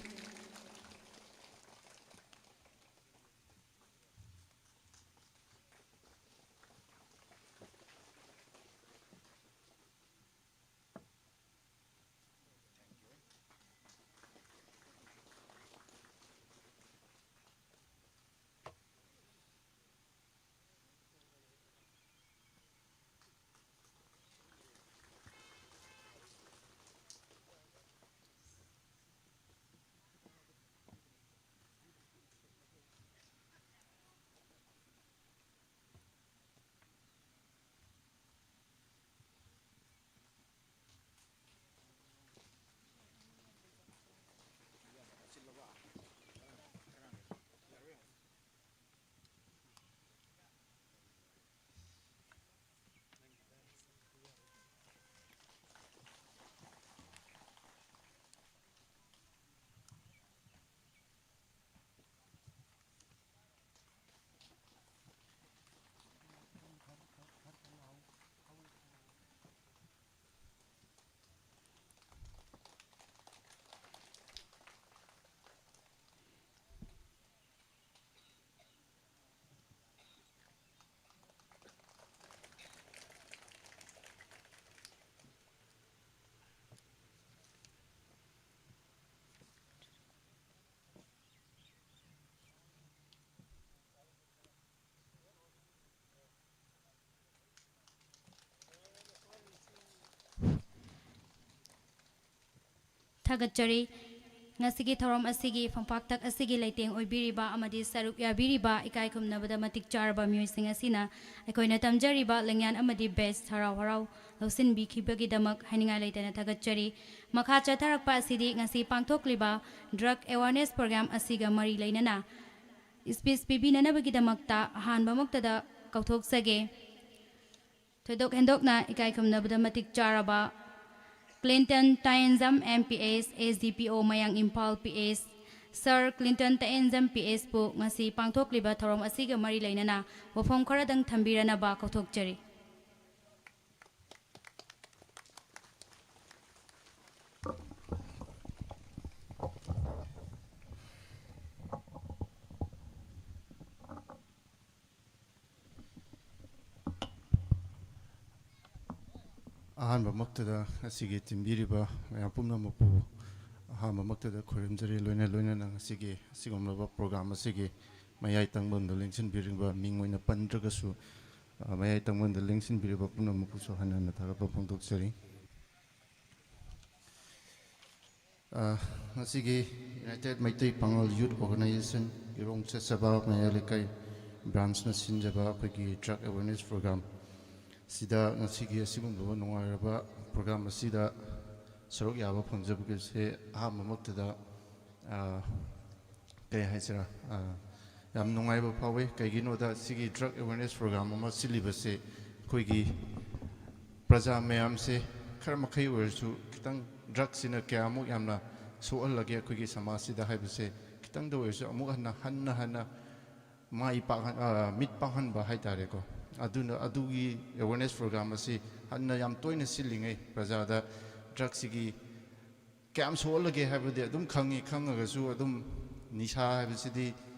ꯊꯥꯒꯠꯆꯔꯤ꯫ ꯉꯁꯤꯒꯤ ꯊꯧꯔꯝ ꯑꯁꯤꯒꯤ ꯐꯝꯄꯥꯛꯇꯛ ꯑꯁꯤꯒꯤ ꯂꯩꯇꯦꯡ ꯑꯣꯏꯕꯤꯔꯤꯕ ꯑꯃꯗꯤ ꯁꯔꯨꯛ ꯌꯥꯕꯤꯔꯤꯕ ꯏꯀꯥꯏ ꯈꯨꯝꯅꯕꯗ ꯃꯇꯤꯛ ꯆꯥꯔꯕ ꯃꯤꯑꯣꯏꯁꯤꯡ ꯑꯁꯤꯅ ꯑꯩꯈꯣꯏꯅ ꯇꯝꯖꯔꯤꯕ ꯂꯦꯡꯌꯥꯟ ꯑꯃꯗꯤ batch ꯍꯔꯥꯎ ꯍꯔꯥꯎ ꯂꯧꯁꯤꯟꯕꯤꯈꯤꯕꯒꯤꯗꯃꯛ ꯍꯥꯏꯅꯤꯡꯉꯥꯏ ꯂꯩꯇꯅ ꯊꯥꯒꯠꯆꯔꯤ꯫ ꯃꯈꯥ ꯆꯠꯊꯔꯛꯄ ꯑꯁꯤꯗꯤ ꯉꯁꯤ ꯄꯥꯡꯊꯣꯛꯂꯤꯕ drug awareness program ꯑꯁꯤꯒ ꯃꯔꯤ ꯂꯩꯅꯅ speech ꯄꯤꯕꯤꯅꯅꯕꯒꯤꯗꯃꯛꯇ ꯑꯍꯥꯟꯕꯃꯛꯇꯗ ꯀꯧꯊꯣꯛꯆꯒꯦ꯫ ꯊꯣꯏꯗꯣꯛ ꯍꯦꯟꯗꯣꯛꯅ ꯏꯀꯥꯏ ꯈꯨꯝꯅꯕꯗ ꯃꯇꯤꯛ ꯆꯥꯔꯕ Clinton Tayenjam M P S, S D P O Mayang Imphal P S, Sir Clinton Tayenjam P S ꯄꯨ ꯉꯁꯤ ꯄꯥꯡꯊꯣꯛꯂꯤꯕ ꯊꯧꯔꯝ ꯑꯁꯤꯒ ꯃꯔꯤ ꯂꯩꯅꯅ ꯋꯥꯐꯝ ꯈꯔꯗꯪ ꯊꯝꯕꯤꯔꯅꯕ ꯀꯧꯊꯣꯛꯆꯔꯤ꯫ ꯑꯍꯥꯟꯕꯃꯛꯇꯗ ꯉꯁꯤꯒꯤ ꯇꯤꯟꯕꯤꯔꯤꯕ ꯃꯌꯥꯝ ꯄꯨꯝꯅꯃꯛꯄꯨ ꯑꯍꯥꯟꯕꯃꯛꯇꯗ ꯈꯣꯏꯔꯝꯖꯔꯤ꯫ ꯂꯣꯏꯅ ꯂꯣꯏꯅꯅ ꯉꯁꯤꯒꯤ ꯑꯁꯤꯒꯨꯝꯂꯕ program ꯑꯁꯤꯒꯤ ꯃꯌꯥꯏ ꯇꯪꯕꯝꯗ ꯂꯦꯡꯁꯤꯟꯕꯤꯔꯤꯕ, ꯃꯤꯡ ꯑꯣꯏꯅ ꯄꯟꯗ꯭ꯔꯒꯁꯨ, ꯑ, ꯃꯌꯥꯏ ꯇꯪꯕꯝꯗ ꯂꯦꯡꯁꯤꯟꯕꯤꯔꯤꯕ ꯄꯨꯝꯅꯃꯛꯄꯨꯁꯨ ꯍꯟꯅ ꯍꯟꯅ ꯊꯥꯒꯠꯄ ꯐꯣꯡꯗꯣꯛꯆꯔꯤ꯫ ꯑ, ꯉꯁꯤꯒꯤ United ꯃꯩꯇꯩ ꯄꯥꯉꯜ Youth Organization ꯏꯔꯣꯡ ꯆꯦꯠꯆꯕ ꯃꯌꯥꯏ ꯂꯩꯀꯥꯏ branchꯅ ꯁꯤꯟꯖꯕ ꯑꯩꯈꯣꯏꯒꯤ drug awareness program ꯁꯤꯗ ꯉꯁꯤꯒꯤ ꯑꯁꯤꯒꯨꯝꯂꯕ ꯅꯨꯡꯉꯥꯏꯔꯕ program ꯑꯁꯤꯗ ꯁꯔꯨꯛ ꯌꯥꯕ ꯐꯪꯖꯕꯒꯤꯁꯦ ꯑꯍꯥꯟꯕꯃꯛꯇꯗ, ꯑ, ꯀꯩ ꯍꯥꯏꯁꯤꯔꯥ, ꯑ, ꯌꯥꯝ ꯅꯨꯡꯉꯥꯏꯕ ꯐꯥꯎꯋꯤ꯫ ꯀꯩꯒꯤꯅꯣꯗ ꯁꯤꯒꯤ drug awareness program ꯑꯃ ꯁꯤꯜꯂꯤꯕꯁꯦ ꯑꯩꯈꯣꯏꯒꯤ ꯄ꯭ꯔꯖꯥ ꯃꯌꯥꯝꯁꯦ ꯈꯔ ꯃꯈꯩ ꯑꯣꯏꯔꯁꯨ ꯈꯤꯇꯪ drugꯁꯤꯅ ꯀꯌꯥꯃꯨꯛ ꯌꯥꯝꯅ ꯁꯣꯛꯍꯜꯂꯒꯦ ꯑꯩꯈꯣꯏꯒꯤ ꯁꯃꯥꯖꯁꯤꯗ ꯍꯥꯏꯕꯁꯦ ꯈꯤꯇꯪꯗ ꯑꯣꯏꯔꯁꯨ ꯑꯃꯨꯛ ꯍꯟꯅ, ꯍꯟꯅ ꯍꯟꯅ ꯃꯥꯏ ꯄꯥꯛꯍꯟ-, ꯑ, ꯃꯤꯠ ꯄꯥꯡꯍꯟꯕ ꯍꯥꯏꯇꯥꯔꯦꯀꯣ꯫ ꯑꯗꯨꯅ ꯑꯗꯨꯒꯤ awareness program ꯑꯁꯤ ꯍꯟꯅ ꯌꯥꯝ ꯇꯣꯏꯅ ꯁꯤꯜꯂꯤꯉꯩ ꯄ꯭ꯔꯖꯥꯗ drugꯁꯤꯒꯤ ꯀꯌꯥꯝ ꯁꯣꯛꯍꯜꯂꯒꯦ ꯍꯥꯏꯕꯗꯤ ꯑꯗꯨꯝ ꯈꯪꯉꯤ, ꯈꯪꯉꯒꯁꯨ ꯑꯗꯨꯝ ꯅꯤꯁꯥ ꯍꯥꯏꯕꯁꯤꯗꯤ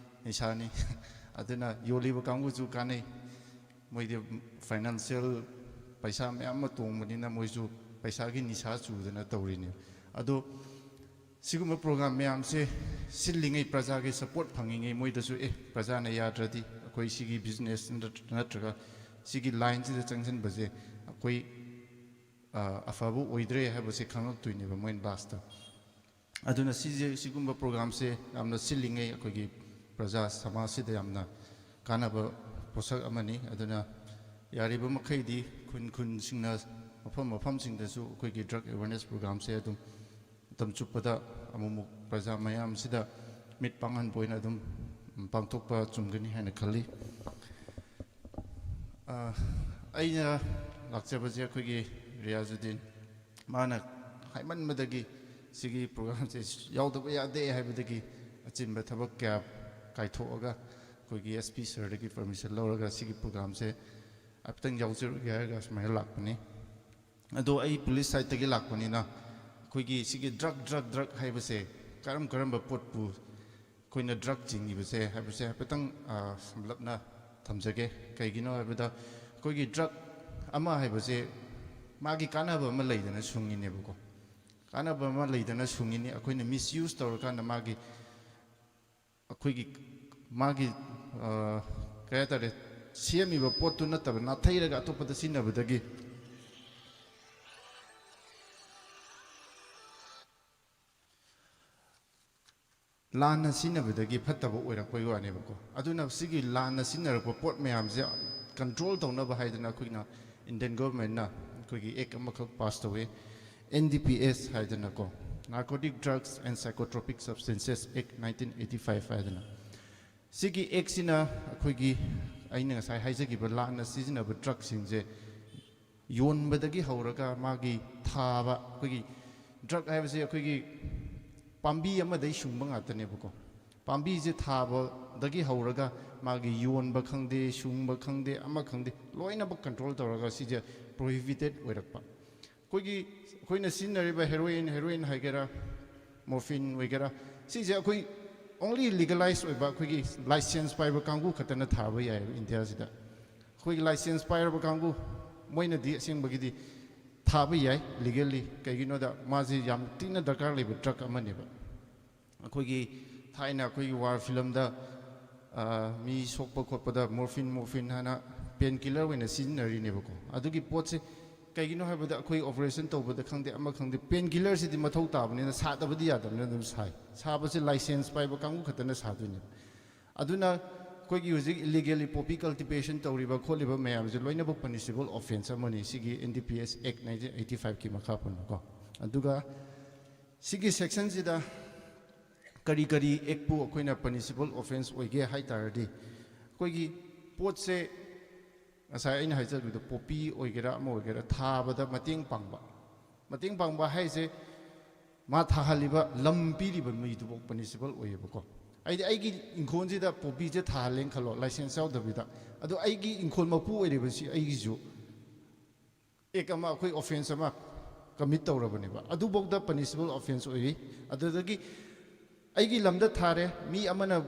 ꯅꯤꯁꯥꯅꯤ꯫ ꯑꯗꯨꯅ ꯌꯣꯜꯂꯤꯕ ꯀꯥꯡꯕꯨꯁꯨ ꯀꯥꯟꯅꯩ, ꯃꯣꯏꯗꯤ financial ꯄꯩꯁꯥ ꯃꯌꯥꯝ ꯑꯃ ꯇꯣꯡꯕꯅꯤꯅ ꯃꯣꯏꯁꯨ ꯄꯩꯁꯥꯒꯤ ꯅꯤꯁꯥ ꯆꯨꯗꯅ ꯇꯧꯔꯤꯅꯤ꯫ ꯑꯗꯣ ꯁꯤꯒꯨꯝꯕ program ꯃꯌꯥꯝꯁꯦ ꯁꯤꯜꯂꯤꯉꯩ, ꯄ꯭ꯔꯖꯥꯒꯤ support ꯐꯪꯉꯤꯉꯩ ꯃꯣꯏꯗꯁꯨ, ꯑꯦ, ꯄ꯭ꯔꯖꯥꯅ ꯌꯥꯗ꯭ꯔꯗꯤ ꯑꯩꯈꯣꯏ ꯁꯤꯒꯤ business ꯅꯠꯇ꯭ꯔꯒ ꯁꯤꯒꯤ lineꯁꯤꯗ ꯆꯪꯁꯤꯟꯕꯁꯦ ꯑꯩꯈꯣꯏ, ꯑ, ꯑꯐꯕ ꯑꯣꯏꯗ꯭ꯔꯦ ꯍꯥꯏꯕꯁꯦ ꯈꯪꯉꯛꯇꯣꯏꯅꯦꯕ ꯃꯣꯏꯅ lastꯇ꯫ ꯑꯗꯨꯅ ꯁꯤꯁꯦ, ꯁꯤꯒꯨꯝꯕ ꯄ꯭ꯔꯣꯒ꯭ꯔꯥꯝꯁꯦ ꯌꯥꯝꯅ ꯁꯤꯜꯂꯤꯉꯩ ꯑꯩꯈꯣꯏꯒꯤ ꯄ꯭ꯔꯖꯥ ꯁꯃꯥꯖꯁꯤꯗ ꯌꯥꯝꯅ ꯀꯥꯟꯅꯕ ꯄꯣꯠꯁꯛ ꯑꯃꯅꯤ꯫ ꯑꯗꯨꯅ ꯌꯥꯔꯤꯕ ꯃꯈꯩꯗꯤ ꯈꯨꯟ ꯈꯨꯟꯁꯤꯡꯅ, ꯃꯐꯝ ꯃꯐꯝꯁꯤꯡꯗꯁꯨ ꯑꯩꯈꯣꯏꯒꯤ ꯗ꯭ꯔꯒ ꯑꯦꯋꯦꯔꯅꯦꯁ ꯄ꯭ꯔꯣꯒ꯭ꯔꯥꯝꯁꯦ ꯑꯗꯨꯝ ꯃꯇꯝ ꯆꯨꯞꯄꯗ ꯑꯃꯨꯛꯃꯨꯛ ꯄ꯭ꯔꯖꯥ ꯃꯌꯥꯝꯁꯤꯗ ꯃꯤꯠ ꯄꯥꯡꯍꯟꯕ ꯑꯣꯏꯅ ꯑꯗꯨꯝ ꯄꯥꯡꯊꯣꯛꯄ ꯆꯨꯝꯒꯅꯤ ꯍꯥꯏꯅ ꯈꯜꯂꯤ꯫ ꯑ, ꯑꯩꯅ ꯂꯥꯛꯆꯕꯁꯦ ꯑꯩꯈꯣꯏꯒꯤ ꯔꯤꯌꯥꯖꯨꯗꯤꯟ, ꯃꯥꯅ ꯍꯥꯏꯃꯟꯕꯗꯒꯤ ꯁꯤꯒꯤ ꯄ꯭ꯔꯣꯒ꯭ꯔꯥꯝꯁꯦ ꯌꯥꯎꯗꯕ ꯌꯥꯗꯦ ꯍꯥꯏꯕꯗꯒꯤ ꯑꯆꯤꯟꯕ ꯊꯕꯛ ꯀꯌꯥ ꯀꯥꯏꯊꯣꯛꯑꯒ ꯑꯩꯈꯣꯏꯒꯤ ꯑꯦꯁ ꯄꯤ ꯁꯔꯗꯒꯤ ꯄꯔꯃꯤꯁꯟ ꯂꯧꯔꯒ ꯁꯤꯒꯤ ꯄ꯭ꯔꯣꯒ꯭ꯔꯥꯝꯁꯦ ꯍꯥꯏꯐꯦꯠꯇꯪ ꯌꯥꯎꯖꯔꯨꯒꯦ ꯍꯥꯏꯔꯒ ꯁꯨꯃꯥꯏꯅ ꯂꯥꯛꯄꯅꯤ꯫ ꯑꯗꯣ ꯑꯩ ꯄꯨꯂꯤꯁ ꯁꯥꯏꯠꯇꯒꯤ ꯂꯥꯛꯄꯅꯤꯅ ꯑꯩꯈꯣꯏꯒꯤ ꯁꯤꯒꯤ ꯗ꯭ꯔꯒ, ꯗ꯭ꯔꯒ, ꯗ꯭ꯔꯒ ꯍꯥꯏꯕꯁꯦ ꯀꯔꯝ ꯀꯔꯝꯕ ꯄꯣꯠꯄꯨ ꯑꯩꯈꯣꯏꯅ ꯗ꯭ꯔꯒ ꯆꯤꯡꯉꯤꯕꯁꯦ ꯍꯥꯏꯕꯁꯦ ꯍꯥꯏꯐꯦꯠꯇꯪ, ꯑ, ꯁꯝꯂꯞꯅ ꯊꯝꯖꯒꯦ꯫ ꯀꯩꯒꯤꯅꯣ ꯍꯥꯏꯕꯗ ꯑꯩꯈꯣꯏꯒꯤ ꯗ꯭ꯔꯒ ꯑꯃ ꯍꯥꯏꯕꯁꯦ ꯃꯥꯒꯤ ꯀꯥꯟꯅꯕ ꯑꯃ ꯂꯩꯗꯅ ꯁꯨꯡꯉꯤꯅꯦꯕꯀꯣ꯫ ꯀꯥꯟꯅꯕ ꯑꯃ ꯂꯩꯗꯅ ꯁꯨꯡꯉꯤꯅꯤ꯫ ꯑꯩꯈꯣꯏꯅ ꯃꯤꯁꯌꯨꯁ ꯇꯧꯔꯀꯥꯟꯗ ꯃꯥꯒꯤ, ꯑꯩꯈꯣꯏꯒꯤ, ꯃꯥꯒꯤ, ꯑ, ꯀꯩ ꯍꯥꯏꯇꯥꯔꯦ, ꯁꯦꯝꯃꯤꯕ ꯄꯣꯠꯇꯨ ꯅꯠꯇꯕ ꯅꯥꯊꯩꯔꯒ ꯑꯇꯣꯞꯄꯗ ꯁꯤꯖꯤꯟꯅꯕꯗꯒꯤ ꯂꯥꯟꯅ ꯁꯤꯖꯤꯟꯅꯕꯗꯒꯤ ꯐꯠꯇꯕ ꯑꯣꯏꯔꯛꯄꯒꯤ ꯋꯥꯅꯦꯕꯀꯣ꯫ ꯑꯗꯨꯅ ꯁꯤꯒꯤ ꯂꯥꯟꯅ ꯁꯤꯖꯤꯟꯅꯔꯛꯄ ꯄꯣꯠ ꯃꯌꯥꯝꯁꯦ ꯀꯟꯇ꯭ꯔꯣꯜ ꯇꯧꯅꯕ ꯍꯥꯏꯗꯅ ꯑꯩꯈꯣꯏꯅ ꯏꯟꯗꯤꯌꯟ ꯒꯣꯚꯔꯟꯃꯦꯟꯠꯅ ꯑꯩꯈꯣꯏꯒꯤ ꯑꯦꯛ ꯑꯃꯈꯛ ꯄꯥꯁ ꯇꯧꯋꯤ, ꯑꯦꯟ ꯗꯤ ꯄꯤ ꯑꯦꯁ ꯍꯥꯏꯗꯅꯀꯣ, Narcotic Drugs and Psychotropic Substances Act nineteen eighty five ꯍꯥꯏꯗꯅ꯫ ꯁꯤꯒꯤ ꯑꯦꯛꯁꯤꯅ ꯑꯩꯈꯣꯏꯒꯤ, ꯑꯩꯅ ꯉꯁꯥꯏ ꯍꯥꯏꯖꯈꯤꯕ ꯂꯥꯟꯅ ꯁꯤꯖꯤꯟꯅꯕ ꯗ꯭ꯔꯒꯁꯤꯡꯁꯦ ꯌꯣꯟꯕꯗꯒꯤ ꯍꯧꯔꯒ ꯃꯥꯒꯤ ꯊꯥꯕ, ꯑꯩꯈꯣꯏꯒꯤ ꯗ꯭ꯔꯒ ꯍꯥꯏꯕꯁꯦ ꯑꯩꯈꯣꯏꯒꯤ ꯄꯥꯝꯕꯤ ꯑꯃꯗꯒꯤ ꯁꯨꯡꯕ ꯉꯥꯛꯇꯅꯦꯕꯀꯣ꯫ ꯄꯥꯝꯕꯤꯁꯦ ꯊꯥꯕꯗꯒꯤ ꯍꯧꯔꯒ ꯃꯥꯒꯤ ꯌꯣꯟꯕ ꯈꯪꯗꯦ, ꯁꯨꯡꯕ ꯈꯪꯗꯦ, ꯑꯃ ꯈꯪꯗꯦ, ꯂꯣꯏꯅꯃꯛ ꯀꯟꯇ꯭ꯔꯣꯜ ꯇꯧꯔꯒ ꯁꯤꯁꯦ ꯄ꯭ꯔꯣꯍꯤꯕꯤꯇꯦꯠ ꯑꯣꯏꯔꯛꯄ꯫ ꯑꯩꯈꯣꯏꯒꯤ, ꯑꯩꯈꯣꯏꯅ ꯁꯤꯖꯤꯟꯅꯔꯤꯕ ꯍꯦꯔꯣꯏꯟ, ꯍꯦꯔꯣꯏꯟ ꯍꯥꯏꯒꯦꯔꯥ, ꯃꯣꯔꯐꯤꯟ ꯑꯣꯏꯒꯦꯔꯥ, ꯁꯤꯁꯦ ꯑꯩꯈꯣꯏ only legalize ꯑꯣꯏꯕ ꯑꯩꯈꯣꯏꯒꯤ ꯂꯥꯏꯁꯦꯟꯁ ꯄꯥꯏꯕ ꯀꯥꯡꯕꯨ ꯈꯛꯇꯅ ꯊꯥꯕ ꯌꯥꯏꯑꯕ ꯏꯟꯗꯤꯌꯥꯁꯤꯗ꯫ ꯑꯩꯈꯣꯏꯒꯤ ꯂꯥꯏꯁꯦꯟꯁ ꯄꯥꯏꯔꯕ ꯀꯥꯡꯕꯨ, ꯃꯣꯏꯅꯗꯤ ꯑꯁꯦꯡꯕꯒꯤꯗꯤ ꯊꯥꯕ ꯌꯥꯏ legally꯫ ꯀꯩꯒꯤꯅꯣꯗ ꯃꯥꯁꯤ ꯌꯥꯝ ꯊꯤꯅ ꯗꯔꯀꯥꯔ ꯂꯩꯕ ꯗ꯭ꯔꯒ ꯑꯃꯅꯦꯕ꯫ ꯑꯩꯈꯣꯏꯒꯤ ꯊꯥꯏꯅ ꯑꯩꯈꯣꯏꯒꯤ ꯋꯥꯔ ꯐꯤꯂꯝꯗ, ꯑ, ꯃꯤ ꯁꯣꯛꯄ ꯈꯣꯠꯄꯗ ꯃꯣꯔꯐꯤꯟ, ꯃꯣꯔꯐꯤꯟ ꯍꯥꯏꯅ ꯄꯦꯟ ꯀꯤꯂꯔ ꯑꯣꯏꯅ ꯁꯤꯖꯤꯟꯅꯔꯤꯅꯦꯕꯀꯣ꯫ ꯑꯗꯨꯒꯤ ꯄꯣꯠꯁꯦ ꯀꯩꯒꯤꯅꯣ ꯍꯥꯏꯕꯗ ꯑꯩꯈꯣꯏ ꯑꯣꯄꯔꯦꯁꯟ ꯇꯧꯕꯗ ꯈꯪꯗꯦ, ꯑꯃ ꯈꯪꯗꯦ, ꯄꯦꯟ ꯀꯤꯂꯔꯁꯤꯗꯤ ꯃꯊꯧ ꯇꯥꯕꯅꯤꯅ ꯁꯥꯗꯕꯗꯤ ꯌꯥꯗꯕꯅꯤꯅ ꯑꯗꯨꯝ ꯁꯥꯏ꯫ ꯁꯥꯕꯁꯦ ꯂꯥꯏꯁꯦꯟꯁ ꯄꯥꯏꯕ ꯀꯥꯡꯕꯨ ꯈꯛꯇꯅ ꯁꯥꯗꯣꯏꯅꯦꯕ꯫ ꯑꯗꯨꯅ ꯑꯩꯈꯣꯏꯒꯤ ꯍꯧꯖꯤꯛ ꯏꯂꯤꯒꯦꯜꯂꯤ ꯄꯣꯄꯤ ꯀꯜꯇꯤꯚꯦꯁꯟ ꯇꯧꯔꯤꯕ ꯈꯣꯠꯂꯤꯕ ꯃꯌꯥꯝꯁꯦ ꯂꯣꯏꯅꯃꯛ ꯄꯅꯤꯁꯤꯕꯜ ꯑꯣꯐꯦꯟꯁ ꯑꯃꯅꯤ, ꯁꯤꯒꯤ N D P S Act nineteen eighty five ꯀꯤ ꯃꯈꯥ ꯄꯣꯟꯅꯀꯣ꯫ ꯑꯗꯨꯒ ꯁꯤꯒꯤ ꯁꯦꯛꯁꯟꯁꯤꯗ ꯀꯔꯤ ꯀꯔꯤ ꯑꯦꯛꯄꯨ ꯑꯩꯈꯣꯏꯅ ꯄꯅꯤꯁꯤꯕꯜ ꯑꯣꯐꯦꯟꯁ ꯑꯣꯏꯒꯦ ꯍꯥꯏ ꯇꯥꯔꯗꯤ, ꯑꯩꯈꯣꯏꯒꯤ ꯄꯣꯠꯁꯦ ꯉꯁꯥꯏ ꯑꯩꯅ ꯍꯥꯏꯖꯈꯤꯕꯗꯣ, ꯄꯣꯄꯤ ꯑꯣꯏꯒꯦꯔꯥ ꯑꯃ ꯑꯣꯏꯒꯦꯔꯥ, ꯊꯥꯕꯗ ꯃꯇꯦꯡ ꯄꯥꯡꯕ꯫ ꯃꯇꯦꯡ ꯄꯥꯡꯕ ꯍꯥꯏꯁꯦ ꯃꯥ ꯊꯥꯍꯜꯂꯤꯕ, ꯂꯝ ꯄꯤꯔꯤꯕ ꯃꯤꯗꯨꯐꯥꯎ ꯄꯅꯤꯁꯤꯕꯜ ꯑꯣꯏꯌꯦꯕꯀꯣ꯫ ꯑꯩꯗꯤ ꯑꯩꯒꯤ ꯏꯪꯈꯣꯜꯁꯤꯗ ꯄꯣꯄꯤꯁꯦ ꯊꯥꯍꯜꯂꯦꯅ ꯈꯜꯂꯣ, ꯂꯥꯏꯁꯦꯟꯁ ꯌꯥꯎꯗꯕꯤꯗ꯫ ꯑꯗꯣ ꯑꯩꯒꯤ ꯏꯪꯈꯣꯜ ꯃꯄꯨ ꯑꯣꯏꯔꯤꯕꯁꯤ ꯑꯩꯒꯤꯁꯨ ꯑꯦꯛ ꯑꯃ, ꯑꯩꯈꯣꯏ ꯑꯣꯐꯦꯟꯁ ꯑꯃ ꯀꯃꯤꯠ ꯇꯧꯔꯕꯅꯦꯕ, ꯑꯗꯨꯐꯥꯎꯗ ꯄꯅꯤꯁꯤꯕꯜ ꯑꯣꯐꯦꯟꯁ ꯑꯣꯏꯔꯤ꯫ ꯑꯗꯨꯗꯒꯤ ꯑꯩꯒꯤ ꯂꯝꯗ ꯊꯥꯔꯦ, ꯃꯤ ꯑꯃꯅ,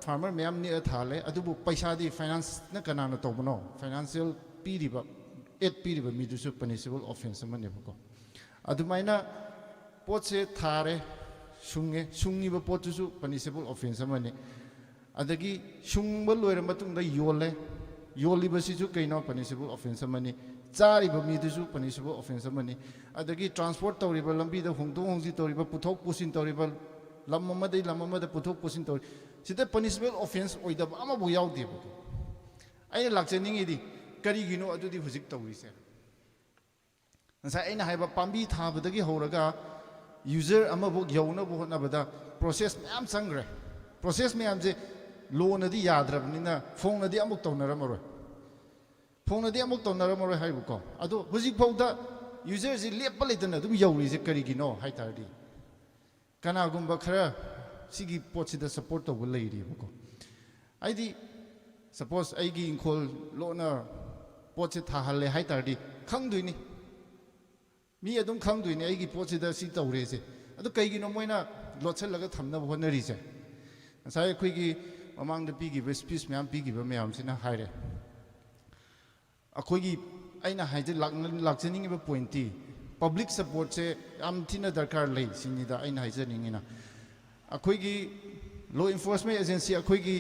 ꯐꯥꯔꯃꯔ ꯃꯌꯥꯝ ꯅꯦꯛꯑ ꯊꯥꯍꯜꯂꯦ, ꯑꯗꯨꯕꯨ ꯄꯩꯁꯥꯗꯤ ꯐꯥꯏꯅꯥꯟꯁꯅ ꯀꯅꯥꯅ ꯇꯧꯕꯅꯣ? ꯐꯥꯏꯅꯥꯟꯁꯤꯌꯦꯜ ꯄꯤꯔꯤꯕ, ꯑꯦꯠ ꯄꯤꯔꯤꯕ ꯃꯤꯗꯨꯁꯨ ꯄꯅꯤꯁꯤꯕꯜ ꯑꯣꯐꯦꯟꯁ ꯑꯃꯅꯦꯕꯀꯣ꯫ ꯑꯗꯨꯃꯥꯏꯅ ꯄꯣꯠꯁꯦ ꯊꯥꯔꯦ, ꯁꯨꯡꯉꯦ, ꯁꯨꯡꯉꯤꯕ ꯄꯣꯠꯇꯨꯁꯨ ꯄꯅꯤꯁꯤꯕꯜ ꯑꯣꯐꯦꯟꯁ ꯑꯃꯅꯤ꯫ ꯑꯗꯒꯤ ꯁꯨꯡꯕ ꯂꯣꯏꯔ ꯃꯇꯨꯡꯗ ꯌꯣꯜꯂꯦ, ꯌꯣꯜꯂꯤꯕꯁꯤꯁꯨ ꯀꯩꯅꯣ? ꯄꯅꯤꯁꯤꯕꯜ ꯑꯣꯐꯦꯟꯁ ꯑꯃꯅꯤ꯫ ꯆꯥꯔꯤꯕ ꯃꯤꯗꯨꯁꯨ ꯄꯅꯤꯁꯤꯕꯜ ꯑꯣꯐꯦꯟꯁ ꯑꯃꯅꯤ꯫ ꯑꯗꯒꯤ ꯇ꯭ꯔꯥꯟꯁꯄꯣꯔꯠ ꯇꯧꯔꯤꯕ, ꯂꯝꯕꯤꯗ ꯍꯣꯡꯗꯣꯛ ꯍꯣꯡꯖꯤꯟ ꯇꯧꯔꯤꯕ, ꯄꯨꯊꯣꯛ ꯄꯨꯁꯤꯟ ꯇꯧꯔꯤꯕ, ꯂꯝ ꯑꯃꯗꯒꯤ ꯂꯝ ꯑꯃꯗ ꯄꯨꯊꯣꯛ ꯄꯨꯁꯤꯟ ꯇꯧꯔꯤ, ꯁꯤꯗ ꯄꯅꯤꯁꯤꯕꯜ ꯑꯣꯐꯦꯟꯁ ꯑꯣꯏꯗꯕ ꯑꯃꯐꯥꯎ ꯌꯥꯎꯗꯦꯕꯀꯣ꯫ ꯑꯩꯅ ꯂꯥꯛꯆꯅꯤꯡꯉꯤꯗꯤ ꯀꯔꯤꯒꯤꯅꯣ ꯑꯗꯨꯗꯤ ꯍꯧꯖꯤꯛ ꯇꯧꯔꯤꯁꯦ? ꯉꯁꯥꯏ ꯑꯩꯅ ꯍꯥꯏꯕ, ꯄꯥꯝꯕꯤ ꯊꯥꯕꯗꯒꯤ ꯍꯧꯔꯒ ꯌꯨꯖꯔ ꯑꯃꯐꯥꯎ ꯌꯧꯅꯕ ꯍꯣꯠꯅꯕꯗ ꯄ꯭ꯔꯣꯁꯦꯁ ꯃꯌꯥꯝ ꯆꯪꯈ꯭ꯔꯦ꯫ ꯄ꯭ꯔꯣꯁꯦꯁ ꯃꯌꯥꯝꯁꯦ ꯂꯣꯅꯗꯤ ꯌꯥꯗ꯭ꯔꯕꯅꯤꯅ ꯐꯣꯡꯅꯗꯤ ꯑꯃꯨꯛ ꯇꯧꯅꯔꯝꯃꯔꯣꯏ꯫ ꯐꯣꯡꯅꯗꯤ ꯑꯃꯨꯛ ꯇꯧꯅꯔꯝꯃꯔꯣꯏ ꯍꯥꯏꯕꯀꯣ꯫ ꯑꯗꯣ ꯍꯧꯖꯤꯛꯐꯥꯎꯗ ꯌꯨꯖꯔꯁꯤ ꯂꯦꯞꯄ ꯂꯩꯇꯅ ꯑꯗꯨꯝ ꯌꯧꯔꯤꯁꯦ ꯀꯔꯤꯒꯤꯅꯣ ꯍꯥꯏ ꯇꯥꯔꯗꯤ, ꯀꯅꯥꯒꯨꯝꯕ ꯈꯔ ꯁꯤꯒꯤ ꯄꯣꯠꯁꯤꯗ ꯁꯞꯄꯣꯔꯠ ꯇꯧꯕ ꯂꯩꯔꯤꯕꯀꯣ꯫ ꯍꯥꯏꯗꯤ, ꯁꯄꯣꯁ ꯑꯩꯒꯤ ꯏꯪꯈꯣꯜ ꯂꯣꯟꯅ ꯄꯣꯠꯁꯦ ꯊꯥꯍꯜꯂꯦ ꯍꯥꯏ ꯇꯥꯔꯗꯤ ꯈꯪꯗꯣꯏꯅꯤ, ꯃꯤ ꯑꯗꯨꯝ ꯈꯪꯗꯣꯏꯅꯤ ꯑꯩꯒꯤ ꯄꯣꯠꯁꯤꯗ ꯁꯤ ꯇꯧꯔꯦꯁꯦ꯫ ꯑꯗꯨ ꯀꯩꯒꯤꯅꯣ ꯃꯣꯏꯅ ꯂꯣꯠꯁꯤꯜꯂꯒ ꯊꯝꯅꯕ ꯍꯣꯠꯅꯔꯤꯁꯦ? ꯉꯁꯥꯏ ꯑꯩꯈꯣꯏꯒꯤ ꯃꯃꯥꯡꯗ ꯄꯤꯈꯤꯕ, ꯁ꯭ꯄꯤꯁ ꯃꯌꯥꯝ ꯄꯤꯈꯤꯕ ꯃꯌꯥꯝꯁꯤꯅ ꯍꯥꯏꯔꯦ꯫ ꯑꯩꯈꯣꯏꯒꯤ, ꯑꯩꯅ ꯍꯥꯏꯖ-, ꯂꯥꯛꯅ-, ꯂꯥꯛꯆꯅꯤꯡꯉꯤꯕ ꯄꯣꯏꯟꯠꯇꯤ, ꯄꯕ꯭ꯂꯤꯛ ꯁꯄꯣꯔꯠꯁꯦ ꯌꯥꯝ ꯊꯤꯅ ꯗꯔꯀꯥꯔ ꯂꯩ ꯁꯤꯅꯤꯗ ꯑꯩꯅ ꯍꯥꯏꯖꯅꯤꯡꯉꯤꯅ꯫ ꯑꯩꯈꯣꯏꯒꯤ ꯂꯣ ꯏꯟꯐꯣꯔꯁꯃꯦꯟ ꯑꯦꯖꯦꯟꯁꯤ, ꯑꯩꯈꯣꯏꯒꯤ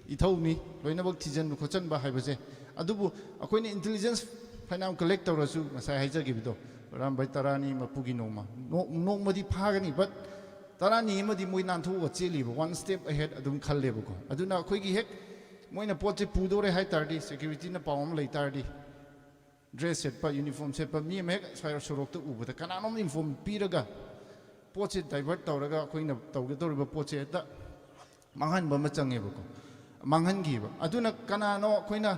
ꯏꯊꯧꯅꯤ ꯂꯣꯏꯅꯃꯛ ꯊꯤꯖꯤꯟꯕ ꯈꯣꯠꯆꯟꯕ ꯍꯥꯏꯕꯁꯦ꯫ ꯑꯗꯨꯕꯨ ꯑꯩꯈꯣꯏꯅ ꯏꯟꯇꯦꯂꯤꯖꯦꯟꯁ ꯐꯅꯌꯥꯝ ꯀꯂꯦꯛ ꯇꯧꯔꯁꯨ, ꯉꯁꯥꯏ ꯍꯥꯏꯖꯈꯤꯕꯗꯣ, ꯑꯔꯥꯝꯕꯥꯏ ꯇꯔꯥꯅꯤ ꯃꯄꯨꯒꯤ ꯅꯣꯡꯃ, ꯅꯣ- ꯅꯣꯡꯃꯗꯤ ꯐꯥꯒꯅꯤ, ꯕꯠ ꯇꯔꯥꯅꯤ ꯑꯃꯗꯤ ꯃꯣꯏ ꯅꯥꯟꯊꯣꯛꯑꯒ ꯆꯦꯜꯂꯤꯕ, ꯋꯥꯟ ꯁ꯭ꯇꯦꯞ ꯑꯍꯦꯗ ꯑꯗꯨꯝ ꯈꯜꯂꯦꯕꯀꯣ꯫ ꯑꯗꯨꯅ ꯑꯩꯈꯣꯏꯒꯤ ꯍꯦꯛ ꯃꯣꯏꯅ ꯄꯣꯠꯁꯦ ꯄꯨꯗꯣꯔꯦ ꯍꯥꯏ ꯇꯥꯔꯗꯤ, ꯁꯦꯀ꯭ꯌꯨꯔꯤꯇꯤꯅ ꯄꯥꯎ ꯑꯃ ꯂꯩ ꯇꯥꯔꯗꯤ, ꯗ꯭ꯔꯦꯁ ꯁꯦꯠꯄ, ꯌꯨꯅꯤꯐꯣꯔꯝ ꯁꯦꯠꯄ ꯃꯤ ꯑꯃ ꯍꯦꯛ ꯁ꯭ꯋꯥꯏ ꯁꯣꯔꯣꯛꯇ ꯎꯕꯗ ꯀꯅꯥꯅꯣꯝ ꯏꯟꯐꯣꯔꯝ ꯄꯤꯔꯒ ꯄꯣꯠꯁꯦ ꯗꯥꯏꯚꯔꯠ ꯇꯧꯔꯒ ꯑꯩꯈꯣꯏꯅ ꯇꯧꯒꯗꯧꯔꯤꯕ ꯄꯣꯠꯁꯦ ꯍꯦꯛꯇ ꯃꯥꯡꯍꯟꯕ ꯑꯃ ꯆꯪꯉꯦꯕꯀꯣ, ꯃꯥꯡꯍꯟꯈꯤꯕ꯫ ꯑꯗꯨꯅ ꯀꯅꯥꯅꯣ ꯑꯩꯈꯣꯏꯅ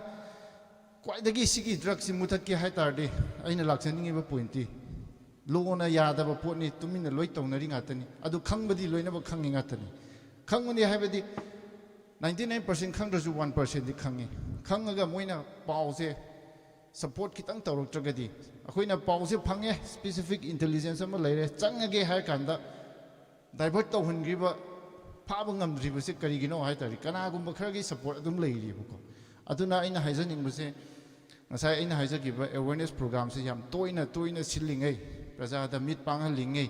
ꯈ꯭ꯋꯥꯏꯗꯒꯤ ꯁꯤꯒꯤ ꯗ꯭ꯔꯒꯁꯤ ꯃꯨꯊꯠꯀꯦ ꯍꯥꯏ ꯇꯥꯔꯗꯤ, ꯑꯩꯅ ꯂꯥꯛꯆꯅꯤꯡꯉꯤꯕ ꯄꯣꯏꯟꯠꯇꯤ, ꯂꯣꯅ ꯌꯥꯗꯕ ꯄꯣꯠꯅꯤ, ꯇꯨꯃꯤꯟꯅ ꯂꯣꯏ ꯇꯧꯅꯔꯤ ꯉꯥꯛꯇꯅꯤ꯫ ꯑꯗꯨ ꯈꯪꯕꯗꯤ ꯂꯣꯏꯅꯃꯛ ꯈꯪꯉꯤ ꯉꯥꯛꯇꯅꯤ꯫ ꯈꯪꯕꯅꯤ ꯍꯥꯏꯕꯗꯤ ꯅꯥꯏꯟꯇꯤ ꯅꯥꯏꯟ ꯄꯥꯔꯁꯦꯟ ꯈꯪꯗ꯭ꯔꯁꯨ ꯋꯥꯟ ꯄꯥꯔꯁꯦꯟꯗꯤ ꯈꯪꯉꯤ꯫ ꯈꯪꯉꯒ ꯃꯣꯏꯅ ꯄꯥꯎꯁꯦ ꯁꯄꯣꯔꯠ ꯈꯤꯇꯪ ꯇꯧꯔꯛꯇ꯭ꯔꯒꯗꯤ, ꯑꯩꯈꯣꯏꯅ ꯄꯥꯎꯁꯦ ꯐꯪꯉꯦ, ꯁ꯭ꯄꯦꯁꯤꯐꯤꯛ ꯏꯟꯇꯦꯂꯤꯖꯦꯟꯁ ꯑꯃ ꯂꯩꯔꯦ, ꯆꯪꯉꯒꯦ ꯍꯥꯏꯔ ꯀꯥꯟꯗ ꯗꯥꯏꯚꯔꯠ ꯇꯧꯍꯟꯈ꯭ꯔꯤꯕ, ꯐꯥꯕ ꯉꯝꯗ꯭ꯔꯤꯕꯁꯦ ꯀꯔꯤꯒꯤꯅꯣ ꯍꯥꯏ ꯇꯥꯔꯗꯤ, ꯀꯅꯥꯒꯨꯝꯕ ꯈꯔꯒꯤ ꯁꯄꯣꯔꯠ ꯑꯗꯨꯝ ꯂꯩꯔꯤꯕꯀꯣ꯫ ꯑꯗꯨꯅ ꯑꯩꯅ ꯍꯥꯏꯖꯅꯤꯡꯕꯁꯦ, ꯉꯁꯥꯏ ꯑꯩꯅ ꯍꯥꯏꯖꯈꯤꯕ ꯑꯦꯋꯦꯔꯅꯦꯁ ꯄ꯭ꯔꯣꯒ꯭ꯔꯥꯝꯁꯦ ꯌꯥꯝ ꯇꯣꯏꯅ ꯇꯣꯏꯅ ꯁꯤꯜꯂꯤꯉꯩ, ꯄ꯭ꯔꯖꯥꯗ ꯃꯤꯠ ꯄꯥꯡꯍꯜꯂꯤꯉꯩ,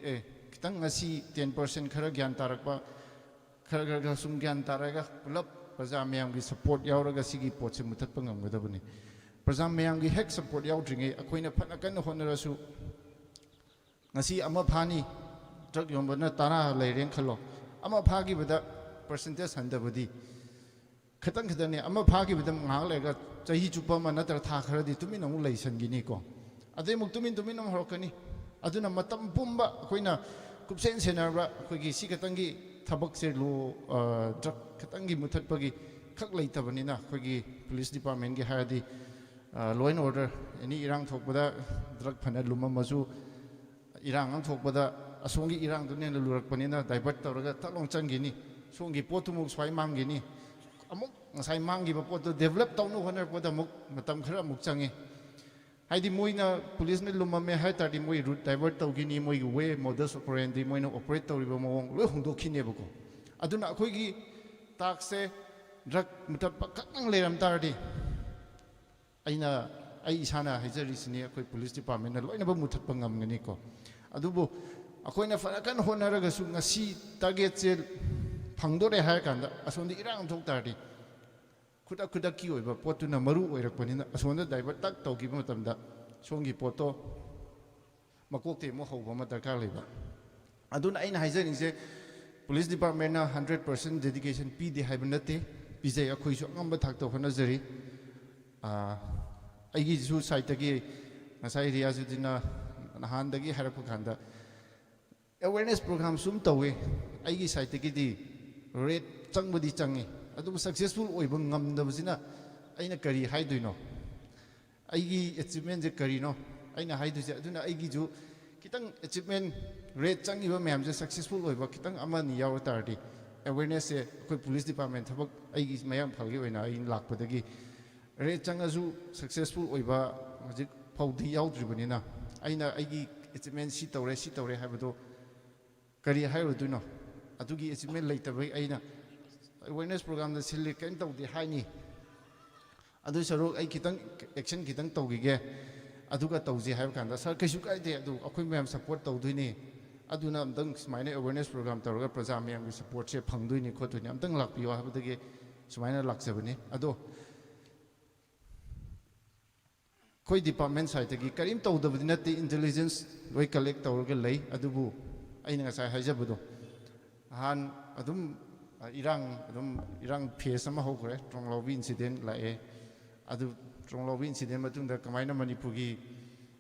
ꯑꯦ, ꯈꯤꯇꯪ ꯉꯁꯤ ꯇꯦꯟ ꯄꯥꯔꯁꯦꯟ ꯈꯔ ꯒ꯭ꯌꯥꯟ ꯇꯥꯔꯛꯄ, ꯈꯔ ꯈꯔ ꯈꯔ ꯁꯨꯝ ꯒ꯭ꯌꯥꯟ ꯇꯥꯔꯒ ꯄꯨꯂꯞ ꯄ꯭ꯔꯖꯥ ꯃꯌꯥꯝꯒꯤ ꯁꯄꯣꯔꯠ ꯌꯥꯎꯔꯒ ꯁꯤꯒꯤ ꯄꯣꯠꯁꯦ ꯃꯨꯊꯠꯄ ꯉꯝꯒꯗꯕꯅꯤ꯫ ꯄ꯭ꯔꯖꯥ ꯃꯌꯥꯝꯒꯤ ꯍꯦꯛ ꯁꯄꯣꯔꯠ ꯌꯥꯎꯗ꯭ꯔꯤꯉꯩ ꯑꯩꯈꯣꯏꯅ ꯐꯅ ꯀꯟꯅ ꯍꯣꯠꯅꯔꯁꯨ, ꯉꯁꯤ ꯑꯃ ꯐꯥꯅꯤ, ꯗ꯭ꯔꯒ ꯌꯣꯟꯕꯅ ꯇꯔꯥ ꯂꯩꯔꯦꯅ ꯈꯜꯂꯣ, ꯑꯃ ꯐꯥꯈꯤꯕꯗ ꯄꯥꯔꯁꯦꯟꯇꯦꯖ ꯍꯟꯊꯕꯗꯤ ꯈꯤꯇꯪ ꯈꯤꯇꯪꯅꯤ꯫ ꯑꯃ ꯐꯥꯈꯤꯕꯗ ꯉꯥꯏꯍꯥꯛ ꯂꯩꯔꯒ ꯆꯍꯤ ꯆꯨꯞꯄ ꯑꯃ ꯅꯠꯇ꯭ꯔꯒ ꯊꯥ ꯈꯔꯗꯤ ꯇꯨꯃꯤꯟꯅ ꯑꯃꯨꯛ ꯂꯩꯁꯟꯈꯤꯅꯤꯀꯣ꯫ ꯑꯗꯩ ꯑꯃꯨꯛ ꯇꯨꯃꯤꯟ ꯇꯨꯃꯤꯟ ꯑꯃꯨꯛ ꯍꯧꯔꯛꯀꯅꯤ꯫ ꯑꯗꯨꯅ ꯃꯇꯝ ꯄꯨꯝꯕ ꯑꯩꯈꯣꯏꯅ ꯀꯨꯞꯁꯦꯟ ꯁꯦꯟꯅꯔꯕ ꯑꯩꯈꯣꯏꯒꯤ ꯁꯤ ꯈꯛꯇꯪꯒꯤ ꯊꯕꯛꯁꯦ, ꯂꯣ, ꯑ, ꯗ꯭ꯔꯒ ꯈꯛꯇꯪꯒꯤ ꯃꯨꯊꯠꯄꯒꯤ ꯈꯛ ꯂꯩꯇꯕꯅꯤꯅ, ꯑꯩꯈꯣꯏꯒꯤ ꯄꯨꯂꯤꯁ ꯗꯤꯄꯥꯔꯠꯃꯦꯟꯒꯤ ꯍꯥꯏꯔꯗꯤ, ꯂꯣ ꯑꯦꯟ ꯑꯣꯔꯗꯔ, ꯑꯦꯅꯤ ꯏꯔꯥꯡ ꯊꯣꯛꯄꯗ, ꯗ꯭ꯔꯒ ꯐꯅ ꯂꯨꯝꯃꯝꯃꯁꯨ, ꯏꯔꯥꯡ ꯑꯃ ꯊꯣꯛꯄꯗ ꯑꯁꯣꯝꯒꯤ ꯏꯔꯥꯡꯗꯨꯅ ꯍꯦꯟꯅ ꯂꯨꯔꯛꯄꯅꯤꯅ ꯗꯥꯏꯚꯔꯠ ꯇꯧꯔꯒ ꯊꯠ ꯂꯥꯎ ꯆꯪꯈꯤꯅꯤ꯫ ꯁꯣꯝꯒꯤ ꯄꯣꯠꯇꯨꯃꯨꯛ ꯁ꯭ꯋꯥꯏ ꯃꯥꯡꯈꯤꯅꯤ꯫ ꯑꯃꯨꯛ ꯉꯁꯥꯏ ꯃꯥꯡꯈꯤꯕ ꯄꯣꯠꯇꯨ ꯗꯦꯕꯂꯞ ꯇꯧꯅꯕ ꯍꯣꯠꯅꯔꯛꯄꯗ ꯑꯃꯨꯛ ꯃꯇꯝ ꯈꯔ ꯑꯃꯨꯛ ꯆꯪꯉꯤ꯫ ꯍꯥꯏꯗꯤ ꯃꯣꯏꯅ, ꯄꯨꯂꯤꯁꯅ ꯂꯨꯝꯃꯝꯃꯦ ꯍꯥꯏ ꯇꯥꯔꯗꯤ ꯃꯣꯏ ꯔꯨꯠ ꯗꯥꯏꯚꯔꯠ ꯇꯧꯈꯤꯅꯤ, ꯃꯣꯏꯒꯤ ꯋꯦ, ꯃꯣꯗꯁ ꯑꯣꯄꯔꯦꯟꯗꯤ, ꯃꯣꯏꯅ ꯑꯣꯄꯔꯦꯠ ꯇꯧꯔꯤꯕ ꯃꯑꯣꯡ ꯂꯣꯏ ꯍꯣꯡꯗꯣꯛꯈꯤꯅꯦꯕꯀꯣ꯫ ꯑꯗꯨꯅ ꯑꯩꯈꯣꯏꯒꯤ ꯇꯥꯛꯁꯁꯦ ꯗ꯭ꯔꯒ ꯃꯨꯊꯠꯄ ꯈꯛꯇꯪ ꯂꯩꯔꯝ ꯇꯥꯔꯗꯤ, ꯑꯩꯅ, ꯑꯩ ꯏꯁꯥꯅ ꯍꯥꯏꯖꯔꯤꯁꯤꯅꯤ, ꯑꯩꯈꯣꯏ ꯄꯨꯂꯤꯁ ꯗꯤꯄꯥꯔꯠꯃꯦꯟꯅ ꯂꯣꯏꯅꯃꯛ ꯃꯨꯊꯠꯄ ꯉꯝꯒꯅꯤꯀꯣ꯫ ꯑꯗꯨꯕꯨ ꯑꯩꯈꯣꯏꯅ ꯐꯅ ꯀꯟꯅ ꯍꯣꯠꯅꯔꯒꯁꯨ ꯉꯁꯤ ꯇꯥꯔꯒꯦꯠꯁꯦ ꯐꯪꯗꯣꯔꯦ ꯍꯥꯏꯔ ꯀꯥꯟꯗ ꯑꯁꯣꯝꯗ ꯏꯔꯥꯡ ꯊꯣꯛ ꯇꯥꯔꯗꯤ, ꯈꯨꯗꯛ ꯈꯨꯗꯛꯀꯤ ꯑꯣꯏꯕ ꯄꯣꯠꯇꯨꯅ ꯃꯔꯨ ꯑꯣꯏꯔꯛꯄꯅꯤꯅ, ꯑꯁꯣꯝꯗ divert ꯇꯛ ꯇꯧꯈꯤꯕ ꯃꯇꯝꯗ ꯁꯣꯝꯒꯤ ꯄꯣꯠꯇꯣ ꯃꯀꯣꯛꯇꯩ ꯑꯃꯨꯛ ꯍꯧꯕ ꯑꯃ ꯗꯔꯀꯥꯔ ꯂꯩꯕ꯫ ꯑꯗꯨꯅ ꯑꯩꯅ ꯍꯥꯏꯖꯅꯤꯡꯁꯦ, police department ꯅ hundred percent dedication ꯄꯤꯗꯦ ꯍꯥꯏꯕ ꯅꯠꯇꯦ, ꯄꯤꯖꯩ, ꯑꯩꯈꯣꯏꯁꯨ ꯑꯉꯝꯕ ꯊꯥꯛꯇ ꯍꯣꯠꯅꯖꯔꯤ꯫ ꯑꯥ, ꯑꯩꯒꯤꯁꯨ side ꯇꯒꯤ ꯉꯁꯥꯏ ꯔꯤꯌꯥꯖꯨꯗꯤꯟꯅ ꯅꯍꯥꯟꯗꯒꯤ ꯍꯥꯏꯔꯛꯄ ꯀꯥꯟꯗ, awareness program ꯁꯨꯝ ꯇꯧꯋꯦ, ꯑꯩꯒꯤ side ꯇꯒꯤꯗꯤ raid ꯆꯪꯕꯗꯤ ꯆꯪꯉꯤ, ꯑꯗꯨꯕꯨ successful ꯑꯣꯏꯕ ꯉꯝꯗꯕꯁꯤꯅ ꯑꯩꯅ ꯀꯔꯤ ꯍꯥꯏꯗꯣꯏꯅꯣ? ꯑꯩꯒꯤ achievement ꯁꯦ ꯀꯔꯤꯅꯣ ꯑꯩꯅ ꯍꯥꯏꯗꯣꯏꯁꯦ? ꯑꯗꯨꯅ ꯑꯩꯒꯤꯁꯨ ꯈꯤꯇꯪ achievement, raid ꯆꯪꯉꯤꯕ ꯃꯌꯥꯝꯁꯦ successful ꯑꯣꯏꯕ ꯈꯤꯇꯪ ꯑꯃ ꯑꯅꯤ ꯌꯥꯎꯔ ꯇꯥꯔꯗꯤ, awareness ꯁꯦ ꯑꯩꯈꯣꯏ police department ꯊꯕꯛ, ꯑꯩꯒꯤ ꯃꯌꯥꯡ ꯏꯝꯐꯥꯜꯒꯤ ꯑꯣꯏꯅ ꯑꯩ ꯂꯥꯛꯄꯗꯒꯤ raid ꯆꯪꯉꯁꯨ successful ꯑꯣꯏꯕ ꯍꯧꯖꯤꯛ ꯐꯥꯎꯗꯤ ꯌꯥꯎꯗ꯭ꯔꯤꯕꯅꯤꯅ, ꯑꯩꯅ ꯑꯩꯒꯤ achievement ꯁꯤ ꯇꯧꯔꯦ, ꯁꯤ ꯇꯧꯔꯦ ꯍꯥꯏꯕꯗꯣ ꯀꯔꯤ ꯍꯥꯏꯔꯨꯗꯣꯏꯅꯣ? ꯑꯗꯨꯒꯤ achievement ꯂꯩꯇꯕꯩ ꯑꯩꯅ awareness program ꯗ ꯁꯤꯜꯂꯤ, ꯀꯔꯤꯝ ꯇꯧꯗꯦ ꯍꯥꯏꯅꯤ꯫ ꯑꯗꯨ ꯁꯔꯨꯛ ꯑꯩ ꯈꯤꯇꯪ action ꯈꯤꯇꯪ ꯇꯧꯈꯤꯒꯦ, ꯑꯗꯨꯒ ꯇꯧꯁꯤ ꯍꯥꯏꯕ ꯀꯥꯟꯗ, "Sir, ꯀꯩꯁꯨ ꯀꯥꯏꯗꯦ, ꯑꯗꯨ ꯑꯩꯈꯣꯏ ꯃꯌꯥꯝ support ꯇꯧꯗꯣꯏꯅꯤ, ꯑꯗꯨꯅ ꯑꯝꯇꯪ ꯁꯨꯃꯥꯏꯅ awareness program ꯇꯧꯔꯒ ꯄ꯭ꯔꯖꯥ ꯃꯌꯥꯝꯒꯤ support ꯁꯦ ꯐꯪꯗꯣꯏꯅꯤ ꯈꯣꯠꯇꯣꯏꯅꯤ, ꯑꯝꯇꯪ ꯂꯥꯛꯄꯤꯌꯣ" ꯍꯥꯏꯕꯗꯒꯤ ꯁꯨꯃꯥꯏꯅ ꯂꯥꯛꯆꯕꯅꯤ꯫ ꯑꯗꯣ ꯑꯩꯈꯣꯏ department side ꯇꯒꯤ ꯀꯔꯤꯝ ꯇꯧꯗꯕꯗꯤ ꯅꯠꯇꯦ, intelligence ꯂꯣꯏ collect ꯇꯧꯔꯒ ꯂꯩ꯫ ꯑꯗꯨꯕꯨ ꯑꯩꯅ ꯉꯁꯥꯏ ꯍꯥꯏꯖꯕꯗꯣ, ꯅꯍꯥꯟ ꯑꯗꯨꯝ, ꯑ, ꯏꯔꯥꯡ, ꯑꯗꯨꯝ ꯏꯔꯥꯡ phase ꯑꯃ ꯍꯧꯈ꯭ꯔꯦ, ꯇ꯭ꯔꯣꯡꯂꯥꯎꯕꯤ incident ꯂꯥꯛꯑꯦ꯫ ꯑꯗꯨ ꯇ꯭ꯔꯣꯡꯂꯥꯎꯕꯤ incident ꯃꯇꯨꯡꯗ ꯀꯃꯥꯏꯅ ꯃꯅꯤꯄꯨꯔꯒꯤ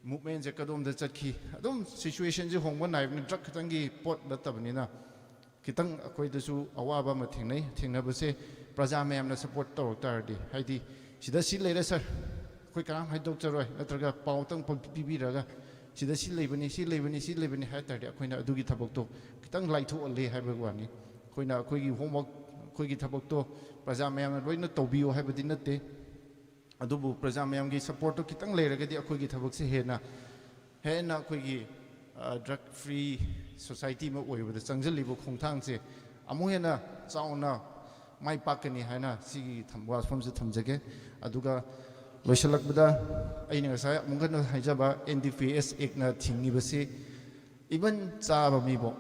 movement ꯁꯦ ꯀꯗꯣꯝꯗ ꯆꯠꯈꯤ? ꯑꯗꯨꯝ situation ꯁꯦ ꯍꯣꯡꯕ ꯅꯥꯏꯕꯅꯤ, drug ꯈꯛꯇꯪꯒꯤ ꯄꯣꯠ ꯅꯠꯇꯕꯅꯤꯅ꯫ ꯈꯤꯇꯪ ꯑꯩꯈꯣꯏꯗꯁꯨ ꯑꯋꯥꯕ ꯑꯃ ꯊꯦꯡꯅꯩ꯫ ꯊꯦꯡꯅꯕꯁꯦ ꯄ꯭ꯔꯖꯥ ꯃꯌꯥꯝꯅ support ꯇꯧꯔꯛ ꯇꯥꯔꯗꯤ, ꯍꯥꯏꯗꯤ, "ꯁꯤꯗ ꯁꯤ ꯂꯩꯔꯦ sir, ꯑꯩꯈꯣꯏ ꯀꯅꯥꯝ ꯍꯥꯏꯗꯣꯛꯆꯔꯣꯏ", ꯅꯠꯇ꯭ꯔꯒ ꯄꯥꯎꯇꯪ ꯄꯪꯄꯤ ꯄꯤꯕꯤꯔꯒ, "ꯁꯤꯗ ꯁꯤ ꯂꯩꯕꯅꯤ, ꯁꯤ ꯂꯩꯕꯅꯤ, ꯁꯤ ꯂꯩꯕꯅꯤ" ꯍꯥꯏ ꯇꯥꯔꯗꯤ, ꯑꯩꯈꯣꯏꯅ ꯑꯗꯨꯒꯤ ꯊꯕꯛꯇꯣ ꯈꯤꯇꯪ ꯂꯥꯏꯊꯣꯛꯍꯜꯂꯦ ꯍꯥꯏꯕꯒꯤ ꯋꯥꯅꯤ꯫ ꯑꯩꯈꯣꯏꯅ ꯑꯩꯈꯣꯏꯒꯤ homework, ꯑꯩꯈꯣꯏꯒꯤ ꯊꯕꯛꯇꯣ ꯄ꯭ꯔꯖꯥ ꯃꯌꯥꯝꯅ ꯂꯣꯏꯅ ꯇꯧꯕꯤꯌꯨ ꯍꯥꯏꯕꯗꯤ ꯅꯠꯇꯦ꯫ ꯑꯗꯨꯕꯨ ꯄ꯭ꯔꯖꯥ ꯃꯌꯥꯝꯒꯤ support ꯇꯣ ꯈꯤꯇꯪ ꯂꯩꯔꯒꯗꯤ ꯑꯩꯈꯣꯏꯒꯤ ꯊꯕꯛꯁꯦ ꯍꯦꯟꯅ, ꯍꯦꯟꯅ ꯑꯩꯈꯣꯏꯒꯤ, ꯑ, drug free society ꯑꯃ ꯑꯣꯏꯕꯗ ꯆꯪꯁꯤꯜꯂꯤꯕ ꯈꯣꯡꯊꯥꯡꯁꯦ ꯑꯃꯨꯛ ꯍꯦꯟꯅ ꯆꯥꯎꯅ ꯃꯥꯏ ꯄꯥꯛꯀꯅꯤ ꯍꯥꯏꯅ ꯁꯤꯒꯤ ꯊꯝ-, ꯋꯥꯐꯝꯁꯦ ꯊꯝꯖꯒꯦ꯫ ꯑꯗꯨꯒ ꯂꯣꯏꯁꯤꯜꯂꯛꯄꯗ ꯑꯩꯅ ꯉꯁꯥꯏ ꯑꯃꯨꯛ ꯍꯟꯅ ꯍꯥꯏꯖꯕ, N D P S Act ꯅ ꯊꯤꯡꯉꯤꯕꯁꯤ even ꯆꯥꯕ ꯃꯤꯕꯨ,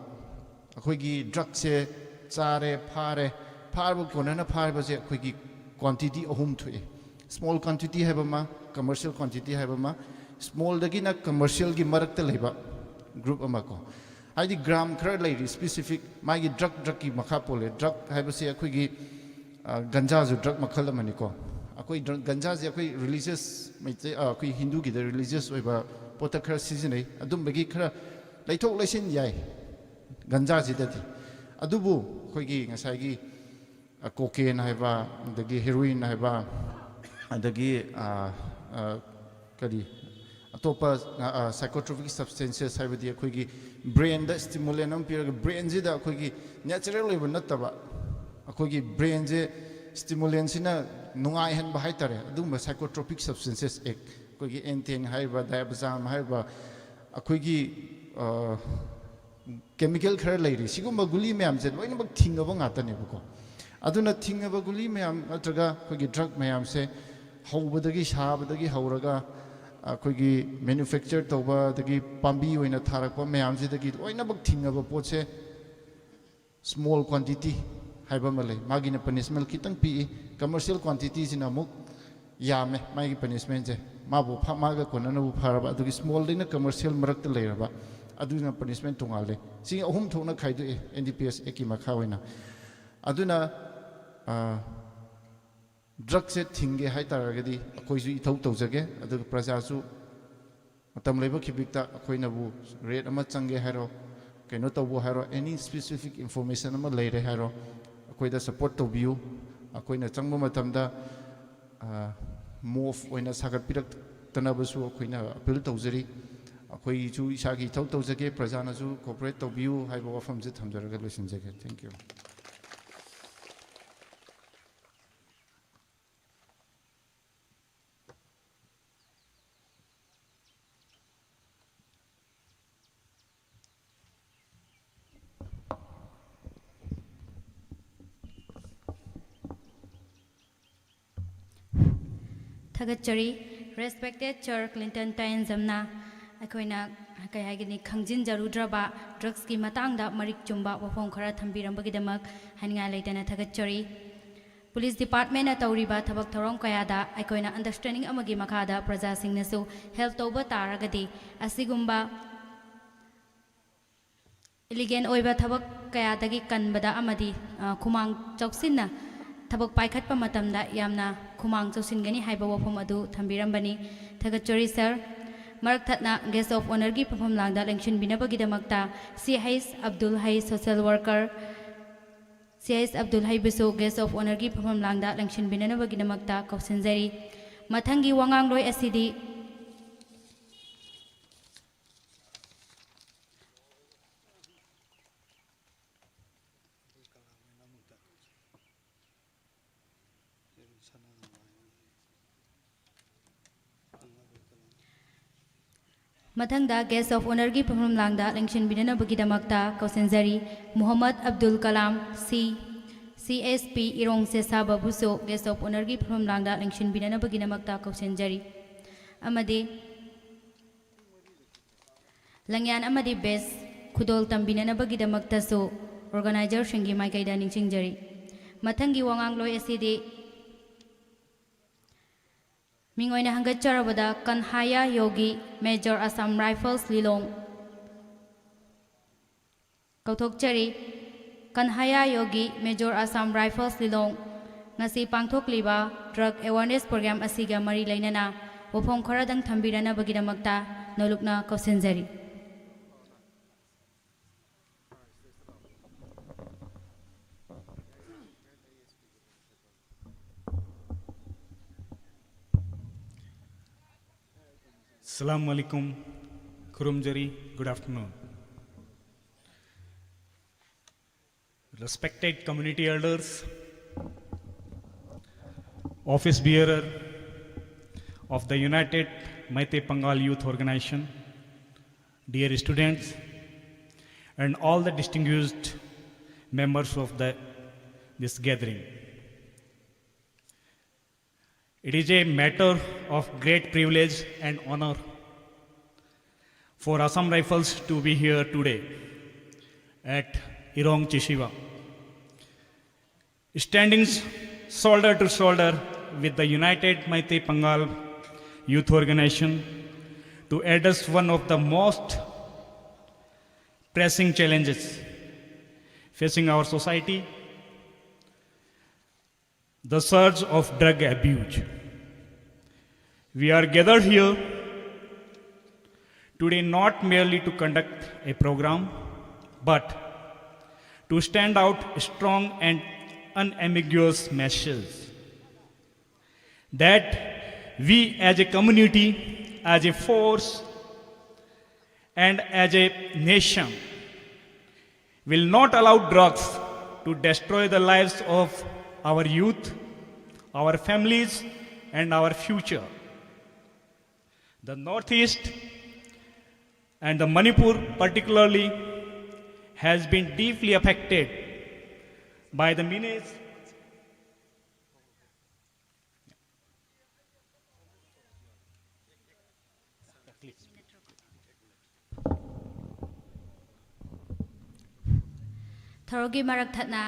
ꯑꯩꯈꯣꯏꯒꯤ drug ꯁꯦ ꯆꯥꯔꯦ, ꯐꯥꯔꯦ, ꯐꯥꯔꯕ ꯀꯣꯟꯅꯅ ꯐꯥꯔꯤꯕꯁꯦ ꯑꯩꯈꯣꯏꯒꯤ ꯀ꯭ꯋꯥꯟꯇꯤꯇꯤ ꯑꯍꯨꯝ ꯊꯣꯛꯑꯦ꯫ ꯁ꯭ꯃꯣꯜ ꯀ꯭ꯋꯥꯟꯇꯤꯇꯤ ꯍꯥꯏꯕ ꯑꯃ, ꯀꯃꯔꯁꯤꯌꯦꯜ ꯀ꯭ꯋꯥꯟꯇꯤꯇꯤ ꯍꯥꯏꯕ ꯑꯃ, ꯁ꯭ꯃꯣꯜꯗꯒꯤꯅ ꯀꯃꯔꯁꯤꯌꯦꯜꯒꯤ ꯃꯔꯛꯇ ꯂꯩꯕ ꯒ꯭ꯔꯨꯞ ꯑꯃ ꯀꯣ꯫ ꯍꯥꯏꯗꯤ ꯒ꯭ꯔꯥꯝ ꯈꯔ ꯂꯩꯔꯤ ꯁ꯭ꯄꯦꯁꯤꯐꯤꯛ, ꯃꯥꯒꯤ ꯗ꯭ꯔꯒ, ꯗ꯭ꯔꯒꯀꯤ ꯃꯈꯥ ꯄꯣꯜꯂꯦ꯫ ꯗ꯭ꯔꯒ ꯍꯥꯏꯕꯁꯦ ꯑꯩꯈꯣꯏꯒꯤ, ꯑ, ꯒꯟꯖꯥꯁꯨ ꯗ꯭ꯔꯒ ꯃꯈꯜ ꯑꯃꯅꯤꯀꯣ꯫ ꯑꯩꯈꯣꯏ ꯗ꯭ꯔꯒ, ꯒꯟꯖꯥꯁꯦ ꯑꯩꯈꯣꯏ ꯔꯤꯂꯤꯖꯤꯌꯁ ꯃꯩꯇꯩ, ꯑ, ꯑꯩꯈꯣꯏ ꯍꯤꯟꯗꯨꯒꯤꯗ ꯔꯤꯂꯤꯖꯤꯌꯁ ꯑꯣꯏꯕ ꯄꯣꯠꯇ ꯈꯔ ꯁꯤꯖꯤꯟꯅꯩ꯫ ꯑꯗꯨꯝꯕꯒꯤ ꯈꯔ ꯂꯩꯊꯣꯛ ꯂꯩꯁꯤꯟ ꯌꯥꯏ ꯒꯟꯖꯥꯁꯤꯗꯗꯤ꯫ ꯑꯗꯨꯕꯨ ꯑꯩꯈꯣꯏꯒꯤ ꯉꯁꯥꯏꯒꯤ, ꯑ, ꯀꯣꯀꯦꯟ ꯍꯥꯏꯕ, ꯑꯗꯒꯤ ꯍꯦꯔꯣꯏꯟ ꯍꯥꯏꯕ, ꯑꯗꯒꯤ, ꯑ, ꯑ, ꯀꯔꯤ, ꯑꯇꯣꯞꯄ, ꯑ, ꯑ, ꯁꯥꯏꯀꯣꯇ꯭ꯔꯣꯄꯤꯛ ꯁꯕꯁꯇꯦꯟꯁꯦꯁ ꯍꯥꯏꯕꯗꯤ ꯑꯩꯈꯣꯏꯒꯤ ꯕ꯭ꯔꯦꯟꯗ ꯁ꯭ꯇꯤꯃꯨꯂꯦꯟ ꯑꯃ ꯄꯤꯔꯒ, ꯕ꯭ꯔꯦꯟꯁꯤꯗ ꯑꯩꯈꯣꯏꯒꯤ ꯅꯦꯆꯔꯦꯜ ꯑꯣꯏꯕ ꯅꯠꯇꯕ, ꯑꯩꯈꯣꯏꯒꯤ ꯕ꯭ꯔꯦꯟꯁꯦ ꯁ꯭ꯇꯤꯃꯨꯂꯦꯟꯁꯤꯅ ꯅꯨꯡꯉꯥꯏꯍꯟꯕ ꯍꯥꯏꯇꯥꯔꯦ, ꯑꯗꯨꯒꯨꯝꯕ ꯁꯥꯏꯀꯣꯇ꯭ꯔꯣꯄꯤꯛ ꯁꯕꯁꯇꯦꯟꯁꯦꯁ ꯑꯦꯛ, ꯑꯩꯈꯣꯏꯒꯤ ꯑꯦꯟꯊꯦꯟ ꯍꯥꯏꯔꯤꯕ, ꯗꯥꯏꯕꯖꯥꯝ ꯍꯥꯏꯔꯤꯕ, ꯑꯩꯈꯣꯏꯒꯤ, ꯑ, ꯀꯦꯃꯤꯀꯦꯜ ꯈꯔ ꯂꯩꯔꯤ꯫ ꯁꯤꯒꯨꯝꯕ ꯒꯨꯂꯤ ꯃꯌꯥꯝꯁꯦ ꯂꯣꯏꯅꯃꯛ ꯊꯤꯡꯉꯕ ꯉꯥꯛꯇꯅꯦꯕꯀꯣ꯫ ꯑꯗꯨꯅ ꯊꯤꯡꯉꯕ ꯒꯨꯂꯤ ꯃꯌꯥꯝ ꯅꯠꯇ꯭ꯔꯒ ꯑꯩꯈꯣꯏꯒꯤ ꯗ꯭ꯔꯒ ꯃꯌꯥꯝꯁꯦ ꯍꯧꯕꯗꯒꯤ, ꯁꯥꯕꯗꯒꯤ ꯍꯧꯔꯒ ꯑꯩꯈꯣꯏꯒꯤ ꯃꯦꯅꯨꯐꯦꯛꯆꯔ ꯇꯧꯕ, ꯑꯗꯒꯤ ꯄꯥꯝꯕꯤ ꯑꯣꯏꯅ ꯊꯥꯔꯛꯄ ꯃꯌꯥꯝꯁꯤꯗꯒꯤ ꯂꯣꯏꯅꯃꯛ ꯊꯤꯡꯉꯕ ꯄꯣꯠꯁꯦ ꯁ꯭ꯃꯣꯜ ꯀ꯭ꯋꯥꯟꯇꯤꯇꯤ ꯍꯥꯏꯕ ꯑꯃ ꯂꯩ꯫ ꯃꯥꯒꯤꯅ ꯄꯅꯤꯁꯃꯦꯟ ꯈꯤꯇꯪ ꯄꯤꯛꯏ꯫ ꯀꯃꯔꯁꯤꯌꯦꯜ ꯀ꯭ꯋꯥꯟꯇꯤꯇꯤꯁꯤꯅ ꯑꯃꯨꯛ ꯌꯥꯝꯃꯦ ꯃꯥꯒꯤ ꯄꯅꯤꯁꯃꯦꯟꯁꯦ꯫ ꯃꯥꯕꯨ ꯐꯥ-, ꯃꯥꯒ ꯀꯣꯟꯅꯅꯕ ꯐꯔꯕ, ꯑꯗꯨꯒꯤ ꯁ꯭ꯃꯣꯜꯗꯩꯅ ꯀꯃꯔꯁꯤꯌꯦꯜ ꯃꯔꯛꯇ ꯂꯩꯔꯕ, ꯑꯗꯨꯅ ꯄꯅꯤꯁꯃꯦꯟ ꯇꯣꯉꯥꯜꯂꯦ꯫ ꯁꯤ ꯑꯍꯨꯝ ꯊꯣꯛꯅ ꯈꯥꯏꯗꯣꯛꯑꯦ ꯑꯦꯟ ꯗꯤ ꯄꯤ ꯑꯦꯁ ꯑꯦꯛꯀꯤ ꯃꯈꯥ ꯑꯣꯏꯅ꯫ ꯑꯗꯨꯅ, ꯑ, ꯗ꯭ꯔꯒꯁꯦ ꯊꯤꯡꯒꯦ ꯍꯥꯏ ꯇꯥꯔꯒꯗꯤ ꯑꯩꯈꯣꯏꯁꯨ ꯏꯊꯧ ꯇꯧꯖꯒꯦ, ꯑꯗꯨꯒ ꯄ꯭ꯔꯖꯥꯁꯨ ꯃꯇꯝ ꯂꯩꯕ ꯈꯤꯕꯤꯛꯇ ꯑꯩꯈꯣꯏꯅꯕꯨ ꯔꯦꯠ ꯑꯃ ꯆꯪꯒꯦ ꯍꯥꯏꯔꯣ, ꯀꯩꯅꯣ ꯇꯧꯕ ꯍꯥꯏꯔꯣ, ꯑꯦꯅꯤ ꯁ꯭ꯄꯦꯁꯤꯐꯤꯛ ꯏꯟꯐꯣꯔꯃꯦꯁꯟ ꯑꯃ ꯂꯩꯔꯦ ꯍꯥꯏꯔꯣ, ꯑꯩꯈꯣꯏꯗ ꯁꯄꯣꯔꯠ ꯇꯧꯕꯤꯌꯨ꯫ ꯑꯩꯈꯣꯏꯅ ꯆꯪꯕ ꯃꯇꯝꯗ, ꯑ, ꯃꯣꯐ ꯑꯣꯏꯅ ꯁꯥꯒꯠꯄꯤꯔꯛꯇꯅꯕꯁꯨ ꯑꯩꯈꯣꯏꯅ ꯑꯄꯤꯜ ꯇꯧꯖꯔꯤ꯫ ꯑꯩꯈꯣꯏꯁꯨ ꯏꯁꯥꯒꯤ ꯏꯊꯧ ꯇꯧꯖꯒꯦ, ꯄ꯭ꯔꯖꯥꯅꯁꯨ ꯀꯣꯑꯣꯄꯔꯦꯠ ꯇꯧꯕꯤꯌꯨ ꯍꯥꯏꯕ ꯋꯥꯐꯝꯁꯦ ꯊꯝꯖꯔꯒ ꯂꯣꯏꯁꯤꯟꯖꯒꯦ꯫ Thank you꯫ ꯊꯥꯒꯠꯆꯔꯤ꯫ Respected Sir Clinton ꯇꯥꯌꯦꯟꯖꯝꯅ ꯑꯩꯈꯣꯏꯅ, ꯀꯩ ꯍꯥꯏꯒꯅꯤ, ꯈꯪꯖꯤꯟꯖꯔꯨꯗ꯭ꯔꯕ ꯗ꯭ꯔꯒꯁꯀꯤ ꯃꯇꯥꯡꯗ ꯃꯔꯤꯛ ꯆꯨꯝꯕ ꯋꯥꯐꯝ ꯈꯔ ꯊꯝꯕꯤꯔꯝꯕꯒꯤꯗꯃꯛ ꯍꯥꯏꯅꯤꯡꯉꯥꯏ ꯂꯩꯇꯅ ꯊꯥꯒꯠꯆꯔꯤ꯫ ꯄꯨꯂꯤꯁ ꯗꯤꯄꯥꯔꯠꯃꯦꯟꯅ ꯇꯧꯔꯤꯕ ꯊꯕꯛ ꯊꯧꯔꯝ ꯀꯌꯥꯗ ꯑꯩꯈꯣꯏꯅ ꯑꯟꯗꯔꯁ꯭ꯇꯦꯟꯗꯤꯡ ꯑꯃꯒꯤ ꯃꯈꯥꯗ ꯄ꯭ꯔꯖꯥꯁꯤꯡꯅꯁꯨ ꯍꯦꯜꯞ ꯇꯧꯕ ꯇꯥꯔꯒꯗꯤ, ꯑꯁꯤꯒꯨꯝꯕ ꯏꯂꯤꯒꯦꯟ ꯑꯣꯏꯕ ꯊꯕꯛ ꯀꯌꯥꯗꯒꯤ ꯀꯟꯕꯗ ꯑꯃꯗꯤ, ꯑ, ꯈꯨꯃꯥꯡ ꯆꯥꯎꯁꯤꯟꯅ ꯊꯕꯛ ꯄꯥꯏꯈꯠꯄ ꯃꯇꯝꯗ ꯌꯥꯝꯅ ꯈꯨꯃꯥꯡ ꯆꯥꯎꯁꯤꯟꯒꯅꯤ ꯍꯥꯏꯕ ꯋꯥꯐꯝ ꯑꯗꯨ ꯊꯝꯕꯤꯔꯝꯕꯅꯤ꯫ ꯊꯥꯒꯠꯆꯔꯤ, ꯁꯥꯔ꯫ ꯃꯔꯛ ꯊꯠꯅ ꯒꯦꯁ ꯑꯣꯐ ꯑꯣꯅꯔꯒꯤ ꯐꯝꯐꯝꯂꯥꯡꯗ ꯂꯦꯡꯁꯤꯟꯕꯤꯅꯕꯒꯤꯗꯃꯛꯇ ꯁꯤ ꯑꯩꯆ ꯑꯕꯗꯨꯜ ꯍꯩ, ꯁꯣꯁꯤꯌꯦꯜ ꯋꯥꯔꯀꯔ, ꯁꯤ ꯑꯩꯆ ꯑꯕꯗꯨꯜ ꯍꯩꯕꯨꯁꯨ ꯒꯦꯁ ꯑꯣꯐ ꯑꯣꯅꯔꯒꯤ ꯐꯝꯐꯝꯂꯥꯡꯗ ꯂꯦꯡꯁꯤꯟꯕꯤꯅꯅꯕꯒꯤꯗꯃꯛꯇ ꯀꯧꯁꯤꯟꯖꯔꯤ꯫ ꯃꯊꯪꯒꯤ ꯋꯥꯉꯥꯡꯂꯣꯏ ꯑꯁꯤꯗꯤ ꯃꯊꯪꯗ ꯒꯦꯁ ꯑꯣꯐ ꯑꯣꯅꯔꯒꯤ ꯐꯝꯐꯝꯂꯥꯡꯗ ꯂꯦꯡꯁꯤꯟꯕꯤꯅꯅꯕꯒꯤꯗꯃꯛꯇ ꯀꯧꯁꯤꯟꯖꯔꯤ, ꯃꯨꯍꯝꯃꯗ ꯑꯕꯗꯨꯜ ꯀꯂꯥꯝ, ꯁꯤ, C S P ꯏꯔꯣꯡ ꯁꯦꯁꯥꯕꯕꯨꯁꯨ gas of ꯑꯣꯅꯔꯒꯤ ꯐꯝꯐꯝꯂꯥꯡꯗ ꯂꯦꯡꯁꯤꯟꯕꯤꯅꯅꯕꯒꯤꯗꯃꯛꯇ ꯀꯧꯁꯤꯟꯖꯔꯤ꯫ ꯑꯃꯗꯤ ꯂꯪꯌꯥꯟ ꯑꯃꯗꯤ ꯕꯦꯁ ꯈꯨꯗꯣꯜ ꯇꯝꯕꯤꯅꯅꯕꯒꯤꯗꯃꯛꯇꯁꯨ ꯑꯣꯔꯒꯅꯥꯏꯖꯔꯁꯤꯡꯒꯤ ꯃꯥꯏꯀꯩꯗ ꯅꯤꯡꯁꯤꯡꯖꯔꯤ꯫ ꯃꯊꯪꯒꯤ ꯋꯥꯉꯥꯡꯂꯣꯏ ꯑꯁꯤꯗꯤ ꯃꯤꯡ ꯑꯣꯏꯅ ꯍꯪꯒꯠꯆꯔꯕꯗ ꯀꯟꯍꯥꯌꯥ ꯌꯣꯒꯤ, ꯃꯦꯖꯣꯔ ꯑꯁꯥꯝ ꯔꯥꯏꯐꯜꯁ ꯂꯤꯂꯣꯡ꯫ ꯀꯧꯊꯣꯛꯆꯔꯤ, ꯀꯟꯍꯥꯌꯥ ꯌꯣꯒꯤ, ꯃꯦꯖꯣꯔ ꯑꯁꯥꯝ ꯔꯥꯏꯐꯜꯁ ꯂꯤꯂꯣꯡ꯫ ꯉꯁꯤ ꯄꯥꯡꯊꯣꯛꯂꯤꯕ ꯗ꯭ꯔꯒ ꯑꯦꯋꯥꯔꯅꯦꯁ ꯄ꯭ꯔꯣꯒ꯭ꯔꯥꯝ ꯑꯁꯤꯒ ꯃꯔꯤ ꯂꯩꯅꯅ ꯋꯥꯐꯝ ꯈꯔꯗꯪ ꯊꯝꯕꯤꯔꯅꯕꯒꯤꯗꯃꯛꯇ ꯅꯣꯂꯨꯛꯅ ꯀꯧꯁꯤꯟꯖꯔꯤ꯫ Assalamu alaikum. Khurumjari. Good afternoon. Respected community elders, office bearer of the United Meitei Pangal Youth Organization, dear students, and all the distinguished members of the, this gathering. It is a matter of great privilege and honor for Assam Rifles to be here today at Irong Chishiwa. Standings shoulder to shoulder with the United Meitei Pangal Youth Organization to address one of the most pressing challenges facing our society, the surge of drug abuse. We are gathered here today not merely to conduct a program, but to stand out strong and unambiguous message that we as a community, as a force, and as a nation will not allow drugs to destroy the lives of our youth, our families, and our future. The Northeast and the Manipur particularly has been deeply affected by the menace. ꯊꯧꯔꯝꯒꯤ ꯃꯔꯛ ꯊꯠꯅ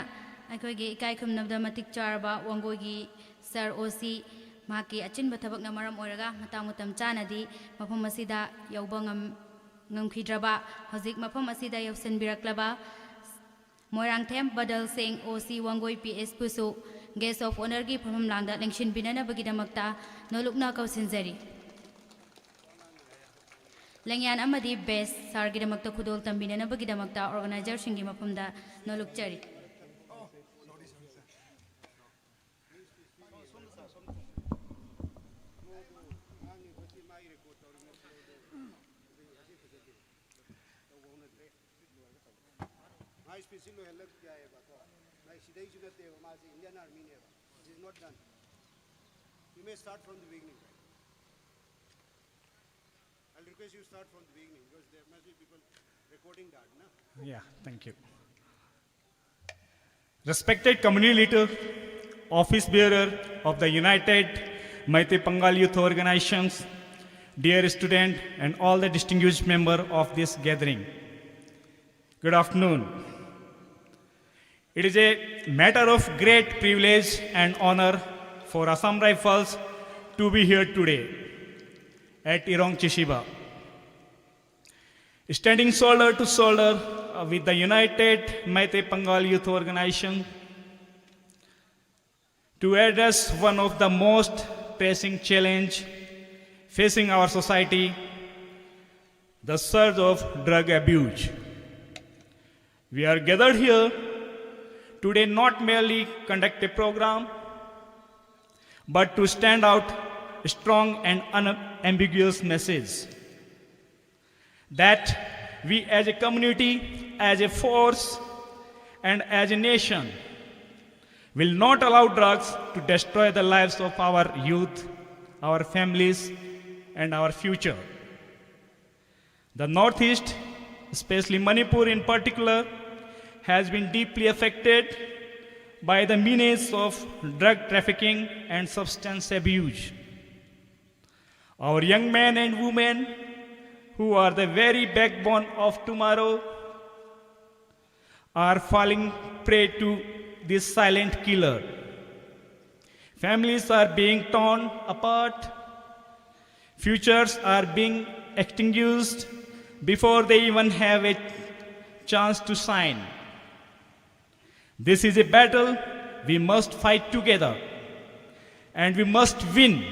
ꯑꯩꯈꯣꯏꯒꯤ ꯏꯀꯥꯏ ꯈꯨꯝꯅꯕꯗ ꯃꯇꯤꯛ ꯆꯥꯔꯕ ꯋꯥꯡꯒꯣꯏꯒꯤ ꯁꯥꯔ ꯑꯣ ꯁꯤ ꯃꯍꯥꯛꯀꯤ ꯑꯆꯤꯟꯕ ꯊꯕꯛꯅ ꯃꯔꯝ ꯑꯣꯏꯔꯒ ꯃꯇꯥꯡ ꯃꯇꯝ ꯆꯥꯅꯗꯤ ꯃꯐꯝ ꯑꯁꯤꯗ ꯌꯧꯕ ꯉꯝ ꯉꯝꯈꯤꯗ꯭ꯔꯕ ꯍꯧꯖꯤꯛ ꯃꯐꯝ ꯑꯁꯤꯗ ꯌꯧꯁꯤꯟꯕꯤꯔꯛꯂꯕ ꯃꯣꯏꯔꯥꯡꯊꯦꯝ ꯕꯗꯜ ꯁꯤꯡ ꯑꯣ ꯁꯤ ꯋꯥꯡꯒꯣꯏ ꯄꯤ ꯑꯦꯁꯄꯨꯁꯨ Guest of Honourꯒꯤ ꯐꯝꯐꯝ ꯂꯥꯡꯗ ꯂꯦꯡꯁꯤꯟꯕꯤꯅꯅꯕꯒꯤꯗꯃꯛꯇ ꯅꯣꯂꯨꯛꯅ ꯀꯧꯁꯤꯟꯖꯔꯤ꯫ ꯂꯦꯡꯌꯥꯟ ꯑꯃꯗꯤ ꯕꯦꯁ ꯁꯥꯔꯒꯤꯗꯃꯛꯇ ꯈꯨꯗꯣꯜ ꯇꯝꯕꯤꯅꯅꯕꯒꯤꯗꯃꯛꯇ organizerꯁꯤꯡꯒꯤ ꯃꯐꯝꯗ ꯅꯣꯂꯨꯛꯆꯔꯤ꯫ ꯃꯥ ꯁ꯭ꯄꯤꯆꯁꯤ ꯂꯣꯏꯍꯜꯂꯛ ꯌꯥꯏꯑꯕꯀꯣ꯫ ꯃꯥ ꯁꯤꯗꯩꯁꯨ ꯅꯠꯇꯦꯕ, ꯃꯥꯁꯦ Indian ꯑꯥꯔꯃꯤꯅꯦꯕ꯫ It is not done. You may start from the beginning. I'll request you start from the beginning because there must be people recording that, na? Yeah, thank you. Respected community leader, office bearer of the United Meitei Pangal Youth Organizations, dear student, and all the distinguished member of this gathering. Good afternoon. It is a matter of great privilege and honor for Assam Rifles to be here today at Irong Chishiba, standing shoulder to shoulder uh, with the United Meitei Pangal Youth Organization to address one of the most pressing challenge facing our society, the surge of drug abuse. We are gathered here today not merely conduct a program, but to stand out strong and unambiguous message that we as a community, as a force, and as a nation will not allow drugs to destroy the lives of our youth, our families, and our future. The Northeast, especially Manipur in particular, has been deeply affected by the menace of drug trafficking and substance abuse. Our young men and women, who are the very backbone of tomorrow, are falling prey to this silent killer. Families are being torn apart. Futures are being extinguished before they even have a chance to shine. This is a battle we must fight together, and we must win.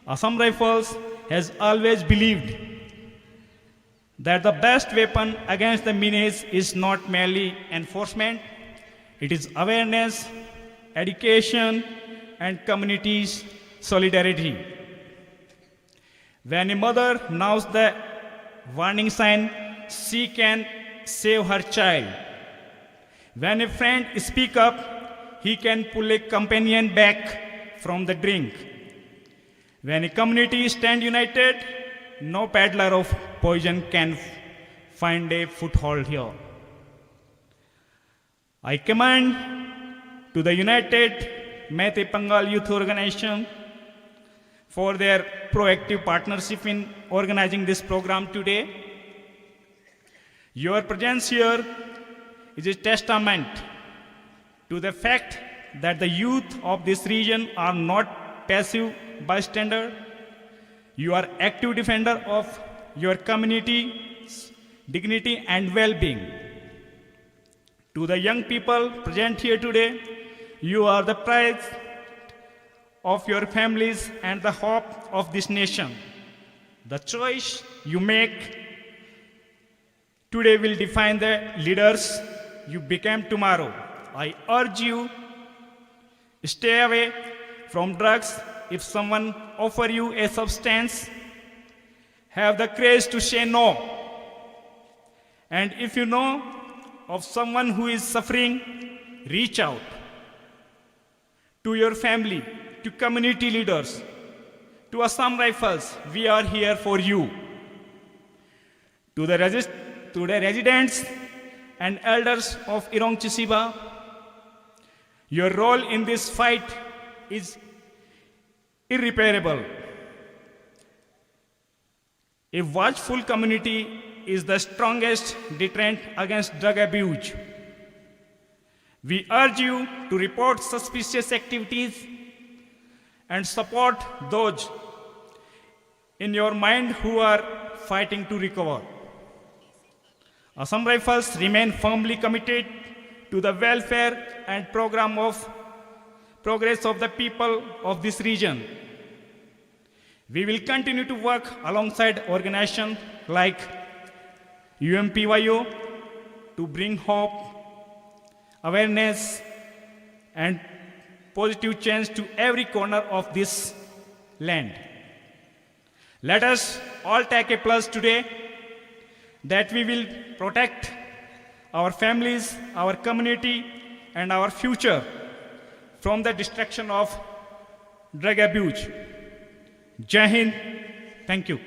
Assam Rifles has always believed that the best weapon against the menace is not merely enforcement, it is awareness, education, and communities' solidarity. When a mother knows the warning sign, she can save her child. When a friend speak up, he can pull a companion back from the drink. When a community stand united, no peddler of poison can find a foothold here. I commend to the United Meitei Pangal Youth Organization for their proactive partnership in organizing this program today. Your presence here is a testament To the fact that the youth of this region are not passive bystander, you are active defender of your community's dignity and well-being. To the young people present here today, you are the pride of your families and the hope of this nation. The choice you make today will define the leaders you become tomorrow. I urge you, stay away from drugs. If someone offer you a substance, have the courage to say no. And if you know of someone who is suffering, reach out to your family, to community leaders, to Assam Rifles. We are here for you. To the, resist- to the residents and elders of Irong Chisiba, your role in this fight is irreparable. A watchful community is the strongest deterrent against drug abuse. We urge you to report suspicious activities and support those in your mind who are fighting to recover. Assam Rifles remain firmly committed to the welfare and program of progress of the people of this region. We will continue to work alongside organizations like U M P Y O to bring hope, awareness, and positive change to every corner of this land. Let us all take a pledge today that we will protect our families, our community, and our future from the destruction of drug abuse. Jai Hind. Thank you.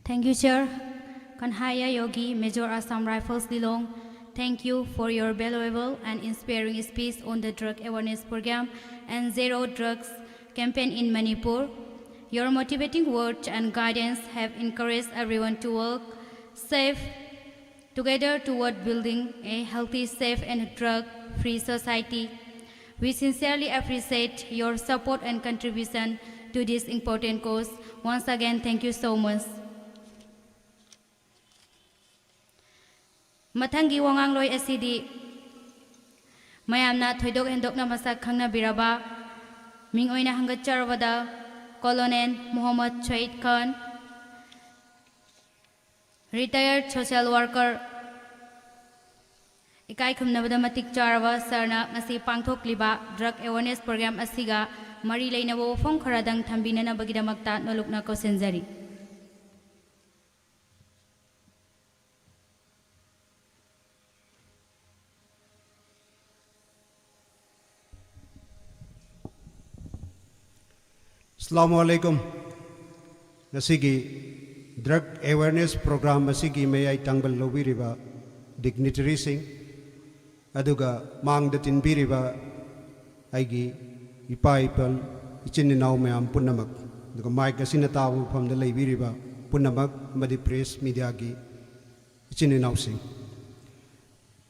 Thank you, Chair. Kanhaiya Yogi, Major Assam Rifles Lilong, thank you for your valuable and inspiring speech on the drug awareness program and Zero Drugs campaign in Manipur. Your motivating words and guidance have encouraged everyone to work safe together toward building a healthy, safe, and drug-free society. We sincerely appreciate your support and contribution to this important cause. Once again, thank you so much. ꯃꯊꯪꯒꯤ ꯋꯥꯉꯥꯡꯂꯣꯏ ꯑꯁꯤꯗꯤ ꯃꯌꯥꯝꯅ ꯊꯣꯏꯗꯣꯛ ꯍꯦꯟꯗꯣꯛꯅ ꯃꯁꯛ ꯈꯪꯅꯕꯤꯔꯕ ꯃꯤꯡ ꯑꯣꯏꯅ ꯍꯪꯒꯠꯆꯔꯕꯗ Colonel Mohammad Shahid Khan, retired social worker, ꯏꯀꯥꯏ ꯈꯨꯝꯅꯕꯗ ꯃꯇꯤꯛ ꯆꯥꯔꯕ ꯁꯥꯔꯅ ꯉꯁꯤ ꯄꯥꯡꯊꯣꯛꯂꯤꯕ drug awareness program ꯑꯁꯤꯒ ꯃꯔꯤ ꯂꯩꯅꯕ ꯋꯥꯐꯝ ꯈꯔꯗꯪ ꯊꯝꯕꯤꯅꯅꯕꯒꯤꯗꯃꯛꯇ ꯅꯣꯂꯨꯛꯅ ꯀꯧꯁꯤꯟꯖꯔꯤ꯫ ꯑꯁꯂꯥꯃꯨ ꯑꯂꯥꯏꯀꯨꯝ꯫ ꯉꯁꯤꯒꯤ drug awareness program ꯑꯁꯤꯒꯤ ꯃꯌꯥꯏ ꯇꯥꯡꯕꯜ ꯂꯧꯕꯤꯔꯤꯕ dignitaryꯁꯤꯡ, ꯑꯗꯨꯒ ꯃꯥꯡꯗ ꯇꯤꯟꯕꯤꯔꯤꯕ ꯑꯩꯒꯤ ꯏꯄꯥ ꯏꯄꯜ, ꯏꯆꯤꯟ ꯏꯅꯥꯎ ꯃꯌꯥꯝ ꯄꯨꯝꯅꯃꯛ, ꯑꯗꯨꯒ mic ꯑꯁꯤꯅ ꯇꯥꯕ ꯃꯐꯝꯗ ꯂꯩꯕꯤꯔꯤꯕ ꯄꯨꯝꯅꯃꯛ, ꯑꯃꯗꯤ press mediaꯒꯤ ꯏꯆꯤꯟ ꯏꯅꯥꯎꯁꯤꯡ,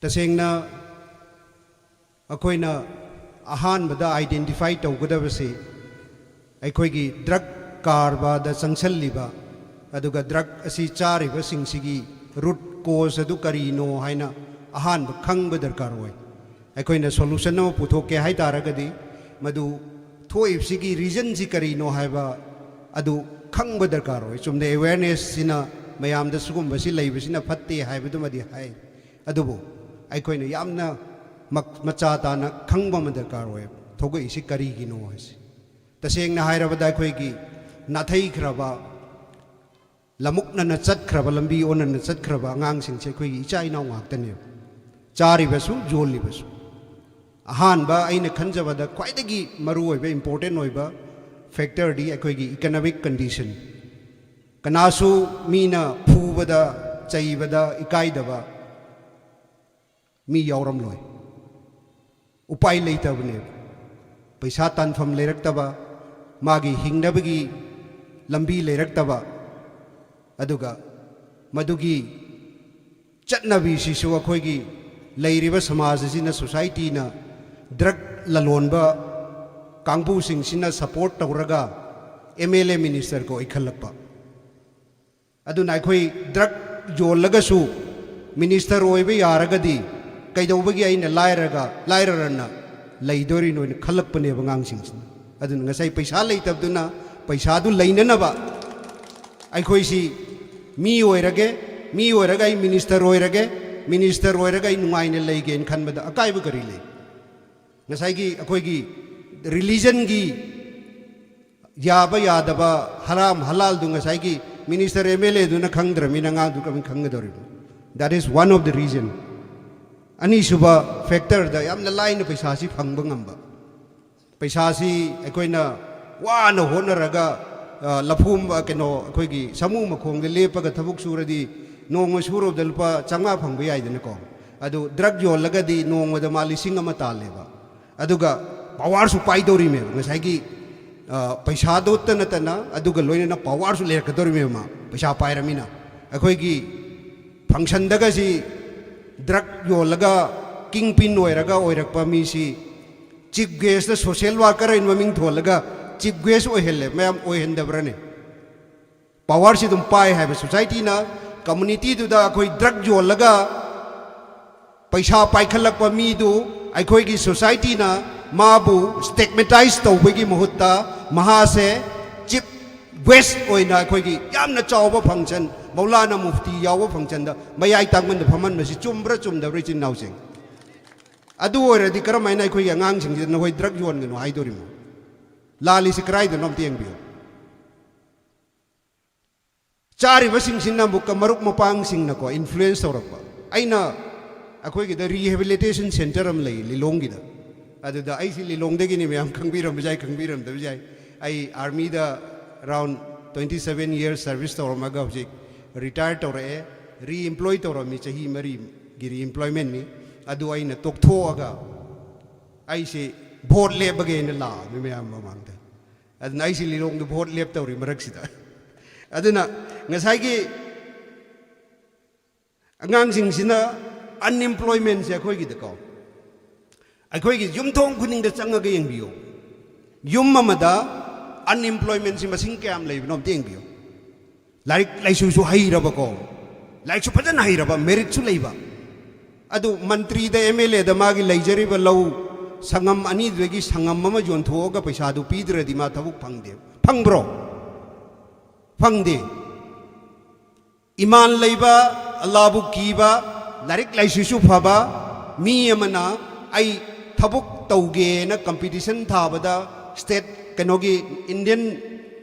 ꯇꯁꯦꯡꯅ ꯑꯩꯈꯣꯏꯅ ꯑꯍꯥꯟꯕꯗ identify ꯇꯧꯒꯗꯕꯁꯤ ꯑꯩꯈꯣꯏꯒꯤ drug ꯀꯔꯕꯥꯔꯗ ꯆꯪꯁꯜꯂꯤꯕ, ꯑꯗꯨꯒ drug ꯑꯁꯤ ꯆꯥꯔꯤꯕꯁꯤꯡꯁꯤꯒꯤ root cause ꯑꯗꯨ ꯀꯔꯤꯅꯣ ꯍꯥꯏꯅ ꯑꯍꯥꯟꯕ ꯈꯪꯕ ꯗꯔꯀꯥꯔ ꯑꯣꯏ꯫ ꯑꯩꯈꯣꯏꯅ solution ꯑꯃ ꯄꯨꯊꯣꯛꯀꯦ ꯍꯥꯏ ꯇꯥꯔꯒꯗꯤ, ꯃꯗꯨ ꯊꯣꯛꯏꯕꯁꯤꯒꯤ reasonꯁꯤ ꯀꯔꯤꯅꯣ ꯍꯥꯏꯕ ꯑꯗꯨ ꯈꯪꯕ ꯗꯔꯀꯥꯔ ꯑꯣꯏ꯫ ꯆꯨꯝꯅ awarenessꯁꯤꯅ ꯃꯌꯥꯝꯗ ꯁꯤꯒꯨꯝꯕꯁꯤ ꯂꯩꯕꯁꯤꯅ ꯐꯠꯇꯦ ꯍꯥꯏꯕꯗꯨꯃꯗꯤ ꯍꯥꯏ, ꯑꯗꯨꯕꯨ ꯑꯩꯈꯣꯏꯅ ꯌꯥꯝꯅ ꯃꯛ-, ꯃꯆꯥ ꯇꯥꯅ ꯈꯪꯕ ꯑꯃ ꯗꯔꯀꯥꯔ ꯑꯣꯏ, ꯊꯣꯛꯂꯛꯏꯁꯤ ꯀꯔꯤꯒꯤꯅꯣ ꯍꯥꯏꯁꯦ꯫ ꯇꯁꯦꯡꯅ ꯍꯥꯏꯔꯕꯗ, ꯑꯩꯈꯣꯏꯒꯤ ꯅꯥꯊꯩꯈ꯭ꯔꯕ, ꯂꯃꯨꯛꯅꯅ ꯆꯠꯈ꯭ꯔꯕ, ꯂꯝꯕꯤ ꯑꯣꯟꯅꯅ ꯆꯠꯈ꯭ꯔꯕ ꯑꯉꯥꯡꯁꯤꯡꯁꯦ ꯑꯩꯈꯣꯏꯒꯤ ꯏꯆꯥ ꯏꯅꯥꯎ ꯉꯥꯛꯇꯅꯦꯕ, ꯆꯥꯔꯤꯕꯁꯨ ꯌꯣꯜꯂꯤꯕꯁꯨ꯫ ꯑꯍꯥꯟꯕ ꯑꯩꯅ ꯈꯟꯖꯕꯗ ꯈ꯭ꯋꯥꯏꯗꯒꯤ ꯃꯔꯨꯑꯣꯏꯕ, important ꯑꯣꯏꯕ factorꯗꯤ ꯑꯩꯈꯣꯏꯒꯤ economic condition꯫ ꯀꯅꯥꯁꯨ ꯃꯤꯅ ꯐꯨꯕꯗ, ꯆꯩꯕꯗ ꯏꯀꯥꯏꯗꯕ ꯃꯤ ꯌꯥꯎꯔꯝꯂꯣꯏ꯫ ꯎꯄꯥꯏ ꯂꯩꯇꯕꯅꯦꯕ꯫ ꯄꯩꯁꯥ ꯇꯥꯟꯐꯝ ꯂꯩꯔꯛꯇꯕ, ꯃꯥꯒꯤ ꯍꯤꯡꯅꯕꯒꯤ ꯂꯝꯕꯤ ꯂꯩꯔꯛꯇꯕ, ꯑꯗꯨꯒ ꯃꯗꯨꯒꯤ ꯆꯠꯅꯕꯤꯁꯤꯁꯨ ꯑꯩꯈꯣꯏꯒꯤ ꯂꯩꯔꯤꯕ ꯁꯃꯥꯖ ꯑꯁꯤꯅ, ꯁꯣꯁꯥꯏꯇꯤꯅ ꯗ꯭ꯔꯒ ꯂꯂꯣꯟꯕ ꯀꯥꯡꯕꯨꯁꯤꯡꯁꯤꯅ ꯁꯄꯣꯔꯠ ꯇꯧꯔꯒ ꯑꯦꯝ ꯑꯦꯜ ꯑꯦ ꯃꯤꯅꯤꯁꯇꯔꯒ ꯑꯣꯏꯈꯠꯂꯛꯄ꯫ ꯑꯗꯨꯅ ꯑꯩꯈꯣꯏ ꯗ꯭ꯔꯒ ꯌꯣꯜꯂꯒꯁꯨ ꯃꯤꯅꯤꯁꯇꯔ ꯑꯣꯏꯕ ꯌꯥꯔꯒꯗꯤ ꯀꯩꯗꯧꯕꯒꯤ ꯑꯩꯅ ꯂꯥꯏꯔꯒ, ꯂꯥꯏꯔꯔꯅ ꯂꯩꯗꯣꯔꯤꯅꯣꯅ ꯈꯜꯂꯛꯄꯅꯦꯕ ꯑꯉꯥꯡꯁꯤꯡꯁꯤꯅ꯫ ꯑꯗꯨꯅ ꯉꯁꯥꯏ ꯄꯩꯁꯥ ꯂꯩꯇꯕꯗꯨꯅ ꯄꯩꯁꯥꯗꯨ ꯂꯩꯅꯅꯕ ꯑꯩꯈꯣꯏꯁꯤ ꯃꯤ ꯑꯣꯏꯔꯒꯦ, ꯃꯤ ꯑꯣꯏꯔꯒ ꯑꯩ ꯃꯤꯅꯤꯁꯇꯔ ꯑꯣꯏꯔꯒꯦ, ꯃꯤꯅꯤꯁꯇꯔ ꯑꯣꯏꯔꯒ ꯑꯩ ꯅꯨꯡꯉꯥꯏꯅ ꯂꯩꯒꯦꯅ ꯈꯟꯕꯗ ꯑꯀꯥꯏꯕ ꯀꯔꯤ ꯂꯩ? ꯉꯁꯥꯏꯒꯤ ꯑꯩꯈꯣꯏꯒꯤ ꯔꯤꯂꯤꯖꯟꯒꯤ ꯌꯥꯕ ꯌꯥꯗꯕ, ꯍꯔꯥꯝ ꯍꯂꯥꯜꯗꯨ ꯉꯁꯥꯏꯒꯤ ꯃꯤꯅꯤꯁꯇꯔ, ꯑꯦꯝ ꯑꯦꯜ ꯑꯦꯗꯨꯅ ꯈꯪꯗ꯭ꯔꯃꯤꯅ ꯑꯉꯥꯡꯗꯨ ꯀꯃꯥꯏꯅ ꯈꯪꯒꯗꯧꯔꯤꯕꯅꯣ? That is one of the reason. ꯑꯅꯤꯁꯨꯕ ꯐꯦꯛꯇꯔꯗ ꯌꯥꯝꯅ ꯂꯥꯏꯅ ꯄꯩꯁꯥꯁꯤ ꯐꯪꯕ ꯉꯝꯕ꯫ ꯄꯩꯁꯥꯁꯤ ꯑꯩꯈꯣꯏꯅ ꯋꯥꯅ ꯍꯣꯠꯅꯔꯒ, ꯑ, ꯂꯐꯨ ꯃ-, ꯀꯩꯅꯣ, ꯑꯩꯈꯣꯏꯒꯤ ꯁꯥꯃꯨ ꯃꯈꯣꯡꯗ ꯂꯦꯞꯄꯒ ꯊꯕꯛ ꯁꯨꯔꯗꯤ ꯅꯣꯡꯃ ꯁꯨꯔꯨꯕꯗ ꯂꯨꯄꯥ ꯆꯥꯝꯃꯉꯥ ꯐꯪꯕ ꯌꯥꯏꯗꯅꯀꯣ꯫ ꯑꯗꯨ ꯗ꯭ꯔꯒ ꯌꯣꯜꯂꯒꯗꯤ ꯅꯣꯡꯃꯗ ꯃꯥ ꯂꯤꯁꯤꯡ ꯑꯃ ꯇꯥꯜꯂꯦꯕ꯫ ꯑꯗꯨꯒ ꯄꯋꯥꯔꯁꯨ ꯄꯥꯏꯗꯧꯔꯤꯃꯦꯕ꯫ ꯉꯁꯥꯏꯒꯤ, ꯑ, ꯄꯩꯁꯥꯗꯨꯇ ꯅꯠꯇꯅ ꯑꯗꯨꯒ ꯂꯣꯏꯅꯅ ꯄꯋꯥꯔꯁꯨ ꯂꯩꯔꯛꯀꯗꯧꯔꯤꯃꯦꯕ ꯃꯥ, ꯄꯩꯁꯥ ꯄꯥꯏꯔꯃꯤꯅ꯫ ꯑꯩꯈꯣꯏꯒꯤ ꯐꯪꯁꯟꯗꯒꯁꯤ ꯗ꯭ꯔꯒ ꯌꯣꯜꯂꯒ ꯀꯤꯡ ꯄꯤꯟ ꯑꯣꯏꯔꯒ ꯑꯣꯏꯔꯛꯄ ꯃꯤꯁꯤ ꯆꯤꯐ ꯒꯦꯁꯇ ꯁꯣꯁꯤꯌꯦꯜ ꯋꯥꯔꯀꯔ ꯍꯥꯏꯅ ꯃꯃꯤꯡ ꯊꯣꯜꯂꯒ ꯆꯤꯐ ꯒꯦꯁ ꯑꯣꯏꯍꯜꯂꯦ꯫ ꯃꯌꯥꯝ ꯑꯣꯏꯍꯟꯗꯕ꯭ꯔꯅꯦ? ꯄꯋꯥꯔꯁꯤ ꯑꯗꯨꯝ ꯄꯥꯏ ꯍꯥꯏꯕ꯫ ꯁꯣꯁꯥꯏꯇꯤꯅ ꯀꯝꯃꯨꯅꯤꯇꯤꯗꯨꯗ ꯑꯩꯈꯣꯏ ꯗ꯭ꯔꯒ ꯌꯣꯜꯂꯒ ꯄꯩꯁꯥ ꯄꯥꯏꯈꯠꯂꯛꯄ ꯃꯤꯗꯨ ꯑꯩꯈꯣꯏꯒꯤ ꯁꯣꯁꯥꯏꯇꯤꯅ ꯃꯥꯕꯨ ꯁ꯭ꯇꯤꯒꯃꯦꯇꯥꯏꯖ ꯇꯧꯕꯒꯤ ꯃꯍꯨꯠꯇ ꯃꯍꯥꯁꯦ ꯆꯤꯐ ꯒꯦꯁ ꯑꯣꯏꯅ ꯑꯩꯈꯣꯏꯒꯤ ꯌꯥꯝꯅ ꯆꯥꯎꯕ ꯐꯪꯁꯟ, ꯃꯧꯂꯥꯅꯥ ꯃꯨꯐꯇꯤ ꯌꯥꯎꯕ ꯐꯪꯁꯟꯗ ꯃꯌꯥꯏ ꯇꯥꯡꯕꯟꯗ ꯐꯝꯍꯟꯕꯁꯤ ꯆꯨꯝꯕ꯭ꯔꯥ ꯆꯨꯝꯗꯕ꯭ꯔꯥ, ꯏꯆꯤꯟ ꯏꯅꯥꯎꯁꯤꯡ? ꯑꯗꯨ ꯑꯣꯏꯔꯗꯤ ꯀꯔꯝ ꯍꯥꯏꯅ ꯑꯩꯈꯣꯏꯒꯤ ꯑꯉꯥꯡꯁꯤꯡꯁꯤꯗ ꯅꯈꯣꯏ ꯗ꯭ꯔꯒ ꯌꯣꯟꯒꯅꯨ ꯍꯥꯏꯗꯣꯔꯤꯃꯣ? ꯂꯥꯜꯂꯤꯁꯤ ꯀꯗꯥꯏꯗꯅꯣ ꯑꯝꯇ ꯌꯦꯡꯕꯤꯌꯨ꯫ ꯆꯥꯔꯤꯕꯁꯤꯡꯁꯤꯅ ꯑꯃꯨꯛꯀ ꯃꯔꯨꯞ ꯃꯄꯥꯡꯁꯤꯡꯅꯀꯣ ꯏꯟꯐ꯭ꯂꯨꯌꯦꯟꯁ ꯇꯧꯔꯛꯄ꯫ ꯑꯩꯅ ꯑꯩꯈꯣꯏꯒꯤꯗ ꯔꯤꯍꯦꯕꯤꯂꯤꯇꯦꯁꯟ ꯁꯦꯟꯇꯔ ꯑꯃ ꯂꯩ ꯂꯤꯂꯣꯡꯒꯤꯗ꯫ ꯑꯗꯨꯗ ꯑꯩꯁꯤ ꯂꯤꯂꯣꯡꯗꯒꯤꯅꯤ, ꯃꯌꯥꯝ ꯈꯪꯕꯤꯔꯝꯕꯁꯨ ꯌꯥꯏ, ꯈꯪꯕꯤꯔꯝꯗꯕꯁꯨ ꯌꯥꯏ꯫ ꯑꯩ ꯑꯥꯔꯃꯤꯗ around Twenty seven years service ꯇꯧꯔꯝꯃꯒ ꯍꯧꯖꯤꯛ retire ꯇꯧꯔꯛꯑꯦ, reemploy ꯇꯧꯔꯝꯃꯤ, ꯆꯍꯤ ꯃꯔꯤꯒꯤ reemploymentꯅꯤ꯫ ꯑꯗꯨ ꯑꯩꯅ ꯇꯣꯛꯊꯣꯛꯑꯒ ꯑꯩꯁꯦ vote ꯂꯦꯞꯄꯒꯦꯅ ꯂꯥꯛꯑꯕꯅꯤ ꯃꯌꯥꯝ ꯃꯃꯥꯡꯗ꯫ ꯑꯗꯨꯅ ꯑꯩꯁꯦ ꯂꯤꯂꯣꯡꯗ vote ꯂꯦꯞꯇꯧꯔꯤ ꯃꯔꯛꯁꯤꯗ꯫ ꯑꯗꯨꯅ ꯉꯁꯥꯏꯒꯤ ꯑꯉꯥꯡꯁꯤꯡꯁꯤꯅ unemploymentꯁꯦ ꯑꯩꯈꯣꯏꯒꯤꯗꯀꯣ, ꯑꯩꯈꯣꯏꯒꯤ ꯌꯨꯝꯊꯣꯡ ꯈꯨꯗꯤꯡꯗ ꯆꯪꯉꯒ ꯌꯦꯡꯕꯤꯌꯨ꯫ ꯌꯨꯝ ꯑꯃꯗ unemploymentꯁꯤ ꯃꯁꯤꯡ ꯀꯌꯥꯝ ꯂꯩꯕꯅꯣ ꯑꯝꯇ ꯌꯦꯡꯕꯤꯌꯨ꯫ ꯂꯥꯏꯔꯤꯛ ꯂꯥꯏꯁꯨꯁꯨ ꯍꯩꯔꯕꯀꯣ, ꯂꯥꯏꯔꯤꯛꯁꯨ ꯐꯖꯅ ꯍꯩꯔꯕ, meritꯁꯨ ꯂꯩꯕ꯫ ꯑꯗꯨ ꯃꯟꯇ꯭ꯔꯤꯗ, MLAꯗ ꯃꯥꯒꯤ ꯂꯩꯖꯔꯤꯕ ꯂꯧ ꯁꯪꯉꯝ ꯑꯅꯤꯗꯨꯗꯒꯤ ꯁꯪꯉꯝ ꯑꯃ ꯌꯣꯟꯊꯣꯛꯑꯒ ꯄꯩꯁꯥꯗꯨ ꯄꯤꯗ꯭ꯔꯗꯤ ꯃꯥ ꯊꯕꯛ ꯐꯪꯗꯦ꯫ ꯐꯪꯕ꯭ꯔꯣ? ꯐꯪꯗꯦ꯫ ꯏꯃꯥꯟ ꯂꯩꯕ, ꯑꯜꯂꯥꯕꯨ ꯀꯤꯕ, ꯂꯥꯏꯔꯤꯛ ꯂꯥꯏꯁꯨꯁꯨ ꯐꯕ ꯃꯤ ꯑꯃꯅ ꯑꯩ ꯊꯕꯛ ꯇꯧꯒꯦꯅ competition ꯊꯥꯕꯗ state, ꯀꯩꯅꯣꯒꯤ, Indian,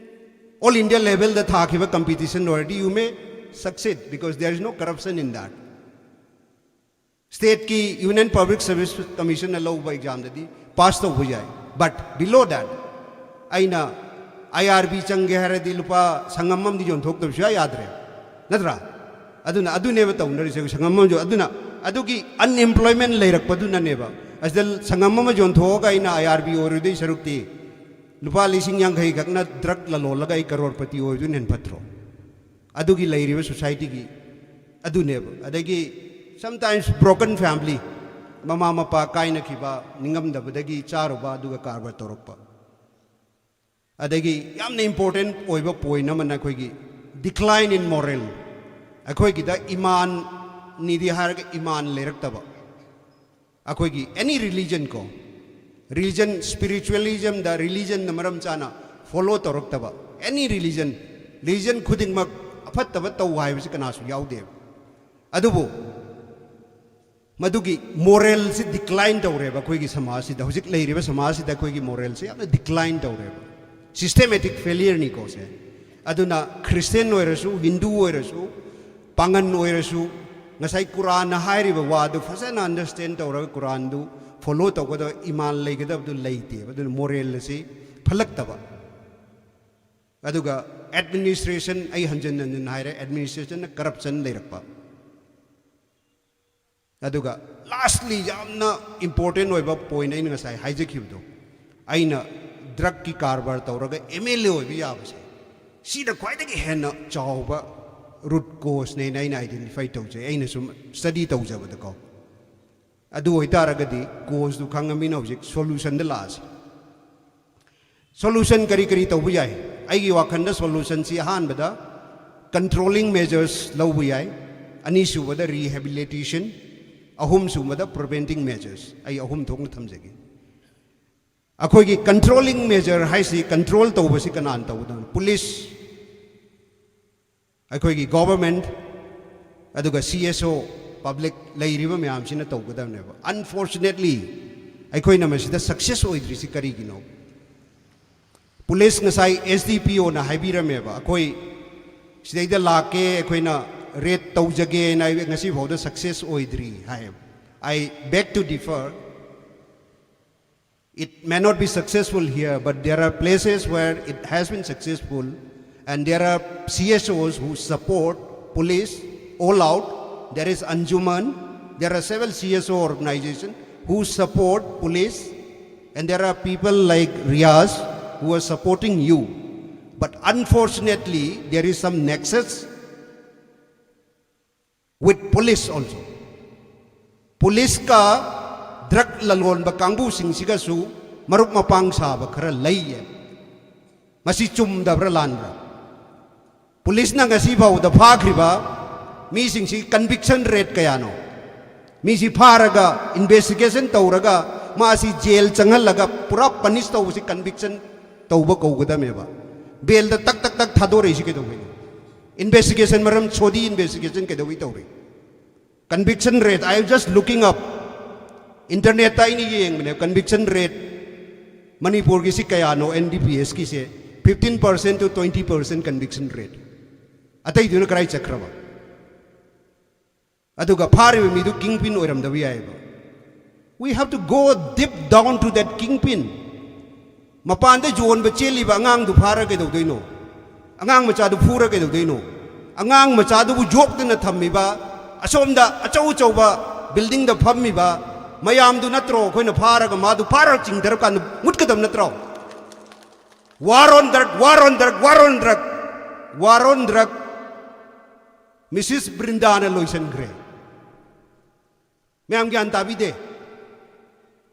all India levelꯗ ꯊꯥꯈꯤꯕ competition ꯑꯣꯏꯔꯗꯤ you may succeed because there is no corruption in that. Stateꯀꯤ Union Public Service Commissionꯅ ꯂꯧꯕ examꯗꯗꯤ pass ꯇꯧꯕ ꯌꯥꯏ, but below that ꯑꯩꯅ IRB ꯆꯪꯒꯦ ꯍꯥꯏꯔꯗꯤ ꯂꯨꯄꯥ ꯁꯪꯉꯝ ꯑꯃꯗꯤ ꯌꯣꯟꯊꯣꯛꯇꯕ ꯁꯨꯡꯌꯥ ꯌꯥꯗ꯭ꯔꯦ, ꯅꯠꯇ꯭ꯔꯥ? ꯑꯗꯨꯅ ꯑꯗꯨꯅꯦꯕ ꯇꯧꯅꯔꯤꯁꯦ, ꯁꯪꯉꯝ ꯑꯃꯁꯨ꯫ ꯑꯗꯨꯅ ꯑꯗꯨꯒꯤ unemployment ꯂꯩꯔꯛꯄꯗꯨꯅꯅꯦꯕ꯫ ꯑꯁꯤꯗ ꯁꯪꯉꯝ ꯑꯃ ꯌꯣꯟꯊꯣꯛꯑꯒ ꯑꯩꯅ IRB ꯑꯣꯏꯔꯨꯗꯣꯏ ꯁꯔꯨꯛꯇꯤ ꯂꯨꯄꯥ ꯂꯤꯁꯤꯡ ꯌꯥꯡꯈꯩ ꯈꯛꯅ drug ꯂꯂꯣꯜꯂꯒ ꯑꯩ ꯀꯔꯣꯔꯄꯇꯤ ꯑꯣꯏꯗꯨꯅ ꯍꯦꯟꯅ ꯐꯠꯇ꯭ꯔꯣ? ꯑꯗꯨꯒꯤ ꯂꯩꯔꯤꯕ societyꯒꯤ ꯑꯗꯨꯅꯦꯕ꯫ ꯑꯗꯒꯤ sometimes broken family, ꯃꯃꯥ ꯃꯄꯥ ꯀꯥꯏꯅꯈꯤꯕ, ꯅꯤꯡꯉꯝꯗꯕꯗꯒꯤ ꯆꯥꯔꯨꯕ ꯑꯗꯨꯒ ꯀꯔꯕꯥꯔ ꯇꯧꯔꯛꯄ꯫ ꯑꯗꯒꯤ ꯌꯥꯝꯅ important ꯑꯣꯏꯕ point ꯑꯃꯅ ꯑꯩꯈꯣꯏꯒꯤ decline in moral, ꯑꯩꯈꯣꯏꯒꯤꯗ ꯏꯃꯥꯟꯅꯤꯗꯤ ꯍꯥꯏꯔꯒ ꯏꯃꯥꯟ ꯂꯩꯔꯛꯇꯕ꯫ ꯑꯩꯈꯣꯏꯒꯤ any religion ꯀꯣ, religion, spiritualismꯗ religionꯅ ꯃꯔꯝ ꯆꯥꯅ follow ꯇꯧꯔꯛꯇꯕ, any religion, religion ꯈꯨꯗꯤꯡꯃꯛ ꯑꯐꯠꯇꯕ ꯇꯧ ꯍꯥꯏꯕꯁꯤ ꯀꯅꯥꯁꯨ ꯌꯥꯎꯗꯦꯕ꯫ ꯑꯗꯨꯕꯨ ꯃꯗꯨꯒꯤ moralꯁꯤ decline ꯇꯧꯔꯦꯕ ꯑꯩꯈꯣꯏꯒꯤ ꯁꯃꯥꯖꯁꯤꯗ, ꯍꯧꯖꯤꯛ ꯂꯩꯔꯤꯕ ꯁꯃꯥꯖꯁꯤꯗ ꯑꯩꯈꯣꯏꯒꯤ moralꯁꯤ ꯌꯥꯝꯅ decline ꯇꯧꯔꯦꯕ꯫ Systematic failureꯅꯤꯀꯣ ꯁꯦ꯫ ꯑꯗꯨꯅ Christian ꯑꯣꯏꯔꯁꯨ, Hindu ꯑꯣꯏꯔꯁꯨ, ꯄꯥꯉꯟ ꯑꯣꯏꯔꯁꯨ, ꯉꯁꯥꯏ ꯀꯨꯔꯥꯟꯅ ꯍꯥꯏꯔꯤꯕ ꯋꯥꯗꯨ ꯐꯖꯅ understand ꯇꯧꯔꯒ ꯀꯨꯔꯥꯟꯗꯨ follow ꯇꯧꯒꯗꯕ, ꯏꯃꯥꯟ ꯂꯩꯒꯗꯕꯗꯨ ꯂꯩꯇꯦꯕ꯫ ꯑꯗꯨꯅ moral ꯑꯁꯤ ꯐꯠꯂꯛꯇꯕ꯫ ꯑꯗꯨꯒ ꯑꯦꯗꯃꯤꯅꯤꯁꯇ꯭ꯔꯦꯁꯟ, ꯑꯩ ꯍꯟꯖꯤꯟ ꯍꯟꯖꯤꯟ ꯍꯥꯏꯔꯦ, ꯑꯦꯗꯃꯤꯅꯤꯁꯇ꯭ꯔꯦꯁꯟꯅ ꯀꯔꯞꯁꯟ ꯂꯩꯔꯛꯄ꯫ ꯑꯗꯨꯒ ꯂꯥꯁꯂꯤ, ꯌꯥꯝꯅ ꯏꯝꯄꯣꯔꯇꯦꯟ ꯑꯣꯏꯕ ꯄꯣꯏꯟ ꯑꯩꯅ ꯉꯁꯥꯏ ꯍꯥꯏꯖꯈꯤꯕꯗꯣ, ꯑꯩꯅ ꯗ꯭ꯔꯒꯀꯤ ꯀꯔꯕꯥꯔ ꯇꯧꯔꯒ ꯑꯦꯝ ꯑꯦꯜ ꯑꯦ ꯑꯣꯏꯕ ꯌꯥꯕꯁꯦ, ꯁꯤꯗ ꯈ꯭ꯋꯥꯏꯗꯒꯤ ꯍꯦꯟꯅ ꯆꯥꯎꯕ ꯔꯨꯠ ꯀꯣꯁꯅꯦꯅ ꯑꯩꯅ ꯑꯥꯏꯗꯦꯟꯇꯤꯐꯥꯏ ꯇꯧꯖꯩ, ꯑꯩꯅ ꯁꯨꯝ ꯁ꯭ꯇꯗꯤ ꯇꯧꯖꯕꯗꯀꯣ꯫ ꯑꯗꯨ ꯑꯣꯏꯇꯥꯔꯒꯗꯤ ꯀꯣꯁꯇꯨ ꯈꯪꯉꯕꯅꯤꯅ ꯍꯧꯖꯤꯛ ꯁꯣꯂꯨꯁꯟꯗ ꯂꯥꯛꯑꯁꯤ꯫ ꯁꯣꯂꯨꯁꯟ ꯀꯔꯤ ꯀꯔꯤ ꯇꯧꯕ ꯌꯥꯏ? ꯑꯩꯒꯤ ꯋꯥꯈꯜꯗ ꯁꯣꯂꯨꯁꯟꯁꯤ ꯑꯍꯥꯟꯕꯗ ꯀꯟꯇ꯭ꯔꯣꯂꯤꯡ ꯃꯦꯖꯔꯁ ꯂꯧꯕ ꯌꯥꯏ, ꯑꯅꯤꯁꯨꯕꯗ ꯔꯤꯍꯦꯕꯤꯂꯤꯇꯦꯁꯟ, ꯑꯍꯨꯝꯁꯨꯕꯗ ꯄ꯭ꯔꯤꯚꯦꯟꯇꯤꯡ ꯃꯦꯖꯔꯁ꯫ ꯑꯩ ꯑꯍꯨꯝ ꯊꯣꯛꯅ ꯊꯝꯖꯒꯦ꯫ ꯑꯩꯈꯣꯏꯒꯤ ꯀꯟꯇ꯭ꯔꯣꯂꯤꯡ ꯃꯦꯖꯔ ꯍꯥꯏꯁꯤ ꯀꯟꯇ꯭ꯔꯣꯜ ꯇꯧꯕꯁꯤ ꯀꯅꯥꯅ ꯇꯧꯒꯗꯕꯅꯣ? ꯄꯨꯂꯤꯁ, ꯑꯩꯈꯣꯏꯒꯤ ꯒꯣꯚꯔꯟꯃꯦꯟꯠ, ꯑꯗꯨꯒ ꯁꯤ ꯑꯦꯁ ꯑꯣ, ꯄꯕ꯭ꯂꯤꯛ ꯂꯩꯔꯤꯕ ꯃꯌꯥꯝꯁꯤꯅ ꯇꯧꯒꯗꯕꯅꯦꯕ꯫ ꯑꯟꯐꯣꯔꯆꯨꯅꯦꯠꯂꯤ, ꯑꯩꯈꯣꯏꯅ ꯃꯁꯤꯗ ꯁꯛꯁꯦꯁ ꯑꯣꯏꯗ꯭ꯔꯤꯁꯤ ꯀꯔꯤꯒꯤꯅꯣ? ꯄꯨꯂꯤꯁ ꯉꯁꯥꯏ ꯑꯦꯁ ꯗꯤ ꯄꯤ ꯑꯣꯅ ꯍꯥꯏꯕꯤꯔꯝꯃꯦꯕ, ꯑꯩꯈꯣꯏ ꯁꯤꯗꯩꯗ ꯂꯥꯛꯀꯦ, ꯑꯩꯈꯣꯏꯅ ꯔꯦꯠ ꯇꯧꯖꯒꯦꯅ ꯉꯁꯤ ꯐꯥꯎꯗ ꯁꯛꯁꯦꯁ ꯑꯣꯏꯗ꯭ꯔꯤ ꯍꯥꯏꯌꯦꯕ꯫ I beg to differ. It may not be successful here, but there are places where it has been successful, and there are C S Os who support police all out. There is Anjuman, there are several C S O organizations who support police, and there are people like Riaz who are supporting you. But unfortunately, there is some nexus with police also. ꯄꯨꯂꯤꯁꯀ drug ꯂꯂꯣꯟꯕ ꯀꯥꯡꯕꯨꯁꯤꯡꯁꯤꯒꯁꯨ ꯃꯔꯨꯞ ꯃꯄꯥꯡ ꯁꯥꯕ ꯈꯔ ꯂꯩꯌꯦ꯫ ꯃꯁꯤ ꯆꯨꯝꯗꯕ꯭ꯔꯥ ꯂꯥꯟꯕ꯭ꯔꯥ? ꯄꯨꯂꯤꯁꯅ ꯉꯁꯤ ꯐꯥꯎꯕꯗ ꯐꯥꯈ꯭ꯔꯤꯕ ꯃꯤꯁꯤꯡꯁꯤ ꯀꯟꯚꯤꯛꯁꯟ ꯔꯦꯠ ꯀꯌꯥꯅꯣ? ꯃꯤꯁꯤ ꯐꯥꯔꯒ ꯏꯟꯚꯦꯁꯇꯤꯒꯦꯁꯟ ꯇꯧꯔꯒ ꯃꯥꯁꯤ ꯖꯦꯜ ꯆꯪꯍꯜꯂꯒ ꯄꯨꯔꯥ ꯄꯅꯤꯁ ꯇꯧꯕꯁꯤ ꯀꯟꯚꯤꯛꯁꯟ ꯇꯧꯕ ꯀꯧꯒꯗꯕꯅꯦꯕ꯫ ꯕꯦꯜꯗ ꯇꯛ ꯇꯛ ꯇꯛ ꯊꯥꯗꯣꯔꯛꯏꯁꯤ ꯀꯩꯗꯧꯕꯩꯅꯣ? ꯏꯟꯚꯦꯁꯇꯤꯒꯦꯁꯟ, ꯃꯔꯝ ꯁꯣꯗꯤ ꯏꯟꯚꯦꯁꯇꯤꯒꯦꯁꯟ ꯀꯩꯗꯧꯕꯩ ꯇꯧꯔꯤ? ꯀꯟꯚꯤꯛꯁꯟ rate, I am just looking up, ꯏꯟꯇꯔꯅꯦꯠꯇ ꯑꯩꯅ ꯌꯦꯡꯕꯅꯦ, ꯀꯟꯚꯤꯛꯁꯟ ꯔꯦꯠ ꯃꯅꯤꯄꯨꯔꯒꯤꯁꯤ ꯀꯌꯥꯅꯣ? ꯑꯦꯟ ꯗꯤ ꯄꯤ ꯑꯦꯁꯀꯤꯁꯦ fifteen percent to twenty percent conviction rate. ꯑꯇꯩꯗꯨꯅ ꯀꯗꯥꯏ ꯆꯠꯈ꯭ꯔꯕ? ꯑꯗꯨꯒ ꯐꯥꯔꯤꯕ ꯃꯤꯗꯨ ꯀꯤꯡ ꯄꯤꯟ ꯑꯣꯏꯔꯝꯗꯕ ꯌꯥꯏꯑꯕ꯫ We have to go deep down to that kingpin. ꯃꯄꯥꯟꯗ ꯌꯣꯟꯕ ꯆꯦꯜꯂꯤꯕ ꯑꯉꯥꯡꯗꯨ ꯐꯥꯔ ꯀꯩꯗꯧꯗꯣꯏꯅꯣ? ꯑꯉꯥꯡ ꯃꯆꯥꯗꯨ ꯐꯨꯔ ꯀꯩꯗꯧꯗꯣꯏꯅꯣ? ꯑꯉꯥꯡ ꯃꯆꯥꯗꯨꯕꯨ ꯌꯣꯛꯇꯅ ꯊꯝꯃꯤꯕ, ꯑꯁꯣꯝꯗ ꯑꯆꯧ ꯑꯆꯧꯕ buildingꯗ ꯐꯝꯃꯤꯕ ꯃꯌꯥꯝꯗꯨ ꯅꯠꯇ꯭ꯔꯣ ꯑꯩꯈꯣꯏꯅ ꯐꯥꯔꯒ ꯃꯥꯗꯨ ꯐꯥꯔꯒ ꯆꯤꯡꯊꯔꯀꯥꯟꯗ ꯃꯨꯠꯀꯗꯕ ꯅꯠꯇ꯭ꯔꯣ? War on drug, war on drug, war on drug, war on drug. Mrs Brindana ꯂꯣꯏꯁꯤꯟꯈ꯭ꯔꯦ꯫ ꯃꯌꯥꯝ ꯒ꯭ꯌꯥꯟ ꯇꯥꯕꯤꯗꯦ꯫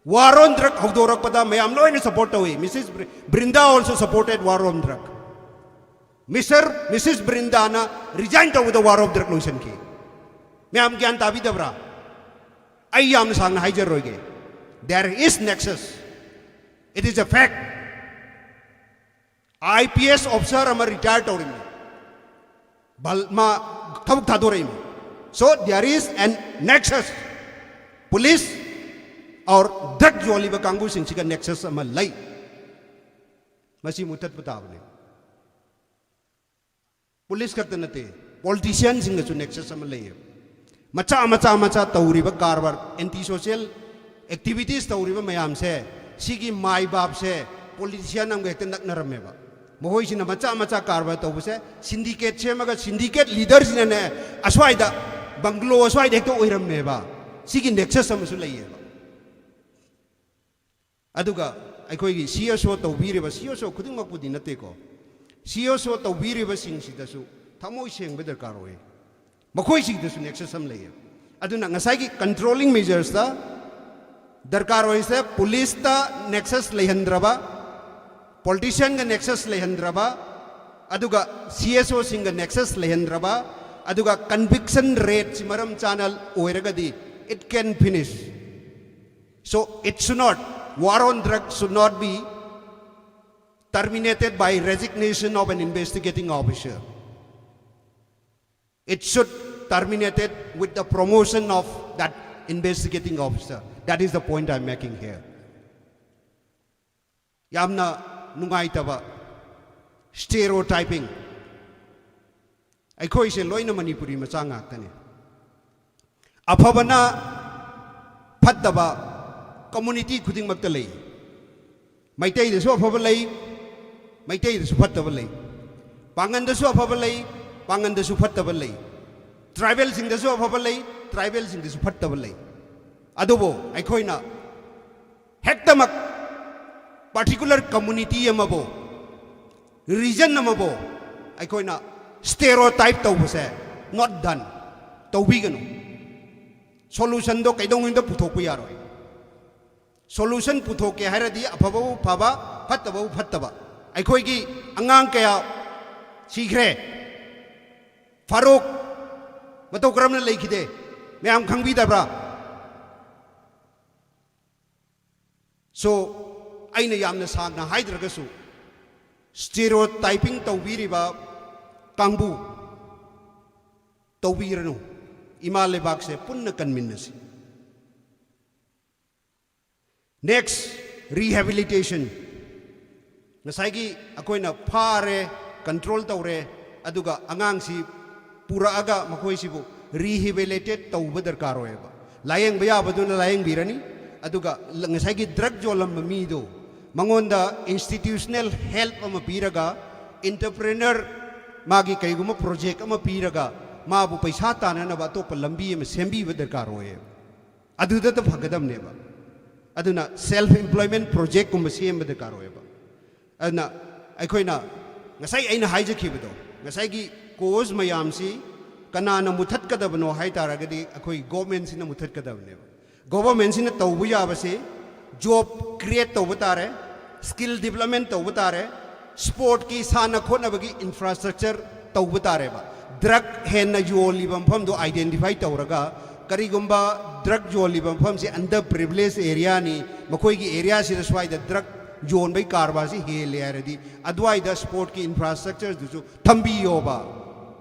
War on drug ꯍꯧꯗꯣꯔꯛꯄꯗ ꯃꯌꯥꯝ ꯂꯣꯏꯅ support ꯇꯧꯏ꯫ Mrs Bri- Brinda also supported war on drug. Mr Mrs Brindana resign ꯇꯧꯕꯗ war on drug ꯂꯣꯏꯁꯤꯟꯈꯤ꯫ ꯃꯌꯥꯝ ꯒ꯭ꯌꯥꯟ ꯇꯥꯕꯤꯗꯕ꯭ꯔꯥ? ꯑꯩ ꯌꯥꯝ ꯁꯥꯡꯅ ꯍꯥꯏꯖꯔꯣꯏꯒꯦ꯫ There is nexus. It is a fact. IPS officer ꯑꯃ retire ꯇꯧꯔꯤꯃꯤ꯫ ꯃꯥ ꯊꯕꯛ ꯊꯥꯗꯣꯔꯛꯏꯃꯤ꯫ So there is an nexus. Police or drug ꯌꯣꯜꯂꯤꯕ ꯀꯥꯡꯕꯨꯁꯤꯡꯁꯤꯒ nexus ꯑꯃ ꯂꯩ꯫ ꯃꯁꯤ ꯃꯨꯊꯠꯄ ꯇꯥꯕꯅꯤ꯫ Police ꯈꯛꯇ ꯅꯠꯇꯦ, politicianꯁꯤꯡꯒꯁꯨ nexus ꯑꯃ ꯂꯩꯌꯦꯕ꯫ ꯃꯆꯥ ꯃꯆꯥ ꯃꯆꯥ ꯇꯧꯔꯤꯕ ꯀꯔꯕꯥꯔ, anti social activities ꯇꯧꯔꯤꯕ ꯃꯌꯥꯝꯁꯦ, ꯁꯤꯒꯤ ꯃꯥꯏ ꯕꯥꯞꯁꯦ politician ꯑꯃꯒ ꯍꯦꯛꯇ ꯅꯛꯅꯔꯝꯃꯦꯕ꯫ ꯃꯈꯣꯏꯁꯤꯅ ꯃꯆꯥ ꯃꯆꯥ ꯀꯔꯕꯥꯔ ꯇꯧꯕꯁꯦ syndicate ꯁꯦꯝꯃꯒ syndicate leaderꯁꯤꯅꯅꯦ ꯑꯁ꯭ꯋꯥꯏꯗ bungalow ꯑꯁ꯭ꯋꯥꯏꯗ ꯍꯦꯛꯇ ꯑꯣꯏꯔꯝꯃꯦꯕ꯫ ꯁꯤꯒꯤ nexus ꯑꯃꯁꯨ ꯂꯩꯌꯦꯕ꯫ ꯑꯗꯨꯒ ꯑꯩꯈꯣꯏꯒꯤ CSO ꯇꯧꯕꯤꯔꯤꯕ, CSO ꯈꯨꯗꯤꯡꯃꯛꯄꯨꯗꯤ ꯅꯠꯇꯦꯀꯣ, CSO ꯇꯧꯕꯤꯔꯤꯕꯁꯤꯡꯁꯤꯗꯁꯨ ꯊꯃꯣꯏ ꯁꯦꯡꯕ ꯗꯔꯀꯥꯔ ꯑꯣꯏ꯫ ꯃꯈꯣꯏꯁꯤꯡꯗꯁꯨ nexus ꯑꯃ ꯂꯩꯌꯦ꯫ ꯑꯗꯨꯅ ꯉꯁꯥꯏꯒꯤ controlling measuresꯇ ꯗꯔꯀꯥꯔ ꯑꯣꯏꯔꯤꯁꯦ policeꯇ nexus ꯂꯩꯍꯟꯗ꯭ꯔꯕ, politicianꯒ nexus ꯂꯩꯍꯟꯗ꯭ꯔꯕ, ꯑꯗꯨꯒ CSOꯁꯤꯡꯒ nexus ꯂꯩꯍꯟꯗ꯭ꯔꯕ, ꯑꯗꯨꯒ conviction rateꯁꯤ ꯃꯔꯝ ꯆꯥꯅ ꯑꯣꯏꯔꯒꯗꯤ it can finish. So it should not, war on drugs should not be terminated by resignation of an investigating officer. It should terminated with the promotion of that investigating officer. That is the point I'm making here. ꯌꯥꯝꯅ ꯅꯨꯡꯉꯥꯏꯇꯕ stereotyping꯫ ꯑꯩꯈꯣꯏꯁꯦ ꯂꯣꯏꯅ ꯃꯅꯤꯄꯨꯔꯤ ꯃꯆꯥ ꯉꯥꯛꯇꯅꯤ꯫ ꯑꯐꯕꯅ ꯐꯠꯇꯕ community ꯈꯨꯗꯤꯡꯃꯛꯇ ꯂꯩ꯫ ꯃꯩꯇꯩꯗꯁꯨ ꯑꯐꯕ ꯂꯩ, ꯃꯩꯇꯩꯗꯁꯨ ꯐꯠꯇꯕ ꯂꯩ꯫ ꯄꯥꯡꯒꯟꯗꯁꯨ ꯑꯐꯕ ꯂꯩ, ꯄꯥꯡꯒꯟꯗꯁꯨ ꯐꯠꯇꯕ ꯂꯩ꯫ ꯇ꯭ꯔꯥꯏꯕꯦꯜꯁꯤꯡꯗꯁꯨ ꯑꯐꯕ ꯂꯩ, ꯇ꯭ꯔꯥꯏꯕꯦꯜꯁꯤꯡꯗꯁꯨ ꯐꯠꯇꯕ ꯂꯩ꯫ ꯑꯗꯨꯕꯨ ꯑꯩꯈꯣꯏꯅ ꯍꯦꯛꯇꯃꯛ ꯄꯥꯔꯇꯤꯀꯨꯂꯔ ꯀꯝꯃꯨꯅꯤꯇꯤ ꯑꯃꯕꯨ, ꯔꯤꯖꯟ ꯑꯃꯕꯨ ꯑꯩꯈꯣꯏꯅ ꯁ꯭ꯇꯦꯔꯣꯇꯥꯏꯞ ꯇꯧꯕꯁꯦ not done꯫ ꯇꯧꯕꯤꯒꯅꯨ꯫ ꯁꯣꯂꯨꯁꯟꯗꯣ ꯀꯩꯗꯧꯉꯩꯗ ꯄꯨꯊꯣꯛꯄ ꯌꯥꯔꯣꯏ꯫ ꯁꯣꯂꯨꯁꯟ ꯄꯨꯊꯣꯛꯀꯦ ꯍꯥꯏꯔꯗꯤ ꯑꯐꯕꯕꯨ ꯐꯕ, ꯐꯠꯇꯕꯕꯨ ꯐꯠꯇꯕ꯫ ꯑꯩꯈꯣꯏꯒꯤ ꯑꯉꯥꯡ ꯀꯌꯥ ꯁꯤꯈ꯭ꯔꯦ꯫ ꯐꯥꯔꯨꯛ ꯃꯇꯧ ꯀꯔꯝꯅ ꯂꯩꯈꯤꯗꯦ, ꯃꯌꯥꯝ ꯈꯪꯕꯤꯗꯕ꯭ꯔꯥ? ꯁꯣ, ꯑꯩꯅ ꯌꯥꯝꯅ ꯁꯥꯡꯅ ꯍꯥꯏꯗ꯭ꯔꯒꯁꯨ, ꯁ꯭ꯇꯦꯔꯤꯑꯣꯇꯥꯏꯄꯤꯡ ꯇꯧꯕꯤꯔꯤꯕ ꯀꯥꯡꯕꯨ ꯇꯧꯕꯤꯔꯅꯨ꯫ ꯏꯃꯥ ꯂꯩꯕꯥꯛꯁꯦ ꯄꯨꯟꯅ ꯀꯟꯃꯤꯟꯅꯁꯤ꯫ Next, rehabilitation. ꯉꯁꯥꯏꯒꯤ ꯑꯩꯈꯣꯏꯅ ꯐꯥꯔꯦ, ꯀꯟꯇ꯭ꯔꯣꯜ ꯇꯧꯔꯦ, ꯑꯗꯨꯒ ꯑꯉꯥꯡꯁꯤ ꯄꯨꯔꯛꯑꯒ ꯃꯈꯣꯏꯁꯤꯕꯨ ꯔꯤꯍꯦꯕꯤꯂꯤꯇꯦꯠ ꯇꯧꯕ ꯗꯔꯀꯥꯔ ꯑꯣꯏꯌꯦꯕ꯫ ꯂꯥꯌꯦꯡꯕ ꯌꯥꯕꯗꯨꯅ ꯂꯥꯌꯦꯡꯕꯤꯔꯅꯤ, ꯑꯗꯨꯒ ꯉꯁꯥꯏꯒꯤ ꯗ꯭ꯔꯒ ꯌꯣꯜꯂꯝꯕ ꯃꯤꯗꯣ, ꯃꯉꯣꯟꯗ ꯏꯟꯁꯇꯤꯇ꯭ꯌꯨꯁꯅꯦꯜ ꯍꯦꯜꯞ ꯑꯃ ꯄꯤꯔꯒ, ꯑꯦꯟꯇꯔꯄ꯭ꯔꯦꯅꯔ, ꯃꯥꯒꯤ ꯀꯩꯒꯨꯝꯕ ꯄ꯭ꯔꯣꯖꯦꯛ ꯑꯃ ꯄꯤꯔꯒ, ꯃꯥꯕꯨ ꯄꯩꯁꯥ ꯇꯥꯟꯅꯅꯕ ꯑꯇꯣꯞꯄ ꯂꯝꯕꯤ ꯑꯃ ꯁꯦꯝꯕꯤꯕ ꯗꯔꯀꯥꯔ ꯑꯣꯏꯌꯦꯕ꯫ ꯑꯗꯨꯗꯇ ꯐꯒꯗꯕꯅꯦꯕ꯫ ꯑꯗꯨꯅ ꯁꯦꯜꯐ ꯑꯦꯝꯄ꯭ꯂꯣꯏꯃꯦꯟ ꯄ꯭ꯔꯣꯖꯦꯛꯀꯨꯝꯕ ꯁꯦꯝꯕ ꯗꯔꯀꯥꯔ ꯑꯣꯏꯌꯦꯕ꯫ ꯑꯗꯨꯅ ꯑꯩꯈꯣꯏꯅ ꯉꯁꯥꯏ ꯑꯩꯅ ꯍꯥꯏꯖꯈꯤꯕꯗꯣ, ꯉꯁꯥꯏꯒꯤ ꯀꯣꯖ ꯃꯌꯥꯝꯁꯤ ꯀꯅꯥꯅ ꯃꯨꯊꯠꯀꯗꯕꯅꯣ ꯍꯥꯏ ꯇꯥꯔꯒꯗꯤ, ꯑꯩꯈꯣꯏ ꯒꯣꯚꯔꯟꯃꯦꯟꯁꯤꯅ ꯃꯨꯊꯠꯀꯗꯕꯅꯦꯕ꯫ ꯒꯣꯚꯔꯟꯃꯦꯟꯁꯤꯅ ꯇꯧꯕ ꯌꯥꯕꯁꯤ ꯖꯣꯕ ꯀ꯭ꯔꯤꯌꯦꯠ ꯇꯧꯕ ꯇꯥꯔꯦ, ꯁ꯭ꯀꯤꯜ ꯗꯤꯕ꯭ꯂꯞꯃꯦꯟ ꯇꯧꯕ ꯇꯥꯔꯦ, ꯁ꯭ꯄꯣꯔꯠꯀꯤ ꯁꯥꯟꯅ ꯈꯣꯠꯅꯕꯒꯤ ꯏꯟꯐ꯭ꯔꯥꯁ꯭ꯇ꯭ꯔꯛꯆꯔ ꯇꯧꯕ ꯇꯥꯔꯦꯕ꯫ ꯗ꯭ꯔꯒ ꯍꯦꯟꯅ ꯌꯣꯜꯂꯤꯕ ꯃꯐꯝꯗꯣ ꯑꯥꯏꯗꯦꯟꯇꯤꯐꯥꯏ ꯇꯧꯔꯒ, ꯀꯔꯤꯒꯨꯝꯕ ꯗ꯭ꯔꯒ ꯌꯣꯜꯂꯤꯕ ꯃꯐꯝꯁꯤ ꯑꯟꯗꯔ ꯄ꯭ꯔꯤꯚꯤꯂꯦꯖ ꯑꯦꯔꯤꯌꯥꯅꯤ, ꯃꯈꯣꯏꯒꯤ ꯑꯦꯔꯤꯌꯥꯁꯤꯗ ꯁ꯭ꯋꯥꯏꯗ ꯗ꯭ꯔꯒ ꯌꯣꯟꯕꯒꯤ ꯀꯔꯕꯥꯔꯁꯤ ꯍꯦꯜꯂꯦ ꯍꯥꯏꯔꯗꯤ, ꯑꯗꯨꯋꯥꯏꯗ ꯁ꯭ꯄꯣꯔꯠꯀꯤ ꯏꯟꯐ꯭ꯔꯥꯁ꯭ꯇ꯭ꯔꯛꯆꯔꯗꯨꯁꯨ ꯊꯝꯕꯤꯌꯣꯕ꯫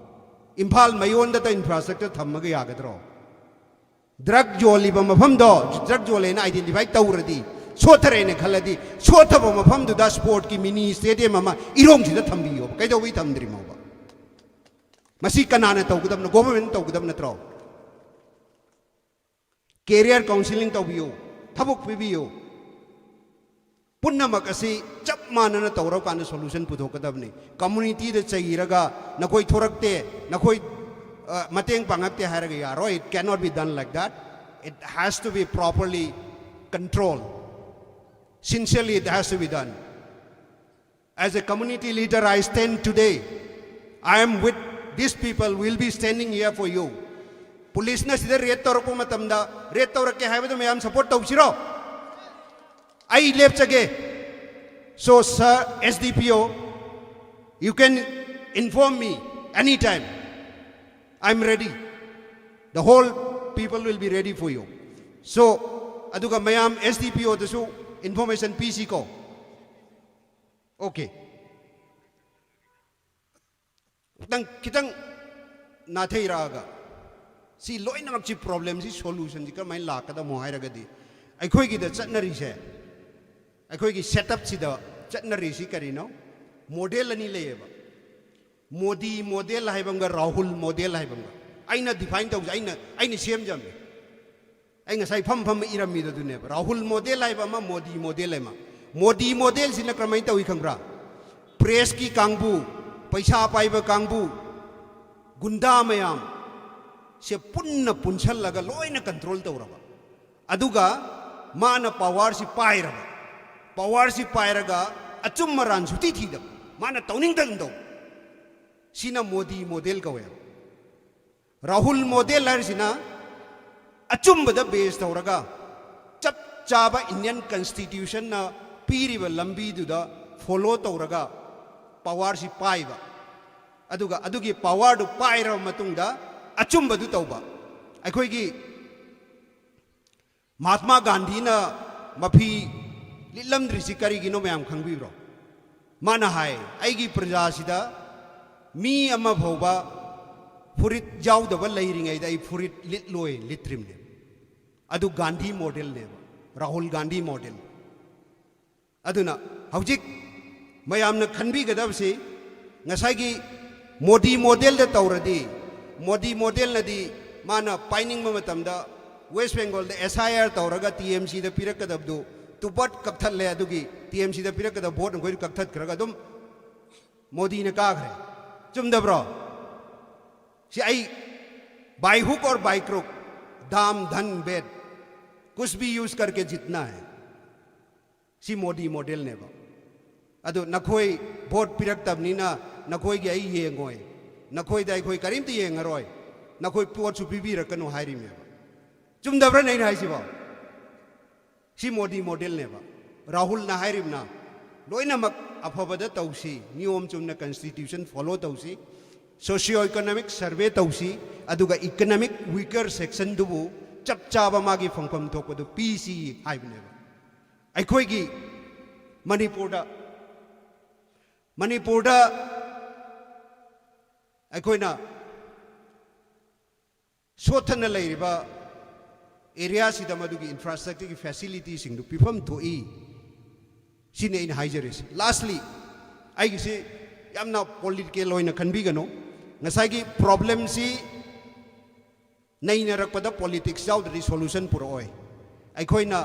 ꯏꯝꯐꯥꯜ ꯃꯌꯣꯟꯗꯇ ꯏꯟꯐ꯭ꯔꯥꯁ꯭ꯇ꯭ꯔꯛꯆꯔ ꯊꯝꯃꯒ ꯌꯥꯒꯗ꯭ꯔꯣ? ꯗ꯭ꯔꯒ ꯌꯣꯜꯂꯤꯕ ꯃꯐꯝꯗꯣ ꯗ꯭ꯔꯒ ꯌꯣꯜꯂꯦꯅ ꯑꯥꯏꯗꯦꯟꯇꯤꯐꯥꯏ ꯇꯧꯔꯗꯤ, ꯁꯣꯠꯊꯔꯦꯅ ꯈꯜꯂꯗꯤ, ꯁꯣꯠꯊꯕ ꯃꯐꯝꯗꯨꯗ ꯁ꯭ꯄꯣꯔꯠꯀꯤ ꯃꯤꯅꯤ ꯁ꯭ꯇꯦꯗꯤꯌꯝ ꯑꯃ ꯏꯔꯣꯡꯁꯤꯗ ꯊꯝꯕꯤꯌꯣꯕ꯫ ꯀꯩꯗꯧꯕꯩ ꯊꯝꯗ꯭ꯔꯤꯃꯣꯕ? ꯃꯁꯤ ꯀꯅꯥꯅ ꯇꯧꯒꯗꯕꯅꯣ? ꯒꯣꯚꯔꯟꯃꯦꯟꯠ ꯇꯧꯒꯗꯕ ꯅꯠꯇ꯭ꯔꯣ? ꯀꯦꯔꯤꯌꯔ ꯀꯥꯎꯟꯁꯤꯂꯤꯡ ꯇꯧꯕꯤꯌꯨ, ꯊꯕꯛ ꯄꯤꯕꯤꯌꯨ꯫ ꯄꯨꯝꯅꯃꯛ ꯑꯁꯤ ꯆꯞ ꯃꯥꯟꯅꯅ ꯇꯧꯔꯀꯥꯟꯗ solution ꯄꯨꯊꯣꯛꯀꯗꯕꯅꯤ꯫ Communityꯗ ꯆꯩꯔꯒ ꯅꯈꯣꯏ ꯊꯣꯔꯛꯇꯦ, ꯅꯈꯣꯏ, ꯑ, ꯃꯇꯦꯡ ꯄꯥꯡꯉꯛꯇꯦ ꯍꯥꯏꯔꯒ ꯌꯥꯔꯣꯏ꯫ It cannot be done like that. It has to be properly controlled. Sincerely, it has to be done. As a community leader, I stand today. I am with these people, will be standing here for you. Policeꯅ ꯁꯤꯗ raid ꯇꯧꯔꯛꯄ ꯃꯇꯝꯗ, raid ꯇꯧꯔꯛꯀꯦ ꯍꯥꯏꯕꯗꯣ ꯃꯌꯥꯝ support ꯇꯧꯁꯤꯔꯣ? ꯑꯩ ꯂꯦꯞꯆꯒꯦ꯫ So, sir, S D P O, you can inform me anytime. I'm ready. The whole people will be ready for you. So, ꯑꯗꯨꯒ ꯃꯌꯥꯝ S D P Oꯗꯁꯨ information ꯄꯤꯁꯤꯀꯣ꯫ Okay. ꯈꯤꯇꯪ, ꯈꯤꯇꯪ ꯅꯥꯊꯩꯔꯛꯑꯒ, ꯁꯤ ꯂꯣꯏꯅꯃꯛꯁꯤ, problemꯁꯤ solutionꯁꯤ ꯀꯔꯝꯍꯥꯏꯅ ꯂꯥꯛꯀꯗꯕꯅꯣ ꯍꯥꯏꯔꯒꯗꯤ, ꯑꯩꯈꯣꯏꯒꯤꯗ ꯆꯠꯅꯔꯤꯁꯦ, ꯑꯩꯈꯣꯏꯒꯤ setupꯁꯤꯗ ꯆꯠꯅꯔꯤꯁꯤ ꯀꯔꯤꯅꯣ? Model ꯑꯅꯤ ꯂꯩꯌꯦꯕ꯫ ꯃꯣꯗꯤ model ꯍꯥꯏꯕ ꯑꯃꯒ ꯔꯥꯍꯨꯜ model ꯍꯥꯏꯕ ꯑꯃꯒ꯫ ꯑꯩꯅ define ꯇꯧꯖ-, ꯑꯩꯅ, ꯑꯩꯅ ꯁꯦꯝꯖꯕꯅꯤ꯫ ꯑꯩ ꯉꯁꯥꯏ ꯐꯝ ꯐꯝ ꯏꯔꯝꯃꯤꯗꯣ ꯑꯗꯨꯅꯦꯕ꯫ ꯔꯥꯍꯨꯜ model ꯍꯥꯏꯕ ꯑꯃ, ꯃꯣꯗꯤ model ꯑꯃ꯫ ꯃꯣꯗꯤ modelꯁꯤꯅ ꯀꯔꯝꯍꯥꯏꯅ ꯇꯧꯏ ꯈꯪꯕ꯭ꯔꯥ? Pressꯀꯤ ꯀꯥꯡꯕꯨ, ꯄꯩꯁꯥ ꯄꯥꯏꯕ ꯀꯥꯡꯕꯨ, ꯒꯨꯟꯗꯥ ꯃꯌꯥꯝ ꯁꯦ ꯄꯨꯟꯅ ꯄꯨꯟꯁꯜꯂꯒ ꯂꯣꯏꯅ control ꯇꯧꯔꯕ꯫ ꯑꯗꯨꯒ ꯃꯥꯅ powerꯁꯤ ꯄꯥꯏꯔꯕ꯫ Powerꯁꯤ ꯄꯥꯏꯔꯒ ꯑꯆꯨꯝ ꯑꯔꯥꯟ ꯁꯨꯇꯤ ꯊꯤꯗꯕ꯫ ꯃꯥꯅ ꯇꯧꯅꯤꯡ ꯇꯧꯅꯤꯡ ꯇꯧꯕ꯫ ꯁꯤꯅ ꯃꯣꯗꯤ model ꯀꯧꯋꯦꯕ꯫ ꯔꯥꯍꯨꯜ model ꯍꯥꯏꯔꯤꯁꯤꯅ ꯑꯆꯨꯝꯕꯗ base ꯇꯧꯔꯒ, ꯆꯞ ꯆꯥꯕ Indian Constitutionꯅ ꯄꯤꯔꯤꯕ ꯂꯝꯕꯤꯗꯨꯗ follow ꯇꯧꯔꯒ powerꯁꯤ ꯄꯥꯏꯕ꯫ ꯑꯗꯨꯒ ꯑꯗꯨꯒꯤ powerꯗꯨ ꯄꯥꯏꯔꯕ ꯃꯇꯨꯡꯗ ꯑꯆꯨꯝꯕꯗꯨ ꯇꯧꯕ꯫ ꯑꯩꯈꯣꯏꯒꯤ ꯃꯍꯥꯠꯃꯥ ꯒꯥꯟꯙꯤꯅ ꯃꯐꯤ ꯂꯤꯠꯂꯝꯗ꯭ꯔꯤꯁꯤ ꯀꯔꯤꯒꯤꯅꯣ ꯃꯌꯥꯝ ꯈꯪꯕꯤꯕ꯭ꯔꯣ? ꯃꯥꯅ ꯍꯥꯏ, "ꯑꯩꯒꯤ ꯄ꯭ꯔꯖꯥꯁꯤꯗ ꯃꯤ ꯑꯃ ꯐꯥꯎꯕ ꯐꯨꯔꯤꯠ ꯌꯥꯎꯗꯕ ꯂꯩꯔꯤꯉꯩꯗ ꯑꯩ ꯐꯨꯔꯤꯠ ꯂꯤꯠꯂꯣꯏ" ꯂꯤꯠꯇ꯭ꯔꯤꯕꯅꯦ꯫ ꯑꯗꯨ ꯒꯥꯟꯙꯤ modelꯅꯦꯕ, ꯔꯥꯍꯨꯜ ꯒꯥꯟꯙꯤ model꯫ ꯑꯗꯨꯅ ꯍꯧꯖꯤꯛ ꯃꯌꯥꯝꯅ ꯈꯟꯕꯤꯒꯗꯕꯁꯤ, ꯉꯁꯥꯏꯒꯤ ꯃꯣꯗꯤ modelꯗ ꯇꯧꯔꯗꯤ, ꯃꯣꯗꯤ modelꯅꯗꯤ ꯃꯥꯅ ꯄꯥꯏꯅꯤꯡꯕ ꯃꯇꯝꯗ West Bengalꯗ S I R ꯇꯧꯔꯒ T M Cꯗ ꯄꯤꯔꯛꯀꯗꯕꯗꯨ ꯚꯣꯠ ꯀꯛꯊꯠꯂꯦ, ꯑꯗꯨꯒꯤ ꯇꯤ ꯑꯦꯝ ꯁꯤꯗ ꯄꯤꯔꯛꯀꯗꯕ ꯚꯣꯠ ꯑꯩꯈꯣꯏꯗ ꯀꯛꯊꯠꯈ꯭ꯔꯒ ꯑꯗꯨꯝ ꯃꯣꯗꯤꯅ ꯀꯥꯈ꯭ꯔꯦ꯫ ꯆꯨꯝꯗꯕ꯭ꯔꯣ? ꯁꯤ ꯑꯩ, by hook or by crook, धाम धन भेद, कुछ भी use करके जीतना है꯫ ꯁꯤ ꯃꯣꯗꯤ ꯃꯣꯗꯦꯜꯅꯦꯕ꯫ ꯑꯗꯨ ꯅꯈꯣꯏ ꯚꯣꯠ ꯄꯤꯔꯛꯇꯕꯅꯤꯅ ꯅꯈꯣꯏꯒꯤ ꯑꯩ ꯌꯦꯡꯉꯣꯏ, ꯅꯈꯣꯏꯗ ꯑꯩꯈꯣꯏ ꯀꯔꯤꯝꯇ ꯌꯦꯡꯉꯔꯣꯏ, ꯅꯈꯣꯏ ꯄꯣꯠꯁꯨ ꯄꯤꯕꯤꯔꯛꯀꯅꯨ ꯍꯥꯏꯔꯤꯃꯦꯕ꯫ ꯆꯨꯝꯗꯕ꯭ꯔꯅꯦ ꯑꯩꯅ ꯍꯥꯏꯁꯤꯕꯣ? ꯁꯤ ꯃꯣꯗꯤ ꯃꯣꯗꯦꯜꯅꯦꯕ꯫ ꯔꯥꯍꯨꯜꯅ ꯍꯥꯏꯔꯤꯕꯅ ꯂꯣꯏꯅꯃꯛ ꯑꯐꯕꯗ ꯇꯧꯁꯤ, ꯅꯤꯌꯣꯝ ꯆꯨꯝꯅ constitution follow ꯇꯧꯁꯤ, socio economic survey ꯇꯧꯁꯤ, ꯑꯗꯨꯒ economic weaker sectionꯗꯨꯕꯨ ꯆꯞ ꯆꯥꯕ ꯃꯥꯒꯤ ꯐꯪꯐꯝ ꯊꯣꯛꯄꯗꯨ ꯄꯤꯁꯤ ꯍꯥꯏꯕꯅꯦꯕ꯫ ꯑꯩꯈꯣꯏꯒꯤ ꯃꯅꯤꯄꯨꯔꯗ, ꯃꯅꯤꯄꯨꯔꯗ ꯑꯩꯈꯣꯏꯅ ꯁꯣꯠꯊꯅ ꯂꯩꯔꯤꯕ areaꯁꯤꯗ ꯃꯗꯨꯒꯤ infrastructureꯒꯤ facilityꯁꯤꯡꯗꯨ ꯄꯤꯐꯝ ꯊꯣꯛꯏ꯫ ꯁꯤꯅꯤ ꯑꯩꯅ ꯍꯥꯏꯖꯔꯤꯁꯤ꯫ Lastly, ꯑꯩꯒꯤꯁꯤ ꯌꯥꯝꯅ political ꯑꯣꯏꯅ ꯈꯟꯕꯤꯒꯅꯨ꯫ ꯉꯁꯥꯏꯒꯤ problemꯁꯤ ꯅꯩꯅꯔꯛꯄꯗ politics ꯌꯥꯎꯗ꯭ꯔꯗꯤ solution ꯄꯨꯔꯛꯑꯣꯏ꯫ ꯑꯩꯈꯣꯏꯅ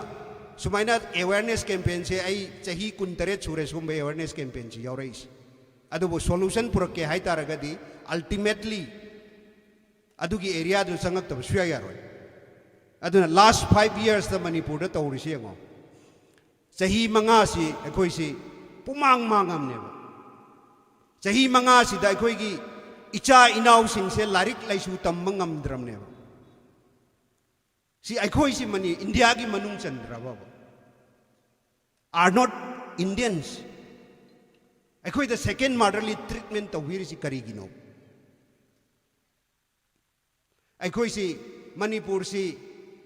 ꯁꯨꯃꯥꯏꯅ awareness campaignꯁꯦ, ꯑꯩ ꯆꯍꯤ ꯀꯨꯟꯇꯔꯦꯠ ꯁꯨꯔꯦ ꯁꯤꯒꯨꯝꯕ awareness campaignꯁꯤ ꯌꯥꯎꯔꯛꯏꯁꯦ꯫ ꯑꯗꯨꯕꯨ solution ꯄꯨꯔꯛꯀꯦ ꯍꯥꯏ ꯇꯥꯔꯒꯗꯤ ultimately ꯑꯗꯨꯒꯤ areaꯗꯨ ꯆꯪꯉꯛꯇꯕ ꯁꯨꯌꯥ ꯌꯥꯔꯣꯏ꯫ ꯑꯗꯨꯅ last five yearsꯇ ꯃꯅꯤꯄꯨꯔꯗ ꯇꯧꯔꯤꯁꯤ ꯌꯦꯡꯉꯣ꯫ ꯆꯍꯤ ꯃꯉꯥꯁꯤ ꯑꯩꯈꯣꯏꯁꯤ ꯄꯨꯃꯥꯡ ꯃꯥꯡꯉꯝꯅꯦꯕ꯫ ꯆꯍꯤ ꯃꯉꯥꯁꯤꯗ ꯑꯩꯈꯣꯏꯒꯤ ꯏꯆꯥ ꯏꯅꯥꯎꯁꯤꯡꯁꯦ ꯂꯥꯏꯔꯤꯛ ꯂꯥꯏꯁꯨ ꯇꯝꯕ ꯉꯝꯗ꯭ꯔꯕꯅꯦꯕ꯫ ꯁꯤ ꯑꯩꯈꯣꯏꯁꯤ ꯃꯅꯤ-, ꯏꯟꯗꯤꯌꯥꯒꯤ ꯃꯅꯨꯡ ꯆꯟꯗ꯭ꯔꯕꯕ? Are not Indians? ꯑꯩꯈꯣꯏꯗ second motherly treatment ꯇꯧꯕꯤꯔꯤꯁꯤ ꯀꯔꯤꯒꯤꯅꯣ? ꯑꯩꯈꯣꯏꯁꯤ, ꯃꯅꯤꯄꯨꯔꯁꯤ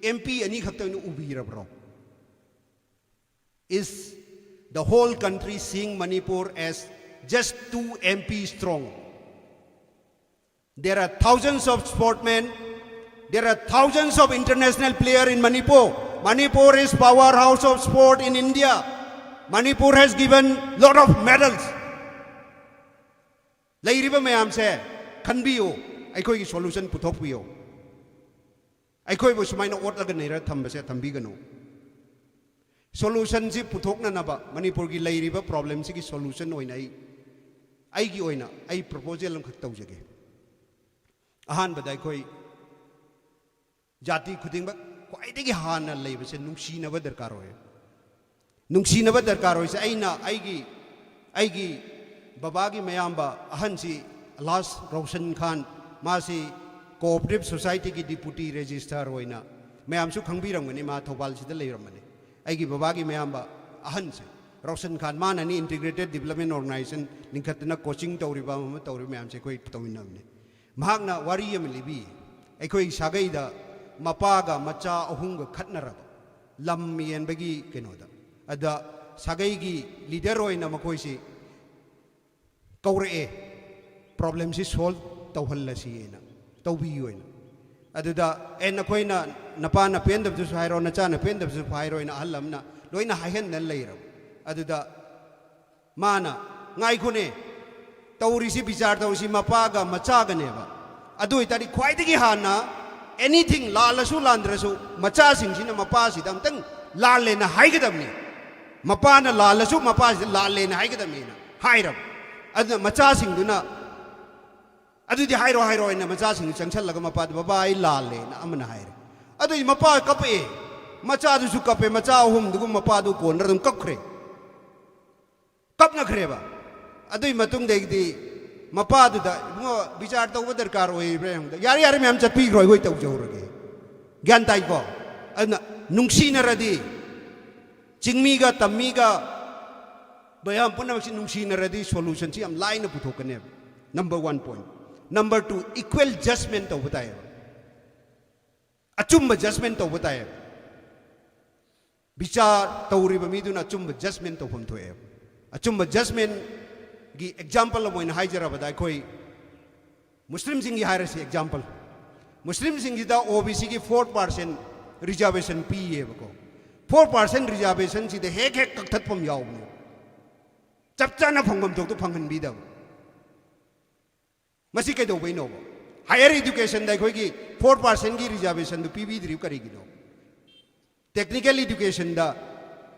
ꯑꯦꯝ ꯄꯤ ꯑꯅꯤ ꯈꯛꯇ ꯑꯣꯏꯅ ꯎꯕꯤꯔꯕ꯭ꯔꯣ? Is the whole country seeing Manipur as just two M P strong? There are thousands of sportmen, there are thousands of international player in Manipur. Manipur is powerhouse of sport in India. Manipur has given lot of medals. ꯂꯩꯔꯤꯕ ꯃꯌꯥꯝꯁꯦ ꯈꯟꯕꯤꯌꯨ, ꯑꯩꯈꯣꯏꯒꯤ solution ꯄꯨꯊꯣꯛꯄꯤꯌꯨ꯫ ꯑꯩꯈꯣꯏꯕꯨ ꯁꯨꯃꯥꯏꯅ ꯑꯣꯠꯂꯒ ꯅꯩꯔ ꯊꯝꯕꯁꯦ ꯊꯝꯕꯤꯒꯅꯨ꯫ ꯁꯣꯂꯨꯁꯟꯁꯤ ꯄꯨꯊꯣꯛꯅꯅꯕ, ꯃꯅꯤꯄꯨꯔꯒꯤ ꯂꯩꯔꯤꯕ ꯄ꯭ꯔꯣꯕ꯭ꯂꯦꯝꯁꯤꯒꯤ solution ꯑꯣꯏꯅ ꯑꯩ, ꯑꯩꯒꯤ ꯑꯣꯏꯅ ꯑꯩ ꯄ꯭ꯔꯣꯄꯣꯖꯦꯜ ꯑꯃꯈꯛ ꯇꯧꯖꯒꯦ꯫ ꯑꯍꯥꯟꯕꯗ ꯑꯩꯈꯣꯏ ꯖꯥꯇꯤ ꯈꯨꯗꯤꯡꯃꯛ ꯈ꯭ꯋꯥꯏꯗꯒꯤ ꯍꯥꯟꯅ ꯂꯩꯕꯁꯦ ꯅꯨꯡꯁꯤꯅꯕ ꯗꯔꯀꯥꯔ ꯑꯣꯏ꯫ ꯅꯨꯡꯁꯤꯅꯕ ꯗꯔꯀꯥꯔ ꯑꯣꯏꯁꯦ ꯑꯩꯅ ꯑꯩꯒꯤ, ꯑꯩꯒꯤ ꯕꯕꯥꯒꯤ ꯃꯌꯥꯝꯕ ꯑꯍꯟꯁꯤ ꯂꯥꯁ ꯔꯣꯁꯟ ꯈꯥꯟ, ꯃꯥꯁꯤ ꯀꯣꯑꯣꯄꯔꯦꯇꯤꯚ ꯁꯣꯁꯥꯏꯇꯤꯒꯤ ꯗꯤꯄꯨꯇꯤ ꯔꯦꯖꯤꯁꯇ꯭ꯔꯥꯔ ꯑꯣꯏꯅ, ꯃꯌꯥꯝꯁꯨ ꯈꯪꯕꯤꯔꯝꯒꯅꯤ, ꯃꯥ ꯊꯧꯕꯥꯜꯁꯤꯗ ꯂꯩꯔꯝꯕꯅꯤ꯫ ꯑꯩꯒꯤ ꯕꯕꯥꯒꯤ ꯃꯌꯥꯝꯕ ꯑꯍꯟꯁꯦ ꯔꯣꯁꯟ ꯈꯥꯟ, ꯃꯥꯅꯅꯤ ꯏꯟꯇꯤꯒ꯭ꯔꯦꯇꯦꯗ ꯗꯤꯕꯂꯞꯃꯦꯟ ꯑꯣꯔꯒꯅꯥꯏꯖꯦꯁꯟ ꯂꯤꯡꯈꯠꯇꯅ ꯀꯣꯆꯤꯡ ꯇꯧꯔꯤꯕ, ꯑꯃ ꯑꯃ ꯇꯧꯔꯤꯕ ꯃꯌꯥꯝꯁꯦ ꯑꯩꯈꯣꯏ ꯇꯧꯃꯤꯟꯅꯕꯅꯤ꯫ ꯃꯍꯥꯛꯅ ꯋꯥꯔꯤ ꯑꯃ ꯂꯤꯕꯤ, ꯑꯩꯈꯣꯏ ꯁꯥꯒꯩꯗ ꯃꯄꯥꯒ ꯃꯆꯥ ꯑꯍꯨꯝꯒ ꯈꯠꯅꯔꯕ, ꯂꯝ ꯌꯦꯟꯕꯒꯤ ꯀꯩꯅꯣꯗ꯫ ꯑꯗ ꯁꯥꯒꯩꯒꯤ ꯂꯤꯗꯔ ꯑꯣꯏꯅ ꯃꯈꯣꯏꯁꯤ ꯀꯧꯔꯛꯑꯦ, ꯄ꯭ꯔꯣꯕ꯭ꯂꯦꯝꯁꯤ ꯁꯣꯜꯕ ꯇꯧꯍꯜꯂꯁꯤꯅ, ꯇꯧꯕꯤꯌꯨꯅ꯫ ꯑꯗꯨꯗ ꯑꯦ, ꯅꯈꯣꯏꯅ, ꯅꯄꯥꯅ ꯄꯦꯟꯗꯕꯗꯨꯁꯨ ꯍꯥꯏꯔꯣ, ꯅꯆꯥꯅ ꯄꯦꯟꯗꯕꯗꯨꯁꯨ ꯍꯥꯏꯔꯣꯅ ꯑꯍꯜ ꯑꯃꯅ ꯂꯣꯏꯅ ꯍꯥꯏꯍꯟꯗꯅ ꯂꯩꯔꯕ꯫ ꯑꯗꯨꯗ ꯃꯥꯅ, "ꯉꯥꯏꯈꯣꯅꯦ, ꯇꯧꯔꯤꯁꯤ, ꯕꯤꯆꯥꯔ ꯇꯧꯔꯤꯁꯤ ꯃꯄꯥꯒ ꯃꯆꯥꯒꯅꯦꯕ꯫ ꯑꯗꯨ ꯑꯣꯏꯇꯥꯔꯗꯤ ꯈ꯭ꯋꯥꯏꯗꯒꯤ ꯍꯥꯟꯅ ꯑꯦꯅꯤꯊꯤꯡ, ꯂꯥꯜꯂꯁꯨ ꯂꯥꯟꯗ꯭ꯔꯁꯨ, ꯃꯆꯥꯁꯤꯡꯁꯤꯅ ꯃꯄꯥꯁꯤꯗ ꯑꯝꯇꯪ ꯂꯥꯜꯂꯦꯅ ꯍꯥꯏꯒꯗꯕꯅꯤ꯫ ꯃꯄꯥꯅ ꯂꯥꯜꯂꯁꯨ ꯃꯄꯥꯁꯤꯗ ꯂꯥꯜꯂꯦꯅ ꯍꯥꯏꯒꯗꯕꯅꯤꯅ" ꯍꯥꯏꯔꯕ꯫ ꯑꯗꯨꯅ ꯃꯆꯥꯁꯤꯡꯗꯨꯅ, "ꯑꯗꯨꯗꯤ ꯍꯥꯏꯔꯣ, ꯍꯥꯏꯔꯣ" ꯍꯥꯏꯅ ꯃꯆꯥꯁꯤꯡꯗꯨ ꯆꯪꯁꯜꯂꯒ ꯃꯄꯥꯗ, "ꯕꯕꯥ, ꯑꯩ ꯂꯥꯜꯂꯦꯅ" ꯑꯃꯅ ꯍꯥꯏꯔꯦ꯫ ꯑꯗꯨꯗꯤ ꯃꯄꯥ ꯀꯞꯄꯛꯑꯦ, ꯃꯆꯥꯗꯨꯁꯨ ꯀꯞꯄꯦ, ꯃꯆꯥ ꯑꯍꯨꯝꯗꯨꯒ ꯃꯄꯥꯗꯨ ꯀꯣꯟꯅꯔ ꯑꯗꯨꯝ ꯀꯞꯈ꯭ꯔꯦ, ꯀꯞꯅꯈ꯭ꯔꯦꯕ꯫ ꯑꯗꯨꯒꯤ ꯃꯇꯨꯡꯗꯒꯤꯗꯤ ꯃꯄꯥꯗꯨꯗ, "ꯏꯕꯨꯡꯉꯣ, ꯕꯤꯆꯥꯔ ꯇꯧꯕ ꯗꯔꯀꯥꯔ ꯑꯣꯏꯔꯤꯕ꯭ꯔꯥ ꯌꯦꯡꯕꯗ, ꯌꯥꯔꯦ, ꯌꯥꯔꯦ, ꯃꯌꯥꯝ ꯆꯠꯄꯤꯈ꯭ꯔꯣ, ꯑꯩꯈꯣꯏ ꯇꯧꯖꯍꯧꯔꯒꯦ"꯫ ꯒ꯭ꯌꯥꯟ ꯇꯥꯏꯀꯣ? ꯑꯗꯨꯅ ꯅꯨꯡꯁꯤꯅꯔꯗꯤ, ꯆꯤꯡꯃꯤꯒ ꯇꯝꯃꯤꯒ ꯃꯌꯥꯝ ꯄꯨꯝꯅꯃꯛꯁꯤ ꯅꯨꯡꯁꯤꯅꯔꯗꯤ ꯁꯣꯂꯨꯁꯟꯁꯤ ꯌꯥꯝ ꯂꯥꯏꯅ ꯄꯨꯊꯣꯛꯀꯅꯦꯕ꯫ Number one point꯫ Number two, equal judgment ꯇꯧꯕ ꯇꯥꯏꯌꯦꯕ꯫ ꯑꯆꯨꯝꯕ ꯖꯁꯃꯦꯟ ꯇꯧꯕ ꯇꯥꯏꯌꯦꯕ꯫ ꯕꯤꯆꯥꯔ ꯇꯧꯔꯤꯕ ꯃꯤꯗꯨꯅ ꯑꯆꯨꯝꯕ ꯖꯁꯃꯦꯟ ꯇꯧꯐꯝ ꯊꯣꯛꯑꯦꯕ꯫ ꯑꯆꯨꯝꯕ ꯖꯁꯃꯦꯟꯒꯤ ꯑꯦꯛꯖꯥꯝꯄꯜ ꯑꯃ ꯑꯣꯏꯅ ꯍꯥꯏꯖꯔꯕꯗ, ꯑꯩꯈꯣꯏ ꯃꯨꯁꯂꯤꯝꯁꯤꯡꯒꯤ ꯍꯥꯏꯔꯁꯤ ꯑꯦꯛꯖꯥꯝꯄꯜ, ꯃꯨꯁꯂꯤꯝꯁꯤꯡꯁꯤꯗ ꯑꯣ ꯕꯤ ꯁꯤꯒꯤ ꯐꯣꯔ ꯄꯥꯔꯁꯦꯟ ꯔꯤꯖꯥꯔꯕꯦꯁꯟ ꯄꯤꯌꯦꯕꯀꯣ꯫ ꯐꯣꯔ ꯄꯥꯔꯁꯦꯟ ꯔꯤꯖꯥꯔꯕꯦꯁꯟꯁꯤꯗ ꯍꯦꯛ ꯍꯦꯛ ꯀꯛꯊꯠꯐꯝ ꯌꯥꯎꯕꯅꯦ, ꯆꯞ ꯆꯥꯅ ꯐꯪꯐꯝ ꯊꯣꯛꯇ ꯐꯪꯍꯟꯕꯤꯗꯕ꯫ ꯃꯁꯤ ꯀꯩꯗꯧꯕꯩꯅꯣꯕ? ꯍꯥꯌꯔ ꯏꯗꯨꯀꯦꯁꯟꯗ ꯑꯩꯈꯣꯏꯒꯤ ꯐꯣꯔ ꯄꯥꯔꯁꯦꯟꯒꯤ ꯔꯤꯖꯥꯔꯕꯦꯁꯟꯗꯨ ꯄꯤꯕꯤꯗ꯭ꯔꯤꯕ ꯀꯔꯤꯒꯤꯅꯣ? ꯇꯦꯛꯅꯤꯀꯦꯜ ꯏꯗꯨꯀꯦꯁꯟꯗ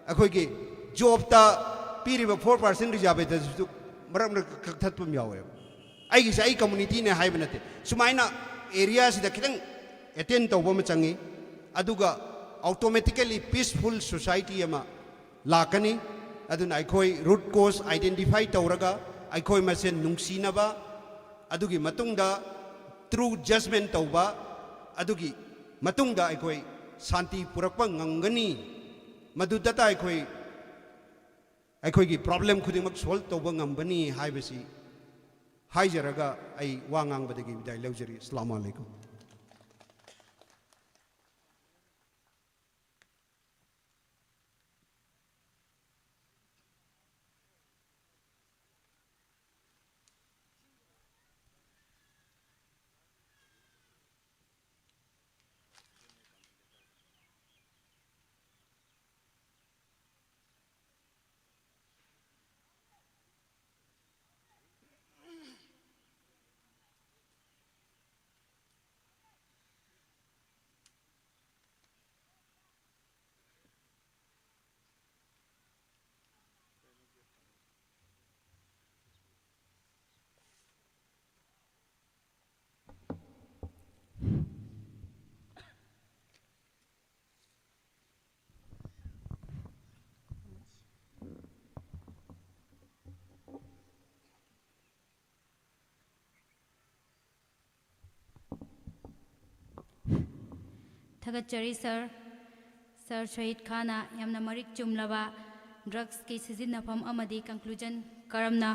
ꯑꯩꯈꯣꯏꯒꯤ ꯖꯣꯕꯇ ꯄꯤꯔꯤꯕ ꯐꯣꯔ ꯄꯥꯔꯁꯦꯟ ꯔꯤꯖꯥꯔꯕꯦꯁꯟꯗꯁꯨ ꯃꯔꯛ ꯃꯔꯛꯇ ꯀꯛꯊꯠꯄ ꯑꯃ ꯌꯥꯎꯋꯦꯕ꯫ ꯑꯩꯒꯤꯁꯦ ꯑꯩ ꯀꯝꯃꯨꯅꯤꯇꯤꯅꯦ ꯍꯥꯏꯕ ꯅꯠꯇꯦ꯫ ꯁꯨꯃꯥꯏꯅ ꯑꯦꯔꯤꯌꯥꯁꯤꯗ ꯈꯤꯇꯪ ꯑꯦꯇꯦꯟ ꯇꯧꯕ ꯑꯃ ꯆꯪꯉꯤ, ꯑꯗꯨꯒ ꯑꯣꯇꯣꯃꯦꯇꯤꯀꯦꯂꯤ ꯄꯤꯁꯐꯨꯜ ꯁꯣꯁꯥꯏꯇꯤ ꯑꯃ ꯂꯥꯛꯀꯅꯤ꯫ ꯑꯗꯨꯅ ꯑꯩꯈꯣꯏ ꯔꯨꯠ ꯀꯣꯁ ꯑꯥꯏꯗꯦꯟꯇꯤꯐꯥꯏ ꯇꯧꯔꯒ ꯑꯩꯈꯣꯏ ꯃꯁꯦꯟ ꯅꯨꯡꯁꯤꯅꯕ, ꯑꯗꯨꯒꯤ ꯃꯇꯨꯡꯗ ꯇ꯭ꯔꯨ ꯖꯁꯃꯦꯟ ꯇꯧꯕ, ꯑꯗꯨꯒꯤ ꯃꯇꯨꯡꯗ ꯑꯩꯈꯣꯏ ꯁꯥꯟꯇꯤ ꯄꯨꯔꯛꯄ ꯉꯝꯒꯅꯤ꯫ ꯃꯗꯨꯗꯇ ꯑꯩꯈꯣꯏ ꯑꯩꯈꯣꯏꯒꯤ ꯄ꯭ꯔꯣꯕ꯭ꯂꯦꯝ ꯈꯨꯗꯤꯡꯃꯛ ꯁꯣꯜꯕ ꯇꯧꯕ ꯉꯝꯒꯅꯤ ꯍꯥꯏꯕꯁꯤ ꯍꯥꯏꯖꯔꯒ ꯑꯩ ꯋꯥ ꯉꯥꯡꯕꯗꯒꯤ ꯕꯤꯗꯥꯏ ꯂꯧꯖꯔꯤ꯫ ꯑꯁꯂꯥꯃꯨ ꯑꯂꯩꯀꯨꯝ꯫ ꯊꯥꯒꯠꯆꯔꯤ ꯁꯥꯔ꯫ ꯁꯥꯔ ꯁꯍꯤꯗ ꯈꯥꯟꯅ ꯌꯥꯝꯅ ꯃꯔꯤꯛ ꯆꯨꯝꯂꯕ ꯗ꯭ꯔꯒꯁꯀꯤ ꯁꯤꯖꯤꯟꯅꯐꯝ ꯑꯃꯗꯤ ꯀꯟꯀ꯭ꯂꯨꯖꯟ ꯀꯔꯝꯅ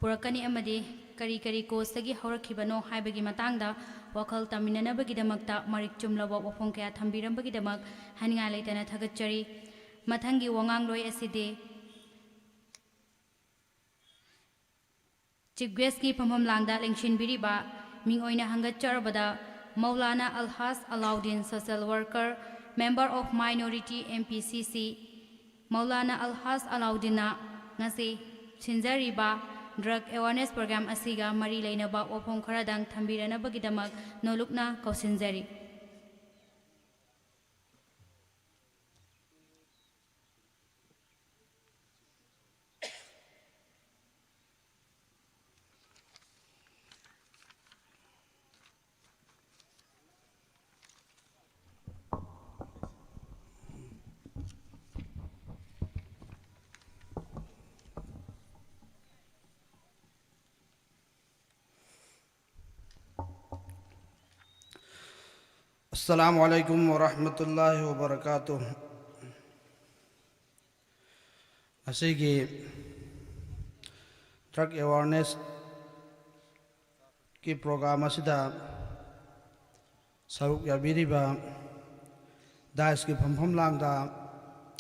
ꯄꯨꯔꯛꯀꯅꯤ ꯑꯃꯗꯤ ꯀꯔꯤ ꯀꯔꯤ ꯀꯣꯁꯇꯒꯤ ꯍꯧꯔꯛꯈꯤꯕꯅꯣ ꯍꯥꯏꯕꯒꯤ ꯃꯇꯥꯡꯗ ꯋꯥꯈꯜ ꯇꯝꯃꯤꯟꯅꯅꯕꯒꯤꯗꯃꯛꯇ ꯃꯔꯤꯛ ꯆꯨꯝꯂꯕ ꯋꯥꯐꯝ ꯀꯌꯥ ꯊꯝꯕꯤꯔꯝꯕꯒꯤꯗꯃꯛ ꯍꯥꯏꯅꯤꯡꯉꯥꯏ ꯂꯩꯇꯅ ꯊꯥꯒꯠꯆꯔꯤ꯫ ꯃꯊꯪꯒꯤ ꯋꯥꯉꯥꯡꯂꯣꯏ ꯑꯁꯤꯗꯤ ꯆꯤꯐ ꯒꯦꯁꯀꯤ ꯐꯝꯐꯝ ꯂꯥꯡꯗ ꯂꯦꯡꯁꯤꯟꯕꯤꯔꯤꯕ ꯃꯤꯡ ꯑꯣꯏꯅ ꯍꯪꯒꯠꯆꯔꯕꯗ Maulana ꯑꯜꯍꯥꯖ Alauddin, social worker, member of minority, M P C C, Maulana ꯑꯜꯍꯥꯖ ꯑꯂꯥꯎꯗꯤꯟꯅ ꯉꯁꯤ ꯁꯤꯟꯖꯔꯤꯕ drug awareness program ꯑꯁꯤꯒ ꯃꯔꯤ ꯂꯩꯅꯕ ꯋꯥꯐꯝ ꯈꯔꯗꯪ ꯊꯝꯕꯤꯔꯅꯕꯒꯤꯗꯃꯛ ꯅꯣꯂꯨꯛꯅ ꯀꯧꯁꯤꯟꯖꯔꯤ꯫ Assalamu alaikum warahmatullahi wabarakatuh. ꯉꯁꯤꯒꯤ drug awareness ꯀꯤ program ꯑꯁꯤꯗ ꯁꯔꯨꯛ ꯌꯥꯕꯤꯔꯤꯕ, dais ꯀꯤ ꯐꯝꯐꯝ ꯂꯥꯡꯗ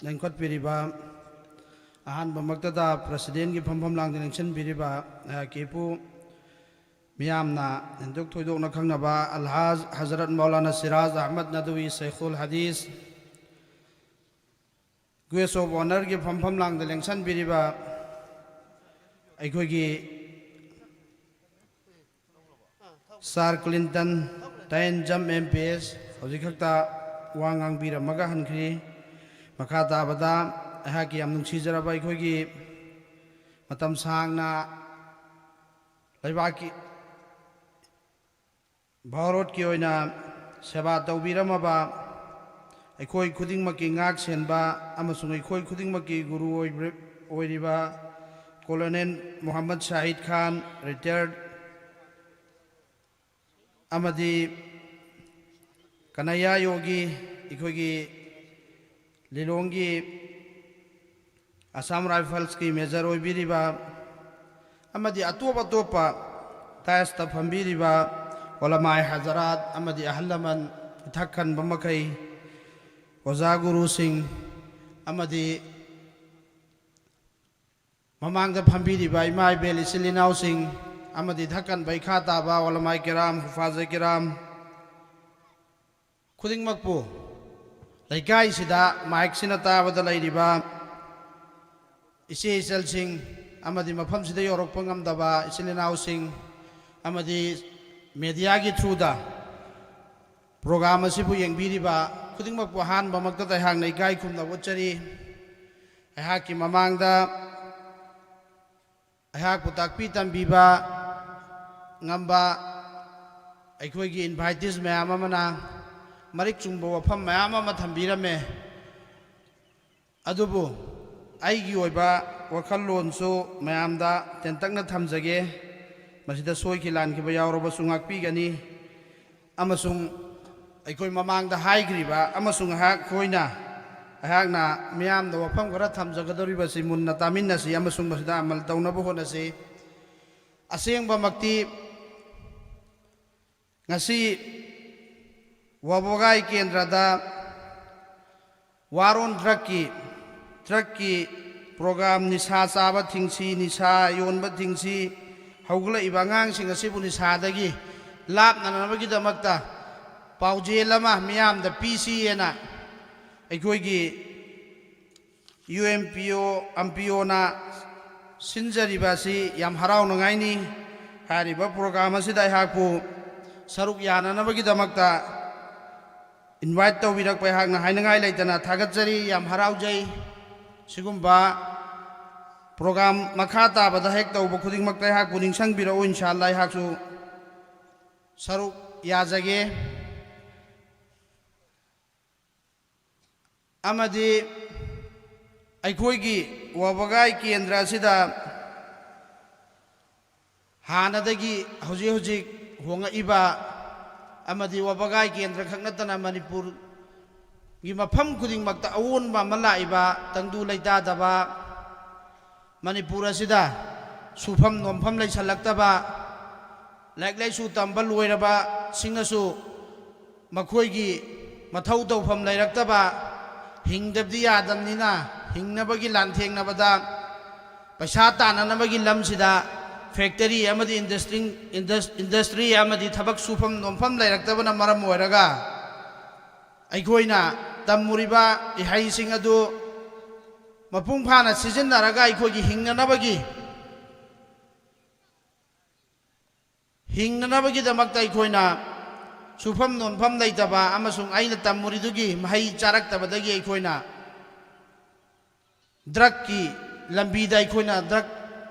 ꯂꯦꯡꯈꯠꯄꯤꯔꯤꯕ, ꯑꯍꯥꯟꯕꯃꯛꯇꯗ president ꯀꯤ ꯐꯝꯐꯝ ꯂꯥꯡꯗ ꯂꯦꯡꯁꯤꯟꯕꯤꯔꯤꯕ ꯑꯩꯍꯥꯛꯀꯤ ꯏꯄꯨ, ꯃꯤꯌꯥꯝꯅ ꯍꯦꯟꯗꯣꯛ ꯊꯣꯏꯗꯣꯛꯅ ꯈꯪꯅꯕ ꯑꯜꯍꯥꯖ Hazrat Maulana Siraj Ahmad ꯅꯗꯋꯤ ꯁꯩꯈꯨꯜ ꯍꯗꯤꯁ, guest of honour ꯒꯤ ꯐꯝꯐꯝ ꯂꯥꯡꯗ ꯂꯦꯡꯁꯟꯕꯤꯔꯤꯕ ꯑꯩꯈꯣꯏꯒꯤ Sir Clinton ꯇꯥꯌꯦꯟꯖꯝ M P S ꯍꯧꯖꯤꯛ ꯈꯛꯇ ꯋꯥ ꯉꯥꯡꯕꯤꯔꯝꯃꯒ ꯍꯟꯈ꯭ꯔꯤ꯫ ꯃꯈꯥ ꯇꯥꯕꯗ ꯑꯩꯍꯥꯛꯀꯤ ꯌꯥꯝ ꯅꯨꯡꯁꯤꯖꯔꯕ ꯑꯩꯈꯣꯏꯒꯤ ꯃꯇꯝ ꯁꯥꯡꯅ ꯂꯩꯕꯥꯛꯀꯤ ꯚꯥꯔꯠꯀꯤ ꯑꯣꯏꯅ ꯁꯦꯕꯥ ꯇꯧꯕꯤꯔꯝꯃꯕ, ꯑꯩꯈꯣꯏ ꯈꯨꯗꯤꯡꯃꯛꯀꯤ ꯉꯥꯛ ꯁꯦꯟꯕ ꯑꯃꯁꯨꯡ ꯑꯩꯈꯣꯏ ꯈꯨꯗꯤꯡꯃꯛꯀꯤ ꯒꯨꯔꯨ ꯑꯣꯏꯕ-, ꯑꯣꯏꯔꯤꯕ Colonel ꯃꯨꯍꯝꯃꯗ ꯁꯥꯍꯤꯗ ꯈꯥꯟ, retired, ꯑꯃꯗꯤ ꯀꯅꯌꯥ ꯌꯣꯒꯤ, ꯑꯩꯈꯣꯏꯒꯤ ꯂꯤꯂꯣꯡꯒꯤ Assam Rifles ꯀꯤ major ꯑꯣꯏꯕꯤꯔꯤꯕ ꯑꯃꯗꯤ ꯑꯇꯣꯞ ꯑꯇꯣꯞꯄ dais ꯇ ꯐꯝꯕꯤꯔꯤꯕ ꯎꯂꯃꯥꯏ ꯍꯖꯔꯥꯠ ꯑꯃꯗꯤ ꯑꯍꯜ ꯂꯃꯟ, ꯏꯊꯛ ꯊꯣꯡꯕ ꯃꯈꯩ, ꯑꯣꯖꯥ ꯒꯨꯔꯨꯁꯤꯡ ꯑꯃꯗꯤ ꯃꯃꯥꯡꯗ ꯐꯝꯕꯤꯔꯤꯕ ꯏꯃꯥ ꯏꯕꯦꯜ, ꯏꯆꯤꯜ ꯏꯅꯥꯎꯁꯤꯡ ꯑꯃꯗꯤ ꯏꯊꯛ ꯊꯣꯡꯕ ꯏꯈꯥ ꯇꯥꯕ ꯎꯂꯃꯥꯏ ꯀꯤꯔꯥꯝ, ꯍꯨꯐꯥꯖꯦ ꯀꯤꯔꯥꯝ ꯈꯨꯗꯤꯡꯃꯛꯄꯨ, ꯂꯩꯀꯥꯏꯁꯤꯗ mike ꯁꯤꯅ ꯇꯥꯕꯗ ꯂꯩꯔꯤꯕ ꯏꯆꯦ ꯏꯆꯜꯁꯤꯡ ꯑꯃꯗꯤ ꯃꯐꯝꯁꯤꯗ ꯌꯧꯔꯛꯄ ꯉꯝꯗꯕ ꯏꯆꯤꯜ ꯏꯅꯥꯎꯁꯤꯡ ꯑꯃꯗꯤ media ꯒꯤ through ꯗ program ꯑꯁꯤꯕꯨ ꯌꯦꯡꯕꯤꯔꯤꯕ ꯈꯨꯗꯤꯡꯃꯛꯄꯨ ꯑꯍꯥꯟꯕꯃꯛꯇꯗ ꯑꯩꯍꯥꯛꯅ ꯏꯀꯥꯏ ꯈꯨꯝꯅꯕ ꯎꯠꯆꯔꯤ꯫ ꯑꯩꯍꯥꯛꯀꯤ ꯃꯃꯥꯡꯗ ꯑꯩꯍꯥꯛꯄꯨ ꯇꯥꯛꯄꯤ ꯇꯝꯕꯤꯕ ꯉꯝꯕ ꯑꯩꯈꯣꯏꯒꯤ invitees ꯃꯌꯥꯝ ꯑꯃꯅ ꯃꯔꯤꯛ ꯆꯨꯝꯕ ꯋꯥꯐꯝ ꯃꯌꯥꯝ ꯑꯃ ꯊꯝꯕꯤꯔꯝꯃꯦ꯫ ꯑꯗꯨꯕꯨ ꯑꯩꯒꯤ ꯑꯣꯏꯕ ꯋꯥꯈꯜꯂꯣꯟꯁꯨ ꯃꯌꯥꯝꯗ ꯇꯦꯟꯇꯛꯅ ꯊꯝꯖꯒꯦ꯫ ꯃꯁꯤꯗ ꯁꯣꯏꯈꯤ ꯂꯥꯟꯈꯤꯕ ꯌꯥꯎꯔꯕꯁꯨ ꯉꯥꯛꯄꯤꯒꯅꯤ꯫ ꯑꯃꯁꯨꯡ ꯑꯩꯈꯣꯏ ꯃꯃꯥꯡꯗ ꯍꯥꯏꯈ꯭ꯔꯤꯕ ꯑꯃꯁꯨꯡ ꯑꯩꯍꯥꯛ ꯑꯩꯈꯣꯏꯅ, ꯑꯩꯍꯥꯛꯅ ꯃꯤꯌꯥꯝꯗ ꯋꯥꯐꯝ ꯈꯔ ꯊꯝꯖꯒꯗꯧꯔꯤꯕꯁꯤ ꯃꯨꯟꯅ ꯇꯥꯃꯤꯟꯅꯁꯤ ꯑꯃꯁꯨꯡ ꯃꯁꯤꯗ ꯑꯃꯜ ꯇꯧꯅꯕ ꯍꯣꯠꯅꯁꯤ꯫ ꯑꯁꯦꯡꯕꯃꯛꯇꯤ ꯉꯁꯤ ꯋꯥꯕꯒꯥꯏ ꯀꯦꯟꯗ꯭ꯔꯗ War on Drugꯀꯤ, drugꯀꯤ program, ꯅꯤꯁꯥ ꯆꯥꯕ ꯊꯤꯡꯁꯤ, ꯅꯤꯁꯥ ꯌꯣꯟꯕ ꯊꯤꯡꯁꯤ, ꯍꯧꯒꯠꯂꯛꯏꯕ ꯑꯉꯥꯡꯁꯤꯡ ꯑꯁꯤꯕꯨ ꯅꯤꯁꯥꯗꯒꯤ ꯂꯥꯞꯅꯅꯕꯒꯤꯗꯃꯛꯇ ꯄꯥꯎꯖꯦꯜ ꯑꯃ ꯃꯤꯌꯥꯝꯗ ꯄꯤꯁꯤ ꯍꯥꯏꯅ ꯑꯩꯈꯣꯏꯒꯤ ꯌꯨ ꯑꯦꯝ ꯄꯤ ꯑꯣ, ꯑꯦꯝ ꯄꯤ ꯑꯣꯅ ꯁꯤꯟꯖꯔꯤꯕ ꯑꯁꯤ ꯌꯥꯝ ꯍꯔꯥꯎꯅꯉꯥꯏꯅꯤ꯫ ꯍꯥꯏꯔꯤꯕ program ꯑꯁꯤꯗ ꯑꯩꯍꯥꯛꯄꯨ ꯁꯔꯨꯛ ꯌꯥꯅꯅꯕꯒꯤꯗꯃꯛꯇ invite ꯇꯧꯕꯤꯔꯛꯄ ꯑꯩꯍꯥꯛꯅ ꯍꯥꯏꯅꯉꯥꯏ ꯂꯩꯇꯅ ꯊꯥꯒꯠꯆꯔꯤ꯫ ꯌꯥꯝ ꯍꯔꯥꯎꯖꯩ꯫ ꯁꯤꯒꯨꯝꯕ program ꯃꯈꯥ ꯇꯥꯕꯗ ꯍꯦꯛ ꯇꯧꯕ ꯈꯨꯗꯤꯡꯃꯛꯇ ꯑꯩꯍꯥꯛꯄꯨ ꯅꯤꯡꯁꯤꯡꯕꯤꯔꯛꯎ꯫ ꯏꯟꯁꯥ ꯑꯜꯂꯥ ꯑꯩꯍꯥꯛꯁꯨ ꯁꯔꯨꯛ ꯌꯥꯖꯒꯦ꯫ ꯑꯃꯗꯤ ꯑꯩꯈꯣꯏꯒꯤ ꯋꯥꯕꯒꯥꯏ ꯀꯦꯟꯗ꯭ꯔ ꯑꯁꯤꯗ ꯍꯥꯟꯅꯗꯒꯤ ꯍꯧꯖꯤꯛ ꯍꯧꯖꯤꯛ ꯍꯣꯡꯉꯛꯏꯕ ꯑꯃꯗꯤ ꯋꯥꯕꯒꯥꯏ ꯀꯦꯟꯗ꯭ꯔ ꯈꯛ ꯅꯠꯇꯅ ꯃꯅꯤꯄꯨꯔꯒꯤ ꯃꯐꯝ ꯈꯨꯗꯤꯡꯃꯛꯇ ꯑꯑꯣꯟꯕ ꯑꯃ ꯂꯥꯛꯏꯕ ꯇꯪꯗꯨ ꯂꯩꯇꯥꯗꯕ ꯃꯅꯤꯄꯨꯔ ꯑꯁꯤꯗ ꯁꯨꯐꯝ ꯅꯣꯝꯐꯝ ꯂꯩꯁꯜꯂꯛꯇꯕ, ꯂꯥꯏꯔꯤꯛ ꯂꯥꯏꯁꯨ ꯇꯝꯕ ꯂꯣꯏꯔꯕꯁꯤꯡꯅꯁꯨ ꯃꯈꯣꯏꯒꯤ ꯃꯊꯧ ꯇꯧꯐꯝ ꯂꯩꯔꯛꯇꯕ, ꯍꯤꯡꯗꯕꯗꯤ ꯌꯥꯗꯕꯅꯤꯅ ꯍꯤꯡꯅꯕꯒꯤ ꯂꯥꯟꯊꯦꯡꯅꯕꯗ ꯄꯩꯁꯥ ꯇꯥꯟꯅꯅꯕꯒꯤ ꯂꯝꯁꯤꯗ factory ꯑꯃꯗꯤ industry, indus-, industry ꯑꯃꯗꯤ ꯊꯕꯛ ꯁꯨꯐꯝ ꯅꯣꯝꯐꯝ ꯂꯩꯔꯛꯇꯕꯅ ꯃꯔꯝ ꯑꯣꯏꯔꯒ ꯑꯩꯈꯣꯏꯅ ꯇꯝꯃꯨꯔꯤꯕ ꯏꯍꯩꯁꯤꯡ ꯑꯗꯨ ꯃꯄꯨꯡ ꯐꯥꯅ ꯁꯤꯖꯤꯟꯅꯔꯒ ꯑꯩꯈꯣꯏꯒꯤ ꯍꯤꯡꯅꯅꯕꯒꯤ, ꯍꯤꯡꯅꯅꯕꯒꯤꯗꯃꯛꯇ ꯑꯩꯈꯣꯏꯅ ꯁꯨꯐꯝ ꯅꯣꯝꯐꯝ ꯂꯩꯇꯕ ꯑꯃꯁꯨꯡ ꯑꯩꯅ ꯇꯝꯃꯨꯔꯤꯗꯨꯒꯤ ꯃꯍꯩ ꯆꯥꯔꯛꯇꯕꯗꯒꯤ ꯑꯩꯈꯣꯏꯅ drugꯀꯤ ꯂꯝꯕꯤꯗ, ꯑꯩꯈꯣꯏꯅ drug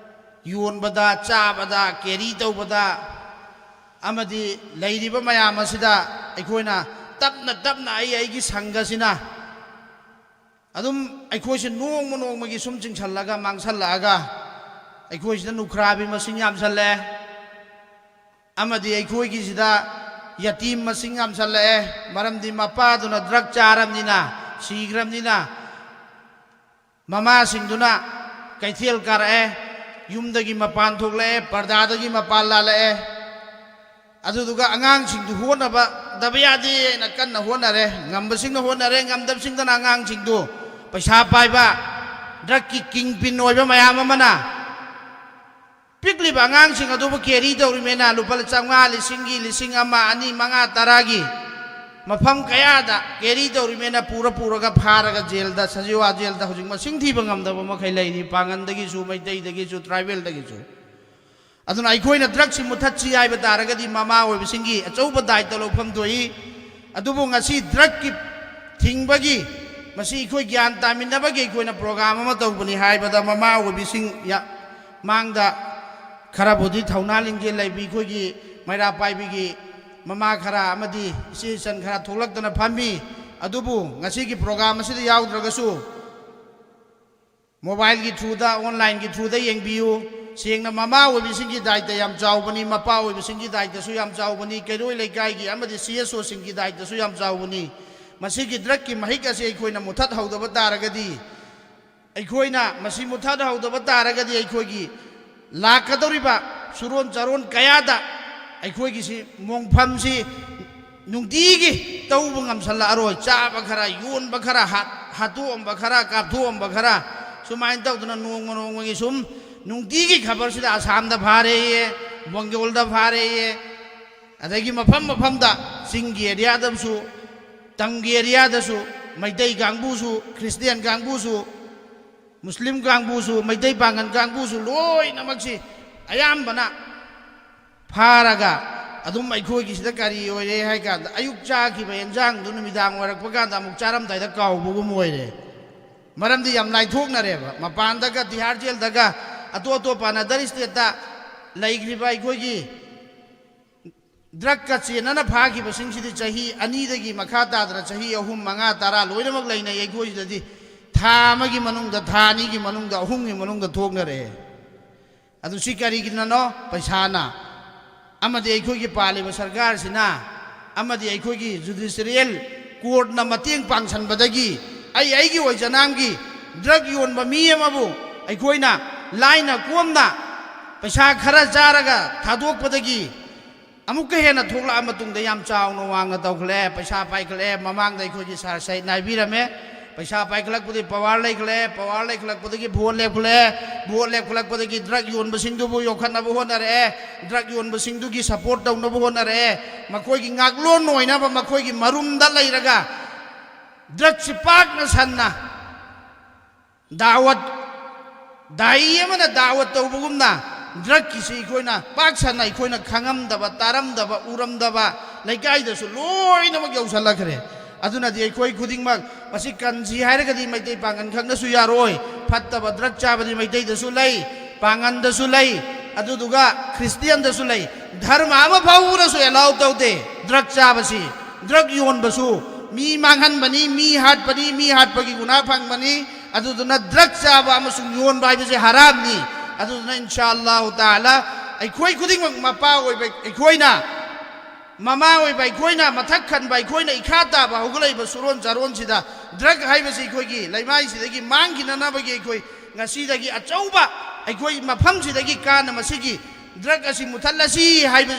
ꯌꯣꯟꯕꯗ, ꯆꯥꯕꯗ, carry ꯇꯧꯕꯗ ꯑꯃꯗꯤ ꯂꯩꯔꯤꯕ ꯃꯌꯥꯝ ꯑꯁꯤꯗ ꯑꯩꯈꯣꯏꯅ ꯇꯞꯅ ꯇꯞꯅ ꯑꯩ ꯑꯩꯒꯤ ꯁꯪꯒꯁꯤꯅ ꯑꯗꯨꯝ ꯑꯩꯈꯣꯏꯁꯦ ꯅꯣꯡꯃ ꯅꯣꯡꯃꯒꯤ ꯁꯨꯝ ꯆꯤꯡꯁꯜꯂꯒ ꯃꯥꯡꯁꯜꯂꯛꯑꯒ ꯑꯩꯈꯣꯏꯁꯤꯗ ꯅꯨꯈ꯭ꯔꯥꯕꯤ ꯃꯁꯤꯡ ꯌꯥꯝꯁꯜꯂꯦ꯫ ꯑꯃꯗꯤ ꯑꯩꯈꯣꯏꯒꯤꯁꯤꯗ ꯌꯥꯇꯤꯝ ꯃꯁꯤꯡ ꯌꯥꯝꯁꯜꯂꯛꯑꯦ꯫ ꯃꯔꯝꯗꯤ ꯃꯄꯥꯗꯨꯅ ꯗ꯭ꯔꯒ ꯆꯥꯔꯕꯅꯤꯅ, ꯁꯤꯈ꯭ꯔꯕꯅꯤꯅ, ꯃꯃꯥꯁꯤꯡꯗꯨꯅ ꯀꯩꯊꯦꯜ ꯀꯥꯔꯛꯑꯦ, ꯌꯨꯝꯗꯒꯤ ꯃꯄꯥꯟ ꯊꯣꯛꯂꯛꯑꯦ, ꯄꯔꯗꯥꯗꯒꯤ ꯃꯄꯥꯟ ꯂꯥꯜꯂꯛꯑꯦ꯫ ꯑꯗꯨꯗꯨꯒ ꯑꯉꯥꯡꯁꯤꯡꯗꯨ ꯍꯣꯠꯅꯕꯗꯕ ꯌꯥꯗꯦꯅ ꯀꯟꯅ ꯍꯣꯠꯅꯔꯦ꯫ ꯉꯝꯕꯁꯤꯡꯅ ꯍꯣꯠꯅꯔꯦ, ꯉꯝꯗꯕꯁꯤꯡꯗꯅ ꯑꯉꯥꯡꯁꯤꯡꯗꯨ, ꯄꯩꯁꯥ ꯄꯥꯏꯕ, ꯗ꯭ꯔꯒꯀꯤ ꯀꯤꯡ ꯄꯤꯟ ꯑꯣꯏꯕ ꯃꯌꯥꯝ ꯑꯃꯅ ꯄꯤꯛꯂꯤꯕ ꯑꯉꯥꯡꯁꯤꯡ ꯑꯗꯨꯕꯨ ꯀꯦꯔꯤ ꯇꯧꯔꯤꯃꯦꯅ, ꯂꯨꯄꯥ ꯆꯥꯝꯃꯉꯥ, ꯂꯤꯁꯤꯡꯒꯤ, ꯂꯤꯁꯤꯡ ꯑꯃ, ꯑꯅꯤ, ꯃꯉꯥ, ꯇꯔꯥꯒꯤ ꯃꯐꯝ ꯀꯌꯥꯗ ꯀꯦꯔꯤ ꯇꯧꯔꯤꯃꯦꯅ ꯄꯨꯔ ꯄꯨꯔꯒ ꯐꯥꯔꯒ ꯖꯦꯜꯗ, ꯁꯖꯤꯋꯥ ꯖꯦꯜꯗ ꯍꯧꯖꯤꯛ ꯃꯁꯤꯡ ꯊꯤꯕ ꯉꯝꯗꯕ ꯃꯈꯩ ꯂꯩꯔꯤ, ꯄꯥꯡꯒꯟꯗꯒꯤꯁꯨ, ꯃꯩꯇꯩꯗꯒꯤꯁꯨ, ꯇ꯭ꯔꯥꯏꯕꯦꯜꯗꯒꯤꯁꯨ꯫ ꯑꯗꯨꯅ ꯑꯩꯈꯣꯏꯅ ꯗ꯭ꯔꯒꯁꯤ ꯃꯨꯊꯠꯁꯤ ꯍꯥꯏꯕ ꯇꯥꯔꯒꯗꯤ ꯃꯃꯥ ꯑꯣꯏꯕꯁꯤꯡꯒꯤ ꯑꯆꯧꯕ ꯗꯥꯏꯇ ꯂꯧꯐꯝ ꯊꯣꯛꯏ꯫ ꯑꯗꯨꯕꯨ ꯉꯁꯤ ꯗ꯭ꯔꯒꯀꯤ ꯊꯤꯡꯕꯒꯤ, ꯃꯁꯤ ꯑꯩꯈꯣꯏ ꯒ꯭ꯌꯥꯟ ꯇꯥꯃꯤꯟꯅꯕꯒꯤ ꯑꯩꯈꯣꯏꯅ ꯄ꯭ꯔꯣꯒ꯭ꯔꯥꯝ ꯑꯃ ꯇꯧꯕꯅꯤ ꯍꯥꯏꯕꯗ, ꯃꯃꯥ ꯑꯣꯏꯕꯤꯁꯤꯡ ꯌꯥ-, ꯃꯥꯡꯗ ꯈꯔꯕꯨꯗꯤ ꯊꯧꯅꯥ ꯂꯤꯡꯖꯦꯜ ꯂꯩꯕꯤ ꯑꯩꯈꯣꯏꯒꯤ ꯃꯩꯔꯥ ꯄꯥꯏꯕꯤꯒꯤ ꯃꯃꯥ ꯈꯔ ꯑꯃꯗꯤ ꯏꯆꯦ ꯏꯆꯟ ꯈꯔ ꯊꯣꯛꯂꯛꯇꯅ ꯐꯝꯃꯤ꯫ ꯑꯗꯨꯕꯨ ꯉꯁꯤꯒꯤ ꯄ꯭ꯔꯣꯒ꯭ꯔꯥꯝ ꯑꯁꯤꯗ ꯌꯥꯎꯗ꯭ꯔꯒꯁꯨ, ꯃꯣꯕꯥꯏꯜꯒꯤ ꯊ꯭ꯔꯨꯗ, ꯑꯣꯟꯂꯥꯏꯟꯒꯤ ꯊ꯭ꯔꯨꯗ ꯌꯦꯡꯕꯤꯌꯨ꯫ ꯁꯦꯡꯅ ꯃꯃꯥ ꯑꯣꯏꯕꯤꯁꯤꯡꯒꯤ ꯗꯥꯏꯇ ꯌꯥꯝ ꯆꯥꯎꯕꯅꯤ, ꯃꯄꯥ ꯑꯣꯏꯕꯁꯤꯡꯒꯤ ꯗꯥꯏꯇꯁꯨ ꯌꯥꯝ ꯆꯥꯎꯕꯅꯤ, ꯀꯩꯔꯣꯏ ꯂꯩꯀꯥꯏꯒꯤ ꯑꯃꯗꯤ ꯁꯤ ꯑꯦꯁ ꯑꯣꯁꯤꯡꯒꯤ ꯗꯥꯏꯇꯁꯨ ꯌꯥꯝ ꯆꯥꯎꯕꯅꯤ꯫ ꯃꯁꯤꯒꯤ ꯗ꯭ꯔꯒꯀꯤ ꯃꯍꯤꯛ ꯑꯁꯤ ꯑꯩꯈꯣꯏꯅ ꯃꯨꯊꯠꯍꯧꯗꯕ ꯇꯥꯔꯒꯗꯤ, ꯑꯩꯈꯣꯏꯅ ꯃꯁꯤ ꯃꯨꯊꯠꯍꯧꯗꯕ ꯇꯥꯔꯒꯗꯤ, ꯑꯩꯈꯣꯏꯒꯤ ꯂꯥꯛꯀꯗꯧꯔꯤꯕ ꯁꯨꯔꯣꯟ ꯆꯥꯔꯣꯟ ꯀꯌꯥꯗ ꯑꯩꯈꯣꯏꯒꯤꯁꯤ ꯃꯣꯡꯐꯝꯁꯤ ꯅꯨꯡꯇꯤꯒꯤ ꯇꯧꯕ ꯉꯝꯁꯜꯂꯛꯑꯔꯣꯏ꯫ ꯆꯥꯕ ꯈꯔ, ꯌꯣꯟꯕ ꯈꯔ, ꯍꯥꯠ-, ꯍꯥꯠꯇꯣꯛꯑꯝꯕ ꯈꯔ, ꯀꯥꯞꯊꯣꯛꯑꯝꯕ ꯈꯔ, ꯁꯨꯃꯥꯏꯅ ꯇꯧꯗꯅ ꯅꯣꯡꯃ ꯅꯣꯡꯃꯒꯤ ꯁꯨꯝ ꯅꯨꯡꯇꯤꯒꯤ ꯈꯕꯔꯁꯤꯗ ꯑꯁꯥꯝꯗ ꯐꯥꯔꯦꯌꯦ, ꯕꯦꯡꯒꯣꯜꯗ ꯐꯥꯔꯦꯌꯦ, ꯑꯗꯒꯤ ꯃꯐꯝ ꯃꯐꯝꯗ, ꯆꯤꯡꯒꯤ ꯑꯦꯔꯤꯌꯥꯗꯁꯨ, ꯇꯝꯒꯤ ꯑꯦꯔꯤꯌꯥꯗꯁꯨ, ꯃꯩꯇꯩ ꯀꯥꯡꯕꯨꯁꯨ, ꯈ꯭ꯔꯤꯁꯇꯤꯌꯥꯟ ꯀꯥꯡꯕꯨꯁꯨ, ꯃꯨꯁꯂꯤꯝ ꯀꯥꯡꯕꯨꯁꯨ, ꯃꯩꯇꯩ ꯄꯥꯡꯒꯜ ꯀꯥꯡꯕꯨꯁꯨ, ꯂꯣꯏꯅꯃꯛꯁꯤ ꯑꯌꯥꯝꯕꯅ ꯐꯥꯔꯒ ꯑꯗꯨꯝ ꯑꯩꯈꯣꯏꯒꯤꯁꯤꯗ ꯀꯔꯤ ꯑꯣꯏꯔꯦ ꯍꯥꯏ ꯀꯥꯟꯗ, ꯑꯌꯨꯛ ꯆꯥꯈꯤꯕ ꯑꯦꯟꯖꯥꯡꯗꯨ ꯅꯨꯃꯤꯗꯥꯡ ꯑꯣꯏꯔꯛꯄ ꯀꯥꯟꯗ ꯑꯃꯨꯛ ꯆꯥꯔꯝꯗꯥꯏꯗ ꯀꯥꯎꯕꯒꯨꯝ ꯑꯣꯏꯔꯦ꯫ ꯃꯔꯝꯗꯤ ꯌꯥꯝ ꯂꯥꯏꯊꯣꯛꯅꯔꯦꯕ꯫ ꯃꯄꯥꯟꯗꯒ, ꯇꯤꯍꯥꯔ ꯖꯦꯜꯗꯒ, ꯑꯇꯣꯞ ꯑꯇꯣꯞꯄ ꯑꯅꯗꯔ ꯁ꯭ꯇꯦꯠꯇ ꯂꯩꯈ꯭ꯔꯤꯕ ꯑꯩꯈꯣꯏꯒꯤ ꯗ꯭ꯔꯒꯀ ꯆꯦꯟꯅꯅ ꯐꯥꯈꯤꯕꯁꯤꯡꯁꯤꯗꯤ ꯆꯍꯤ ꯑꯅꯤꯗꯒꯤ ꯃꯈꯥ ꯇꯥꯗꯅ ꯆꯍꯤ ꯑꯍꯨꯝ, ꯃꯉꯥ, ꯇꯔꯥ ꯂꯣꯏꯅꯃꯛ ꯂꯩꯅꯩ꯫ ꯑꯩꯈꯣꯏꯁꯤꯗꯗꯤ ꯊꯥ ꯑꯃꯒꯤ ꯃꯅꯨꯡꯗ, ꯊꯥ ꯑꯅꯤꯒꯤ ꯃꯅꯨꯡꯗ, ꯑꯍꯨꯝꯒꯤ ꯃꯅꯨꯡꯗ ꯊꯣꯛꯅꯔꯛꯑꯦ꯫ ꯑꯗꯨ ꯁꯤ ꯀꯔꯤꯒꯤꯅꯅꯣ? ꯄꯩꯁꯥꯅ꯫ ꯑꯃꯗꯤ ꯑꯩꯈꯣꯏꯒꯤ ꯄꯥꯜꯂꯤꯕ ꯁꯔꯀꯥꯔꯁꯤꯅ ꯑꯃꯗꯤ ꯑꯩꯈꯣꯏꯒꯤ ꯖꯨꯗꯤꯁꯔꯤꯌꯦꯜ ꯀꯣꯔꯠꯅ ꯃꯇꯦꯡ ꯄꯥꯡꯁꯟꯕꯗꯒꯤ ꯑꯩ ꯑꯩꯒꯤ ꯑꯣꯏꯖꯅꯥꯝꯒꯤ ꯗ꯭ꯔꯒ ꯌꯣꯟꯕ ꯃꯤ ꯑꯃꯕꯨ ꯑꯩꯈꯣꯏꯅ ꯂꯥꯏꯅ ꯀꯣꯝꯅ ꯄꯩꯁꯥ ꯈꯔ ꯆꯥꯔꯒ ꯊꯥꯗꯣꯛꯄꯗꯒꯤ ꯑꯃꯨꯛꯀ ꯍꯦꯟꯅ ꯊꯣꯛꯂꯛꯑ ꯃꯇꯨꯡꯗ ꯌꯥꯝ ꯆꯥꯎꯅ ꯋꯥꯡꯅ ꯇꯧꯈꯠꯂꯛꯑꯦ, ꯄꯩꯁꯥ ꯄꯥꯏꯈꯠꯂꯛꯑꯦ꯫ ꯃꯃꯥꯡꯗ ꯑꯩꯈꯣꯏꯒꯤ ꯁꯥꯔ ꯁꯍꯤꯠꯅ ꯍꯥꯏꯕꯤꯔꯝꯃꯦ, ꯄꯩꯁꯥ ꯄꯥꯏꯈꯠꯂꯛꯄꯗꯒꯤ ꯄꯥꯋꯔ ꯂꯩꯈꯠꯂꯛꯑꯦ, ꯄꯥꯋꯔ ꯂꯩꯈꯠꯂꯛꯄꯗꯒꯤ ꯚꯣꯠ ꯂꯦꯞꯈꯠꯂꯛꯑꯦ, ꯚꯣꯠ ꯂꯦꯞꯈꯠꯂꯛꯄꯗꯒꯤ ꯗ꯭ꯔꯒ ꯌꯣꯟꯕꯁꯤꯡꯗꯨꯕꯨ ꯌꯣꯛꯈꯠꯅꯕ ꯍꯣꯠꯅꯔꯛꯑꯦ, ꯗ꯭ꯔꯒ ꯌꯣꯟꯕꯁꯤꯡꯗꯨꯒꯤ ꯁꯄꯣꯔꯠ ꯇꯧꯅꯕ ꯍꯣꯠꯅꯔꯛꯑꯦ꯫ ꯃꯈꯣꯏꯒꯤ ꯉꯥꯛꯂꯣꯟ ꯑꯣꯏꯅꯕ ꯃꯈꯣꯏꯒꯤ ꯃꯔꯨꯝꯗ ꯂꯩꯔꯒ ꯗ꯭ꯔꯒꯁꯤ ꯄꯥꯛꯅ ꯁꯟꯅ ꯗꯥꯋꯠ, ꯗꯥꯏ ꯑꯃꯅ ꯗꯥꯋꯠ ꯇꯧꯕꯒꯨꯝꯅ ꯗ꯭ꯔꯒꯀꯤꯁꯤ ꯑꯩꯈꯣꯏꯅ ꯄꯥꯛ ꯁꯟꯅ ꯑꯩꯈꯣꯏꯅ ꯈꯪꯉꯝꯗꯕ, ꯇꯥꯔꯝꯗꯕ, ꯎꯔꯝꯗꯕ ꯂꯩꯀꯥꯏꯗꯁꯨ ꯂꯣꯏꯅꯃꯛ ꯌꯧꯁꯜꯂꯛꯈ꯭ꯔꯦ꯫ ꯑꯗꯨꯅꯗꯤ ꯑꯩꯈꯣꯏ ꯈꯨꯗꯤꯡꯃꯛ ꯃꯁꯤ ꯀꯟꯁꯤ ꯍꯥꯏꯔꯒꯗꯤ ꯃꯩꯇꯩ ꯄꯥꯡꯒꯟ ꯈꯛꯅꯁꯨ ꯌꯥꯔꯣꯏ꯫ ꯐꯠꯇꯕ ꯗ꯭ꯔꯒ ꯆꯥꯕꯗꯤ ꯃꯩꯇꯩꯗꯁꯨ ꯂꯩ, ꯄꯥꯡꯒꯟꯗꯁꯨ ꯂꯩ, ꯑꯗꯨꯗꯨꯒ ꯈ꯭ꯔꯤꯁꯇꯤꯌꯥꯟꯗꯁꯨ ꯂꯩ꯫ ꯙꯔꯃ ꯑꯃ ꯐꯥꯎꯕꯅꯁꯨ ꯑꯦꯂꯥꯎ ꯇꯧꯗꯦ ꯗ꯭ꯔꯒ ꯆꯥꯕꯁꯤ꯫ ꯗ꯭ꯔꯒ ꯌꯣꯟꯕꯁꯨ ꯃꯤ ꯃꯥꯡꯍꯟꯕꯅꯤ, ꯃꯤ ꯍꯥꯠꯄꯅꯤ, ꯃꯤ ꯍꯥꯠꯄꯒꯤ ꯒꯨꯅꯥ ꯐꯪꯕꯅꯤ꯫ ꯑꯗꯨꯗꯨꯅ ꯗ꯭ꯔꯒ ꯆꯥꯕ ꯑꯃꯁꯨꯡ ꯌꯣꯟꯕ ꯍꯥꯏꯕꯁꯦ ꯍꯔꯥꯝꯅꯤ꯫ ꯑꯗꯨꯗꯨꯅ ꯏꯟꯁꯥ ꯑꯜꯂꯥꯍꯨ ꯇꯥꯂꯥ ꯑꯩꯈꯣꯏ ꯈꯨꯗꯤꯡꯃꯛ ꯃꯄꯥ ꯑꯣꯏꯕ ꯑꯩꯈꯣꯏꯅ, ꯃꯃꯥ ꯑꯣꯏꯕ ꯑꯩꯈꯣꯏꯅ, ꯃꯊꯛ ꯈꯟꯕ ꯑꯩꯈꯣꯏꯅ, ꯏꯈꯥ ꯇꯥꯕ ꯍꯧꯒꯠꯂꯛꯏꯕ ꯁꯨꯔꯣꯟ ꯆꯥꯔꯣꯟꯁꯤꯗ ꯗ꯭ꯔꯒ ꯍꯥꯏꯕꯁꯤ ꯑꯩꯈꯣꯏꯒꯤ ꯂꯩꯃꯥꯏꯁꯤꯗꯒꯤ ꯃꯥꯡꯈꯤꯅꯅꯕꯒꯤ ꯑꯩꯈꯣꯏ ꯉꯁꯤꯗꯒꯤ ꯑꯆꯧꯕ ꯑꯩꯈꯣꯏ ꯃꯐꯝꯁꯤꯗꯒꯤ ꯀꯥꯟꯅ ꯃꯁꯤꯒꯤ ꯗ꯭ꯔꯒ ꯑꯁꯤ ꯃꯨꯊꯠꯂꯁꯤ ꯍꯥꯏꯕ,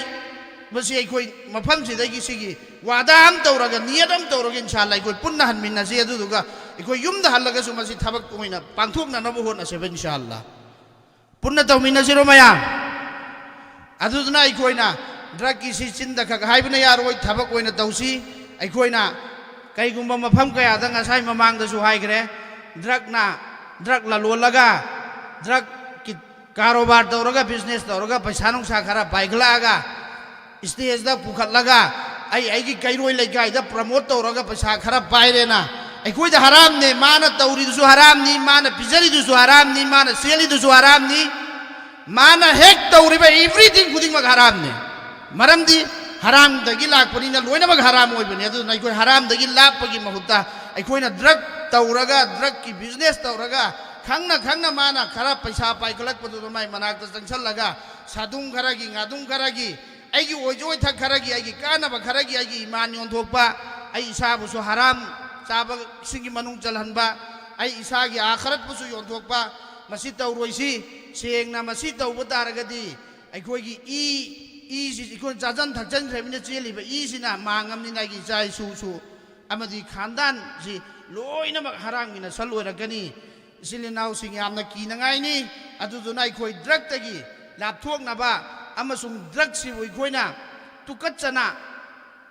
ꯃꯁꯤ ꯑꯩꯈꯣꯏ ꯃꯐꯝꯁꯤꯗꯒꯤ ꯁꯤꯒꯤ ꯋꯥꯗꯥ ꯑꯃ ꯇꯧꯔꯒ, ꯅꯤꯌꯠ ꯑꯃ ꯇꯧꯔꯒ ꯏꯟꯁꯥ ꯑꯜꯂꯥ ꯑꯩꯈꯣꯏ ꯄꯨꯟꯅ ꯍꯟꯃꯤꯟꯅꯁꯤ꯫ ꯑꯗꯨꯗꯨꯒ ꯑꯩꯈꯣꯏ ꯌꯨꯝꯗ ꯍꯜꯂꯒꯁꯨ ꯃꯁꯤ ꯊꯕꯛ ꯑꯣꯏꯅ ꯄꯥꯡꯊꯣꯛꯅꯅꯕ ꯍꯣꯠꯅꯁꯦꯕ ꯏꯟꯁꯥ ꯑꯜꯂꯥ꯫ ꯄꯨꯟꯅ ꯇꯧꯃꯤꯟꯅꯁꯤꯔꯣ ꯃꯌꯥꯝ? ꯑꯗꯨꯗꯨꯅ ꯑꯩꯈꯣꯏꯅ ꯗ꯭ꯔꯒꯀꯤꯁꯤ ꯆꯤꯟꯗ ꯈꯛ ꯍꯥꯏꯕꯅ ꯌꯥꯔꯣꯏ, ꯊꯕꯛ ꯑꯣꯏꯅ ꯇꯧꯁꯤ꯫ ꯑꯩꯈꯣꯏꯅ ꯀꯩꯒꯨꯝꯕ ꯃꯐꯝ ꯀꯌꯥꯗ ꯉꯁꯥꯏ ꯃꯃꯥꯡꯗꯁꯨ ꯍꯥꯏꯈ꯭ꯔꯦ, ꯗ꯭ꯔꯒꯅ, ꯗ꯭ꯔꯒ ꯂꯂꯣꯜꯂꯒ, ꯗ꯭ꯔꯒꯀꯤ ꯀꯥꯔꯣꯕꯥꯔ ꯇꯧꯔꯒ, ꯕꯤꯖꯤꯅꯦꯁ ꯇꯧꯔꯒ, ꯄꯩꯁꯥ ꯅꯨꯡꯁꯥ ꯈꯔ ꯄꯥꯏꯈꯠꯂꯛꯑꯒ, ꯁ꯭ꯇꯦꯖꯇ ꯄꯨꯈꯠꯂꯒ, ꯑꯩ ꯑꯩꯒꯤ ꯀꯩꯔꯣꯏ ꯂꯩꯀꯥꯏꯗ ꯄ꯭ꯔꯃꯣꯠ ꯇꯧꯔꯒ ꯄꯩꯁꯥ ꯈꯔ ꯄꯥꯏꯔꯦꯅ, ꯑꯩꯈꯣꯏꯗ ꯍꯔꯥꯝꯅꯦ꯫ ꯃꯥꯅ ꯇꯧꯔꯤꯗꯨꯁꯨ ꯍꯔꯥꯝꯅꯤ, ꯃꯥꯅ ꯄꯤꯖꯔꯤꯗꯨꯁꯨ ꯍꯔꯥꯝꯅꯤ, ꯃꯥꯅ ꯆꯦꯜꯂꯤꯗꯨꯁꯨ ꯍꯔꯥꯝꯅꯤ, ꯃꯥꯅ ꯍꯦꯛ ꯇꯧꯔꯤꯕ everything ꯈꯨꯗꯤꯡꯃꯛ ꯍꯔꯥꯝꯅꯤ꯫ ꯃꯔꯝꯗꯤ ꯍꯔꯥꯝꯗꯒꯤ ꯂꯥꯛꯄꯅꯤꯅ ꯂꯣꯏꯅꯃꯛ ꯍꯔꯥꯝ ꯑꯣꯏꯕꯅꯤ꯫ ꯑꯗꯨꯅ ꯑꯩꯈꯣꯏ ꯍꯔꯥꯝꯗꯒꯤ ꯂꯥꯞꯄꯒꯤ ꯃꯍꯨꯠꯇ ꯑꯩꯈꯣꯏꯅ ꯗ꯭ꯔꯒ ꯇꯧꯔꯒ, ꯗ꯭ꯔꯒꯀꯤ ꯕꯤꯖꯤꯅꯦꯁ ꯇꯧꯔꯒ, ꯈꯪꯅ ꯈꯪꯅ ꯃꯥꯅ ꯈꯔ ꯄꯩꯁꯥ ꯄꯥꯏꯈꯠꯂꯛꯄꯗꯨꯗ ꯃꯥꯏ ꯃꯅꯥꯛꯇ ꯆꯪꯁꯜꯂꯒ ꯁꯥꯗꯨꯡ ꯈꯔꯒꯤ, ꯉꯥꯗꯨꯡ ꯈꯔꯒꯤ, ꯑꯩꯒꯤ ꯑꯣꯏꯖ ꯑꯣꯏꯊꯛ ꯈꯔꯒꯤ, ꯑꯩꯒꯤ ꯀꯥꯟꯅꯕ ꯈꯔꯒꯤ ꯑꯩꯒꯤ ꯏꯃꯥꯟ ꯌꯣꯟꯊꯣꯛꯄ, ꯑꯩ ꯏꯁꯥꯕꯨꯁꯨ ꯍꯔꯥꯝ ꯆꯥꯕꯁꯤꯡꯒꯤ ꯃꯅꯨꯡ ꯆꯜꯍꯟꯕ, ꯑꯩ ꯏꯁꯥꯒꯤ ꯑꯥꯈꯔꯠꯄꯨꯁꯨ ꯌꯣꯟꯊꯣꯛꯄ, ꯃꯁꯤ ꯇꯧꯔꯣꯏꯁꯤ꯫ ꯁꯦꯡꯅ ꯃꯁꯤ ꯇꯧꯕ ꯇꯥꯔꯒꯗꯤ ꯑꯩꯈꯣꯏꯒꯤ ꯏ, ꯏꯁꯤ ꯑꯩꯈꯣꯏꯅ ꯆꯥꯖꯟ ꯊꯛꯆꯟꯈ꯭ꯔꯕꯅꯤꯅ ꯆꯦꯜꯂꯤꯕ ꯏꯁꯤꯅ ꯃꯥꯡꯉꯕꯅꯤꯅ ꯑꯩꯒꯤ ꯏꯆꯥ ꯏꯁꯨꯁꯨ ꯑꯃꯗꯤ ꯈꯥꯟꯗꯥꯟꯁꯤ ꯂꯣꯏꯅꯃꯛ ꯍꯔꯥꯝꯒꯤ ꯅꯁꯜ ꯑꯣꯏꯔꯛꯀꯅꯤ꯫ ꯏꯆꯤꯜ ꯏꯅꯥꯎꯁꯤꯡ ꯌꯥꯝꯅ ꯀꯤꯅꯉꯥꯏꯅꯤ꯫ ꯑꯗꯨꯗꯨꯅ ꯑꯩꯈꯣꯏ ꯗ꯭ꯔꯒꯇꯒꯤ ꯂꯥꯞꯊꯣꯛꯅꯕ ꯑꯃꯁꯨꯡ ꯗ꯭ꯔꯒꯁꯤꯕꯨ ꯑꯩꯈꯣꯏꯅ ꯇꯨꯀꯠꯆꯅ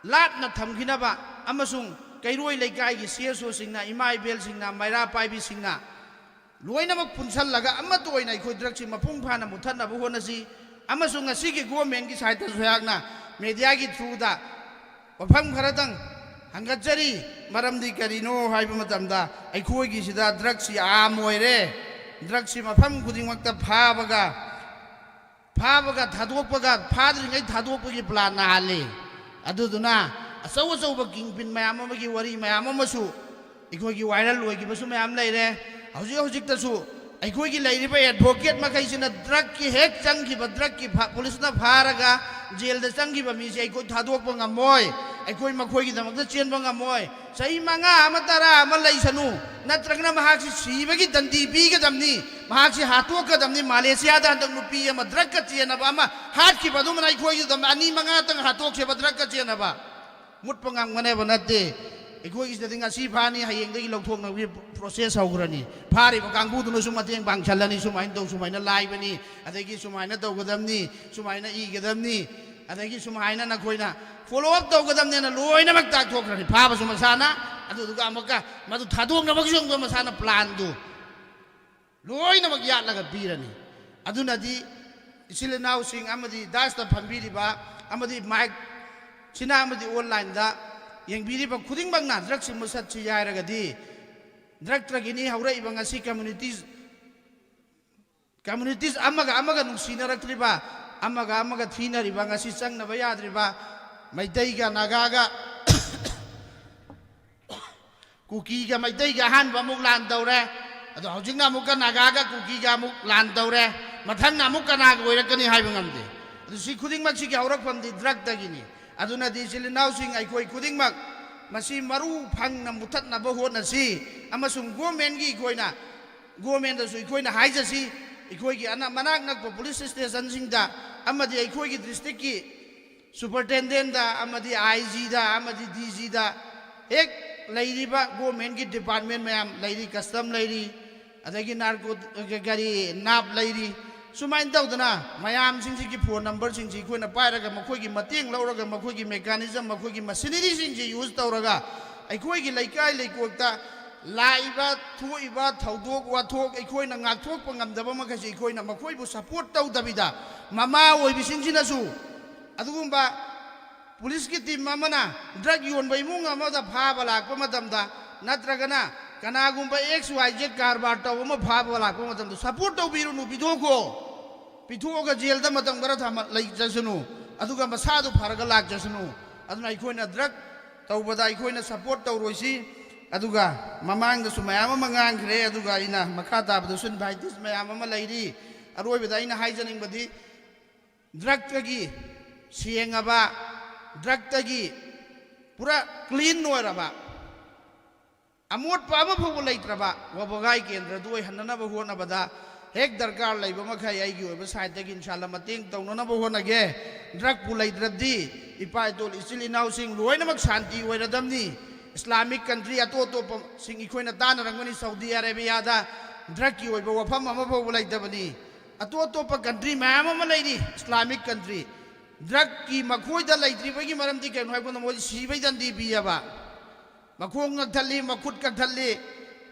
ꯂꯥꯞꯅ ꯊꯝꯈꯤꯅꯕ ꯑꯃꯁꯨꯡ ꯀꯩꯔꯣꯏ ꯂꯩꯀꯥꯏꯒꯤ ꯁꯤ ꯑꯦꯁ ꯑꯣꯁꯤꯡꯅ, ꯏꯃꯥ ꯏꯕꯦꯜꯁꯤꯡꯅ, ꯃꯩꯔꯥ ꯄꯥꯏꯕꯤꯁꯤꯡꯅ ꯂꯣꯏꯅꯃꯛ ꯄꯨꯟꯁꯜꯂꯒ ꯑꯃꯠꯇ ꯑꯣꯏꯅ ꯑꯩꯈꯣꯏ ꯗ꯭ꯔꯒꯁꯤ ꯃꯄꯨꯡ ꯐꯥꯅ ꯃꯨꯊꯠꯅꯕ ꯍꯣꯠꯅꯁꯤ꯫ ꯑꯃꯁꯨꯡ ꯉꯁꯤꯒꯤ ꯒꯣꯔꯃꯦꯟꯒꯤ ꯁꯥꯏꯠꯇꯁꯨ ꯑꯩꯍꯥꯛꯅ ꯃꯦꯗꯤꯌꯥꯒꯤ ꯊ꯭ꯔꯨꯗ ꯋꯥꯐꯝ ꯈꯔꯗꯪ ꯍꯪꯒꯠꯆꯔꯤ꯫ ꯃꯔꯝꯗꯤ ꯀꯔꯤꯅꯣ ꯍꯥꯏꯕ ꯃꯇꯝꯗ ꯑꯩꯈꯣꯏꯒꯤꯁꯤꯗ ꯗ꯭ꯔꯒꯁꯤ ꯑꯥꯝ ꯑꯣꯏꯔꯦ꯫ ꯗ꯭ꯔꯒꯁꯤ ꯃꯐꯝ ꯈꯨꯗꯤꯡꯃꯛꯇ ꯐꯥꯕꯒ, ꯐꯥꯕꯒ ꯊꯥꯗꯣꯛꯄꯒ, ꯐꯥꯗ꯭ꯔꯤꯉꯩ ꯊꯥꯗꯣꯛꯄꯒꯤ ꯄ꯭ꯂꯥꯟ ꯅꯥꯍꯜꯂꯤ꯫ ꯑꯗꯨꯗꯨꯅ ꯑꯆꯧ ꯑꯆꯧꯕ ꯀꯤꯡ ꯄꯤꯟ ꯃꯌꯥꯝ ꯑꯃꯒꯤ ꯋꯥꯔꯤ ꯃꯌꯥꯝ ꯑꯃꯁꯨ ꯑꯩꯈꯣꯏꯒꯤ ꯋꯥꯏꯔꯜ ꯑꯣꯏꯈꯤꯕꯁꯨ ꯃꯌꯥꯝ ꯂꯩꯔꯦ꯫ ꯍꯧꯖꯤꯛ ꯍꯧꯖꯤꯛꯇꯁꯨ ꯑꯩꯈꯣꯏꯒꯤ ꯂꯩꯔꯤꯕ ꯑꯦꯗꯚꯣꯀꯦꯠ ꯃꯈꯩꯁꯤꯅ ꯗ꯭ꯔꯒꯀꯤ ꯍꯦꯛ ꯆꯪꯈꯤꯕ, ꯗ꯭ꯔꯒꯀꯤ ꯐꯥ-, ꯄꯨꯂꯤꯁꯅ ꯐꯥꯔꯒ ꯖꯦꯜꯗ ꯆꯪꯈꯤꯕ ꯃꯤꯁꯦ ꯑꯩꯈꯣꯏ ꯊꯥꯗꯣꯛꯄ ꯉꯝꯃꯣꯏ, ꯑꯩꯈꯣꯏ ꯃꯈꯣꯏꯒꯤꯗꯃꯛꯇ ꯆꯦꯟꯕ ꯉꯝꯃꯣꯏ꯫ ꯆꯍꯤ ꯃꯉꯥ ꯑꯃ, ꯇꯔꯥ ꯑꯃ ꯂꯩꯁꯅꯨ, ꯅꯠꯇ꯭ꯔꯒꯅ ꯃꯍꯥꯛꯁꯤ ꯁꯤꯕꯒꯤ ꯗꯟꯗꯤ ꯄꯤꯒꯗꯕꯅꯤ, ꯃꯍꯥꯛꯁꯤ ꯍꯥꯠꯇꯣꯛꯀꯗꯕꯅꯤ꯫ ꯃꯥꯂꯦꯁꯤꯌꯥꯗ ꯍꯟꯗꯛ ꯅꯨꯄꯤ ꯑꯃ ꯗ꯭ꯔꯒꯀ ꯆꯦꯟꯅꯕ ꯑꯃ ꯍꯥꯠꯈꯤꯕ ꯑꯗꯨꯃꯅ ꯑꯩꯈꯣꯏꯒꯤꯗꯃꯛ ꯑꯅꯤ ꯃꯉꯥꯇꯪ ꯍꯥꯠꯇꯣꯛꯁꯦꯕ, ꯗ꯭ꯔꯒꯀ ꯆꯦꯟꯅꯕ꯫ ꯃꯨꯠꯄ ꯉꯝꯒꯅꯦꯕ ꯅꯠꯇꯦ꯫ ꯑꯩꯈꯣꯏꯒꯤꯁꯤꯗꯗꯤ ꯉꯁꯤ ꯐꯥꯅꯤ, ꯍꯌꯦꯡꯗꯒꯤ ꯂꯧꯊꯣꯛꯅꯕꯒꯤ ꯄ꯭ꯔꯣꯁꯦꯁ ꯍꯧꯈ꯭ꯔꯅꯤ꯫ ꯐꯥꯔꯤꯕ ꯀꯥꯡꯕꯨꯗꯨꯅꯁꯨ ꯃꯇꯦꯡ ꯄꯥꯡꯁꯜꯂꯅꯤ, ꯁꯨꯃꯥꯏꯅ ꯇꯧ, ꯁꯨꯃꯥꯏꯅ ꯂꯥꯏꯕꯅꯤ, ꯑꯗꯒꯤ ꯁꯨꯃꯥꯏꯅ ꯇꯧꯒꯗꯕꯅꯤ, ꯁꯨꯃꯥꯏꯅ ꯏꯒꯗꯕꯅꯤ, ꯑꯗꯒꯤ ꯁꯨꯃꯥꯏꯅ ꯅꯈꯣꯏꯅ ꯐꯣꯂꯣ ꯑꯞ ꯇꯧꯒꯗꯕꯅꯦꯅ ꯂꯣꯏꯅꯃꯛ ꯇꯥꯛꯊꯣꯛꯈ꯭ꯔꯅꯤ꯫ ꯐꯥꯕꯁꯨ ꯃꯁꯥꯅ, ꯑꯗꯨꯗꯨꯒ ꯑꯃꯨꯛꯀ ꯃꯗꯨ ꯊꯥꯗꯣꯛꯅꯕꯒꯤꯁꯨ ꯑꯃꯨꯛꯀ ꯃꯁꯥꯅ ꯄ꯭ꯂꯥꯟꯗꯨ ꯂꯣꯏꯅꯃꯛ ꯌꯥꯠꯂꯒ ꯄꯤꯔꯅꯤ꯫ ꯑꯗꯨꯅꯗꯤ ꯏꯆꯤꯜ ꯏꯅꯥꯎꯁꯤꯡ ꯑꯃꯗꯤ ꯗꯥꯁꯇ ꯐꯝꯕꯤꯔꯤꯕ ꯑꯃꯗꯤ ꯃꯥꯏꯛꯁꯤꯅ ꯑꯃꯗꯤ ꯑꯣꯟꯂꯥꯏꯟꯗ ꯌꯦꯡꯕꯤꯔꯤꯕ ꯈꯨꯗꯤꯡꯃꯛꯅ ꯗ꯭ꯔꯒꯁꯤ ꯃꯨꯊꯠꯁꯤ ꯍꯥꯏꯔꯒꯗꯤ ꯗ꯭ꯔꯒꯇꯒꯤꯅꯤ ꯍꯧꯔꯛꯏꯕ ꯉꯁꯤ ꯀꯝꯃ꯭ꯌꯨꯅꯤꯇꯤ, ꯀꯝꯃ꯭ꯌꯨꯅꯤꯇꯤꯁ ꯑꯃꯒ ꯑꯃꯒ ꯅꯨꯡꯁꯤꯅꯔꯛꯇ꯭ꯔꯤꯕ, ꯑꯃꯒ ꯑꯃꯒ ꯊꯤꯅꯔꯤꯕ, ꯉꯁꯤ ꯆꯪꯅꯕ ꯌꯥꯗ꯭ꯔꯤꯕ ꯃꯩꯇꯩꯒ ꯅꯥꯒꯥꯒ, ꯀꯨꯀꯤꯒ ꯃꯩꯇꯩꯒ ꯑꯍꯥꯟꯕ ꯑꯃꯨꯛ ꯂꯥꯟ ꯇꯧꯔꯦ꯫ ꯑꯗꯣ ꯍꯧꯖꯤꯛꯅ ꯑꯃꯨꯛꯀ ꯅꯥꯒꯥꯒ ꯀꯨꯀꯤꯒ ꯑꯃꯨꯛ ꯂꯥꯟ ꯇꯧꯔꯦ꯫ ꯃꯊꯪꯅ ꯑꯃꯨꯛ ꯀꯅꯥꯒ ꯑꯣꯏꯔꯛꯀꯅꯤ ꯍꯥꯏꯕ ꯉꯝꯗꯦ꯫ ꯁꯤ ꯈꯨꯗꯤꯡꯃꯛꯁꯤꯒꯤ ꯍꯧꯔꯛꯐꯝꯗꯤ ꯗ꯭ꯔꯒꯇꯒꯤꯅꯤ꯫ ꯑꯗꯨꯅꯗꯤ ꯏꯆꯤꯜ ꯏꯅꯥꯎꯁꯤꯡ, ꯑꯩꯈꯣꯏ ꯈꯨꯗꯤꯡꯃꯛ ꯃꯁꯤ ꯃꯔꯨ ꯐꯪꯅ ꯃꯨꯊꯠꯅꯕ ꯍꯣꯠꯅꯁꯤ꯫ ꯑꯃꯁꯨꯡ ꯒꯣꯔꯃꯦꯟꯒꯤ ꯑꯩꯈꯣꯏꯅ, ꯒꯣꯔꯃꯦꯟꯗꯁꯨ ꯑꯩꯈꯣꯏꯅ ꯍꯥꯏꯖꯁꯤ, ꯑꯩꯈꯣꯏꯒꯤ ꯑꯅ-, ꯃꯅꯥꯛ ꯅꯛꯄ ꯄꯨꯂꯤꯁ ꯁ꯭ꯇꯦꯁꯟꯁꯤꯡꯗ ꯑꯃꯗꯤ ꯑꯩꯈꯣꯏꯒꯤ ꯗꯤꯁꯇ꯭ꯔꯤꯛꯀꯤ ꯁꯨꯄꯔꯇꯦꯟꯗꯦꯟꯗ ꯑꯃꯗꯤ ꯑꯥꯏ ꯖꯤꯗ ꯑꯃꯗꯤ ꯗꯤ ꯖꯤꯗ ꯍꯦꯛ ꯂꯩꯔꯤꯕ ꯒꯣꯔꯃꯦꯟꯒꯤ ꯗꯤꯄꯥꯔꯠꯃꯦꯟ ꯃꯌꯥꯝ ꯂꯩꯔꯤ, ꯀꯁꯇꯝ ꯂꯩꯔꯤ, ꯑꯗꯒꯤ ꯅꯥꯔꯀꯣ-, ꯀꯔꯤ, ꯅꯥꯞ ꯂꯩꯔꯤ, ꯁꯨꯃꯥꯏꯅ ꯇꯧꯗꯅ ꯃꯌꯥꯝꯁꯤꯡꯁꯤꯒꯤ ꯐꯣꯟ ꯅꯝꯕꯔꯁꯤꯡꯁꯤ ꯑꯩꯈꯣꯏꯅ ꯄꯥꯏꯔꯒ, ꯃꯈꯣꯏꯒꯤ ꯃꯇꯦꯡ ꯂꯧꯔꯒ, ꯃꯈꯣꯏꯒꯤ ꯃꯦꯀꯥꯅꯤꯖꯝ, ꯃꯈꯣꯏꯒꯤ ꯃꯁꯤꯅꯔꯤꯁꯤꯡꯁꯤ ꯌꯨꯁ ꯇꯧꯔꯒ ꯑꯩꯈꯣꯏꯒꯤ ꯂꯩꯀꯥꯏ ꯂꯩꯀꯣꯛꯇ ꯂꯥꯛꯏꯕ ꯊꯣꯛꯏꯕ ꯊꯧꯗꯣꯛ ꯋꯥꯊꯣꯛ ꯑꯩꯈꯣꯏꯅ ꯉꯥꯛꯊꯣꯛꯄ ꯉꯝꯗꯕ ꯃꯈꯩꯁꯤ ꯑꯩꯈꯣꯏꯅ ꯃꯈꯣꯏꯕꯨ ꯁꯄꯣꯔꯠ ꯇꯧꯗꯕꯤꯗ, ꯃꯃꯥ ꯑꯣꯏꯕꯁꯤꯡꯁꯤꯅꯁꯨ ꯑꯗꯨꯒꯨꯝꯕ ꯄꯨꯂꯤꯁꯀꯤ ꯇꯤꯝ ꯑꯃꯅ ꯗ꯭ꯔꯒ ꯌꯣꯟꯕ ꯏꯃꯨꯡ ꯑꯃꯗ ꯐꯥꯕ ꯂꯥꯛꯄ ꯃꯇꯝꯗ, ꯅꯠꯇ꯭ꯔꯒꯅ ꯀꯅꯥꯒꯨꯝꯕ ꯑꯦꯛꯁ ꯋꯥꯏ ꯖꯦꯗ ꯀꯔꯕꯥꯔ ꯇꯧꯕ ꯑꯃ ꯐꯥꯕ ꯂꯥꯛꯄ ꯃꯇꯝꯗ, ꯁꯄꯣꯔꯠ ꯇꯧꯕꯤꯔꯨꯅꯨ, ꯄꯤꯊꯣꯛꯈꯣ꯫ ꯄꯤꯊꯣꯛꯑꯒ ꯖꯦꯜꯗ ꯃꯇꯝ ꯈꯔ ꯊꯝꯃ-, ꯂꯩꯖꯁꯅꯨ, ꯑꯗꯨꯒ ꯃꯁꯥꯗꯨ ꯐꯔꯒ ꯂꯥꯛꯆꯁꯅꯨ꯫ ꯑꯗꯨꯅ ꯑꯩꯈꯣꯏꯅ ꯗ꯭ꯔꯒ ꯇꯧꯕꯗ ꯑꯩꯈꯣꯏꯅ ꯁꯄꯣꯔꯠ ꯇꯧꯔꯣꯏꯁꯤ꯫ ꯑꯗꯨꯒ ꯃꯃꯥꯡꯗꯁꯨ ꯃꯌꯥꯝ ꯑꯃ ꯉꯥꯡꯈ꯭ꯔꯦ, ꯑꯗꯨꯒ ꯑꯩꯅ ꯃꯈꯥ ꯇꯥꯕꯗꯁꯨ ꯑꯦꯗꯚꯥꯏꯇꯤꯁ ꯃꯌꯥꯝ ꯑꯃ ꯂꯩꯔꯤ꯫ ꯑꯔꯣꯏꯕꯗ ꯑꯩꯅ ꯍꯥꯏꯖꯅꯤꯡꯕꯗꯤ, ꯗ꯭ꯔꯒꯇꯒꯤ ꯁꯦꯡꯉꯕ, ꯗ꯭ꯔꯒꯇꯒꯤ ꯄꯨꯔꯥ ꯀ꯭ꯂꯤꯟ ꯑꯣꯏꯔꯕ, ꯑꯃꯣꯠꯄ ꯑꯃ ꯐꯥꯎꯕ ꯂꯩꯇ꯭ꯔꯕ ꯋꯥꯕꯒꯥꯏ ꯀꯦꯟꯗ꯭ꯔꯗꯨ ꯑꯣꯏꯍꯟꯅꯅꯕ ꯍꯣꯠꯅꯕꯗ ꯍꯦꯛ ꯗꯔꯀꯥꯔ ꯂꯩꯕ ꯃꯈꯩ ꯑꯩꯒꯤ ꯑꯣꯏꯕ ꯁꯥꯏꯠꯇꯒꯤ ꯏꯟꯁꯥꯜꯂ ꯃꯇꯦꯡ ꯇꯧꯅꯅꯕ ꯍꯣꯠꯅꯒꯦ꯫ ꯗ꯭ꯔꯒꯄꯨ ꯂꯩꯇ꯭ꯔꯗꯤ ꯏꯄꯥ ꯏꯇꯣꯜ ꯏꯆꯤꯜ ꯏꯅꯥꯎꯁꯤꯡ ꯂꯣꯏꯅꯃꯛ ꯁꯥꯟꯇꯤ ꯑꯣꯏꯔꯗꯝꯅꯤ꯫ ꯏꯁꯂꯥꯃꯤꯛ ꯀꯟꯇ꯭ꯔꯤ ꯑꯇꯣꯞ ꯑꯇꯣꯞꯄꯁꯤꯡ ꯑꯩꯈꯣꯏꯅ ꯇꯥꯟꯅꯔꯝꯒꯅꯤ, ꯁꯥꯎꯗꯤ ꯑꯔꯦꯕꯤꯌꯥꯗ ꯗ꯭ꯔꯒꯀꯤ ꯑꯣꯏꯕ ꯋꯥꯐꯝ ꯑꯃ ꯐꯥꯎꯕ ꯂꯩꯇꯕꯅꯤ꯫ ꯑꯇꯣꯞ ꯑꯇꯣꯞꯄ ꯀꯟꯇ꯭ꯔꯤ ꯃꯌꯥꯝ ꯑꯃ ꯂꯩꯔꯤ, ꯏꯁꯂꯥꯃꯤꯛ ꯀꯟꯇ꯭ꯔꯤ꯫ ꯗ꯭ꯔꯒꯀꯤ ꯃꯈꯣꯏꯗ ꯂꯩꯇ꯭ꯔꯤꯕꯒꯤ ꯃꯔꯝꯗꯤ ꯀꯩꯅꯣ ꯍꯥꯏꯕ ꯃꯇꯝꯗ ꯃꯣꯏ ꯁꯤꯕꯩ ꯗꯟꯗꯤ ꯄꯤꯌꯦꯕ꯫ ꯃꯈꯣꯡ ꯀꯛꯊꯠꯂꯤ, ꯃꯈꯨꯠ ꯀꯛꯊꯠꯂꯤ,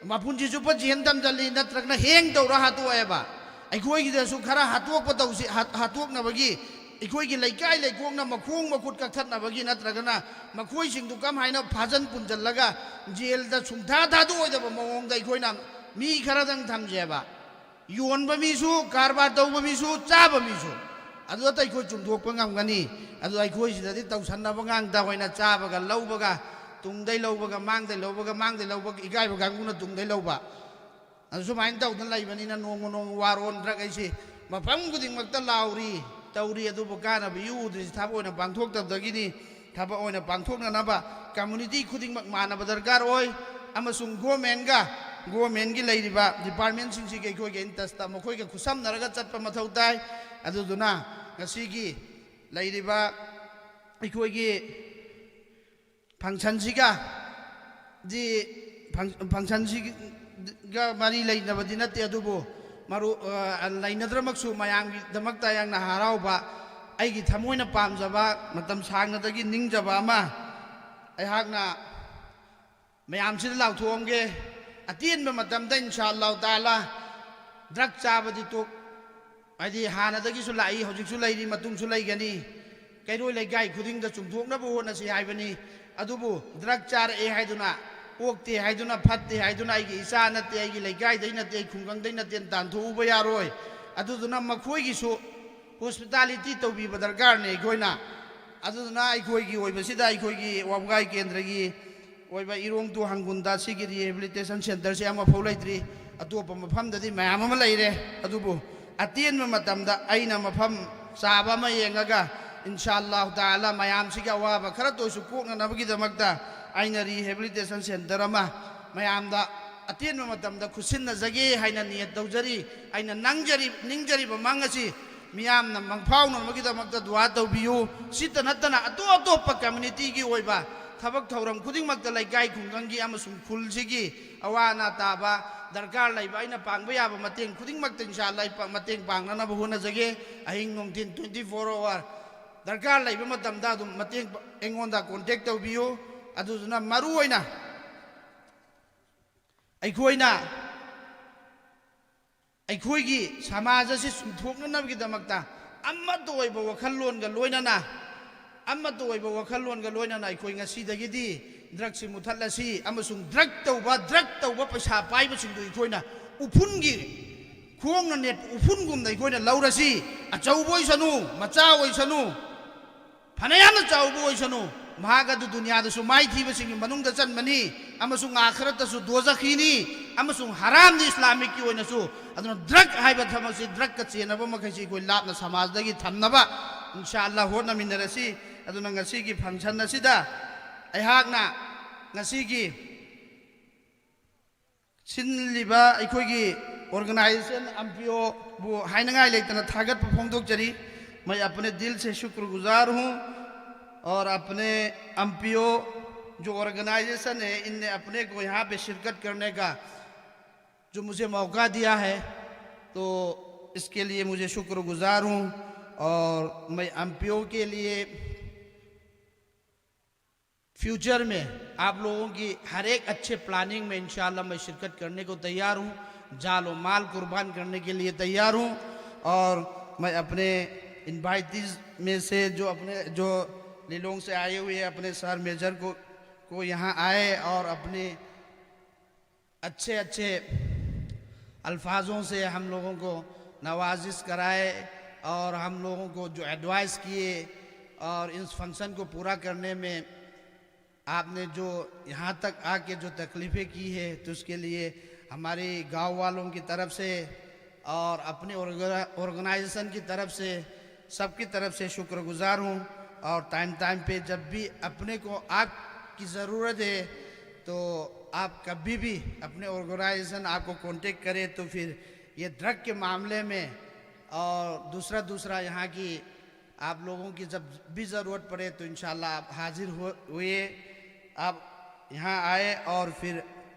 ꯃꯄꯨꯟꯁꯤ ꯆꯨꯞꯄ ꯖꯦꯜ ꯊꯝꯖꯜꯂꯤ, ꯅꯠꯇ꯭ꯔꯒꯅ ꯍꯦꯡ ꯇꯧꯔ ꯍꯥꯠꯇꯣꯛꯑꯦꯕ꯫ ꯑꯩꯈꯣꯏꯒꯤꯗꯁꯨ ꯈꯔ ꯍꯥꯠꯇꯣꯛꯄ ꯇꯧꯁꯤ, ꯍꯥꯠ-, ꯍꯥꯠꯇꯣꯛꯅꯕꯒꯤ, ꯑꯩꯈꯣꯏꯒꯤ ꯂꯩꯀꯥꯏ ꯂꯩꯀꯣꯛꯅ ꯃꯈꯣꯡ ꯃꯈꯨꯠ ꯀꯛꯊꯠꯅꯕꯒꯤ, ꯅꯠꯇ꯭ꯔꯒꯅ ꯃꯈꯣꯏꯁꯤꯡꯗꯨ ꯀꯃꯥꯏꯅ ꯐꯥꯖꯟ ꯄꯨꯟꯖꯜꯂꯒ ꯖꯦꯜꯗ ꯁꯨꯡꯊꯥ ꯊꯥꯗꯣꯛꯑꯣꯏꯗꯕ ꯃꯑꯣꯡꯗ ꯑꯩꯈꯣꯏꯅ ꯃꯤ ꯈꯔꯗꯪ ꯊꯝꯁꯦꯕ꯫ ꯌꯣꯟꯕ ꯃꯤꯁꯨ, ꯀꯔꯕꯥꯔ ꯇꯧꯕ ꯃꯤꯁꯨ, ꯆꯥꯕ ꯃꯤꯁꯨ꯫ ꯑꯗꯨꯗ ꯑꯩꯈꯣꯏ ꯆꯨꯝꯊꯣꯛꯄ ꯉꯝꯒꯅꯤ꯫ ꯑꯗꯨ ꯑꯩꯈꯣꯏ ꯁꯤꯗꯗꯤ ꯇꯧꯁꯟꯅꯕ ꯉꯥꯛꯇ ꯑꯣꯏꯅ ꯆꯥꯕꯒ ꯂꯧꯕꯒ, ꯇꯨꯡꯗꯩ ꯂꯧꯕꯒ, ꯃꯥꯡꯗꯩ ꯂꯧꯕꯒ, ꯃꯥꯡꯗꯩ ꯂꯧꯕꯒ, ꯏꯀꯥꯏꯕ ꯀꯥꯡꯕꯨꯅ ꯇꯨꯡꯗꯩ ꯂꯧꯕ꯫ ꯑꯗꯨ ꯁꯨꯃꯥꯏꯅ ꯇꯧꯗꯅ ꯂꯩꯕꯅꯤꯅ ꯅꯣꯡꯃ ꯅꯣꯡꯃ ꯋꯥꯔ ꯑꯣꯟ ꯗ꯭ꯔꯒ ꯑꯩꯁꯦ ꯃꯐꯝ ꯈꯨꯗꯤꯡꯃꯛꯇ ꯂꯥꯎꯔꯤ꯫ ꯇꯧꯔꯤ, ꯑꯗꯨꯕꯨ ꯀꯥꯟꯅꯕ ꯏꯎ ꯎꯗ꯭ꯔꯤꯁꯤ ꯊꯕꯛ ꯑꯣꯏꯅ ꯄꯥꯡꯊꯣꯛꯇꯕꯗꯒꯤꯅꯤ꯫ ꯊꯕꯛ ꯑꯣꯏꯅ ꯄꯥꯡꯊꯣꯛꯅꯅꯕ ꯀꯝꯃꯨꯅꯤꯇꯤ ꯈꯨꯗꯤꯡꯃꯛ ꯃꯥꯟꯅꯕ ꯗꯔꯀꯥꯔ ꯑꯣꯏ, ꯑꯃꯁꯨꯡ ꯒꯣꯔꯃꯦꯟꯒ ꯒꯣꯔꯃꯦꯟꯒꯤ ꯂꯩꯔꯤꯕ ꯗꯤꯄꯥꯔꯠꯃꯦꯟꯁꯤꯡꯁꯤꯒ ꯑꯩꯈꯣꯏꯒ ꯏꯟ ꯇꯁꯇ ꯃꯈꯣꯏꯒ ꯈꯨꯠꯁꯝꯅꯔꯒ ꯆꯠꯄ ꯃꯊꯧ ꯇꯥꯏ꯫ ꯑꯗꯨꯗꯨꯅ ꯉꯁꯤꯒꯤ ꯂꯩꯔꯤꯕ ꯑꯩꯈꯣꯏꯒꯤ ꯐꯪꯁꯟꯁꯤꯒ ꯗꯤ ꯐꯪ-, ꯐꯪꯁꯟꯁꯤꯒ ꯃꯔꯤ ꯂꯩꯅꯕꯗꯤ ꯅꯠꯇꯦ, ꯑꯗꯨꯕꯨ ꯃꯔꯨ-, ꯑ, ꯂꯩꯅꯗ꯭ꯔꯃꯛꯁꯨ ꯃꯌꯥꯝꯒꯤꯗꯃꯛꯇ ꯌꯥꯝꯅ ꯍꯔꯥꯎꯕ, ꯑꯩꯒꯤ ꯊꯃꯣꯏꯅ ꯄꯥꯝꯖꯕ, ꯃꯇꯝ ꯁꯥꯡꯅꯗꯒꯤ ꯅꯤꯡꯖꯕ ꯑꯃ ꯑꯩꯍꯥꯛꯅ ꯃꯌꯥꯝꯁꯤꯗ ꯂꯥꯎꯊꯣꯛꯑꯝꯒꯦ꯫ ꯑꯇꯦꯟꯕ ꯃꯇꯝꯗ ꯏꯟꯁꯥ ꯑꯜꯂꯥꯍ ꯇꯥꯂꯥ ꯗ꯭ꯔꯒ ꯆꯥꯕꯗꯤ ꯇꯣꯛ-, ꯍꯥꯏꯗꯤ ꯍꯥꯟꯅꯗꯒꯤꯁꯨ ꯂꯥꯛꯏ, ꯍꯧꯖꯤꯛꯁꯨ ꯂꯩꯔꯤ, ꯃꯇꯨꯡꯁꯨ ꯂꯩꯒꯅꯤ꯫ ꯀꯩꯔꯣꯏ ꯂꯩꯀꯥꯏ ꯈꯨꯗꯤꯡꯗ ꯆꯨꯝꯊꯣꯛꯅꯕ ꯍꯣꯠꯅꯁꯤ ꯍꯥꯏꯕꯅꯤ꯫ ꯑꯗꯨꯕꯨ ꯗ꯭ꯔꯒ ꯆꯥꯔꯛꯑꯦ ꯍꯥꯏꯗꯨꯅ, ꯑꯣꯛꯇꯦ ꯍꯥꯏꯗꯨꯅ, ꯐꯠꯇꯦ ꯍꯥꯏꯗꯨꯅ, ꯑꯩꯒꯤ ꯏꯆꯥ ꯅꯠꯇꯦ, ꯑꯩꯒꯤ ꯂꯩꯀꯥꯏꯗꯩ ꯅꯠꯇꯦ, ꯑꯩ ꯈꯨꯡꯒꯪꯗꯩ ꯅꯠꯇꯦꯅ ꯇꯥꯟꯊꯣꯛꯎꯕ ꯌꯥꯔꯣꯏ꯫ ꯑꯗꯨꯗꯨꯅ ꯃꯈꯣꯏꯒꯤꯁꯨ ꯍꯣꯁꯄꯤꯇꯥꯂꯤꯇꯤ ꯇꯧꯕꯤꯕ ꯗꯔꯀꯥꯔꯅꯤ ꯑꯩꯈꯣꯏꯅ꯫ ꯑꯗꯨꯗꯨꯅ ꯑꯩꯈꯣꯏꯒꯤ ꯑꯣꯏꯕꯁꯤꯗ ꯑꯩꯈꯣꯏꯒꯤ ꯋꯥꯕꯒꯥꯏ ꯀꯦꯟꯗ꯭ꯔꯒꯤ ꯑꯣꯏꯕ ꯏꯔꯣꯡ ꯇꯨ ꯍꯪꯒꯨꯟꯗ ꯁꯤꯒꯤ ꯔꯤꯍꯦꯕꯤꯂꯤꯇꯦꯁꯟ ꯁꯦꯟꯇꯔꯁꯦ ꯑꯃꯐꯥꯎ ꯂꯩꯇ꯭ꯔꯤ꯫ ꯑꯇꯣꯞꯄ ꯃꯐꯝꯗꯗꯤ ꯃꯌꯥꯝ ꯑꯃ ꯂꯩꯔꯦ, ꯑꯗꯨꯕꯨ ꯑꯇꯦꯟꯕ ꯃꯇꯝꯗ ꯑꯩꯅ ꯃꯐꯝ ꯆꯥꯕ ꯑꯃ ꯌꯦꯡꯉꯒ, ꯏꯟꯁꯥ ꯑꯜꯂꯥꯍ ꯇꯥꯂꯥ, ꯃꯌꯥꯝꯁꯤꯒꯤ ꯑꯋꯥꯕ ꯈꯔꯇ ꯑꯣꯏꯁꯨ ꯀꯣꯛꯅꯅꯕꯒꯤꯗꯃꯛꯇ ꯑꯩꯅ ꯔꯤꯍꯦꯕꯤꯂꯤꯇꯦꯁꯟ ꯁꯦꯟꯇꯔ ꯑꯃ ꯃꯌꯥꯝꯗ ꯑꯇꯦꯟꯕ ꯃꯇꯝꯗ ꯈꯨꯠꯁꯤꯟꯅꯖꯒꯦ ꯍꯥꯏꯅ ꯅꯤꯌꯠ ꯇꯧꯖꯔꯤ꯫ ꯑꯩꯅ ꯅꯪꯖꯔꯤ-, ꯅꯤꯡꯖꯔꯤꯕ ꯃꯪ ꯑꯁꯤ ꯃꯤꯌꯥꯝꯅ ꯃꯪꯐꯥꯎꯅꯕꯒꯤꯗꯃꯛꯇ ꯗꯨꯋꯥ ꯇꯧꯕꯤꯌꯨ꯫ ꯁꯤꯇ ꯅꯠꯇꯅ ꯑꯇꯣꯞ ꯑꯇꯣꯞꯄ ꯀꯝꯃ꯭ꯌꯨꯅꯤꯇꯤꯒꯤ ꯑꯣꯏꯕ ꯊꯕꯛ ꯊꯧꯔꯝ ꯈꯨꯗꯤꯡꯃꯛꯇ ꯂꯩꯀꯥꯏ ꯈꯨꯡꯒꯪꯒꯤ ꯑꯃꯁꯨꯡ ꯈꯨꯜꯁꯤꯒꯤ ꯑꯋꯥ ꯑꯅꯥ ꯇꯥꯕ, ꯗꯔꯀꯥꯔ ꯂꯩꯕ ꯑꯩꯅ ꯄꯥꯡꯕ ꯌꯥꯕ ꯃꯇꯦꯡ ꯈꯨꯗꯤꯡꯃꯛꯇ ꯏꯟꯁꯥ ꯑꯜꯂꯥꯍ ꯑꯩ ꯄ-, ꯃꯇꯦꯡ ꯄꯥꯡꯅꯅꯕ ꯍꯣꯠꯅꯖꯒꯦ꯫ ꯑꯍꯤꯡ ꯅꯨꯡꯊꯤꯟ twenty four hour ꯗꯔꯀꯥꯔ ꯂꯩꯕ ꯃꯇꯝꯗ ꯑꯗꯨꯝ ꯃꯇꯦꯡ ꯄ-, ꯑꯩꯉꯣꯟꯗ contact ꯇꯧꯕꯤꯌꯨ꯫ ꯑꯗꯨꯗꯨꯅ ꯃꯔꯨ ꯑꯣꯏꯅ ꯑꯩꯈꯣꯏꯅ ꯑꯩꯈꯣꯏꯒꯤ ꯁꯃꯥꯖ ꯑꯁꯤ ꯆꯨꯝꯊꯣꯛꯅꯅꯕꯒꯤꯗꯃꯛꯇ ꯑꯃꯠꯇ ꯑꯣꯏꯕ ꯋꯥꯈꯜꯂꯣꯟꯒ ꯂꯣꯏꯅꯅ, ꯑꯃꯠꯇ ꯑꯣꯏꯕ ꯋꯥꯈꯜꯂꯣꯟꯒ ꯂꯣꯏꯅꯅ ꯑꯩꯈꯣꯏ ꯉꯁꯤꯗꯒꯤꯗꯤ ꯗ꯭ꯔꯒꯁꯤ ꯃꯨꯊꯠꯂꯁꯤ ꯑꯃꯁꯨꯡ ꯗ꯭ꯔꯒ ꯇꯧꯕ, ꯗ꯭ꯔꯒ ꯇꯧꯕ ꯄꯩꯁꯥ ꯄꯥꯏꯕꯁꯤꯡꯗꯨ ꯑꯩꯈꯣꯏꯅ ꯎꯐꯨꯟꯒꯤ, ꯈꯣꯡꯅ ꯅꯦꯠꯄ ꯎꯐꯨꯟꯒꯨꯝꯅ ꯑꯩꯈꯣꯏꯅ ꯂꯧꯔꯁꯤ꯫ ꯑꯆꯧꯕ ꯑꯣꯏꯁꯅꯨ, ꯃꯆꯥ ꯑꯣꯏꯁꯅꯨ, ꯐꯅꯌꯥꯝꯅ ꯆꯥꯎꯕ ꯑꯣꯏꯁꯅꯨ, ꯃꯍꯥꯛ ꯑꯗꯨ ꯗꯨꯅꯤꯌꯥꯗꯁꯨ ꯃꯥꯏꯊꯤꯕꯁꯤꯡꯒꯤ ꯃꯅꯨꯡꯗ ꯆꯟꯕꯅꯤ ꯑꯃꯁꯨꯡ ꯑꯥꯈꯔꯠꯇꯁꯨ ꯗꯣꯖꯈꯤꯅꯤ꯫ ꯑꯃꯁꯨꯡ ꯍꯔꯥꯝꯅꯤ ꯏꯁꯂꯥꯃꯤꯛꯀꯤ ꯑꯣꯏꯅꯁꯨ꯫ ꯑꯗꯨꯅ ꯗ꯭ꯔꯒ ꯍꯥꯏꯕ ꯊꯕꯛꯁꯤ, ꯗ꯭ꯔꯒꯀ ꯆꯦꯟꯅꯕ ꯃꯈꯩꯁꯤ ꯑꯩꯈꯣꯏ ꯂꯥꯞꯅ ꯁꯃꯥꯖꯗꯒꯤ ꯊꯝꯅꯕ ꯏꯟꯁꯥ ꯑꯜꯂꯥ ꯍꯣꯠꯅꯃꯤꯟꯅꯔꯁꯤ꯫ ꯑꯗꯨꯅ ꯉꯁꯤꯒꯤ ꯐꯪꯁꯟ ꯑꯁꯤꯗ ꯑꯩꯍꯥꯛꯅ ꯉꯁꯤꯒꯤ ꯁꯤꯜꯂꯤꯕ ꯑꯩꯈꯣꯏꯒꯤ ꯑꯣꯔꯒꯅꯥꯏꯖꯦꯁꯟ ꯑꯦꯝ ꯄꯤ ꯑꯣꯕꯨ ꯍꯥꯏꯅꯤꯡꯉꯥꯏ ꯂꯩꯇꯅ ꯊꯥꯒꯠꯄ ꯐꯣꯡꯗꯣꯛꯆꯔꯤ꯫ मैं अपने दिल से शुक्रगुजार हूँ और अपने एमपीओ जो ऑर्गेनाइजेशन है, इनने अपने को यहाँ पे शिरकत करने का जो मुझे मौका दिया है, तो इसके लिए मुझे शुक्रगुजार हूँ। और मैं एमपीओ के लिए फ्यूचर में आप लोगों की हर एक अच्छे प्लानिंग में इंशाल्लाह मैं शिरकत करने को तैयार हूँ, जान और माल कुर्बान करने के लिए तैयार हूँ। और मैं अपने इनवाइटीज में से जो अपने, जो लिलोंग से आए हुए हैं, अपने सर मेजर को, को यहाँ आए और अपने अच्छे अच्छे अल्फाजों से हम लोगों को नवाजिश कराए और हम लोगों को जो एडवाइस किए और इस फंक्शन को पूरा करने में आपने जो यहाँ तक आके जो तकलीफ़ें की है, तो उसके लिए हमारे गांव वालों की तरफ से और अपने ऑर्गेनाइजेशन की तरफ से, सबकी तरफ से शुक्रगुजार हूँ। और टाइम टाइम पे जब भी अपने को आपकी ज़रूरत है, तो आप कभी भी अपने ऑर्गेनाइजेशन आपको कांटेक्ट करे, तो फिर ये ड्रग के मामले में और दूसरा दूसरा यहाँ की आप लोगों की जब भी ज़रूरत पड़े, तो इंशाल्लाह आप हाजिर हो हुए, आप यहाँ आए और फिर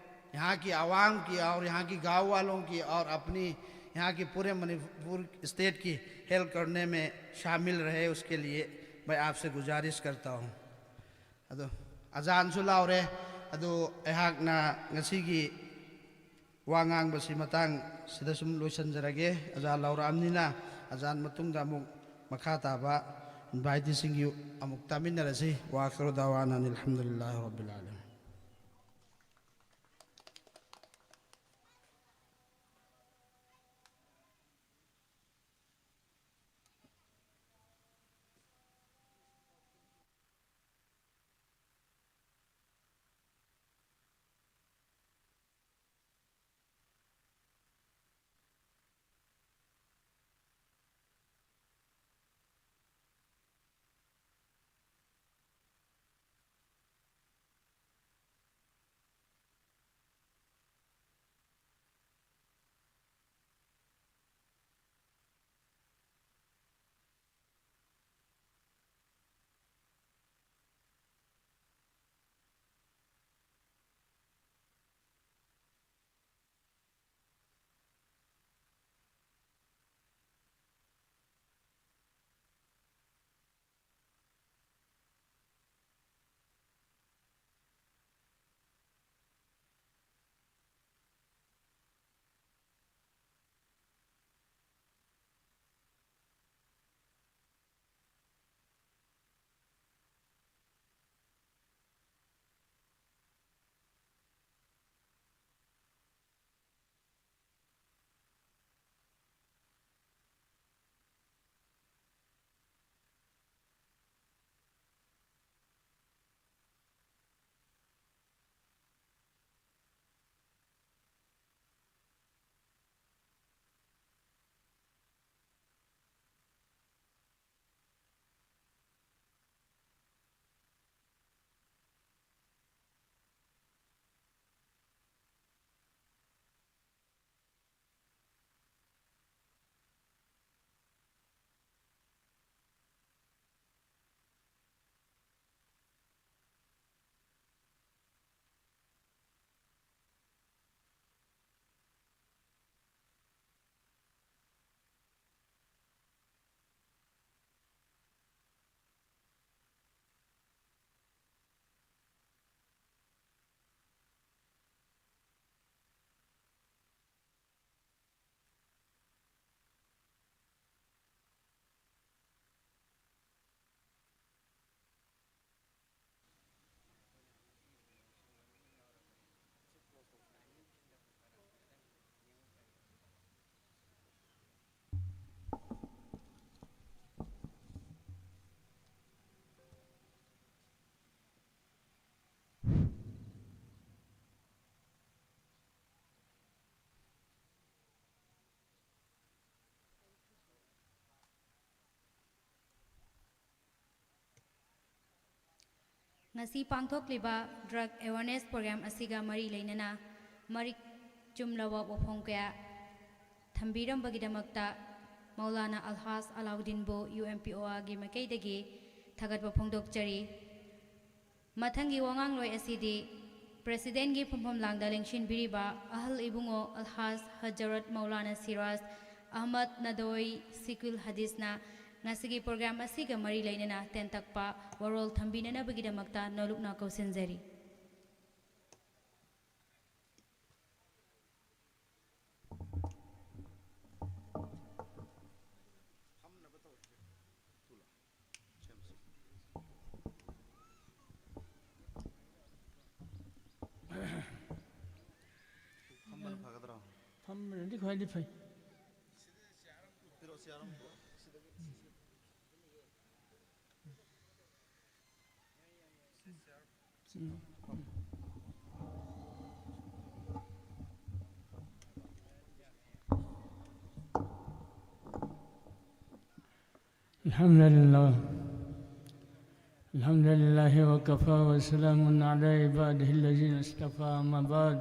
यहाँ की आवाम की और यहाँ की गांव वालों की और अपनी यहाँ की पूरे मणिपुर स्टेट की हेल्प करने में शामिल रहे, उसके लिए मैं आपसे गुजारिश करता हूँ। ꯑꯗꯣ ꯑꯖꯥꯟꯁꯨ ꯂꯥꯎꯔꯦ꯫ ꯑꯗꯣ ꯑꯩꯍꯥꯛꯅ ꯉꯁꯤꯒꯤ ꯋꯥ ꯉꯥꯡꯕꯁꯤ ꯃꯇꯥꯡ ꯁꯤꯗ ꯁꯨꯝ ꯂꯣꯏꯁꯤꯟꯖꯔꯒꯦ꯫ ꯑꯖꯥꯟ ꯂꯥꯎꯔꯛꯑꯕꯅꯤꯅ ꯑꯖꯥꯟ ꯃꯇꯨꯡꯗ ꯑꯃꯨꯛ ꯃꯈꯥ ꯇꯥꯕ ꯏꯟꯚꯥꯏꯇꯤꯁꯤꯡꯒꯤ ꯑꯃꯨꯛ ꯇꯥꯃꯤꯟꯅꯔꯁꯤ꯫ ꯋꯥꯈꯤꯔꯨ ꯗꯥꯋꯥꯅ ꯑꯅꯤꯜ ꯍꯝꯗꯨꯂꯤꯜꯂꯥꯍꯤ ꯔꯕꯤꯜ ꯑꯥꯂꯃꯤꯟ꯫ ꯉꯁꯤ ꯄꯥꯡꯊꯣꯛꯂꯤꯕ drug awareness program ꯑꯁꯤꯒ ꯃꯔꯤ ꯂꯩꯅꯅ ꯃꯔꯤꯛ ꯆꯨꯝꯂꯕ ꯋꯥꯐꯝ ꯀꯌꯥ ꯊꯝꯕꯤꯔꯝꯕꯒꯤꯗꯃꯛꯇ ꯃꯧꯂꯥꯅꯥ ꯑꯜꯍꯥꯖ ꯑꯂꯥꯎꯗꯤꯟꯕꯨ UMPOAꯒꯤ ꯃꯥꯏꯀꯩꯗꯒꯤ ꯊꯥꯒꯠꯄ ꯐꯣꯡꯗꯣꯛꯆꯔꯤ꯫ ꯃꯊꯪꯒꯤ ꯋꯥꯉꯥꯡꯂꯣꯏ ꯑꯁꯤꯗꯤ Presidentꯒꯤ ꯐꯝꯐꯝ ꯂꯥꯡꯗ ꯂꯦꯡꯁꯤꯟꯕꯤꯔꯤꯕ ꯑꯍꯜ ꯏꯕꯨꯡꯉꯣ ꯑꯜꯍꯥꯖ ꯍꯖꯔꯠ ꯃꯧꯂꯥꯅꯥ ꯁꯤꯔꯥꯖ ꯑꯍꯃꯗ ꯅꯗꯣꯏ ꯁꯤꯀꯨꯜ ꯍꯗꯤꯁꯅ ꯉꯁꯤꯒꯤ program ꯑꯁꯤꯒ ꯃꯔꯤ ꯂꯩꯅꯅ ꯇꯦꯟꯇꯛꯄ ꯋꯥꯔꯣꯜ ꯊꯝꯕꯤꯅꯅꯕꯒꯤꯗꯃꯛꯇ ꯅꯣꯂꯨꯛꯅ ꯀꯧꯁꯤꯟꯖꯔꯤ꯫ ꯐꯝꯕꯅ ꯐꯒꯗ꯭ꯔꯣ? ꯐꯝꯕꯅꯗꯤ ꯈ꯭ꯋꯥꯏꯗꯒꯤ ꯐꯩ꯫ ꯄꯤꯔꯛꯑꯣ, ꯆꯤꯌꯥꯔ ꯑꯃ ꯄꯨꯔꯛꯑꯣ꯫ الحمد لله. الحمد لله وكفى وسلام على عباده الذين اصطفى، أما بعد.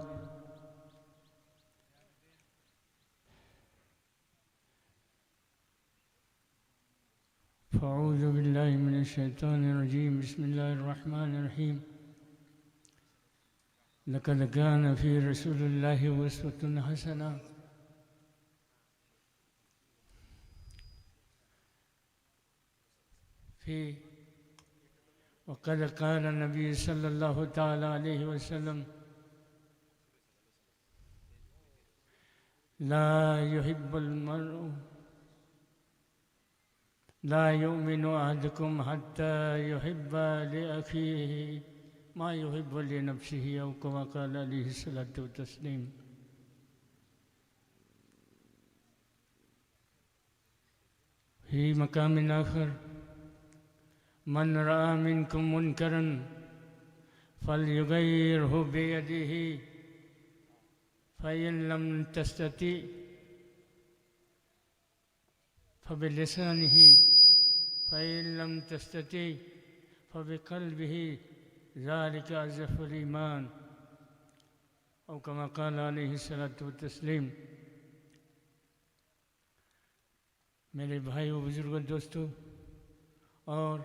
فأعوذ بالله من الشيطان الرجيم. بسم الله الرحمن الرحيم. لقد كان في رسول الله أسوة حسنة. في وقد قال النبي صلى الله تعالى عليه وسلم: لا يحب المرء لا يؤمن أحدكم حتى يحب لأخيه ما يحب لنفسه، أو كما قال عليه الصلاة والتسليم. في مقام آخر: من رأى منكم منكرا فليغيره بيده، فإن لم تستطع فبلسانه، فإن لم تستطع فبقلبه، ذلك أضعف الإيمان، أو كما قال عليه الصلاة والتسليم. मेरे भाइयों, बुजुर्गों, दोस्तों, और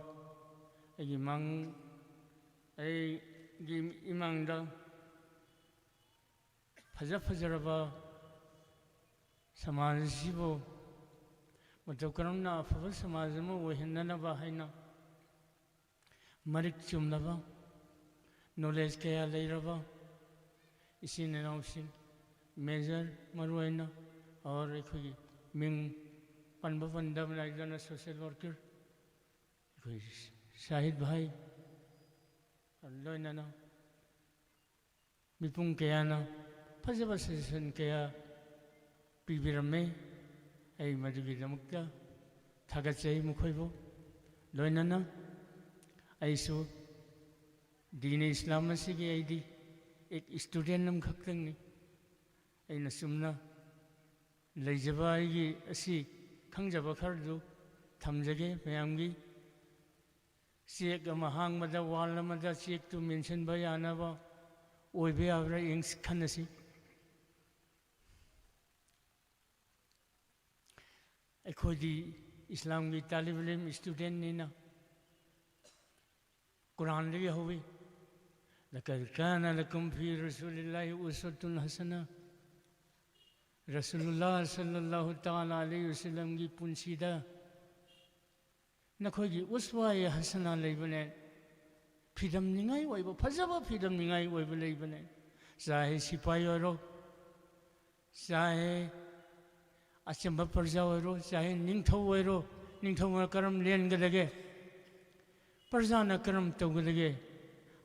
ꯑꯩꯒꯤ ꯃꯥꯡ-, ꯑꯩꯒꯤ ꯏꯃꯥꯡꯗ ꯐꯖ ꯐꯖꯔꯕ ꯁꯃꯥꯖ ꯑꯁꯤꯕꯨ ꯃꯇꯧ ꯀꯔꯝꯅ ꯑꯐꯕ ꯁꯃꯥꯖ ꯑꯃ ꯑꯣꯏꯍꯟꯅꯅꯕ ꯍꯥꯏꯅ ꯃꯔꯤꯛ ꯆꯨꯝꯂꯕ, knowledge ꯀꯌꯥ ꯂꯩꯔꯕ ꯏꯆꯤꯟ ꯏꯅꯥꯎꯁꯤꯡ, major ꯃꯔꯨꯑꯣꯏꯅ, ꯑꯣꯔ ꯑꯩꯈꯣꯏꯒꯤ ꯃꯤꯡ ꯄꯟꯕ ꯄꯟꯗꯕ ꯅꯥꯏꯗꯅ social worker ꯑꯩꯈꯣꯏ ꯁꯥꯍꯤꯗ ꯚꯥꯏ, ꯂꯣꯏꯅꯅ ꯃꯤꯄꯨꯝ ꯀꯌꯥꯅ ꯐꯖꯕ suggestion ꯀꯌꯥ ꯄꯤꯕꯤꯔꯝꯃꯦ꯫ ꯑꯩ ꯃꯗꯨꯒꯤꯗꯃꯛꯇ ꯊꯥꯒꯠꯆꯩ ꯃꯈꯣꯏꯕꯨ꯫ ꯂꯣꯏꯅꯅ ꯑꯩꯁꯨ ꯗꯤꯅꯦ ꯏꯁꯂꯥꯝ ꯑꯁꯤꯒꯤ ꯑꯩꯗꯤ ꯑꯦꯛ student ꯑꯃꯈꯛꯇꯪꯅꯤ꯫ ꯑꯩꯅ ꯆꯨꯝꯅ ꯂꯩꯖꯕ ꯑꯩꯒꯤ ꯑꯁꯤ ꯈꯪꯖꯕ ꯈꯔꯗꯨ ꯊꯝꯖꯒꯦ ꯃꯌꯥꯝꯒꯤ꯫ ꯆꯦꯛ ꯑꯃ ꯍꯥꯡꯕꯗ, wall ꯑꯃꯗ ꯆꯦꯛꯇꯨ ꯃꯦꯟꯁꯤꯟꯕ ꯌꯥꯅꯕ ꯑꯣꯏꯕ ꯌꯥꯕ꯭ꯔꯥ ꯌꯦꯡꯁꯤ, ꯈꯟꯅꯁꯤ꯫ ꯑꯩꯈꯣꯏꯗꯤ ꯏꯁꯂꯥꯝꯒꯤ ꯇꯥꯂꯤꯕ ꯏꯂꯤꯝ studentꯅꯤꯅ ꯀꯨꯔꯥꯟꯗꯒꯤ ꯍꯧꯏ꯫ لقد كان لكم في رسول الله أسوة حسنة꯫ ꯔꯁꯨꯂꯨꯜꯂꯥꯍ ꯁꯜꯂꯜꯂꯥꯍꯨ ꯇꯥꯂꯥ ꯑꯂꯩꯍꯤ ꯋꯁꯜꯂꯝꯒꯤ ꯄꯨꯟꯁꯤꯗ ꯅꯈꯣꯏꯒꯤ ꯎꯁꯋꯥ-ꯏ-ꯍꯁꯅꯥ ꯂꯩꯕꯅꯦ꯫ ꯐꯤꯗꯝꯅꯤꯡꯉꯥꯏ ꯑꯣꯏꯕ, ꯐꯖꯕ ꯐꯤꯗꯝꯅꯤꯡꯉꯥꯏ ꯑꯣꯏꯕ ꯂꯩꯕꯅꯦ꯫ ꯆꯥꯍꯦ ꯁꯤꯄꯥꯏ ꯑꯣꯏꯔꯣ, ꯆꯥꯍꯦ ꯑꯆꯝꯕ ꯄ꯭ꯔꯖꯥ ꯑꯣꯏꯔꯣ, ꯆꯥꯍꯦ ꯅꯤꯡꯊꯧ ꯑꯣꯏꯔꯣ, ꯅꯤꯡꯊꯧꯅ ꯀꯔꯝ ꯂꯦꯟꯒꯗꯒꯦ? ꯄ꯭ꯔꯖꯥꯅ ꯀꯔꯝ ꯇꯧꯒꯗꯒꯦ?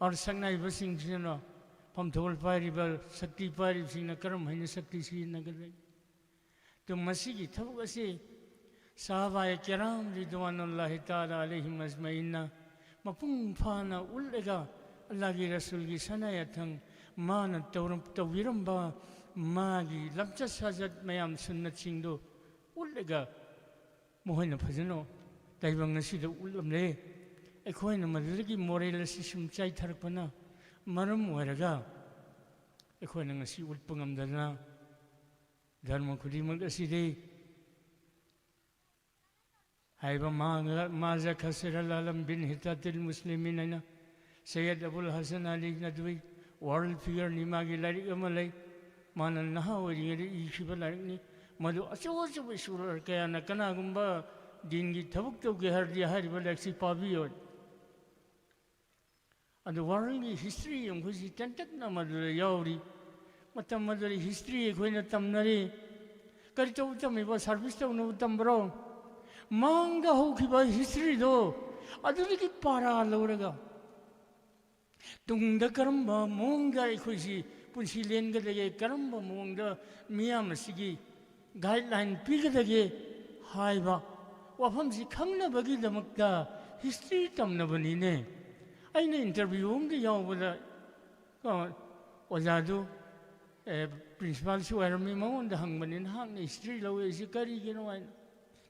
ꯑꯣꯔ ꯁꯛꯅꯥꯏꯕꯁꯤꯡꯁꯤꯅ, ꯐꯝꯊꯧꯒꯜ ꯄꯥꯏꯔꯤꯕ, ꯁꯛꯇꯤ ꯄꯥꯏꯔꯤꯕꯁꯤꯡꯅ ꯀꯔꯝ ꯍꯥꯏꯅ ꯁꯛꯇꯤ ꯁꯤꯖꯤꯟꯅꯒꯗꯒꯦ? ꯑꯗꯨ ꯃꯁꯤꯒꯤ ꯊꯕꯛ ꯑꯁꯤ ꯁꯍꯥꯕꯥꯏ ꯀꯤꯔꯥꯝ ꯔꯤꯗ꯭ꯋꯥꯅꯨꯜꯂꯥꯍꯤ ꯇꯥꯂꯥ ꯑꯂꯩꯍꯤꯝ ꯑꯖꯃꯥꯏꯟꯅ ꯃꯄꯨꯡ ꯐꯥꯅ ꯎꯠꯂꯒ, ꯑꯜꯂꯥꯍꯒꯤ ꯔꯁꯨꯜꯒꯤ ꯁꯅꯥ ꯌꯥꯊꯪ, ꯃꯥꯅ ꯇꯧꯔꯝ-, ꯇꯧꯕꯤꯔꯝꯕ ꯃꯥꯒꯤ ꯂꯝꯆꯠ ꯁꯥꯖꯠ ꯃꯌꯥꯝ ꯁꯨꯟꯅꯠꯁꯤꯡꯗꯨ ꯎꯠꯂꯒ ꯃꯈꯣꯏꯅ ꯐꯖꯅ ꯇꯥꯏꯕꯪ ꯑꯁꯤꯗ ꯎꯠꯂꯝꯂꯦ꯫ ꯑꯩꯈꯣꯏꯅ ꯃꯗꯨꯗꯒꯤ moral ꯑꯁꯤ ꯁꯨꯝ ꯆꯥꯏꯊꯔꯛꯄꯅ ꯃꯔꯝ ꯑꯣꯏꯔꯒ ꯑꯩꯈꯣꯏꯅ ꯉꯁꯤ ꯎꯠꯄ ꯉꯝꯗꯗꯅ ꯙꯔꯃ ꯈꯨꯗꯤꯡꯃꯛ ꯑꯁꯤꯗꯤ ꯍꯥꯏꯕ ꯃꯥ-, ꯃꯥꯖ ꯈꯁꯤꯔ ꯑꯜ ꯑꯥꯂꯝ ꯕꯤꯟ ꯍꯤꯇꯥꯇꯤꯜ ꯃꯨꯁꯂꯤꯃꯤꯟ ꯍꯥꯏꯅ ꯁꯩꯌꯗ ꯑꯕꯨꯜ ꯍꯁꯟ ꯑꯂꯤ ꯅꯗꯋꯤ world figure ꯅꯤ, ꯃꯥꯒꯤ ꯂꯥꯏꯔꯤꯛ ꯑꯃ ꯂꯩ꯫ ꯃꯥꯅ ꯅꯍꯥ ꯑꯣꯏꯔꯤꯉꯩꯗ ꯏꯈꯤꯕ ꯂꯥꯏꯔꯤꯛꯅꯤ꯫ ꯃꯗꯨ ꯑꯆꯧ ꯑꯆꯧꯕ scholar ꯀꯌꯥꯅ ꯀꯅꯥꯒꯨꯝꯕ ꯗꯤꯟꯒꯤ ꯊꯕꯛ ꯇꯧꯒꯦ ꯍꯥꯏꯔꯗꯤ ꯍꯥꯏꯔꯤꯕ ꯂꯥꯏꯔꯤꯛꯁꯤ ꯄꯥꯕꯤꯌꯣ꯫ ꯑꯗꯨ worldꯒꯤ history ꯑꯩꯈꯣꯏꯁꯤ ꯇꯦꯟꯇꯛꯅ ꯃꯗꯨꯗ ꯌꯥꯎꯔꯤ꯫ ꯃꯇꯝ ꯑꯗꯨꯗ history ꯑꯩꯈꯣꯏꯅ ꯇꯝꯅꯔꯤ꯫ ꯀꯔꯤ ꯇꯧꯕ ꯇꯝꯃꯤꯕ? Service ꯇꯧꯅꯕ ꯇꯝꯕ꯭ꯔꯣ? ꯃꯥꯡꯗ ꯍꯧꯈꯤꯕ historyꯗꯣ ꯑꯗꯨꯗꯒꯤ ꯄꯥꯔꯥ ꯂꯧꯔꯒ ꯇꯨꯡꯗ ꯀꯔꯝꯕ ꯃꯑꯣꯡꯗ ꯑꯩꯈꯣꯏꯁꯤ ꯄꯨꯟꯁꯤ ꯂꯦꯟꯒꯗꯒꯦ, ꯀꯔꯝꯕ ꯃꯑꯣꯡꯗ ꯃꯤꯌꯥꯝ ꯑꯁꯤꯒꯤ guideline ꯄꯤꯒꯗꯒꯦ ꯍꯥꯏꯕ ꯋꯥꯐꯝꯁꯤ ꯈꯪꯅꯕꯒꯤꯗꯃꯛꯇ history ꯇꯝꯅꯕꯅꯤꯅꯦ꯫ ꯑꯩꯅ interview ꯑꯃꯗ ꯌꯥꯎꯕꯗ, ꯑ, ꯑꯣꯖꯥꯗꯨ, ꯑꯦ, principalꯁꯨ ꯑꯣꯏꯔꯝꯃꯤ, ꯃꯉꯣꯟꯗ ꯍꯪꯕꯅꯤ, "ꯅꯍꯥꯛꯅ history ꯂꯧꯔꯛꯏꯁꯤ ꯀꯔꯤꯒꯤꯅꯣ?" ꯍꯥꯏꯅ꯫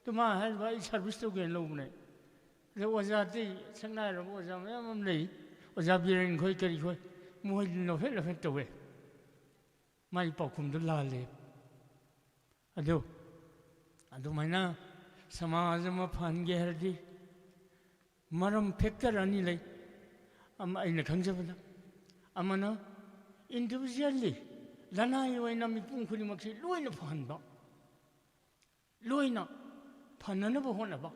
ꯑꯗꯨ ꯃꯥ ꯍꯥꯏꯔꯤꯕ, "ꯑꯩ service ꯇꯧꯒꯦꯅ ꯂꯧꯕꯅꯦ"꯫ ꯑꯗꯣ ꯑꯣꯖꯥ ꯑꯇꯩ ꯁꯛꯅꯥꯏꯔꯕ ꯑꯣꯖꯥ ꯃꯌꯥꯝ ꯑꯃ ꯂꯩ, ꯑꯣꯖꯥ ꯕꯤꯔꯦꯟ ꯈꯣꯏ ꯀꯔꯤ ꯈꯣꯏ, ꯃꯣꯏꯗꯤ ꯅꯣꯐꯦꯠ ꯅꯣꯐꯦꯠ ꯇꯧꯋꯦ, ꯃꯥꯒꯤ ꯄꯥꯎꯈꯨꯝꯗꯨ ꯂꯥꯜꯂꯦ꯫ ꯑꯗꯨ ꯑꯗꯨꯃꯥꯏꯅ ꯁꯃꯥꯖ ꯑꯃ ꯐꯍꯟꯒꯦ ꯍꯥꯏꯔꯗꯤ ꯃꯔꯝ factor ꯑꯅꯤ ꯂꯩ꯫ ꯑꯃ ꯑꯩꯅ ꯈꯪꯖꯕꯗ, ꯑꯃꯅ individually, ꯂꯅꯥꯏ ꯑꯣꯏꯅ ꯃꯤꯄꯨꯝ ꯈꯨꯗꯤꯡꯃꯛꯁꯤ ꯂꯣꯏꯅ ꯐꯍꯟꯕ, ꯂꯣꯏꯅ ꯐꯅꯅꯕ ꯍꯣꯠꯅꯕ,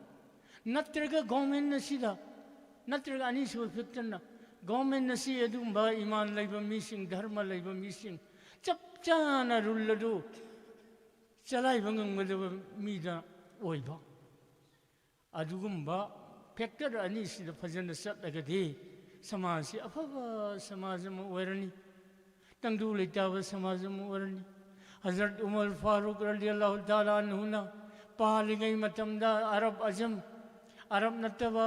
ꯅꯠꯇ꯭ꯔꯒ government ꯑꯁꯤꯗ, ꯅꯠꯇ꯭ꯔꯒ ꯑꯅꯤꯁꯨꯕ factorꯅ government ꯑꯁꯤ ꯑꯗꯨꯒꯨꯝꯕ ꯏꯃꯥꯟ ꯂꯩꯕ ꯃꯤꯁꯤꯡ, ꯙꯔꯃ ꯂꯩꯕ ꯃꯤꯁꯤꯡ ꯆꯞ ꯆꯥꯅ rule ꯑꯗꯨ ꯆꯂꯥꯏꯕ ꯉꯝꯒꯗꯕ ꯃꯤꯗ ꯑꯣꯏꯕ꯫ ꯑꯗꯨꯒꯨꯝꯕ factor ꯑꯅꯤꯁꯤꯗ ꯐꯖꯅ ꯆꯠꯂꯒꯗꯤ ꯁꯃꯥꯖꯁꯤ ꯑꯐꯕ ꯁꯃꯥꯖ ꯑꯃ ꯑꯣꯏꯔꯅꯤ, ꯇꯪꯗꯨ ꯂꯩꯇꯥꯕ ꯁꯃꯥꯖ ꯑꯃ ꯑꯣꯏꯔꯅꯤ꯫ ꯍꯖꯔꯠ ꯎꯃꯔ ꯐꯥꯔꯨꯛ ꯔꯗꯤꯌꯜꯂꯥꯍꯨ ꯇꯥꯂꯥ ꯑꯟꯍꯨꯅ ꯄꯥꯜꯂꯤꯉꯩ ꯃꯇꯝꯗ ꯑꯔꯕ ꯑꯖꯝ, ꯑꯔꯕ ꯅꯠꯇꯕ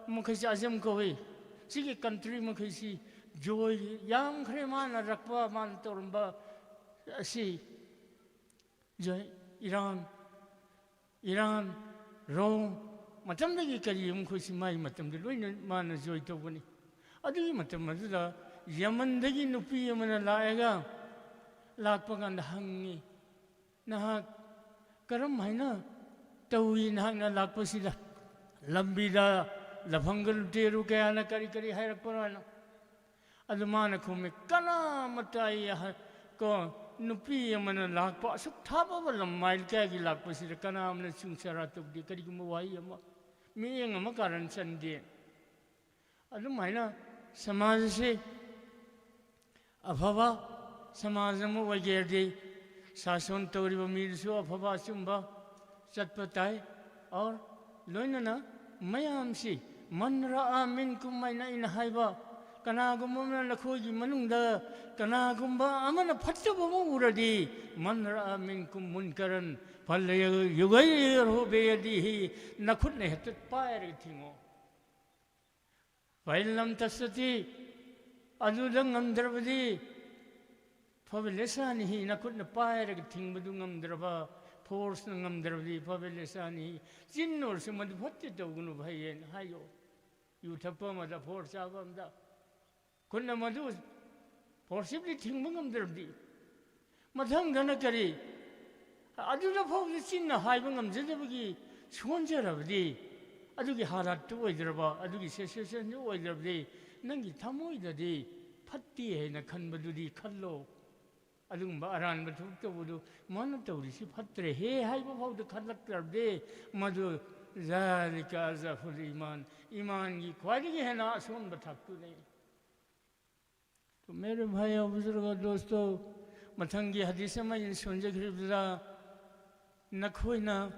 ꯃꯈꯩꯁꯤ ꯑꯖꯝ ꯀꯧꯏ, ꯁꯤꯒꯤ country ꯃꯈꯩꯁꯤ ꯖꯣꯏ ꯌꯥꯝꯈ꯭ꯔꯦ꯫ ꯃꯥꯅ ꯔꯛꯄ, ꯃꯥꯅ ꯇꯧꯔꯝꯕ ꯑꯁꯤ ꯖꯣꯏ, ꯏꯔꯥꯟ, ꯏꯔꯥꯟ, ꯔꯣꯝ, ꯃꯇꯝꯗꯒꯤ ꯀꯔꯤ ꯑꯃ ꯑꯩꯈꯣꯏꯁꯤ ꯃꯥꯒꯤ ꯃꯇꯝꯗ ꯂꯣꯏꯅ ꯃꯥꯅ ꯖꯣꯏ ꯇꯧꯕꯅꯤ꯫ ꯑꯗꯨꯒꯤ ꯃꯇꯝ ꯑꯗꯨꯗ ꯌꯃꯟꯗꯒꯤ ꯅꯨꯄꯤ ꯑꯃꯅ ꯂꯥꯛꯑꯒ, ꯂꯥꯛꯄ ꯀꯥꯟꯗ ꯍꯪꯉꯤ, "ꯅꯍꯥꯛ ꯀꯔꯝ ꯍꯥꯏꯅ ꯇꯧꯏ? ꯅꯍꯥꯛꯅ ꯂꯥꯛꯄꯁꯤꯗ ꯂꯝꯕꯤꯗ ꯂꯐꯪꯒ ꯂꯨꯇꯦꯔꯨ ꯀꯌꯥꯅ ꯀꯔꯤ ꯀꯔꯤ ꯍꯥꯏꯔꯛꯄꯅꯣ?" ꯍꯥꯏꯅ꯫ ꯑꯗꯨ ꯃꯥꯅ ꯈꯨꯝꯃꯤ, "ꯀꯅꯥꯃꯠꯇ ꯑꯩ ꯍ-, ꯀꯣ, ꯅꯨꯄꯤ ꯑꯃꯅ ꯂꯥꯛꯄ ꯑꯁꯨꯛ ꯊꯥꯞꯄꯕ ꯂꯝ ꯃꯥꯏꯜ ꯀꯌꯥꯒꯤ ꯂꯥꯛꯄꯁꯤꯗ ꯀꯅꯥ ꯑꯃꯅ ꯆꯨꯡꯁꯔꯥ ꯇꯧꯗꯦ, ꯀꯔꯤꯒꯨꯝꯕ ꯋꯥꯍꯩ ꯑꯃ, ꯃꯤꯠꯌꯦꯡ ꯑꯃ ꯀꯥꯔꯟ ꯆꯟꯗꯦ"꯫ ꯑꯗꯨꯝ ꯍꯥꯏꯅ ꯁꯃꯥꯖ ꯑꯁꯤ ꯑꯐꯕ ꯁꯃꯥꯖ ꯑꯃ ꯑꯣꯏꯒꯦ ꯍꯥꯏꯔꯗꯤ ꯁꯥꯁꯣꯟ ꯇꯧꯔꯤꯕ ꯃꯤꯗꯨꯁꯨ ꯑꯐꯕ ꯑꯆꯨꯝꯕ ꯆꯠꯄ ꯇꯥꯏ꯫ ꯑꯣꯔ ꯂꯣꯏꯅꯅ ꯃꯌꯥꯝꯁꯤ, "ꯃꯟ ꯔꯥꯑꯥ ꯃꯤꯟꯀꯨꯝ" ꯍꯥꯏꯅ ꯑꯩꯅ ꯍꯥꯏꯕ, ꯀꯅꯥꯒꯨꯝꯕ ꯑꯃꯅ ꯅꯈꯣꯏꯒꯤ ꯃꯅꯨꯡꯗ ꯀꯅꯥꯒꯨꯝꯕ ꯑꯃꯅ ꯐꯠꯇꯕ ꯑꯃ ꯎꯔꯗꯤ, "ꯃꯟ ꯔꯥꯑꯥ ꯃꯤꯟꯀꯨꯝ ꯃꯨꯟꯀꯔꯟ ꯐꯜꯌꯨꯒꯌꯤꯔꯍꯨ ꯕꯤꯌꯗꯤꯍꯤ", ꯅꯈꯨꯠꯅ ꯍꯦꯛꯇ ꯄꯥꯏꯔꯒ ꯊꯤꯡꯉꯣ꯫ "ꯐꯏꯜ ꯂꯝ ꯇꯁꯇꯇꯤ", ꯑꯗꯨꯗ ꯉꯝꯗ꯭ꯔꯕꯗꯤ, "ꯐꯕꯤꯂꯤꯁꯥꯅꯤꯍꯤ", ꯅꯈꯨꯠꯅ ꯄꯥꯏꯔꯒ ꯊꯤꯡꯕꯗꯨ ꯉꯝꯗ꯭ꯔꯕ, ꯐꯣꯔꯁꯅ ꯉꯝꯗ꯭ꯔꯕꯗꯤ, "ꯐꯕꯤꯂꯤꯁꯥꯅꯤꯍꯤ", ꯆꯤꯟ ꯑꯣꯏꯔꯁꯨ ꯃꯗꯨ ꯐꯠꯇꯦ ꯇꯧꯒꯅꯨ ꯐꯩꯌꯦꯅ ꯍꯥꯏꯌꯣ꯫ ꯌꯨ ꯊꯛꯄ ꯑꯃꯗ, ꯐꯣꯔ ꯆꯥꯕ ꯑꯃꯗ ꯈꯨꯠꯅ ꯃꯗꯨ ꯐꯣꯔꯁꯤꯞꯂꯤ ꯊꯤꯡꯕ ꯉꯝꯗ꯭ꯔꯕꯗꯤ, ꯃꯊꯪꯗꯅ ꯀꯔꯤ? ꯑꯗꯨꯗ ꯐꯥꯎꯕꯗ ꯆꯤꯟꯅ ꯍꯥꯏꯕ ꯉꯝꯖꯗꯕꯒꯤ ꯁꯣꯟꯖꯔꯕꯗꯤ, ꯑꯗꯨꯒꯤ ꯍꯥꯂꯥꯠꯇꯨ ꯑꯣꯏꯗ꯭ꯔꯕ, ꯑꯗꯨꯒꯤ ꯁꯤꯆꯨꯋꯦꯁꯟꯗꯨ ꯑꯣꯏꯗ꯭ꯔꯕꯗꯤ, ꯅꯪꯒꯤ ꯊꯃꯣꯏꯗꯗꯤ ꯐꯠꯇꯦ ꯍꯥꯏꯅ ꯈꯟꯕꯗꯨꯗꯤ ꯈꯜꯂꯣ꯫ ꯑꯗꯨꯒꯨꯝꯕ ꯑꯔꯥꯟꯕ ꯊꯕꯛ ꯇꯧꯕꯗꯨ, "ꯃꯥꯅ ꯇꯧꯔꯤꯁꯤ ꯐꯠꯇ꯭ꯔꯦꯍꯦ" ꯍꯥꯏꯕ ꯐꯥꯎꯗ ꯈꯜꯂꯛꯇ꯭ꯔꯕꯗꯤ, ꯃꯗꯨ ذلك أضعف الإيمان, ꯏꯃꯥꯟꯒꯤ ꯈ꯭ꯋꯥꯏꯗꯒꯤ ꯍꯦꯟꯅ ꯑꯁꯣꯟꯕ ꯊꯥꯛꯇꯨꯅꯤ꯫ تو میرے بھائی اور بزرگوں، دوستو، ꯃꯊꯪꯒꯤ ꯍꯗꯤꯁ ꯑꯃ ꯑꯩꯅ ꯁꯣꯟꯖꯈ꯭ꯔꯤꯕꯗꯨꯗ, ꯅꯈꯣꯏꯅ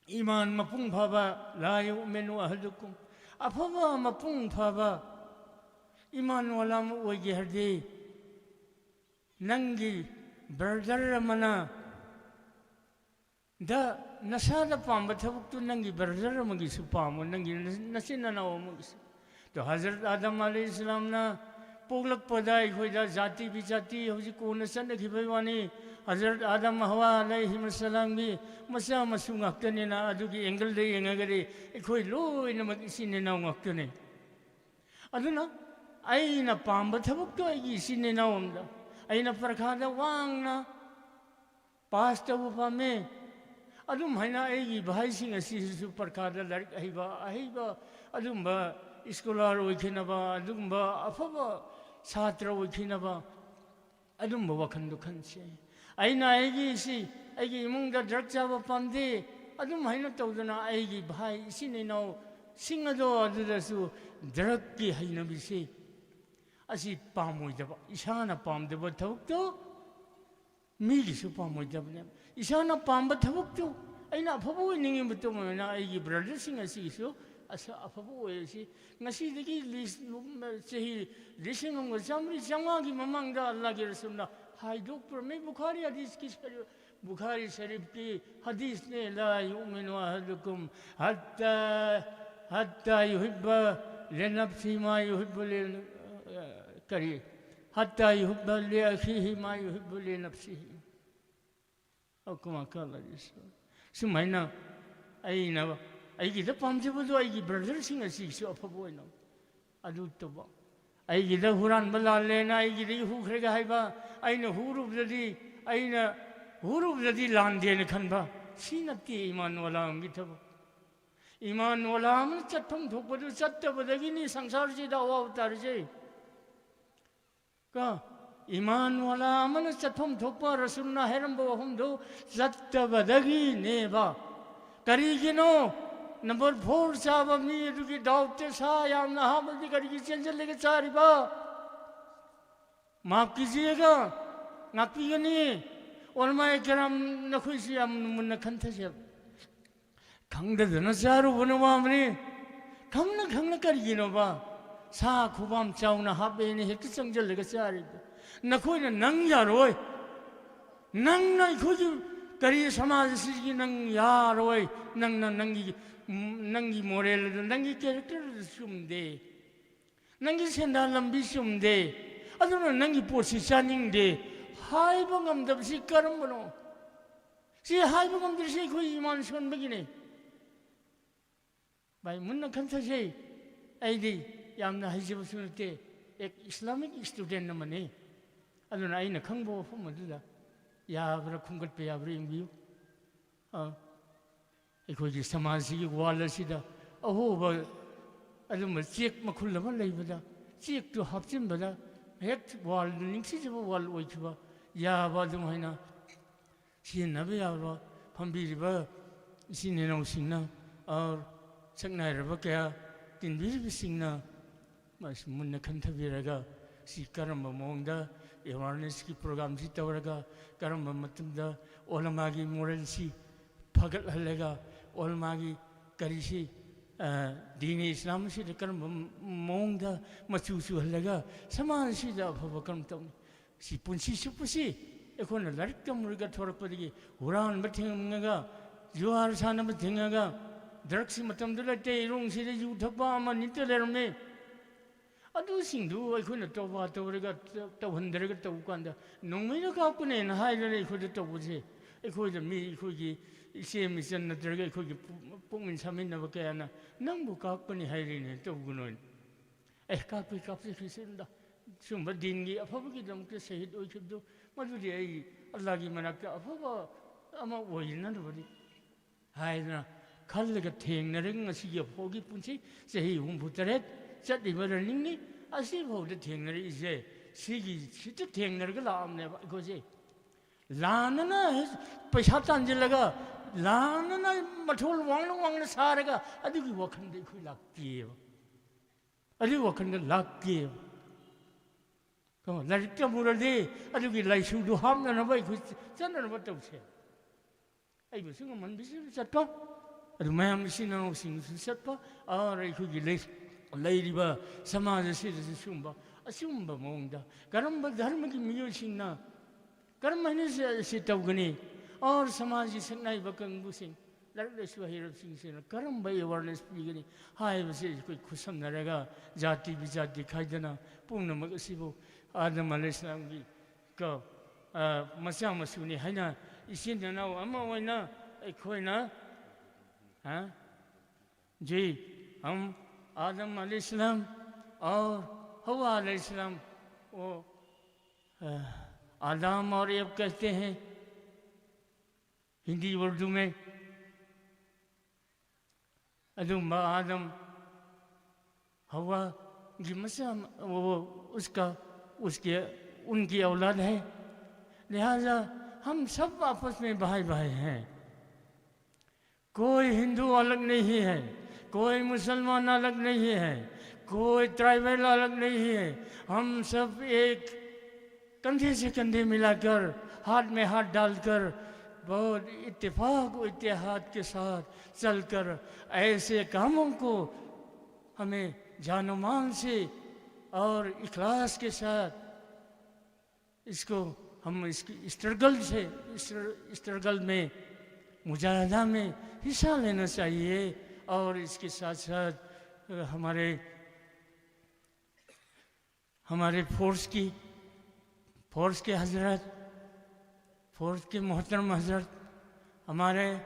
ꯏꯃꯥꯟ ꯃꯄꯨꯡ ꯐꯥꯕ, لا يؤمن أحدكم, ꯑꯐꯕ ꯃꯄꯨꯡ ꯐꯥꯕ ꯏꯃꯥꯟ ꯋꯥꯂꯥ ꯑꯃ ꯑꯣꯏꯒꯦ ꯍꯥꯏꯔꯗꯤ, ꯅꯪꯒꯤ ꯕ꯭ꯔꯗꯔ ꯑꯃꯅ ꯗ ꯅꯁꯥꯗ ꯄꯥꯝꯕ ꯊꯕꯛꯇꯨ ꯅꯪꯒꯤ ꯕ꯭ꯔꯗꯔ ꯑꯃꯒꯤꯁꯨ ꯄꯥꯝꯃꯣ, ꯅꯪꯒꯤ ꯅꯆꯤꯟ ꯅꯅꯥꯎ ꯑꯃꯒꯤꯁꯨ꯫ ꯑꯗꯣ ꯍꯖꯔꯠ ꯑꯥꯗꯝ ꯑꯂꯩꯍꯤ ꯁꯂꯥꯝꯅ ꯄꯣꯛꯂꯛꯄꯗ ꯑꯩꯈꯣꯏꯗ ꯖꯥꯇꯤ ꯕꯤꯖꯥꯇꯤ ꯍꯧꯖꯤꯛ ꯀꯣꯟꯅ ꯆꯠꯅꯈꯤꯕꯒꯤ ꯋꯥꯅꯤ꯫ ꯍꯖꯔꯠ ꯑꯥꯗꯝ ꯍꯋꯥ ꯑꯂꯩꯍꯤꯃꯁꯂꯥꯝꯒꯤ ꯃꯆꯥ ꯃꯁꯨ ꯉꯥꯛꯇꯅꯤꯅ, ꯑꯗꯨꯒꯤ angle ꯗ ꯌꯦꯡꯉꯒꯗꯤ ꯑꯩꯈꯣꯏ ꯂꯣꯏꯅꯃꯛ ꯏꯆꯤꯟ ꯏꯅꯥꯎ ꯉꯥꯛꯇꯅꯤ꯫ ꯑꯗꯨꯅ ꯑꯩꯅ ꯄꯥꯝꯕ ꯊꯕꯛꯇꯣ ꯑꯩꯒꯤ ꯏꯆꯤꯟ ꯏꯅꯥꯎ ꯑꯃꯗ ꯑꯩꯅ ꯄꯔꯈꯥꯗ ꯋꯥꯡꯅ ꯄꯥꯁ ꯇꯧꯕ ꯄꯥꯝꯃꯦ꯫ ꯑꯗꯨꯝ ꯍꯥꯏꯅ ꯑꯩꯒꯤ ꯚꯥꯏꯁꯤꯡ ꯑꯁꯤꯁꯨ ꯄꯔꯈꯥꯗ ꯂꯥꯏꯔꯤꯛ ꯑꯍꯩꯕ, ꯑꯍꯩꯕ ꯑꯗꯨꯝꯕ scholar ꯑꯣꯏꯈꯤꯅꯕ, ꯑꯗꯨꯒꯨꯝꯕ ꯑꯐꯕ ꯁꯥꯇ꯭ꯔ ꯑꯣꯏꯈꯤꯅꯕ, ꯑꯗꯨꯝꯕ ꯋꯥꯈꯜꯗꯣ ꯈꯟꯁꯦ꯫ ꯑꯩꯅ ꯑꯩꯒꯤ ꯁꯤ, ꯑꯩꯒꯤ ꯏꯃꯨꯡꯗ drug ꯆꯥꯕ ꯄꯥꯝꯗꯦ, ꯑꯗꯨꯝ ꯍꯥꯏꯅ ꯇꯧꯗꯅ ꯑꯩꯒꯤ ꯚꯥꯏ ꯏꯆꯤꯟ ꯏꯅꯥꯎꯁꯤꯡ ꯑꯗꯣ ꯑꯗꯨꯗꯁꯨ drug ꯀꯤ ꯍꯩꯅꯕꯤꯁꯦ ꯑꯁꯤ ꯄꯥꯝꯃꯣꯏꯗꯕ, ꯏꯁꯥꯅ ꯄꯥꯝꯗꯕ ꯊꯕꯛꯇꯣ ꯃꯤꯒꯤꯁꯨ ꯄꯥꯝꯃꯣꯏꯗꯕꯅꯦꯕ꯫ ꯏꯁꯥꯅ ꯄꯥꯝꯕ ꯊꯕꯛꯇꯨ ꯑꯩꯅ ꯑꯐꯕ ꯑꯣꯏꯅꯤꯡꯉꯤꯕ ꯃꯇꯨꯡ ꯑꯣꯏꯅ ꯑꯩꯒꯤ brother ꯁꯤꯡ ꯑꯁꯤꯒꯤꯁꯨ ꯑꯁ-, ꯑꯐꯕ ꯑꯣꯏꯔꯁꯤ꯫ ꯉꯁꯤꯗꯒꯤ ꯂꯤꯁ-, ꯆꯍꯤ ꯂꯤꯁꯤꯡ ꯑꯃꯒ ꯆꯥꯃꯔꯤ ꯆꯥꯝꯃꯉꯥꯒꯤ ꯃꯃꯥꯡꯗ ꯑꯜꯂꯥꯍꯒꯤ ꯔꯁꯨꯜꯅ ꯍꯥꯏꯗꯣꯛꯄꯤꯔꯝꯃꯤ꯫ ꯕꯨꯈꯥꯔꯤ ꯍꯗꯤꯁꯀꯤ ꯁꯔꯨ-, ꯕꯨꯈꯥꯔꯤ ꯁꯔꯤꯐꯀꯤ ꯍꯗꯤꯁꯅꯦ, "لا يؤمن أحدكم حتى، حتى يحب لنفسه ما يحب ل-" ꯀꯔꯤ? "حتى يحب لأخيه ما يحب لنفسه." ꯑꯣ ꯀꯃꯥꯏ ꯀꯥꯟꯗ ꯁꯨꯃꯥꯏꯅ ꯑꯩꯅ ꯑꯩꯒꯤꯗ ꯄꯥꯝꯖꯕꯗꯣ ꯑꯩꯒꯤ brother ꯁꯤꯡ ꯑꯁꯤꯒꯤꯁꯨ ꯑꯐꯕ ꯑꯣꯏꯅ ꯑꯗꯨ ꯇꯧꯕ꯫ ꯑꯩꯒꯤꯗ ꯍꯨꯔꯥꯟꯕ ꯂꯥꯜꯂꯦꯅ ꯑꯩꯒꯤꯗꯒꯤ ꯍꯨꯈ꯭ꯔꯒ ꯍꯥꯏꯕ, ꯑꯩꯅ ꯍꯨꯔꯨꯕꯗꯗꯤ, ꯑꯩꯅ ꯍꯨꯔꯨꯕꯗꯗꯤ ꯂꯥꯟꯗꯦꯅ ꯈꯟꯕ, ꯁꯤ ꯅꯠꯇꯦ ꯏꯃꯥꯟ ꯋꯥꯂꯥ ꯑꯃꯒꯤ ꯊꯕꯛ꯫ ꯏꯃꯥꯟ ꯋꯥꯂꯥ ꯑꯃꯅ ꯆꯠꯐꯝ ꯊꯣꯛꯄꯗꯨ ꯆꯠꯇꯕꯗꯒꯤꯅꯤ ꯁꯪꯁꯥꯔꯁꯤꯗ ꯑꯋꯥꯕ ꯇꯥꯔꯤꯁꯦ꯫ ꯀꯣ, ꯏꯃꯥꯟ ꯋꯥꯂꯥ ꯑꯃꯅ ꯆꯠꯐꯝ ꯊꯣꯛꯄ ꯔꯁꯨꯜꯅ ꯍꯥꯏꯔꯝꯕ ꯋꯥꯐꯝꯗꯨ ꯆꯠꯇꯕꯗꯒꯤꯅꯦꯕ꯫ ꯀꯔꯤꯒꯤꯅꯣ? Number four ꯆꯥꯕ ꯃꯤ ꯑꯗꯨꯒꯤ ꯗꯥꯎꯠꯇ ꯁꯥ ꯌꯥꯝꯅ ꯍꯥꯞꯄꯗꯤ ꯀꯔꯤꯒꯤ ꯆꯦꯟꯁꯤꯜꯂꯒ ꯆꯥꯔꯤꯕ? ꯃꯥꯞ ꯀꯤꯖꯤꯌꯦꯒ ꯉꯥꯛꯄꯤꯒꯅꯤ꯫ ꯎꯂꯃꯥ ꯀꯤꯔꯥꯝ, ꯅꯈꯣꯏꯁꯤ ꯌꯥꯝ ꯃꯨꯟꯅ ꯈꯟꯊꯁꯦꯕ꯫ ꯈꯪꯗꯗꯅ ꯆꯥꯔꯨꯕꯅ ꯋꯥꯕꯅꯤ꯫ ꯈꯪꯅ ꯈꯪꯅ ꯀꯔꯤꯒꯤꯅꯣꯕ? ꯁꯥ ꯈꯨꯕꯥꯝ ꯆꯥꯎꯅ ꯍꯥꯞꯄꯦꯅ ꯍꯦꯛꯇ ꯆꯪꯁꯤꯜꯂꯒ ꯆꯥꯔꯤꯗꯣ꯫ ꯅꯈꯣꯏꯅ ꯅꯪ ꯌꯥꯔꯣꯏ꯫ ꯅꯪꯅ ꯑꯩꯈꯣꯏꯒꯤ ꯀꯔꯤ ꯁꯃꯥꯖ ꯑꯁꯤꯒꯤ ꯅꯪ ꯌꯥꯔꯣꯏ꯫ ꯅꯪꯅ ꯅꯪꯒꯤ, ꯅꯪꯒꯤ moral ꯑꯗꯨ, ꯅꯪꯒꯤ character ꯑꯗꯨ ꯆꯨꯝꯗꯦ꯫ ꯅꯪꯒꯤ ꯁꯦꯟꯗꯥꯟ ꯂꯝꯕꯤ ꯆꯨꯝꯗꯦ, ꯑꯗꯨꯅ ꯅꯪꯒꯤ ꯄꯣꯠꯁꯤ ꯆꯥꯅꯤꯡꯗꯦ ꯍꯥꯏꯕ ꯉꯝꯗꯕꯁꯤ ꯀꯔꯝꯕꯅꯣ? ꯁꯤ ꯍꯥꯏꯕ ꯉꯝꯗ꯭ꯔꯤꯁꯤ ꯑꯩꯈꯣꯏ ꯏꯃꯥꯟ ꯁꯣꯟꯕꯒꯤꯅꯤ꯫ ꯚꯥꯏ, ꯃꯨꯟꯅ ꯈꯟꯊꯁꯦ꯫ ꯑꯩꯗꯤ ꯌꯥꯝꯅ ꯍꯩꯖꯕꯁꯨ ꯅꯠꯇꯦ, ꯑꯦꯛ ꯏꯁꯂꯥꯃꯤꯛ ꯏꯁꯇꯨꯗꯦꯟ ꯑꯃꯅꯤ꯫ ꯑꯗꯨꯅ ꯑꯩꯅ ꯈꯪꯕ ꯋꯥꯐꯝ ꯑꯗꯨꯗ ꯌꯥꯕ꯭ꯔꯥ, ꯈꯣꯝꯒꯠꯄ ꯌꯥꯕ꯭ꯔꯥ ꯌꯦꯡꯕꯤꯌꯨ꯫ ꯑ, ꯑꯩꯈꯣꯏꯒꯤ ꯁꯃꯥꯖꯁꯤꯒꯤ ꯋꯥꯜ ꯑꯁꯤꯗ ꯑꯍꯣꯕ ꯑꯗꯨꯝꯕ ꯆꯦꯛ ꯃꯈꯨꯜ ꯑꯃ ꯂꯩꯕꯗ, ꯆꯦꯛꯇꯨ ꯍꯥꯞꯆꯤꯟꯕꯗ ꯍꯦꯛ ꯋꯥꯜꯗꯨ ꯅꯤꯡꯊꯤꯖꯕ ꯋꯥꯜ ꯑꯣꯏꯈꯤꯕ ꯌꯥꯕ ꯑꯗꯨꯝ ꯍꯥꯏꯅ ꯁꯤꯖꯤꯟꯅꯕ ꯌꯥꯕ ꯐꯝꯕꯤꯔꯤꯕ ꯏꯆꯤꯟ ꯏꯅꯥꯎꯁꯤꯡꯅ, ꯑꯣꯔ ꯁꯛꯅꯥꯏꯔꯕ ꯀꯌꯥ ꯇꯤꯟꯕꯤꯔꯤꯕꯁꯤꯡꯅ ꯃꯁꯤ ꯃꯨꯟꯅ ꯈꯟꯊꯕꯤꯔꯒ, ꯁꯤ ꯀꯔꯝꯕ ꯃꯑꯣꯡꯗ ꯑꯦꯋꯥꯔꯅꯦꯁꯀꯤ ꯄ꯭ꯔꯣꯒ꯭ꯔꯥꯝꯁꯤ ꯇꯧꯔꯒ, ꯀꯔꯝꯕ ꯃꯇꯝꯗ ꯑꯣꯂꯃꯥꯒꯤ ꯃꯣꯔꯦꯜꯁꯤ ꯐꯒꯠꯍꯜꯂꯒ, ꯑꯣꯂꯃꯥꯒꯤ ꯀꯔꯤꯁꯤ, ꯑ, ꯗꯤꯅꯦ ꯏꯁꯂꯥꯝ ꯑꯁꯤꯗ ꯀꯔꯝꯕ ꯃꯑꯣꯡꯗ ꯃꯆꯨ ꯆꯨꯍꯜꯂꯒ ꯁꯃꯥꯖꯁꯤꯗ ꯑꯐꯕ ꯀꯔꯝ ꯇꯧꯅꯤ? ꯁꯤ ꯄꯨꯟꯁꯤ ꯆꯨꯞꯄꯁꯤ ꯑꯩꯈꯣꯏꯅ ꯂꯥꯏꯔꯤꯛ ꯇꯝꯃꯨꯔꯒ ꯊꯣꯔꯛꯄꯗꯒꯤ ꯍꯨꯔꯥꯟꯕ ꯊꯤꯡꯉꯒ, ꯖꯨꯋꯥꯔ ꯁꯥꯟꯅꯕ ꯊꯤꯡꯉꯒ, ꯗ꯭ꯔꯒꯁꯤ ꯃꯇꯝꯗꯨꯗ ꯇꯩꯔꯣꯡꯁꯤꯗ ꯌꯨ ꯊꯛꯄ ꯑꯃ ꯅꯤꯇ ꯂꯩꯔꯝꯃꯤ꯫ ꯑꯗꯨꯁꯤꯡꯗꯨ ꯑꯩꯈꯣꯏꯅ ꯇꯧꯕ ꯇꯧꯔꯒ, ꯇꯧꯍꯟꯗ꯭ꯔꯒ ꯇꯧꯕ ꯀꯥꯟꯗ ꯅꯣꯡꯃꯩꯅ ꯀꯥꯞꯀꯅꯦꯅ ꯍꯥꯏꯗꯅ ꯑꯩꯈꯣꯏꯗ ꯇꯧꯕꯁꯦ, ꯑꯩꯈꯣꯏꯗ ꯃꯤ, ꯑꯩꯈꯣꯏꯒꯤ ꯏꯆꯦ ꯃꯤꯆꯟ ꯅꯠꯇ꯭ꯔꯒ ꯑꯩꯈꯣꯏꯒꯤ ꯄꯨ-, ꯄꯣꯛꯃꯤꯟ ꯁꯥꯃꯤꯟꯅꯕ ꯀꯌꯥꯅ "ꯅꯪꯕꯨ ꯀꯥꯞꯀꯅꯤ ꯍꯥꯏꯔꯤꯅꯦ, ꯇꯧꯒꯅꯨ" ꯍꯥꯏꯅ꯫ ꯑꯦ, ꯀꯥꯞꯄꯤ, ꯀꯥꯞꯆꯈꯤꯁꯅꯨꯗ꯫ ꯁꯤꯒꯨꯝꯕ ꯗꯤꯟꯒꯤ ꯑꯐꯕꯒꯤꯗꯃꯛꯇ ꯁꯍꯤꯗ ꯑꯣꯏꯈꯤꯕꯗꯨ, ꯃꯗꯨꯗꯤ ꯑꯩ ꯑꯜꯂꯥꯒꯤ ꯃꯅꯥꯛꯇ ꯑꯐꯕ ꯑꯃ ꯑꯣꯏꯅꯅꯕꯅꯤ ꯍꯥꯏꯗꯅ ꯈꯜꯂꯒ ꯊꯦꯡꯅꯔꯒ ꯉꯁꯤꯒꯤ ꯐꯥꯎꯒꯤ ꯄꯨꯟꯁꯤ ꯆꯍꯤ ꯍꯨꯝꯐꯨ ꯇꯔꯦꯠ ꯆꯠꯂꯤꯕ ꯔꯟꯅꯤꯡꯅꯤ꯫ ꯑꯁꯤꯐꯥꯎꯗ ꯊꯦꯡꯅꯔꯛꯏꯁꯦ ꯁꯤꯒꯤ, ꯁꯤꯗ ꯊꯦꯡꯅꯔꯒ ꯂꯥꯛꯑꯕꯅꯦꯕ ꯑꯩꯈꯣꯏꯁꯦ꯫ ꯂꯥꯟꯅꯅ ꯄꯩꯁꯥ ꯇꯥꯟꯁꯤꯜꯂꯒ, ꯂꯥꯟꯅꯅ ꯃꯊꯣꯜ ꯋꯥꯡꯅ ꯋꯥꯡꯅ ꯁꯥꯔꯒ ꯑꯗꯨꯒꯤ ꯋꯥꯈꯜꯗ ꯑꯩꯈꯣꯏ ꯂꯥꯛꯇꯦꯕ꯫ ꯑꯗꯨꯒꯤ ꯋꯥꯈꯜꯗ ꯂꯥꯛꯇꯦꯕ꯫ ꯀꯣ, ꯂꯥꯏꯔꯤꯛ ꯇꯝꯃꯨꯔꯗꯤ ꯑꯗꯨꯒꯤ ꯂꯥꯏꯁꯨꯗꯨ ꯍꯥꯞꯅꯅꯕ ꯑꯩꯈꯣꯏ ꯆꯠꯅꯅꯕ ꯇꯧꯁꯦ꯫ ꯑꯩꯕꯨꯁꯨ ꯉꯝꯍꯟꯕꯤꯁꯤꯗ ꯆꯠꯄ, ꯑꯗꯨ ꯃꯌꯥꯝ ꯏꯆꯤꯟ ꯏꯅꯥꯎꯁꯤꯡꯁꯨ ꯆꯠꯄ, ꯑꯥ, ꯑꯩꯈꯣꯏꯒꯤ ꯂꯩ-, ꯂꯩꯔꯤꯕ ꯁꯃꯥꯖ ꯑꯁꯤꯗꯁꯨ ꯁꯤꯒꯨꯝꯕ ꯑꯆꯨꯝꯕ ꯃꯑꯣꯡꯗ ꯀꯔꯝꯕ ꯙꯔꯃꯒꯤ ꯃꯤꯑꯣꯏꯁꯤꯡꯅ, ꯀꯔꯝ ꯍꯥꯏꯅ ꯁꯤ, ꯁꯤ ꯇꯧꯒꯅꯤ? ꯑꯣꯔ ꯁꯃꯥꯖꯒꯤ ꯁꯛꯅꯥꯏꯕ ꯀꯥꯡꯕꯨꯁꯤꯡ, ꯂꯥꯏꯔꯤꯛ ꯂꯥꯏꯁꯨ ꯍꯩꯔꯕꯁꯤꯡꯁꯤꯅ ꯀꯔꯝꯕ ꯑꯦꯋꯥꯔꯅꯦꯁ ꯄꯤꯒꯅꯤ ꯍꯥꯏꯕꯁꯤ ꯑꯩꯈꯣꯏ ꯈꯨꯠꯁꯝꯅꯔꯒ, ꯖꯥꯇꯤ ꯕꯤꯖꯥꯇꯤ ꯈꯥꯏꯗꯅ ꯄꯨꯝꯅꯃꯛ ꯑꯁꯤꯕꯨ ꯑꯥꯗꯝ ꯑꯂꯩꯍꯤꯁꯂꯥꯝꯒꯤ ꯀ-, ꯑ, ꯃꯆꯥ ꯃꯁꯨꯅꯤ ꯍꯥꯏꯅ ꯏꯆꯤꯟ ꯏꯅꯥꯎ ꯑꯃ ꯑꯣꯏꯅ ꯑꯩꯈꯣꯏꯅ, ꯑ, जी, हम आदम अलैहिस्सलाम और हवा अलैहिस्सलाम, वो, अ, आदम और एव कहते हैं हिंदी उर्दू में। अदुम आदम हवा की मसा-, वो उसका, उसके, उनकी औलाद है। लिहाजा हम सब आपस में भाई भाई हैं। कोई हिंदू अलग नहीं है, कोई मुसलमान अलग नहीं है, कोई ट्राइबल अलग नहीं है। हम सब एक कंधे से कंधे मिलाकर, हाथ में हाथ डालकर, बहुत इत्तेफाक व इत्तेहाद के साथ चलकर ऐसे कामों को हमें जान माल से और इखलास के साथ इसको, हम इसकी स्ट्रगल से, स्ट्र-, स्ट्रगल में, मुजाहिदा में हिस्सा लेना चाहिए। और इसके साथ साथ, अ, हमारे, हमारे फोर्स की, फोर्स के हजरत, फोर्स के मोहतरम हजरत, हमारे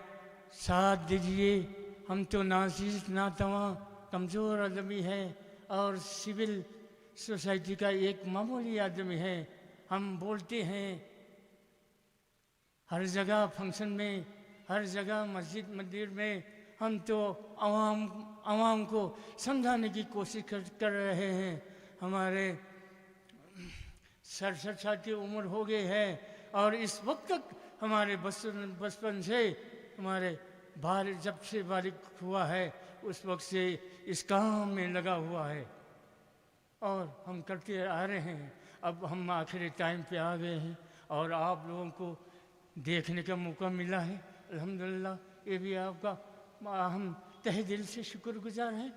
साथ दीजिए। हम तो नाजीज, नातवा, कमज़ोर आदमी है और सिविल सोसाइटी का एक मामूली आदमी है। हम बोलते हैं हर जगह फंक्शन में, हर जगह मस्जिद मंदिर में, हम तो आवाम, आवाम को समझाने की कोशिश कर, कर रहे हैं। हमारे सड़सठ साल की उम्र हो गई है और इस वक्त तक हमारे बचपन, बचपन से हमारे बाल-, जब से बालिग हुआ है, उस वक्त से इस काम में लगा हुआ है और हम करते आ रहे हैं। अब हम आखिरी टाइम पे आ गए हैं और आप लोगों को देखने का मौका मिला है, अल्हम्दुलिल्लाह। ये भी आपका, हम तहे दिल से शुक्रगुजार हैं।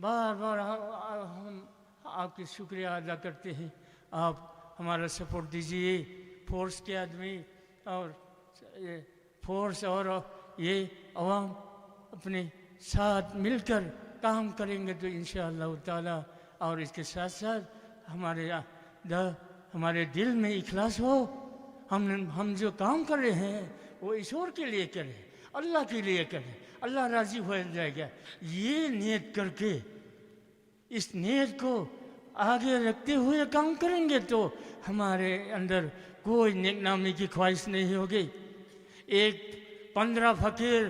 बार बार हम, हम आपकी शुक्रिया अदा करते हैं। आप हमारा सपोर्ट दीजिए, फोर्स के आदमी और ये फोर्स और ये अवाम अपने साथ मिलकर काम करेंगे तो इंशाअल्लाह ताला, और इसके साथ साथ हमारे, द-, हमारे दिल में इखलास हो, हम, हम जो काम कर रहे हैं वो ईश्वर के लिए करें, अल्लाह के लिए करें, अल्लाह राजी हो जाएगा। ये नियत करके, इस नियत को आगे रखते हुए काम करेंगे तो हमारे अंदर कोई नेकनामी की ख्वाहिश नहीं होगी। एक पंद्रह फकीर,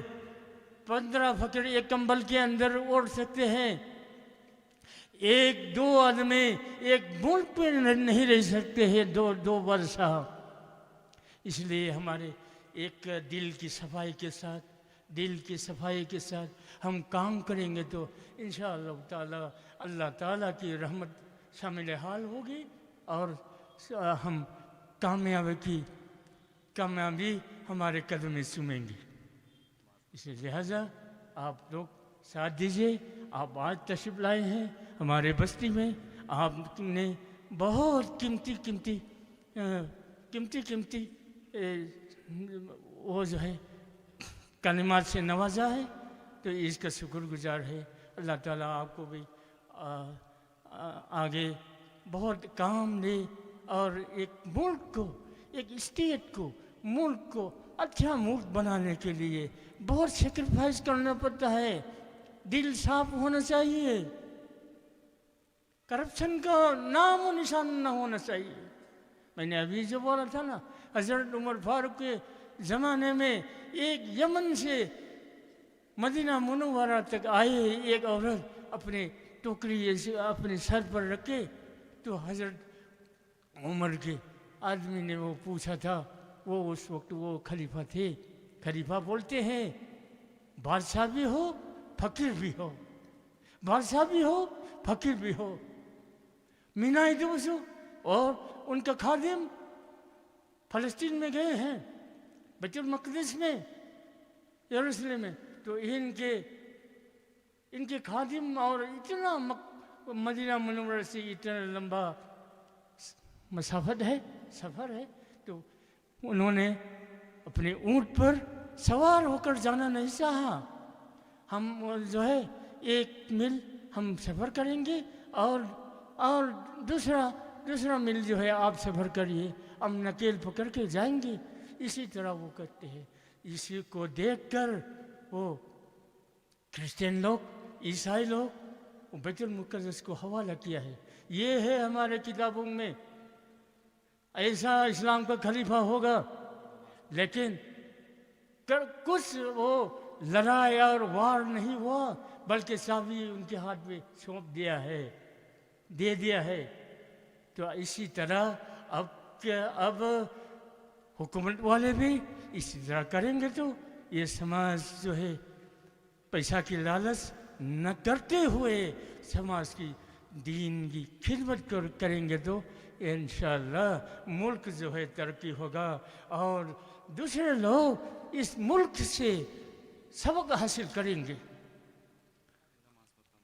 पंद्रह फकीर एक कंबल के अंदर ओढ़ सकते हैं। एक दो आदमी एक मुल्क में न-, नहीं रह सकते हैं दो, दो वर्ष। इसलिए हमारे एक दिल की सफाई के साथ, दिल की सफाई के साथ हम काम करेंगे तो इंशाअल्लाह ताला, अल्लाह ताला की रहमत शामिल हाल होगी और हम कामयाबी की, कामयाबी हमारे कदम में चूमेंगी। इसलिए लिहाजा आप लोग साथ दीजिए। आप आज तशरीफ लाए हैं हमारे बस्ती में, आपने बहुत कीमती, कीमती, अ, कीमती, कीमती, ए, वो जो है, कलिमात से नवाजा है, तो इसका शुक्रगुजार है। अल्लाह ताला आपको भी, आ, आ, आगे बहुत काम दे और एक मुल्क को, एक स्टेट को, मुल्क को अच्छा मुल्क बनाने के लिए बहुत सेक्रीफाइस करना पड़ता है। दिल साफ होना चाहिए, करप्शन का नाम और निशान ना होना चाहिए। मैंने अभी जो बोला था ना, हज़रत उमर फारूक के ज़माने में एक यमन से मदीना मुनव्वरा तक आई एक औरत अपने टोकरी ऐसे अपने सर पर रख के, तो हज़रत उमर के आदमी ने वो पूछा था, वो उस वक्त वो खलीफा थे। खलीफा बोलते हैं, बादशाह भी हो, फकीर भी हो, बादशाह भी हो, फकीर भी हो। मिनाई दोसो और उनका खादिम फ़लस्तीन में गए हैं, बैतुल मकदस में, यरूशलेम में, तो इनके, इनके खादिम और इतना मक-, मदीना मुनव्वरा से इतना लंबा मसाफत है, सफ़र है, तो उन्होंने अपने ऊंट पर सवार होकर जाना नहीं चाहा। हम, वो जो है, एक मील हम सफ़र करेंगे और, और दूसरा, दूसरा मील जो है, आप सफ़र करिए, हम नकेल पकड़ के जाएंगे। इसी तरह वो करते हैं। इसी को देखकर वो क्रिश्चियन लोग, ईसाई लोग, वो बैतुल मुकद्दस को हवाला किया है। ये है हमारे किताबों में, ऐसा इस्लाम का खलीफा होगा। लेकिन कर, कुछ वो लड़ाई और वार नहीं हुआ, बल्कि चाबी उनके हाथ में सौंप दिया है, दे दिया है। तो इसी तरह अब क्या, अब हुकूमत वाले भी इसी तरह करेंगे, तो ये समाज जो है, पैसा की लालच न करते हुए समाज की, दीन की खिदमत कर, करेंगे, तो इंशाअल्लाह मुल्क जो है, तरक्की होगा और दूसरे लोग इस मुल्क से सबक हासिल करेंगे।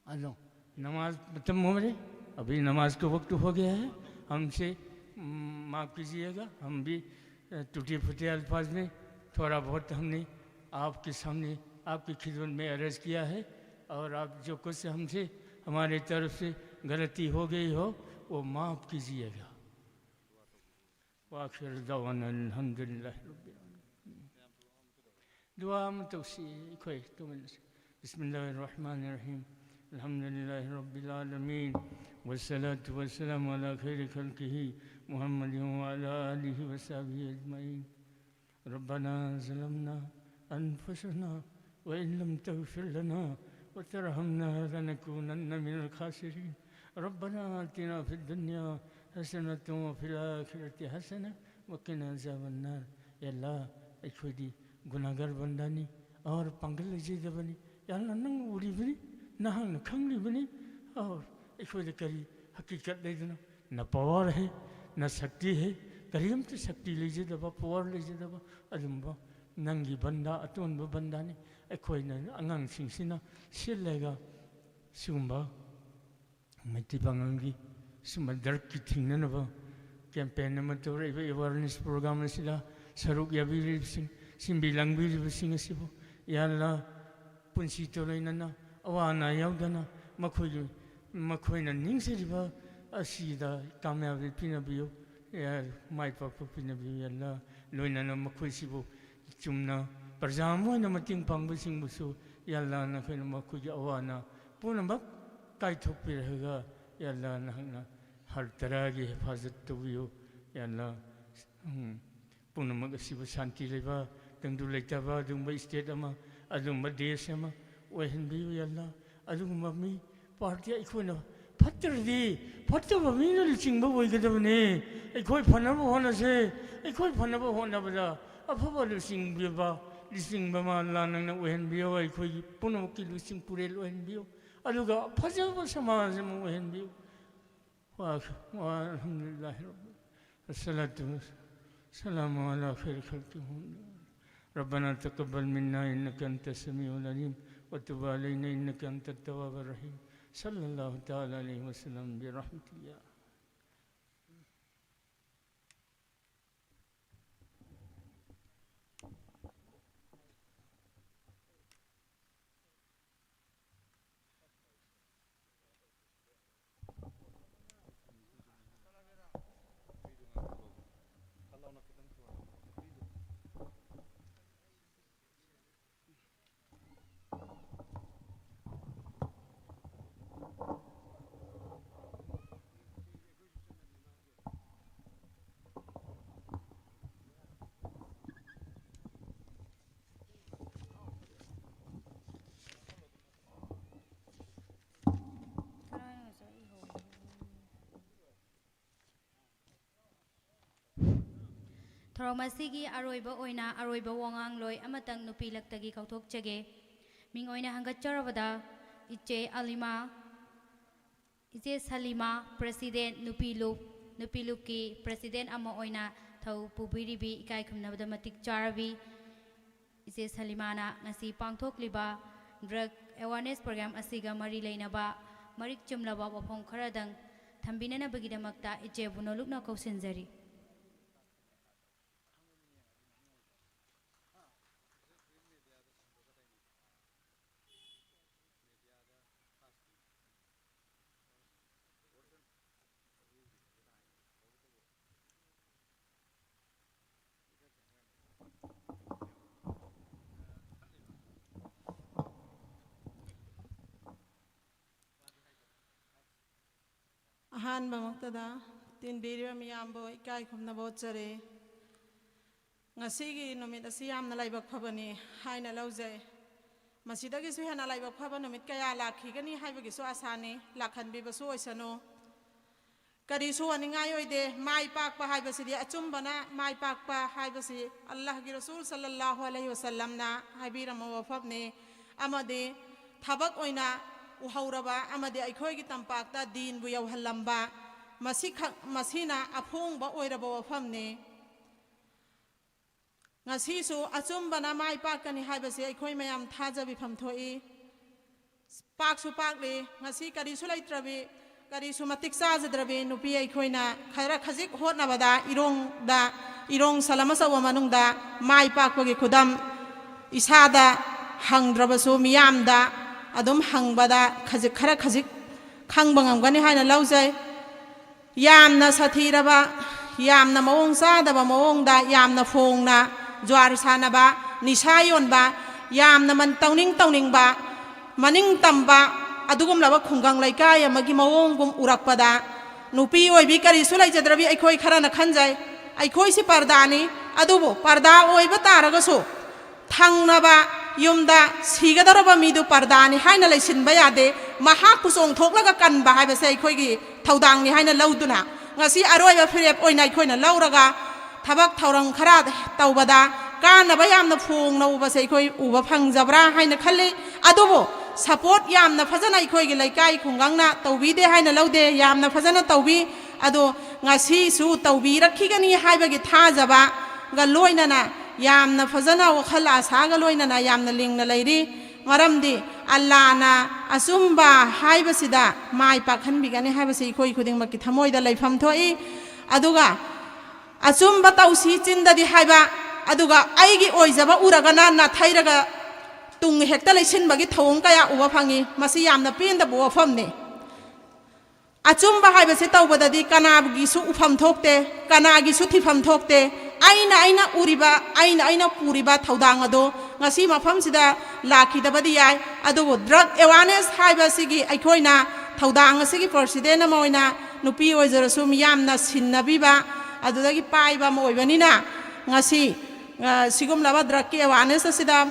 हेलो, नमाज खत्म हो रही, अभी नमाज का वक्त हो गया है। हमसे, उम, माफ़ कीजिएगा, हम भी, अ, टूटे फूटे अल्फाज में थोड़ा बहुत हमने आपके सामने, आपकी खिदमत में अर्ज किया है, और आप जो कुछ हमसे, हमारे तरफ से गलती हो गई हो, वो माफ़ कीजिएगा। वाखिर दवाना अल्हम्दुलिल्लाह रब्बिल आलमीन। दुआ में तो उसी कोई तो मिल से। बिस्मिल्लाहिर्रहमानिर्रहीम। अल्हम्दुलिल्लाहि रब्बिल आलमीन। वस्सलातु वस्सलामु अला खैरि खल्किही मुहम्मदिन व अला आलिही व सहबिही अजमाइन। रब्बना ज़लमना अनफुसना व इन लम तगफिर लना व तरहमना लनकूनन्ना मिनल खासिरीन। रब्बना आतिना फिद दुनिया हसनतन व फिल आखिरति हसना व किना अज़ाबन्नार। या अल्लाह, ꯑꯩꯈꯣꯏꯗꯤ ꯒꯨꯅꯥꯒꯔ ꯕꯟꯗꯥꯅꯤ, ꯑꯣꯔ ꯄꯥꯡꯒꯜ ꯂꯩꯖꯗꯕꯅꯤ꯫ ꯌꯥ ꯑꯜꯂꯥꯍ, ꯅꯪ ꯎꯔꯤꯕꯅꯤ, ꯅꯍꯥꯛꯅ ꯈꯪꯂꯤꯕꯅꯤ꯫ ꯑꯣꯔ ꯑꯩꯈꯣꯏꯗ ꯀꯔꯤ ꯍꯀꯤꯀꯠ ꯂꯩꯗꯅ? ꯅ ꯄꯋꯥꯔ ꯍꯦ, ꯅ ꯁꯛꯇꯤ ꯍꯦ, ꯀꯔꯤꯝꯇ ꯁꯛꯇꯤ ꯂꯩꯖꯗꯕ, ꯄꯋꯥꯔ ꯂꯩꯖꯗꯕ ꯑꯗꯨꯝꯕ ꯅꯪꯒꯤ ꯕꯟꯗꯥ, ꯑꯇꯣꯟꯕ ꯕꯟꯗꯥꯅꯤ꯫ ꯑꯩꯈꯣꯏꯅ ꯑꯉꯥꯡꯁꯤꯡꯁꯤꯅ ꯁꯤꯜꯂꯒ ꯁꯤꯒꯨꯝꯕ ꯃꯩꯇꯩ ꯄꯥꯉꯜꯒꯤ ꯁꯨꯝꯕ ꯗ꯭ꯔꯒꯀꯤ ꯊꯤꯡꯅꯅꯕ ꯀꯦꯝꯄꯦꯟ ꯑꯃ ꯇꯧꯔꯛꯏꯕ ꯑꯦꯋꯥꯔꯅꯦꯁ ꯄ꯭ꯔꯣꯒ꯭ꯔꯥꯝ ꯑꯁꯤꯗ ꯁꯔꯨꯛ ꯌꯥꯕꯤꯔꯤꯕꯁꯤꯡ, ꯁꯤꯟꯕꯤ ꯂꯥꯡꯕꯤꯔꯤꯕꯁꯤꯡ ꯑꯁꯤꯕꯨ, ꯌꯥ ꯑꯜꯂꯥ, ꯄꯨꯟꯁꯤꯗ ꯂꯣꯏꯅꯅ ꯑꯋꯥ ꯑꯅꯥ ꯌꯥꯎꯗꯅ ꯃꯈꯣꯏꯒꯤ, ꯃꯈꯣꯏꯅ ꯅꯤꯡꯖꯔꯤꯕ ꯑꯁꯤꯗ ꯀꯥꯃꯌꯥꯕꯤ ꯄꯤꯅꯕꯤꯌꯨ, ꯌꯥ, ꯃꯥꯏ ꯄꯥꯛꯄ ꯄꯤꯅꯕꯤꯌꯨ, ꯌꯥ ꯑꯜꯂꯥ꯫ ꯂꯣꯏꯅꯅ ꯃꯈꯣꯏꯁꯤꯕꯨ ꯆꯨꯝꯅ ꯄ꯭ꯔꯖꯥ ꯑꯃ ꯑꯣꯏꯅ ꯃꯇꯦꯡ ꯄꯥꯡꯕꯁꯤꯡꯕꯨꯁꯨ, ꯌꯥ ꯑꯜꯂꯥ, ꯅꯈꯣꯏꯅ ꯃꯈꯣꯏꯒꯤ ꯑꯋꯥ ꯑꯅꯥ ꯄꯨꯝꯅꯃꯛ ꯀꯥꯏꯊꯣꯛꯄꯤꯔꯒ, ꯌꯥ ꯑꯜꯂꯥ, ꯅꯍꯥꯛꯅ ꯍꯔ ꯇꯔꯥꯒꯤ ꯍꯤꯐꯥꯖꯠ ꯇꯧꯕꯤꯌꯨ, ꯌꯥ ꯑꯜꯂꯥ꯫ ꯎꯝ꯫ ꯄꯨꯝꯅꯃꯛ ꯑꯁꯤꯕꯨ ꯁꯥꯟꯇꯤ ꯂꯩꯕ, ꯇꯪꯗꯨ ꯂꯩꯇꯥꯕ ꯑꯗꯨꯒꯨꯝꯕ state ꯑꯃ, ꯑꯗꯨꯒꯨꯝꯕ ꯗꯦꯁ ꯑꯃ ꯑꯣꯏꯍꯟꯕꯤꯌꯨ, ꯌꯥ ꯑꯜꯂꯥ꯫ ꯑꯗꯨꯒꯨꯝꯕ ꯃꯤ, party ꯑꯩꯈꯣꯏꯅ ꯐꯠꯇ꯭ꯔꯗꯤ, ꯐꯠꯇꯕ ꯃꯤꯅ ꯂꯨꯆꯤꯡꯕ ꯑꯣꯏꯒꯗꯕꯅꯤ꯫ ꯑꯩꯈꯣꯏ ꯐꯅꯕ ꯍꯣꯠꯅꯁꯦ꯫ ꯑꯩꯈꯣꯏ ꯐꯅꯕ ꯍꯣꯠꯅꯕꯗ ꯑꯐꯕ ꯂꯨꯆꯤꯡꯕꯤꯕ, ꯂꯨꯆꯤꯡꯕ ꯑꯃ, ꯑꯜꯂꯥ, ꯅꯪꯅ ꯑꯣꯏꯍꯟꯕꯤꯌꯨ꯫ ꯑꯩꯈꯣꯏꯒꯤ ꯄꯨꯝꯅꯃꯛꯀꯤ ꯂꯨꯆꯤꯡ ꯄꯨꯔꯦꯜ ꯑꯣꯏꯍꯟꯕꯤꯌꯨ꯫ ꯑꯗꯨꯒ ꯐꯖꯕ ꯁꯃꯥꯖ ꯑꯃ ꯑꯣꯏꯍꯟꯕꯤꯌꯨ꯫ وآخر، والحمد لله رب العالمين. الصلاة والسلام على خير خلقه محمد. ربنا تقبل منا إنك أنت السميع العليم وتب علينا إنك أنت التواب الرحيم. صلى الله تعالى عليه وسلم برحمتك يا ꯊꯧꯔꯝ ꯑꯁꯤꯒꯤ ꯑꯔꯣꯏꯕ ꯑꯣꯏꯅ ꯑꯔꯣꯏꯕ ꯋꯥꯉꯥꯡꯂꯣꯏ ꯑꯃꯇꯪ ꯅꯨꯄꯤ ꯂꯛꯇꯒꯤ ꯀꯧꯊꯣꯛꯆꯒꯦ꯫ ꯃꯤꯡ ꯑꯣꯏꯅ ꯍꯪꯒꯠꯆꯔꯕꯗ ꯏꯆꯦ ꯑꯂꯤꯃꯥ, ꯏꯆꯦ ꯁꯂꯤꯃꯥ, President ꯅꯨꯄꯤ ꯂꯨꯞ, ꯅꯨꯄꯤ ꯂꯨꯞꯀꯤ President ꯑꯃ ꯑꯣꯏꯅ ꯊꯧ ꯄꯨꯕꯤꯔꯤꯕꯤ ꯏꯀꯥꯏ ꯈꯨꯝꯅꯕꯗ ꯃꯇꯤꯛ ꯆꯥꯔꯕꯤ ꯏꯆꯦ ꯁꯂꯤꯃꯥꯅ ꯉꯁꯤ ꯄꯥꯡꯊꯣꯛꯂꯤꯕ drug awareness program ꯑꯁꯤꯒ ꯃꯔꯤ ꯂꯩꯅꯕ ꯃꯔꯤꯛ ꯆꯨꯝꯂꯕ ꯋꯥꯐꯝ ꯈꯔꯗꯪ ꯊꯝꯕꯤꯅꯅꯕꯒꯤꯗꯃꯛꯇ ꯏꯆꯦꯕꯨ ꯅꯣꯂꯨꯛꯅ ꯀꯧꯁꯤꯟꯖꯔꯤ꯫ ꯑꯍꯥꯟꯕꯃꯛꯇꯗ ꯇꯤꯟꯕꯤꯔꯤꯕ ꯃꯤꯌꯥꯝꯕꯨ ꯏꯀꯥꯏ ꯈꯨꯝꯅꯕ ꯎꯠꯆꯔꯤ꯫ ꯉꯁꯤꯒꯤ ꯅꯨꯃꯤꯠ ꯑꯁꯤ ꯌꯥꯝꯅ ꯂꯥꯏꯕꯛ ꯐꯕꯅꯤ ꯍꯥꯏꯅ ꯂꯧꯖꯩ꯫ ꯃꯁꯤꯗꯒꯤꯁꯨ ꯍꯦꯟꯅ ꯂꯥꯏꯕꯛ ꯐꯕ ꯅꯨꯃꯤꯠ ꯀꯌꯥ ꯂꯥꯛꯈꯤꯒꯅꯤ ꯍꯥꯏꯕꯒꯤꯁꯨ ꯑꯁꯥꯅꯤ, ꯂꯥꯛꯍꯟꯕꯤꯕꯁꯨ ꯑꯣꯏꯁꯅꯨ꯫ ꯀꯔꯤꯁꯨ ꯋꯥꯅꯤꯡꯉꯥꯏ ꯑꯣꯏꯗꯦ꯫ ꯃꯥꯏ ꯄꯥꯛꯄ ꯍꯥꯏꯕꯁꯤꯗꯤ, ꯑꯆꯨꯝꯕꯅ ꯃꯥꯏ ꯄꯥꯛꯄ ꯍꯥꯏꯕꯁꯤ ꯑꯜꯂꯥꯍꯒꯤ ꯔꯁꯨꯜ ꯁꯜꯂꯜꯂꯥꯍꯨ ꯑꯂꯩꯍꯤ ꯋꯁꯜꯂꯝꯅ ꯍꯥꯏꯕꯤꯔꯝꯕ ꯋꯥꯐꯝꯅꯤ꯫ ꯑꯃꯗꯤ ꯊꯕꯛ ꯑꯣꯏꯅ ꯎꯍꯧꯔꯕ ꯑꯃꯗꯤ ꯑꯩꯈꯣꯏꯒꯤ ꯇꯝꯄꯥꯛꯇ ꯗꯤꯟꯕꯨ ꯌꯧꯍꯜꯂꯝꯕ, ꯃꯁꯤꯈꯛ, ꯃꯁꯤꯅ ꯑꯐꯣꯡꯕ ꯑꯣꯏꯔꯕ ꯋꯥꯐꯝꯅꯤ꯫ ꯉꯁꯤꯁꯨ ꯑꯆꯨꯝꯕꯅ ꯃꯥꯏ ꯄꯥꯛꯀꯅꯤ ꯍꯥꯏꯕꯁꯤ ꯑꯩꯈꯣꯏ ꯃꯌꯥꯝ ꯊꯥꯖꯕꯤꯐꯝ ꯊꯣꯛꯏ꯫ ꯄꯥꯛꯁꯨ ꯄꯥꯛꯂꯤ꯫ ꯉꯁꯤ ꯀꯔꯤꯁꯨ ꯂꯩꯇ꯭ꯔꯕꯤ, ꯀꯔꯤꯁꯨ ꯃꯇꯤꯛ ꯆꯥꯖꯗ꯭ꯔꯕꯤ ꯅꯨꯄꯤ ꯑꯩꯈꯣꯏꯅ ꯈꯔ ꯈꯖꯤꯛ ꯍꯣꯠꯅꯕꯗ ꯏꯔꯣꯡꯗ, ꯏꯔꯣꯡ ꯁꯂꯝ ꯑꯆꯧꯕ ꯃꯅꯨꯡꯗ ꯃꯥꯏ ꯄꯥꯛꯄꯒꯤ ꯈꯨꯗꯝ ꯏꯁꯥꯗ ꯍꯪꯗ꯭ꯔꯕꯁꯨ ꯃꯤꯌꯥꯝꯗ ꯑꯗꯨꯝ ꯍꯪꯕꯗ ꯈꯖꯤꯛ, ꯈꯔ ꯈꯖꯤꯛ ꯈꯪꯕ ꯉꯝꯒꯅꯤ ꯍꯥꯏꯅ ꯂꯧꯖꯩ꯫ ꯌꯥꯝꯅ ꯁꯥꯊꯤꯔꯕ, ꯌꯥꯝꯅ ꯃꯑꯣꯡ ꯆꯥꯗꯕ ꯃꯑꯣꯡꯗ, ꯌꯥꯝꯅ ꯐꯣꯡꯅ ꯖ꯭ꯋꯥꯔ ꯁꯥꯟꯅꯕ, ꯅꯤꯁꯥ ꯌꯣꯟꯕ, ꯌꯥꯝꯅ ꯃꯟ-, ꯇꯧꯅꯤꯡ ꯇꯧꯅꯤꯡꯕ, ꯃꯅꯤꯡ ꯇꯝꯕ, ꯑꯗꯨꯒꯨꯝꯂꯕ ꯈꯨꯡꯒꯪ ꯂꯩꯀꯥꯏ ꯑꯃꯒꯤ ꯃꯑꯣꯡꯒꯨꯝ ꯎꯔꯛꯄꯗ, ꯅꯨꯄꯤ ꯑꯣꯏꯕꯤ ꯀꯔꯤꯁꯨ ꯂꯩꯖꯗ꯭ꯔꯕꯤ ꯑꯩꯈꯣꯏ ꯈꯔꯅ ꯈꯟꯖꯩ, ꯑꯩꯈꯣꯏꯁꯤ ꯄꯔꯗꯥꯅꯤ꯫ ꯑꯗꯨꯕꯨ ꯄꯔꯗꯥ ꯑꯣꯏꯕ ꯇꯥꯔꯒꯁꯨ, ꯊꯪꯅꯕ ꯌꯨꯝꯗ ꯁꯤꯒꯗꯧꯔꯕ ꯃꯤꯗꯨ ꯄꯔꯗꯥꯅꯤ ꯍꯥꯏꯅ ꯂꯩꯁꯤꯟꯕ ꯌꯥꯗꯦ꯫ ꯃꯍꯥꯛꯄꯨ ꯆꯣꯡꯊꯣꯛꯂꯒ ꯀꯟꯕ ꯍꯥꯏꯕꯁꯦ ꯑꯩꯈꯣꯏꯒꯤ ꯊꯧꯗꯥꯡꯅꯤ ꯍꯥꯏꯅ ꯂꯧꯗꯨꯅ, ꯉꯁꯤ ꯑꯔꯣꯏꯕ ꯐꯤꯔꯦꯞ ꯑꯣꯏꯅ ꯑꯩꯈꯣꯏꯅ ꯂꯧꯔꯒ, ꯊꯕꯛ ꯊꯧꯔꯝ ꯈꯔ ꯇꯧꯕꯗ ꯀꯥꯟꯅꯕ ꯌꯥꯝꯅ ꯐꯣꯡꯅ ꯎꯕꯁꯦ ꯑꯩꯈꯣꯏ ꯎꯕ ꯐꯪꯖꯕ꯭ꯔꯥ ꯍꯥꯏꯅ ꯈꯜꯂꯤ꯫ ꯑꯗꯨꯕꯨ ꯁꯄꯣꯔꯠ ꯌꯥꯝꯅ ꯐꯖꯅ ꯑꯩꯈꯣꯏꯒꯤ ꯂꯩꯀꯥꯏ ꯈꯨꯡꯒꯪꯅ ꯇꯧꯕꯤꯗꯦ ꯍꯥꯏꯅ ꯂꯧꯗꯦ, ꯌꯥꯝꯅ ꯐꯖꯅ ꯇꯧꯕꯤ꯫ ꯑꯗꯣ ꯉꯁꯤꯁꯨ ꯇꯧꯕꯤꯔꯛꯈꯤꯒꯅꯤ ꯍꯥꯏꯕꯒꯤ ꯊꯥꯖꯕꯒ ꯂꯣꯏꯅꯅ, ꯌꯥꯝꯅ ꯐꯖꯅ ꯋꯥꯈꯜ ꯑꯁꯥꯒ ꯂꯣꯏꯅꯅ ꯌꯥꯝꯅ ꯂꯤꯡꯅ ꯂꯩꯔꯤ꯫ ꯃꯔꯝꯗꯤ ꯑꯜꯂꯥꯅ ꯑꯆꯨꯝꯕ ꯍꯥꯏꯕꯁꯤꯗ ꯃꯥꯏ ꯄꯥꯛꯍꯟꯕꯤꯒꯅꯤ ꯍꯥꯏꯕꯁꯤ ꯑꯩꯈꯣꯏ ꯈꯨꯗꯤꯡꯃꯛꯀꯤ ꯊꯃꯣꯏꯗ ꯂꯩꯐꯝ ꯊꯣꯛꯏ꯫ ꯑꯗꯨꯒ ꯑꯆꯨꯝꯕ ꯇꯧꯁꯤ ꯆꯤꯟꯗꯗꯤ ꯍꯥꯏꯕ, ꯑꯗꯨꯒ ꯑꯩꯒꯤ ꯑꯣꯏꯖꯕ ꯎꯔꯒꯅ ꯅꯥꯊꯩꯔꯒ ꯇꯨꯡ ꯍꯦꯛꯇ ꯂꯩꯁꯤꯟꯕꯒꯤ ꯊꯧꯑꯣꯡ ꯀꯌꯥ ꯎꯕ ꯐꯪꯉꯤ꯫ ꯃꯁꯤ ꯌꯥꯝꯅ ꯄꯦꯟꯗꯕ ꯋꯥꯐꯝꯅꯤ꯫ ꯑꯆꯨꯝꯕ ꯍꯥꯏꯕꯁꯤ ꯇꯧꯕꯗꯗꯤ ꯀꯅꯥꯒꯤꯁꯨ ꯎꯐꯝ ꯊꯣꯛꯇꯦ, ꯀꯅꯥꯒꯤꯁꯨ ꯊꯤꯐꯝ ꯊꯣꯛꯇꯦ꯫ ꯑꯩꯅ ꯑꯩꯅ ꯎꯔꯤꯕ, ꯑꯩꯅ ꯑꯩꯅ ꯄꯨꯔꯤꯕ ꯊꯧꯗꯥꯡ ꯑꯗꯣ ꯉꯁꯤ ꯃꯐꯝꯁꯤꯗ ꯂꯥꯛꯈꯤꯗꯕꯗꯤ ꯌꯥꯏ, ꯑꯗꯨꯕꯨ drug awareness ꯍꯥꯏꯕꯁꯤꯒꯤ ꯑꯩꯈꯣꯏꯅ ꯊꯧꯗꯥꯡ ꯑꯁꯤꯒꯤ president ꯑꯃ ꯑꯣꯏꯅ ꯅꯨꯄꯤ ꯑꯣꯏꯖꯔꯁꯨ ꯃꯤꯌꯥꯝꯅ ꯁꯤꯟꯅꯕꯤꯕ, ꯑꯗꯨꯗꯒꯤ ꯄꯥꯏꯕ ꯑꯃ ꯑꯣꯏꯕꯅꯤꯅ, ꯉꯁꯤ, ꯑ, ꯁꯤꯒꯨꯝꯂꯕ drug ꯀꯤ awareness ꯑꯁꯤꯗ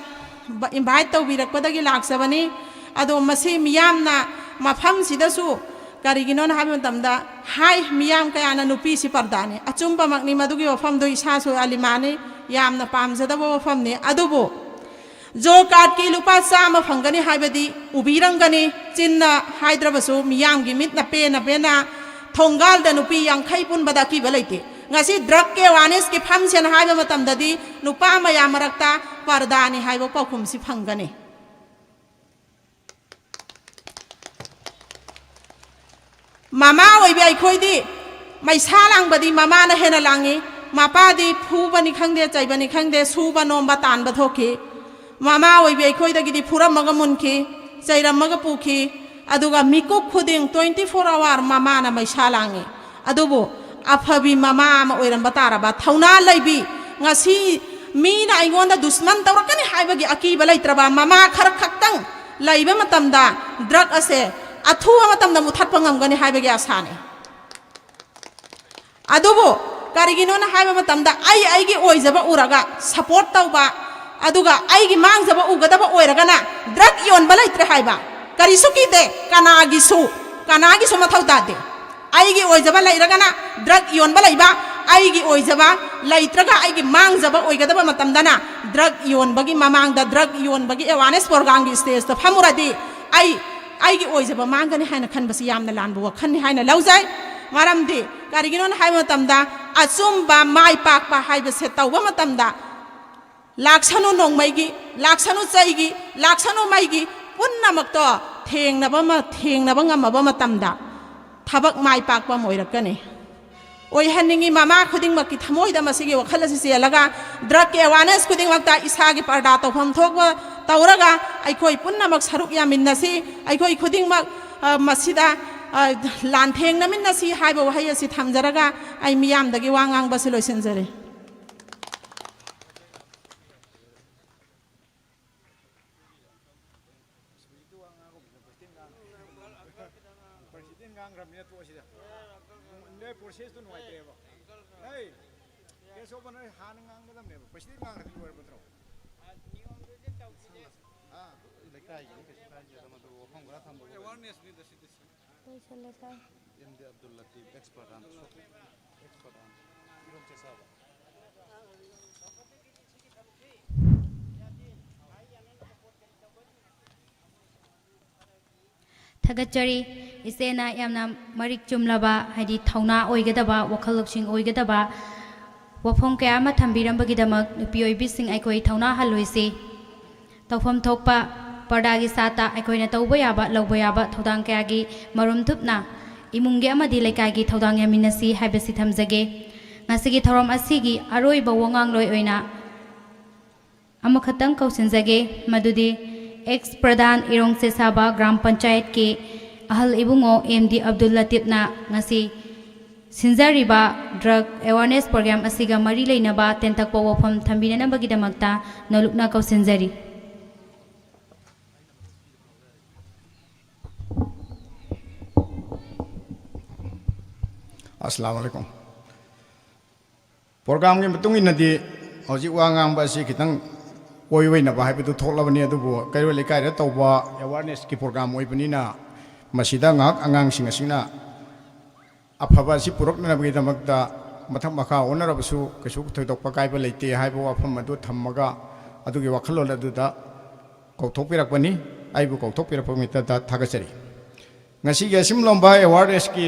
ꯕ-, invite ꯇꯧꯕꯤꯔꯛꯄꯗꯒꯤ ꯂꯥꯛꯆꯕꯅꯤ꯫ ꯑꯗꯣ ꯃꯁꯤ ꯃꯤꯌꯥꯝꯅ ꯃꯐꯝꯁꯤꯗꯁꯨ ꯀꯔꯤꯒꯤꯅꯣꯅ ꯍꯥꯏꯕ ꯃꯇꯝꯗ, ꯍꯥꯏ, ꯃꯤꯌꯥꯝ ꯀꯌꯥꯅ ꯅꯨꯄꯤꯁꯤ ꯄꯔꯗꯥꯅꯤ꯫ ꯑꯆꯨꯝꯕꯃꯛꯅꯤ, ꯃꯗꯨꯒꯤ ꯋꯥꯐꯝꯗꯨ ꯏꯁꯥꯁꯨ ꯑꯂꯤꯃꯥꯅꯤ, ꯌꯥꯝꯅ ꯄꯥꯝꯖꯗꯕ ꯋꯥꯐꯝꯅꯤ꯫ ꯑꯗꯨꯕꯨ ꯖꯣꯕ ꯀꯥꯔꯗꯀꯤ ꯂꯨꯄꯥ ꯆꯥꯝꯃ ꯐꯪꯒꯅꯤ ꯍꯥꯏꯕꯗꯤ ꯎꯕꯤꯔꯝꯒꯅꯤ, ꯆꯤꯟꯅ ꯍꯥꯏꯗ꯭ꯔꯕꯁꯨ ꯃꯤꯌꯥꯝꯒꯤ ꯃꯤꯠꯅ ꯄꯦꯟꯅ ꯄꯦꯟꯅ ꯊꯣꯡꯒꯥꯜꯗ ꯅꯨꯄꯤ ꯌꯥꯡꯈꯩ ꯄꯨꯟꯕꯗ ꯑꯀꯤꯕ ꯂꯩꯇꯦ꯫ ꯉꯁꯤ drug ꯀꯤ awareness ꯀꯤ function ꯍꯥꯏꯕ ꯃꯇꯝꯗꯗꯤ ꯅꯨꯄꯥ ꯃꯌꯥꯝ ꯃꯔꯛꯇ ꯄꯔꯗꯥꯅꯤ ꯍꯥꯏꯕ ꯄꯥꯎꯈꯨꯝꯁꯤ ꯐꯪꯒꯅꯤ꯫ ꯃꯃꯥ ꯑꯣꯏꯕꯤ ꯑꯩꯈꯣꯏꯗꯤ ꯃꯩꯁꯥ ꯂꯥꯡꯕꯗꯤ ꯃꯃꯥꯅ ꯍꯦꯟꯅ ꯂꯥꯡꯉꯤ꯫ ꯃꯄꯥꯗꯤ ꯐꯨꯕꯅꯤ ꯈꯪꯗꯦ, ꯆꯩꯕꯅꯤ ꯈꯪꯗꯦ, ꯁꯨꯕ ꯅꯣꯝꯕ ꯇꯥꯟꯕ ꯊꯣꯛꯈꯤ꯫ ꯃꯃꯥ ꯑꯣꯏꯕꯤ ꯑꯩꯈꯣꯏꯗꯒꯤꯗꯤ ꯐꯨꯔꯝꯃꯒ ꯃꯨꯟꯈꯤ, ꯆꯩꯔꯝꯃꯒ ꯄꯨꯈꯤ꯫ ꯑꯗꯨꯒ ꯃꯤꯀꯨꯞ ꯈꯨꯗꯤꯡ twenty four hour ꯃꯃꯥꯅ ꯃꯩꯁꯥ ꯂꯥꯡꯉꯤ꯫ ꯑꯗꯨꯕꯨ ꯑꯐꯕꯤ ꯃꯃꯥ ꯑꯃ ꯑꯣꯏꯔꯝꯕ ꯇꯥꯔꯕ, ꯊꯧꯅꯥ ꯂꯩꯕꯤ, ꯉꯁꯤ ꯃꯤꯅ ꯑꯩꯉꯣꯟꯗ ꯗꯨꯁꯃꯟ ꯇꯧꯔꯛꯀꯅꯤ ꯍꯥꯏꯕꯒꯤ ꯑꯀꯤꯕ ꯂꯩꯇ꯭ꯔꯕ ꯃꯃꯥ ꯈꯔ ꯈꯛꯇꯪ ꯂꯩꯕ ꯃꯇꯝꯗ drug ꯑꯁꯦ ꯑꯊꯨꯕ ꯃꯇꯝꯗ ꯃꯨꯊꯠꯄ ꯉꯝꯒꯅꯤ ꯍꯥꯏꯕꯒꯤ ꯑꯁꯥꯅꯤ꯫ ꯑꯗꯨꯕꯨ ꯀꯔꯤꯒꯤꯅꯣꯅ ꯍꯥꯏꯕ ꯃꯇꯝꯗ, ꯑꯩ ꯑꯩꯒꯤ ꯑꯣꯏꯖꯕ ꯎꯔꯒ support ꯇꯧꯕ, ꯑꯗꯨꯒ ꯑꯩꯒꯤ ꯃꯥꯡꯖꯕ ꯎꯒꯗꯕ ꯑꯣꯏꯔꯒꯅ drug ꯌꯣꯟꯕ ꯂꯩꯇ꯭ꯔꯦ ꯍꯥꯏꯕ ꯀꯔꯤꯁꯨ ꯀꯤꯗꯦ꯫ ꯀꯅꯥꯒꯤꯁꯨ, ꯀꯅꯥꯒꯤꯁꯨ ꯃꯊꯧ ꯇꯥꯗꯦ꯫ ꯑꯩꯒꯤ ꯑꯣꯏꯖꯕ ꯂꯩꯔꯒꯅ drug ꯌꯣꯟꯕ ꯂꯩꯕ, ꯑꯩꯒꯤ ꯑꯣꯏꯖꯕ ꯂꯩꯇ꯭ꯔꯒ ꯑꯩꯒꯤ ꯃꯥꯡꯖꯕ ꯑꯣꯏꯒꯗꯕ ꯃꯇꯝꯗꯅ drug ꯌꯣꯟꯕꯒꯤ ꯃꯃꯥꯡꯗ drug ꯌꯣꯟꯕꯒꯤ awareness programꯒꯤ stageꯇ ꯐꯝꯃꯨꯔꯗꯤ ꯑꯩ ꯑꯩꯒꯤ ꯑꯣꯏꯖꯕ ꯃꯥꯡꯒꯅꯤ ꯍꯥꯏꯅ ꯈꯟꯕꯁꯤ ꯌꯥꯝꯅ ꯂꯥꯟꯕ ꯋꯥꯈꯜꯅꯤ ꯍꯥꯏꯅ ꯂꯧꯖꯩ꯫ ꯃꯔꯝꯗꯤ ꯀꯔꯤꯒꯤꯅꯣꯅ ꯍꯥꯏꯕ ꯃꯇꯝꯗ, ꯑꯆꯨꯝꯕ ꯃꯥꯏ ꯄꯥꯛꯄ ꯍꯥꯏꯕꯁꯦ ꯇꯧꯕ ꯃꯇꯝꯗ, ꯂꯥꯛꯁꯅꯨ ꯅꯣꯡꯃꯩꯒꯤ, ꯂꯥꯛꯁꯅꯨ ꯆꯩꯒꯤ, ꯂꯥꯛꯁꯅꯨ ꯃꯩꯒꯤ, ꯄꯨꯝꯅꯃꯛꯇꯣ ꯊꯦꯡꯅꯕ ꯃ-, ꯊꯦꯡꯅꯕ ꯉꯝꯃꯕ ꯃꯇꯝꯗ ꯊꯕꯛ ꯃꯥꯏ ꯄꯥꯛꯄ ꯑꯃ ꯑꯣꯏꯔꯛꯀꯅꯤ꯫ ꯑꯣꯏꯍꯟꯅꯤꯡꯉꯤ ꯃꯃꯥ ꯈꯨꯗꯤꯡꯃꯛꯀꯤ ꯊꯃꯣꯏꯗ ꯃꯁꯤꯒꯤ ꯋꯥꯈꯜ ꯑꯁꯤ ꯆꯦꯜꯂꯒ, drugꯀꯤ awareness ꯈꯨꯗꯤꯡꯃꯛꯇ ꯏꯁꯥꯒꯤ ꯄꯔꯗꯥ ꯇꯧꯐꯝ ꯊꯣꯛꯄ ꯇꯧꯔꯒ, ꯑꯩꯈꯣꯏ ꯄꯨꯝꯅꯃꯛ ꯁꯔꯨꯛ ꯌꯥꯃꯤꯟꯅꯁꯤ, ꯑꯩꯈꯣꯏ ꯈꯨꯗꯤꯡꯃꯛ, ꯑ, ꯃꯁꯤꯗ, ꯑ, ꯂꯥꯟꯊꯦꯡꯅꯃꯤꯟꯅꯁꯤ ꯍꯥꯏꯕ ꯋꯥꯍꯩ ꯑꯁꯤ ꯊꯝꯖꯔꯒ ꯑꯩ ꯃꯤꯌꯥꯝꯗꯒꯤ ꯋꯥ ꯉꯥꯡꯕꯁꯤ ꯂꯣꯏꯁꯤꯟꯖꯔꯦ꯫ ꯉꯥꯡꯈ꯭ꯔꯕꯅꯤꯅ ꯇꯣꯛꯑꯁꯤꯗ꯫ ꯅꯣꯏ ꯄ꯭ꯔꯣꯁꯦꯁꯇꯨ ꯅꯨꯡꯉꯥꯏꯇ꯭ꯔꯦꯕ꯫ ꯅꯣꯏ ꯀꯦꯁ ꯑꯣꯄꯟ ꯅꯣꯏ ꯍꯥꯟꯅ ꯉꯥꯡꯒꯗꯕꯅꯦꯕ꯫ ꯄ꯭ꯔꯁꯤꯗꯦꯟ ꯉꯥꯡꯈ꯭ꯔꯗꯤ ꯂꯣꯏꯔꯕ ꯅꯠꯇ꯭ꯔꯣ? ꯑꯥ꯫ ꯂꯩꯀꯥꯏꯒꯤꯅꯤ, ꯀꯩꯁꯨ ꯀꯥꯏꯗꯦ꯫ ꯑꯗꯣ ꯃꯗꯨ ꯋꯥꯐꯝ ꯈꯔ ꯊꯝꯕ ꯑꯣꯏꯔꯗꯤ꯫ ꯑꯦꯋꯥꯔꯅꯦꯁꯅꯤꯗ ꯁꯤꯗꯤ꯫ ꯂꯣꯏꯁꯜꯂꯦ ꯁꯥꯔ꯫ M D Abdul Latif, ex ꯄ꯭ꯔꯙꯥꯟ, ꯑꯦꯛꯁ ꯄ꯭ꯔꯙꯥꯟ ꯏꯔꯣꯡ ꯆꯦꯁꯥꯕ꯫ ꯊꯥꯒꯠꯆꯔꯤ꯫ ꯏꯆꯦꯅ ꯌꯥꯝꯅ ꯃꯔꯤꯛ ꯆꯨꯝꯂꯕ, ꯍꯥꯏꯗꯤ ꯊꯧꯅꯥ ꯑꯣꯏꯒꯗꯕ, ꯋꯥꯈꯜ ꯂꯧꯁꯤꯡ ꯑꯣꯏꯒꯗꯕ ꯋꯥꯐꯝ ꯀꯌꯥ ꯑꯃ ꯊꯝꯕꯤꯔꯝꯕꯒꯤꯗꯃꯛ ꯅꯨꯄꯤ ꯑꯣꯏꯕꯤꯁꯤꯡ ꯑꯩꯈꯣꯏ ꯊꯧꯅꯥ ꯍꯜꯂꯣꯏꯁꯤ꯫ ꯇꯧꯐꯝ ꯊꯣꯛꯄ ꯄꯔꯗꯥꯒꯤ ꯁꯥꯠꯇ ꯑꯩꯈꯣꯏꯅ ꯇꯧꯕ ꯌꯥꯕ, ꯂꯧꯕ ꯌꯥꯕ ꯊꯧꯗꯥꯡ ꯀꯌꯥꯒꯤ ꯃꯔꯨꯝ ꯊꯨꯞꯅ ꯏꯃꯨꯡꯒꯤ ꯑꯃꯗꯤ ꯂꯩꯀꯥꯏꯒꯤ ꯊꯧꯗꯥꯡ ꯌꯥꯃꯤꯟꯅꯁꯤ ꯍꯥꯏꯕꯁꯤ ꯊꯝꯖꯒꯦ꯫ ꯉꯁꯤꯒꯤ ꯊꯧꯔꯝ ꯑꯁꯤꯒꯤ ꯑꯔꯣꯏꯕ ꯋꯥꯉꯥꯡꯂꯣꯏ ꯑꯣꯏꯅ ꯑꯃꯈꯛꯇꯪ ꯀꯧꯁꯤꯟꯖꯒꯦ, ꯃꯗꯨꯗꯤ ꯑꯦꯛꯁ ꯄ꯭ꯔꯙꯥꯟ ꯏꯔꯣꯡ ꯆꯦꯁꯥꯕ ꯒ꯭ꯔꯥꯝ ꯄꯟꯆꯥꯌꯠꯀꯤ ꯑꯍꯜ ꯏꯕꯨꯡꯉꯣ ꯑꯦꯝ ꯗꯤ ꯑꯕꯗꯨꯜ ꯂꯇꯤꯐꯅ ꯉꯁꯤ ꯁꯤꯟꯖꯔꯤꯕ ꯗ꯭ꯔꯒ ꯑꯦꯋꯥꯔꯅꯦꯁ ꯄ꯭ꯔꯣꯒ꯭ꯔꯥꯝ ꯑꯁꯤꯒ ꯃꯔꯤ ꯂꯩꯅꯕ ꯇꯦꯟꯇꯛꯄ ꯋꯥꯐꯝ ꯊꯝꯕꯤꯅꯅꯕꯒꯤꯗꯃꯛꯇ ꯅꯣꯂꯨꯛꯅ ꯀꯧꯁꯤꯟꯖꯔꯤ꯫ ꯑꯁꯂꯥꯃꯨ ꯑꯂꯥꯏꯀꯨꯝ꯫ ꯄ꯭ꯔꯣꯒ꯭ꯔꯥꯝꯒꯤ ꯃꯇꯨꯡ ꯏꯟꯅꯗꯤ ꯍꯧꯖꯤꯛ ꯋꯥ ꯉꯥꯡꯕ ꯑꯁꯤ ꯈꯤꯇꯪ ꯑꯣꯏ ꯑꯣꯏꯅꯕ ꯍꯥꯏꯕꯗꯨ ꯊꯣꯛꯂꯕꯅꯤ, ꯑꯗꯨꯕꯨ ꯀꯩꯔꯣꯏ ꯂꯩꯀꯥꯏꯗ ꯇꯧꯕ ꯑꯦꯋꯥꯔꯅꯦꯁꯀꯤ ꯄ꯭ꯔꯣꯒ꯭ꯔꯥꯝ ꯑꯣꯏꯕꯅꯤꯅ ꯃꯁꯤꯗ ꯉꯥꯏꯍꯥꯛ ꯑꯉꯥꯡꯁꯤꯡ ꯑꯁꯤꯅ ꯑꯐꯕ ꯑꯁꯤ ꯄꯨꯔꯛꯅꯅꯕꯒꯤꯗꯃꯛꯇ ꯃꯊꯛ ꯃꯈꯥ ꯑꯣꯟꯅꯔꯕꯁꯨ ꯀꯩꯁꯨ ꯊꯣꯏꯗꯣꯛꯄ ꯀꯥꯏꯕ ꯂꯩꯇꯦ ꯍꯥꯏꯕ ꯋꯥꯐꯝ ꯑꯗꯨ ꯊꯝꯃꯒ ꯑꯗꯨꯒꯤ ꯋꯥꯈꯜꯂꯣꯟ ꯑꯗꯨꯗ ꯀꯧꯊꯣꯛꯄꯤꯔꯛꯄꯅꯤ꯫ ꯑꯩꯕꯨ ꯀꯧꯊꯣꯛꯄꯤꯔꯛꯄꯒꯤꯗꯃꯛꯇ ꯊꯥꯒꯠꯆꯔꯤ꯫ ꯉꯁꯤꯒꯤ ꯑꯁꯤꯒꯨꯝꯂꯕ ꯑꯦꯋꯥꯔꯅꯦꯁꯀꯤ,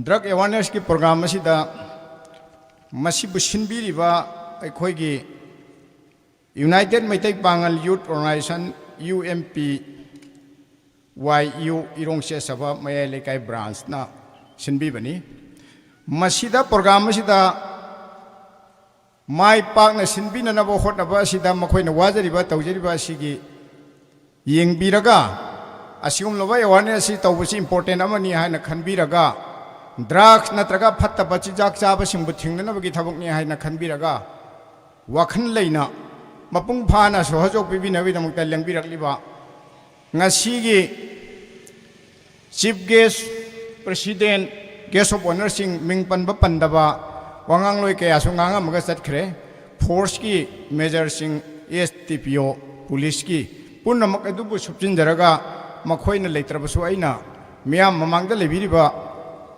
ꯗ꯭ꯔꯒ ꯑꯦꯋꯥꯔꯅꯦꯁꯀꯤ ꯄ꯭ꯔꯣꯒ꯭ꯔꯥꯝ ꯑꯁꯤꯗ ꯃꯁꯤꯕꯨ ꯁꯤꯟꯕꯤꯔꯤꯕ ꯑꯩꯈꯣꯏꯒꯤ ꯌꯨꯅꯥꯏꯇꯦꯠ ꯃꯩꯇꯩ ꯄꯥꯉꯜ ꯌꯨꯠ ꯑꯣꯔꯒꯅꯥꯏꯖꯦꯁꯟ, ꯌꯨ ꯑꯦꯝ ꯄꯤ ꯋꯥꯏ ꯌꯨ, ꯏꯔꯣꯡ ꯆꯦꯁꯥꯕ ꯃꯌꯥꯏ ꯂꯩꯀꯥꯏ ꯕ꯭ꯔꯥꯟꯁꯅ ꯁꯤꯟꯕꯤꯕꯅꯤ꯫ ꯃꯁꯤꯗ ꯄ꯭ꯔꯣꯒ꯭ꯔꯥꯝ ꯑꯁꯤꯗ ꯃꯥꯏ ꯄꯥꯛꯅ ꯁꯤꯟꯕꯤꯅꯅꯕ ꯍꯣꯠꯅꯕ ꯑꯁꯤꯗ ꯃꯈꯣꯏꯅ ꯋꯥꯖꯔꯤꯕ ꯇꯧꯖꯔꯤꯕ ꯑꯁꯤꯒꯤ ꯌꯦꯡꯕꯤꯔꯒ ꯑꯁꯤꯒꯨꯝꯂꯕ ꯑꯦꯋꯥꯔꯅꯦꯁ ꯑꯁꯤ ꯇꯧꯕꯁꯤ ꯏꯝꯄꯣꯔꯇꯦꯟ ꯑꯃꯅꯤ ꯍꯥꯏꯅ ꯈꯟꯕꯤꯔꯒ ꯗ꯭ꯔꯒꯁ ꯅꯠꯇ꯭ꯔꯒ ꯐꯠꯇꯕ ꯆꯤꯟꯖꯥꯛ ꯆꯥꯕꯁꯤꯡꯕꯨ ꯊꯤꯡꯅꯅꯕꯒꯤ ꯊꯕꯛꯅꯤ ꯍꯥꯏꯅ ꯈꯟꯕꯤꯔꯒ ꯋꯥꯈꯜ ꯂꯩꯅ ꯃꯄꯨꯡ ꯐꯥꯅ ꯁꯣꯍꯖꯣꯛ ꯄꯤꯕꯤꯅꯕꯒꯤꯗꯃꯛꯇ ꯂꯦꯡꯕꯤꯔꯛꯂꯤꯕ ꯉꯁꯤꯒꯤ Chief Guest, President, Guest of Honourꯁꯤꯡ ꯃꯤꯡ ꯄꯟꯕ ꯄꯟꯗꯕ ꯋꯥꯉꯥꯡꯂꯣꯏ ꯀꯌꯥꯁꯨ ꯉꯥꯡꯉꯝꯃꯒ ꯆꯠꯈ꯭ꯔꯦ꯫ Forceꯀꯤ Majorꯁꯤꯡ, ꯑꯦꯁ ꯗꯤ ꯄꯤ ꯑꯣ, ꯄꯨꯂꯤꯁꯀꯤ ꯄꯨꯝꯅꯃꯛ ꯑꯗꯨꯕꯨ ꯁꯨꯞꯆꯤꯟꯖꯔꯒ ꯃꯈꯣꯏꯅ ꯂꯩꯇ꯭ꯔꯕꯁꯨ ꯑꯩꯅ ꯃꯤꯌꯥꯝ ꯃꯃꯥꯡꯗ ꯂꯩꯕꯤꯔꯤꯕ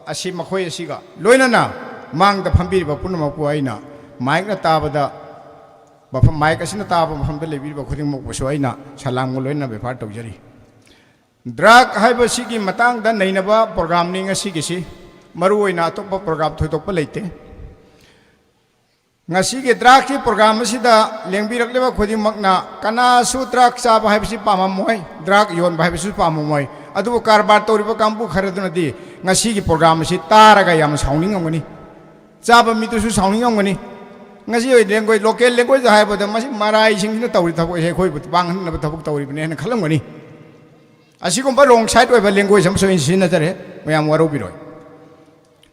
ꯑꯁꯤ ꯃꯈꯣꯏ ꯑꯁꯤꯒ ꯂꯣꯏꯅꯅ ꯃꯥꯡꯗ ꯐꯝꯕꯤꯔꯤꯕ ꯄꯨꯝꯅꯃꯛꯄꯨ ꯑꯩꯅ ꯃꯥꯏꯛꯅ ꯇꯥꯕꯗ ꯃꯐꯝ, ꯃꯥꯏꯛ ꯑꯁꯤꯅ ꯇꯥꯕ ꯃꯐꯝꯗ ꯂꯩꯕꯤꯔꯤꯕ ꯈꯨꯗꯤꯡꯃꯛꯄꯨꯁꯨ ꯑꯩꯅ ꯁꯂꯥꯝꯒ ꯂꯣꯏꯅꯅ ꯕꯦꯕꯥꯔ ꯇꯧꯖꯔꯤ꯫ Drug ꯍꯥꯏꯕꯁꯤꯒꯤ ꯃꯇꯥꯡꯗ ꯅꯩꯅꯕ programꯅꯤ ꯉꯁꯤꯒꯤꯁꯤ꯫ ꯃꯔꯨꯑꯣꯏꯅ ꯑꯇꯣꯞꯄ program ꯊꯣꯏꯗꯣꯛꯄ ꯂꯩꯇꯦ꯫ ꯉꯁꯤꯒꯤ drugꯀꯤ program ꯑꯁꯤꯗ ꯂꯦꯡꯕꯤꯔꯛꯂꯤꯕ ꯈꯨꯗꯤꯡꯃꯛꯅ ꯀꯅꯥꯁꯨ drug ꯆꯥꯕ ꯍꯥꯏꯕꯁꯤ ꯄꯥꯝꯃꯝꯃꯣꯏ, drug ꯌꯣꯟꯕ ꯍꯥꯏꯕꯁꯨ ꯄꯥꯝꯃꯝꯃꯣꯏ꯫ ꯑꯗꯨꯕꯨ ꯀꯔꯕꯥꯔ ꯇꯧꯔꯤꯕ ꯀꯥꯡꯕꯨ ꯈꯔꯗꯨꯅꯗꯤ ꯉꯁꯤꯒꯤ program ꯑꯁꯤ ꯇꯥꯔꯒ ꯌꯥꯝꯅ ꯁꯥꯎꯅꯤꯡꯉꯝꯒꯅꯤ꯫ ꯆꯥꯕ ꯃꯤꯗꯨꯁꯨ ꯁꯥꯎꯅꯤꯡꯉꯝꯒꯅꯤ꯫ ꯉꯁꯤ ꯑꯣꯏ language, local language ꯍꯥꯏꯕꯗ ꯃꯁꯤ ꯃꯔꯥꯏꯁꯤꯡꯁꯤꯅ ꯇꯧꯔꯤ ꯊꯕꯛ ꯑꯁꯤ ꯑꯩꯈꯣꯏꯕꯨ ꯄꯥꯡꯍꯟꯅꯕ ꯊꯕꯛ ꯇꯧꯔꯤꯕꯅꯤ ꯍꯥꯏꯅ ꯈꯜꯂꯝꯒꯅꯤ꯫ ꯑꯁꯤꯒꯨꯝꯕ wrong side ꯑꯣꯏꯕ language ꯑꯃꯁꯨ ꯑꯩꯅ ꯁꯤꯖꯤꯟꯅꯖꯔꯦ, ꯃꯌꯥꯝ ꯋꯥꯔꯧꯕꯤꯔꯣꯏ꯫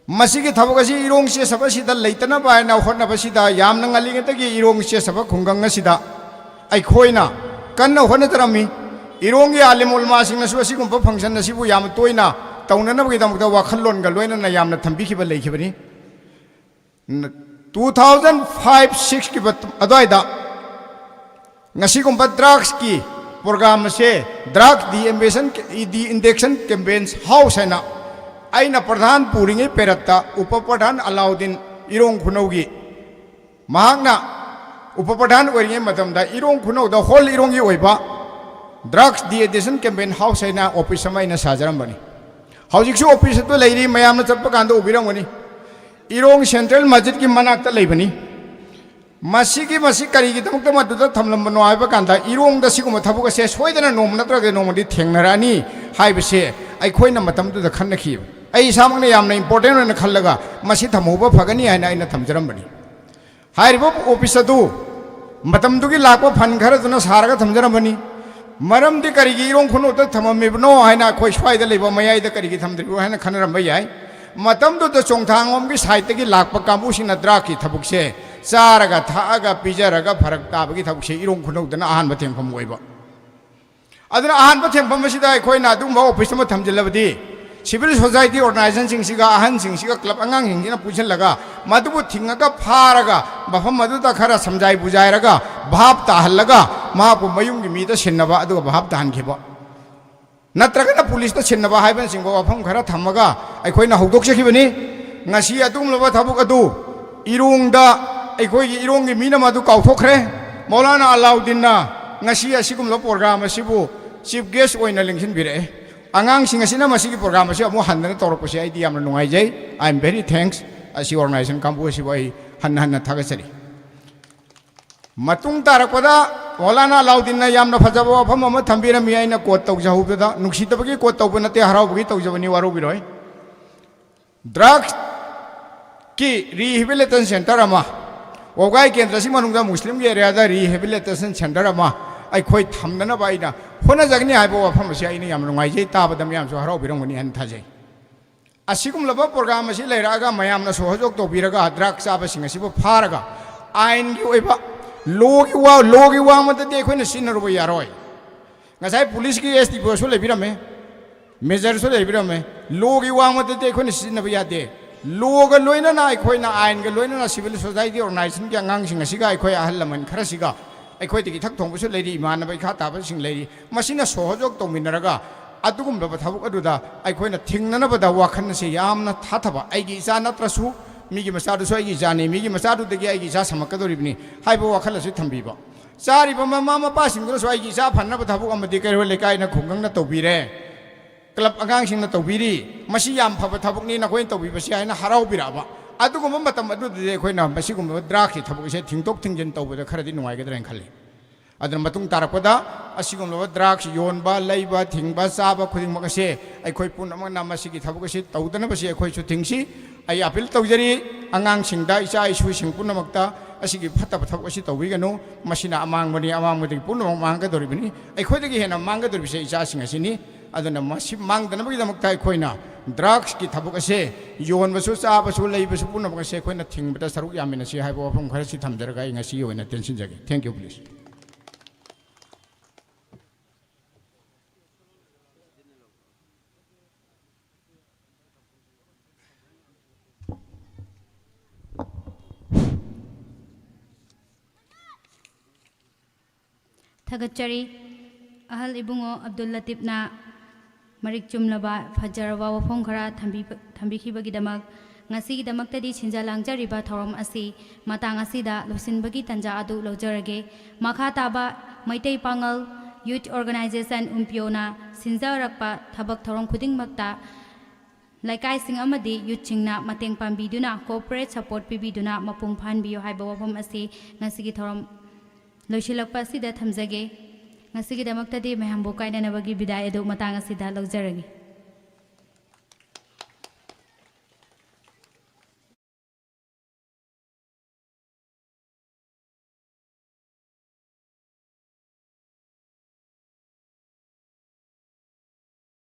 ꯃꯁꯤꯒꯤ ꯊꯕꯛ ꯑꯁꯤ ꯏꯔꯣꯡ ꯆꯦꯁꯕ ꯑꯁꯤꯗ ꯂꯩꯇꯅꯕ ꯍꯥꯏꯅ ꯍꯣꯠꯅꯕꯁꯤꯗ ꯌꯥꯝꯅ ꯉꯜꯂꯤꯉꯩꯗꯒꯤ ꯏꯔꯣꯡ ꯆꯦꯁꯕ ꯈꯨꯡꯒꯪ ꯑꯁꯤꯗ ꯑꯩꯈꯣꯏꯅ ꯀꯟꯅ ꯍꯣꯠꯅꯖꯔꯝꯃꯤ꯫ ꯏꯔꯣꯡꯒꯤ ꯑꯥꯂꯤꯝ ꯎꯂꯃꯥꯁꯤꯡꯅꯁꯨ ꯑꯁꯤꯒꯨꯝꯕ function ꯑꯁꯤꯕꯨ ꯌꯥꯝꯅ ꯇꯣꯏꯅ ꯇꯧꯅꯅꯕꯒꯤꯗꯃꯛꯇ ꯋꯥꯈꯜꯂꯣꯟꯒ ꯂꯣꯏꯅꯅ ꯌꯥꯝꯅ ꯊꯝꯕꯤꯈꯤꯕ ꯂꯩꯈꯤꯕꯅꯤ꯫ Two thousand five sixꯀꯤ ꯑꯗꯨꯋꯥꯏꯗ ꯉꯁꯤꯒꯨꯝꯕ drugsꯀꯤ program ꯑꯁꯦ drug de-injection, de-injection campaign house ꯍꯥꯏꯅ ꯑꯩꯅ ꯄ꯭ꯔꯙꯥꯟ ꯄꯨꯔꯤꯉꯩ ꯄꯦꯔꯠꯇ ꯎꯄ ꯄ꯭ꯔꯙꯥꯟ ꯑꯂꯥꯎꯗꯤꯟ ꯏꯔꯣꯡ ꯈꯨꯅꯧꯒꯤ, ꯃꯍꯥꯛꯅ ꯎꯄ ꯄ꯭ꯔꯙꯥꯟ ꯑꯣꯏꯔꯤꯉꯩ ꯃꯇꯝꯗ ꯏꯔꯣꯡ ꯈꯨꯅꯧꯗ whole ꯏꯔꯣꯡꯒꯤ ꯑꯣꯏꯕ drugs de-addiction campaign house ꯍꯥꯏꯅ office ꯑꯃ ꯑꯩꯅ ꯁꯥꯖꯔꯝꯕꯅꯤ꯫ ꯍꯧꯖꯤꯛꯁꯨ office ꯑꯗꯨ ꯂꯩꯔꯤ, ꯃꯌꯥꯝꯅ ꯆꯠꯄ ꯀꯥꯟꯗ ꯎꯕꯤꯔꯝꯒꯅꯤ꯫ ꯏꯔꯣꯡ central ꯃꯁꯖꯤꯗꯀꯤ ꯃꯅꯥꯛꯇ ꯂꯩꯕꯅꯤ꯫ ꯃꯁꯤꯒꯤ, ꯃꯁꯤ ꯀꯔꯤꯒꯤꯗꯃꯛꯇ ꯃꯗꯨꯗ ꯊꯝꯂꯝꯕꯅꯣ ꯍꯥꯏꯕ ꯀꯥꯟꯗ, ꯏꯔꯣꯡꯗ ꯁꯤꯒꯨꯝꯕ ꯊꯕꯛ ꯑꯁꯦ ꯁꯣꯏꯗꯅ ꯅꯣꯡꯃ ꯅꯠꯇ꯭ꯔꯒ ꯅꯣꯡꯃꯗꯤ ꯊꯦꯡꯅꯔꯛꯑꯅꯤ ꯍꯥꯏꯕꯁꯦ ꯑꯩꯈꯣꯏꯅ ꯃꯇꯝꯗꯨꯗ ꯈꯟꯅꯈꯤꯕ꯫ ꯑꯩ ꯏꯁꯥꯃꯛꯅ ꯌꯥꯝꯅ important ꯑꯣꯏꯅ ꯈꯜꯂꯒ ꯃꯁꯤ ꯊꯝꯍꯧꯕ ꯐꯒꯅꯤ ꯍꯥꯏꯅ ꯑꯩꯅ ꯊꯝꯖꯔꯝꯕꯅꯤ꯫ ꯍꯥꯏꯔꯤꯕ office ꯑꯗꯨ ꯃꯇꯝꯗꯨꯒꯤ ꯂꯥꯛꯄ fund ꯈꯔꯗꯨꯅ ꯁꯥꯔꯒ ꯊꯝꯖꯔꯝꯕꯅꯤ꯫ ꯃꯔꯝꯗꯤ ꯀꯔꯤꯒꯤ ꯏꯔꯣꯡ ꯈꯨꯅꯧꯗ ꯊꯝꯃꯝꯃꯤꯕꯅꯣ ꯍꯥꯏꯅ ꯑꯩꯈꯣꯏ ꯁ꯭ꯋꯥꯏꯗ ꯂꯩꯕ ꯃꯌꯥꯏꯗ ꯀꯔꯤꯒꯤ ꯊꯝꯗ꯭ꯔꯤꯕꯅꯣ ꯍꯥꯏꯅ ꯈꯟꯅꯔꯝꯕ ꯌꯥꯏ꯫ ꯃꯇꯝꯗꯨꯗ ꯆꯣꯡꯊꯥꯡꯂꯣꯝꯒꯤ sideꯇꯒꯤ ꯂꯥꯛꯄ ꯀꯥꯡꯕꯨꯁꯤꯡꯅ drugꯀꯤ ꯊꯕꯛꯁꯦ ꯆꯥꯔꯒ ꯊꯛꯑꯒ ꯄꯤꯖꯔꯒ ꯐꯔꯛ ꯇꯥꯕꯒꯤ ꯊꯕꯛꯁꯦ ꯏꯔꯣꯡ ꯈꯨꯅꯧꯗꯅ ꯑꯍꯥꯟꯕ ꯊꯦꯡꯐꯝ ꯑꯣꯏꯕ꯫ ꯑꯗꯨꯅ ꯑꯍꯥꯟꯕ ꯊꯦꯡꯐꯝ ꯑꯁꯤꯗ ꯑꯩꯈꯣꯏꯅ ꯑꯗꯨꯒꯨꯝꯕ ꯑꯣꯐꯤꯁ ꯑꯃ ꯊꯝꯖꯤꯜꯂꯕꯗꯤ, ꯁꯤꯚꯤꯜ ꯁꯣꯁꯥꯏꯇꯤ ꯑꯣꯔꯒꯅꯥꯏꯖꯦꯁꯟꯁꯤꯡꯁꯤꯒ, ꯑꯍꯟꯁꯤꯡꯁꯤꯒ, ꯀ꯭ꯂꯕ ꯑꯉꯥꯡꯁꯤꯡꯁꯤꯅ ꯄꯨꯟꯁꯤꯜꯂꯒ ꯃꯗꯨꯕꯨ ꯊꯤꯡꯉꯒ ꯐꯥꯔꯒ ꯃꯐꯝ ꯑꯗꯨꯗ ꯈꯔ ꯁꯝꯖꯥꯏ ꯕꯨꯖꯥꯏꯔꯒ, ꯚꯥꯞ ꯇꯥꯍꯜꯂꯒ, ꯃꯍꯥꯛꯄꯨ ꯃꯌꯨꯝꯒꯤ ꯃꯤꯗ ꯁꯤꯟꯅꯕ, ꯑꯗꯨꯒ ꯚꯥꯞ ꯇꯥꯍꯟꯈꯤꯕ, ꯅꯠꯇ꯭ꯔꯒꯅ ꯄꯨꯂꯤꯁꯇ ꯁꯤꯟꯅꯕ ꯍꯥꯏꯕꯅꯆꯤꯡꯕ ꯋꯥꯐꯝ ꯈꯔ ꯊꯝꯃꯒ ꯑꯩꯈꯣꯏꯅ ꯍꯧꯗꯣꯛꯆꯈꯤꯕꯅꯤ꯫ ꯉꯁꯤ ꯑꯗꯨꯒꯨꯝꯂꯕ ꯊꯕꯛ ꯑꯗꯨ ꯏꯔꯣꯡꯗ, ꯑꯩꯈꯣꯏꯒꯤ ꯏꯔꯣꯡꯒꯤ ꯃꯤꯅ ꯃꯗꯨ ꯀꯥꯎꯊꯣꯛꯈ꯭ꯔꯦ꯫ ꯃꯧꯂꯥꯅꯥ ꯑꯂꯥꯎꯗꯤꯟꯅ ꯉꯁꯤ ꯑꯁꯤꯒꯨꯝꯂꯕ ꯄ꯭ꯔꯣꯒ꯭ꯔꯥꯝ ꯑꯁꯤꯕꯨ ꯆꯤꯐ ꯒꯦꯁ ꯑꯣꯏꯅ ꯂꯦꯡꯁꯤꯟꯕꯤꯔꯛꯑꯦ꯫ ꯑꯉꯥꯡꯁꯤꯡ ꯑꯁꯤꯅ ꯃꯁꯤꯒꯤ ꯄ꯭ꯔꯣꯒ꯭ꯔꯥꯝ ꯑꯁꯤ ꯑꯃꯨꯛ ꯍꯟꯗꯅ ꯇꯧꯔꯛꯄꯁꯦ ꯑꯩꯗꯤ ꯌꯥꯝꯅ ꯅꯨꯡꯉꯥꯏꯖꯩ꯫ I am very thanks꯫ ꯑꯁꯤ ꯑꯣꯔꯒꯅꯥꯏꯖꯦꯁꯟ ꯀꯥꯡꯕꯨ ꯑꯁꯤꯕꯨ ꯑꯩ ꯍꯟꯅ ꯍꯟꯅ ꯊꯥꯒꯠꯆꯔꯤ꯫ ꯃꯇꯨꯡ ꯇꯥꯔꯛꯄꯗ ꯃꯧꯂꯥꯅꯥ ꯑꯂꯥꯎꯗꯤꯟꯅ ꯌꯥꯝꯅ ꯐꯖꯕ ꯋꯥꯐꯝ ꯑꯃ ꯊꯝꯕꯤꯔꯝꯃꯤ, ꯑꯩꯅ ꯀꯣꯠ ꯇꯧꯖꯍꯧꯕꯗ, ꯅꯨꯡꯁꯤꯗꯕꯒꯤ ꯀꯣꯠ ꯇꯧꯕ ꯅꯠꯇꯦ, ꯍꯔꯥꯎꯕꯒꯤ ꯇꯧꯖꯕꯅꯤ, ꯋꯥꯔꯧꯕꯤꯔꯣꯏ꯫ ꯗ꯭ꯔꯒꯁꯀꯤ ꯔꯤꯍꯦꯕꯤꯂꯤꯇꯦꯁꯟ ꯁꯦꯟꯇꯔ ꯑꯃ, ꯋꯥꯕꯒꯥꯏ ꯀꯦꯟꯗ꯭ꯔꯁꯤ ꯃꯅꯨꯡꯗ ꯃꯨꯁꯂꯤꯝꯒꯤ ꯑꯦꯔꯤꯌꯥꯗ ꯔꯤꯍꯦꯕꯤꯂꯤꯇꯦꯁꯟ ꯁꯦꯟꯇꯔ ꯑꯃ ꯑꯩꯈꯣꯏ ꯊꯝꯅꯅꯕ ꯑꯩꯅ ꯍꯣꯠꯅꯖꯒꯅꯤ ꯍꯥꯏꯕ ꯋꯥꯐꯝ ꯑꯁꯤ ꯑꯩꯅ ꯌꯥꯝ ꯅꯨꯡꯉꯥꯏꯖꯩ, ꯇꯥꯕꯗ ꯃꯌꯥꯝꯁꯨ ꯍꯔꯥꯎꯕꯤꯔꯝꯒꯅꯤ ꯍꯥꯏꯅ ꯊꯥꯖꯩ꯫ ꯑꯁꯤꯒꯨꯝꯂꯕ ꯄ꯭ꯔꯣꯒ꯭ꯔꯥꯝ ꯑꯁꯤ ꯂꯩꯔꯛꯑꯒ ꯃꯌꯥꯝꯅ ꯁꯣꯍꯖꯣꯛ ꯇꯧꯕꯤꯔꯒ ꯗ꯭ꯔꯒ ꯆꯥꯕꯁꯤꯡ ꯑꯁꯤꯕꯨ ꯐꯥꯔꯒ ꯑꯥꯏꯟꯒꯤ ꯑꯣꯏꯕ ꯂꯣꯒꯤ ꯋꯥ, ꯂꯣꯒꯤ ꯋꯥꯡꯃꯗꯗꯤ ꯑꯩꯈꯣꯏꯅ ꯁꯤꯖꯤꯟꯅꯔꯨꯕ ꯌꯥꯔꯣꯏ꯫ ꯉꯁꯥꯏ ꯄꯨꯂꯤꯁꯀꯤ ꯑꯦꯁ ꯗꯤ ꯄꯤ ꯑꯣꯁꯨ ꯂꯩꯕꯤꯔꯝꯃꯦ, ꯃꯦꯖꯔꯁꯨ ꯂꯩꯕꯤꯔꯝꯃꯦ꯫ ꯂꯣꯒꯤ ꯋꯥꯡꯃꯗꯗꯤ ꯑꯩꯈꯣꯏꯅ ꯁꯤꯖꯤꯟꯅꯕ ꯌꯥꯗꯦ꯫ ꯂꯣꯒ ꯂꯣꯏꯅꯅ ꯑꯩꯈꯣꯏꯅ ꯑꯥꯏꯟꯒ ꯂꯣꯏꯅꯅ ꯁꯤꯚꯤꯜ ꯁꯣꯁꯥꯏꯇꯤ ꯑꯣꯔꯒꯅꯥꯏꯖꯦꯁꯟꯒꯤ ꯑꯉꯥꯡꯁꯤꯡ ꯑꯁꯤꯒ ꯑꯩꯈꯣꯏ ꯑꯍꯜ ꯂꯃꯟ ꯈꯔꯁꯤꯒ ꯑꯩꯈꯣꯏꯗꯒꯤ ꯏꯊꯛ ꯊꯣꯡꯕꯁꯨ ꯂꯩꯔꯤ, ꯏꯃꯥꯟꯅꯕ ꯏꯈꯥ ꯇꯥꯕꯁꯤꯡ ꯂꯩꯔꯤ꯫ ꯃꯁꯤꯅ ꯁꯣꯍꯖꯣꯛ ꯇꯧꯃꯤꯟꯅꯔꯒ ꯑꯗꯨꯒꯨꯝꯂꯕ ꯊꯕꯛ ꯑꯗꯨꯗ ꯑꯩꯈꯣꯏꯅ ꯊꯤꯡꯅꯅꯕꯗ ꯋꯥꯈꯜ ꯑꯁꯤ ꯌꯥꯝꯅ ꯊꯥꯊꯕ, ꯑꯩꯒꯤ ꯏꯆꯥ ꯅꯠꯇ꯭ꯔꯁꯨ ꯃꯤꯒꯤ ꯃꯆꯥꯗꯨꯁꯨ ꯑꯩꯒꯤ ꯏꯆꯥꯅꯤ, ꯃꯤꯒꯤ ꯃꯆꯥꯗꯨꯗꯒꯤ ꯑꯩꯒꯤ ꯏꯆꯥ ꯁꯝꯃꯛꯀꯗꯧꯔꯤꯕꯅꯤ ꯍꯥꯏꯕ ꯋꯥꯈꯜ ꯑꯁꯤ ꯊꯝꯕꯤꯕ꯫ ꯆꯥꯔꯤꯕ ꯃꯃꯥ ꯃꯄꯥꯁꯤꯡꯗꯨꯅꯁꯨ ꯑꯩꯒꯤ ꯏꯆꯥ ꯐꯅꯕ ꯊꯕꯛ ꯑꯃꯗꯤ ꯀꯩꯔꯣꯜ ꯂꯩꯀꯥꯏꯅ ꯈꯨꯡꯒꯪꯅ ꯇꯧꯕꯤꯔꯦ, ꯀ꯭ꯂꯕ ꯑꯉꯥꯡꯁꯤꯡꯅ ꯇꯧꯕꯤꯔꯤ, ꯃꯁꯤ ꯌꯥꯝ ꯐꯕ ꯊꯕꯛꯅꯤ, ꯅꯈꯣꯏꯅ ꯇꯧꯕꯤꯕꯁꯤ ꯍꯥꯏꯅ ꯍꯔꯥꯎꯕꯤꯔꯛꯑꯕ꯫ ꯑꯗꯨꯒꯨꯝꯕ ꯃꯇꯝ ꯑꯗꯨꯗꯗꯤ ꯑꯩꯈꯣꯏꯅ ꯃꯁꯤꯒꯨꯝꯕ ꯗ꯭ꯔꯒꯁꯀꯤ ꯊꯕꯛ ꯑꯁꯦ ꯊꯤꯡꯗꯣꯛ ꯊꯤꯡꯖꯤꯟ ꯇꯧꯕꯗ ꯈꯔꯗꯤ ꯅꯨꯡꯉꯥꯏꯒꯗ꯭ꯔꯥ ꯍꯥꯏꯅ ꯈꯜꯂꯤ꯫ ꯑꯗꯨꯅ ꯃꯇꯨꯡ ꯇꯥꯔꯛꯄꯗ ꯑꯁꯤꯒꯨꯝꯂꯕ ꯗ꯭ꯔꯒꯁ ꯌꯣꯟꯕ, ꯂꯩꯕ, ꯊꯤꯡꯕ, ꯆꯥꯕ ꯈꯨꯗꯤꯡꯃꯛ ꯑꯁꯦ ꯑꯩꯈꯣꯏ ꯄꯨꯝꯅꯃꯛꯅ ꯃꯁꯤꯒꯤ ꯊꯕꯛ ꯑꯁꯤ ꯇꯧꯗꯅꯕꯁꯤ ꯑꯩꯈꯣꯏꯁꯨ ꯊꯤꯡꯁꯤ꯫ ꯑꯩ ꯑꯄꯤꯜ ꯇꯧꯖꯔꯤ ꯑꯉꯥꯡꯁꯤꯡꯗ, ꯏꯆꯥ ꯏꯁꯨꯁꯤꯡ ꯄꯨꯝꯅꯃꯛꯇ, ꯑꯁꯤꯒꯤ ꯐꯠꯇꯕ ꯊꯕꯛ ꯑꯁꯤ ꯇꯧꯕꯤꯒꯅꯨ꯫ ꯃꯁꯤꯅ ꯑꯃꯥꯡꯕꯅꯤ, ꯑꯃꯥꯡꯕꯗꯒꯤ ꯄꯨꯝꯅꯃꯛ ꯃꯥꯡꯒꯗꯧꯔꯤꯕꯅꯤ꯫ ꯑꯩꯈꯣꯏꯗꯒꯤ ꯍꯦꯟꯅ ꯃꯥꯡꯒꯗꯧꯔꯤꯕꯁꯦ ꯏꯆꯥꯁꯤꯡ ꯑꯁꯤꯅꯤ꯫ ꯑꯗꯨꯅ ꯃꯁꯤ ꯃꯥꯡꯗꯅꯕꯒꯤꯗꯃꯛꯇ ꯑꯩꯈꯣꯏꯅ ꯗ꯭ꯔꯒꯁꯀꯤ ꯊꯕꯛ ꯑꯁꯦ ꯌꯣꯟꯕꯁꯨ, ꯆꯥꯕꯁꯨ, ꯂꯩꯕꯁꯨ ꯄꯨꯝꯅꯃꯛ ꯑꯁꯦ ꯑꯩꯈꯣꯏꯅ ꯊꯤꯡꯕꯗ ꯁꯔꯨꯛ ꯌꯥꯃꯤꯟꯅꯁꯤ ꯍꯥꯏꯕ ꯋꯥꯐꯝ ꯈꯔꯁꯤ ꯊꯝꯖꯔꯒ ꯑꯩ ꯉꯁꯤꯒꯤ ꯑꯣꯏꯅ ꯇꯦꯟꯁꯤꯟꯖꯒꯦ꯫ Thank you, please꯫ ꯊꯥꯒꯠꯆꯔꯤ꯫ ꯑꯍꯜ ꯏꯕꯨꯡꯉꯣ ꯑꯕꯗꯨꯜ ꯂꯇꯤꯞꯅ ꯃꯔꯤꯛ ꯆꯨꯝꯂꯕ ꯐꯖꯔꯕ ꯋꯥꯐꯝ ꯈꯔ ꯊꯝꯕꯤꯕ-, ꯊꯝꯕꯤꯈꯤꯕꯒꯤꯗꯃꯛ꯫ ꯉꯁꯤꯒꯤꯗꯃꯛꯇꯗꯤ ꯁꯤꯟꯖ ꯂꯥꯡꯖꯔꯤꯕ ꯊꯧꯔꯝ ꯑꯁꯤ ꯃꯇꯥꯡ ꯑꯁꯤꯗ ꯂꯣꯏꯁꯤꯟꯕꯒꯤ ꯇꯥꯟꯖꯥ ꯑꯗꯨ ꯂꯧꯖꯔꯒꯦ꯫ ꯃꯈꯥ ꯇꯥꯕ ꯃꯩꯇꯩ ꯄꯥꯉꯜ ꯌꯨꯠ ꯑꯣꯔꯒꯅꯥꯏꯖꯦꯁꯟ ꯎꯝꯄꯤꯌꯣꯅ ꯁꯤꯟꯖꯔꯛꯄ ꯊꯕꯛ ꯊꯧꯔꯝ ꯈꯨꯗꯤꯡꯃꯛꯇ ꯂꯩꯀꯥꯏꯁꯤꯡ ꯑꯃꯗꯤ ꯌꯨꯠꯁꯤꯡꯅ ꯃꯇꯦꯡ ꯄꯥꯡꯕꯤꯗꯨꯅ, ꯀꯣꯑꯣꯄꯔꯦꯠ ꯁꯄꯣꯔꯠ ꯄꯤꯕꯤꯗꯨꯅ ꯃꯄꯨꯡ ꯐꯥꯍꯟꯕꯤꯌꯨ ꯍꯥꯏꯕ ꯋꯥꯐꯝ ꯑꯁꯤ ꯉꯁꯤꯒꯤ ꯊꯧꯔꯝ ꯂꯣꯏꯁꯤꯜꯂꯛꯄ ꯑꯁꯤꯗ ꯊꯝꯖꯒꯦ꯫ ꯉꯁꯤꯒꯤꯗꯃꯛꯇꯗꯤ ꯃꯌꯥꯝꯕꯨ ꯀꯥꯏꯅꯅꯕꯒꯤ ꯕꯤꯗꯥꯏ ꯑꯗꯨ ꯃꯇꯥꯡ ꯑꯁꯤꯗ ꯂꯧꯖꯔꯒꯦ꯫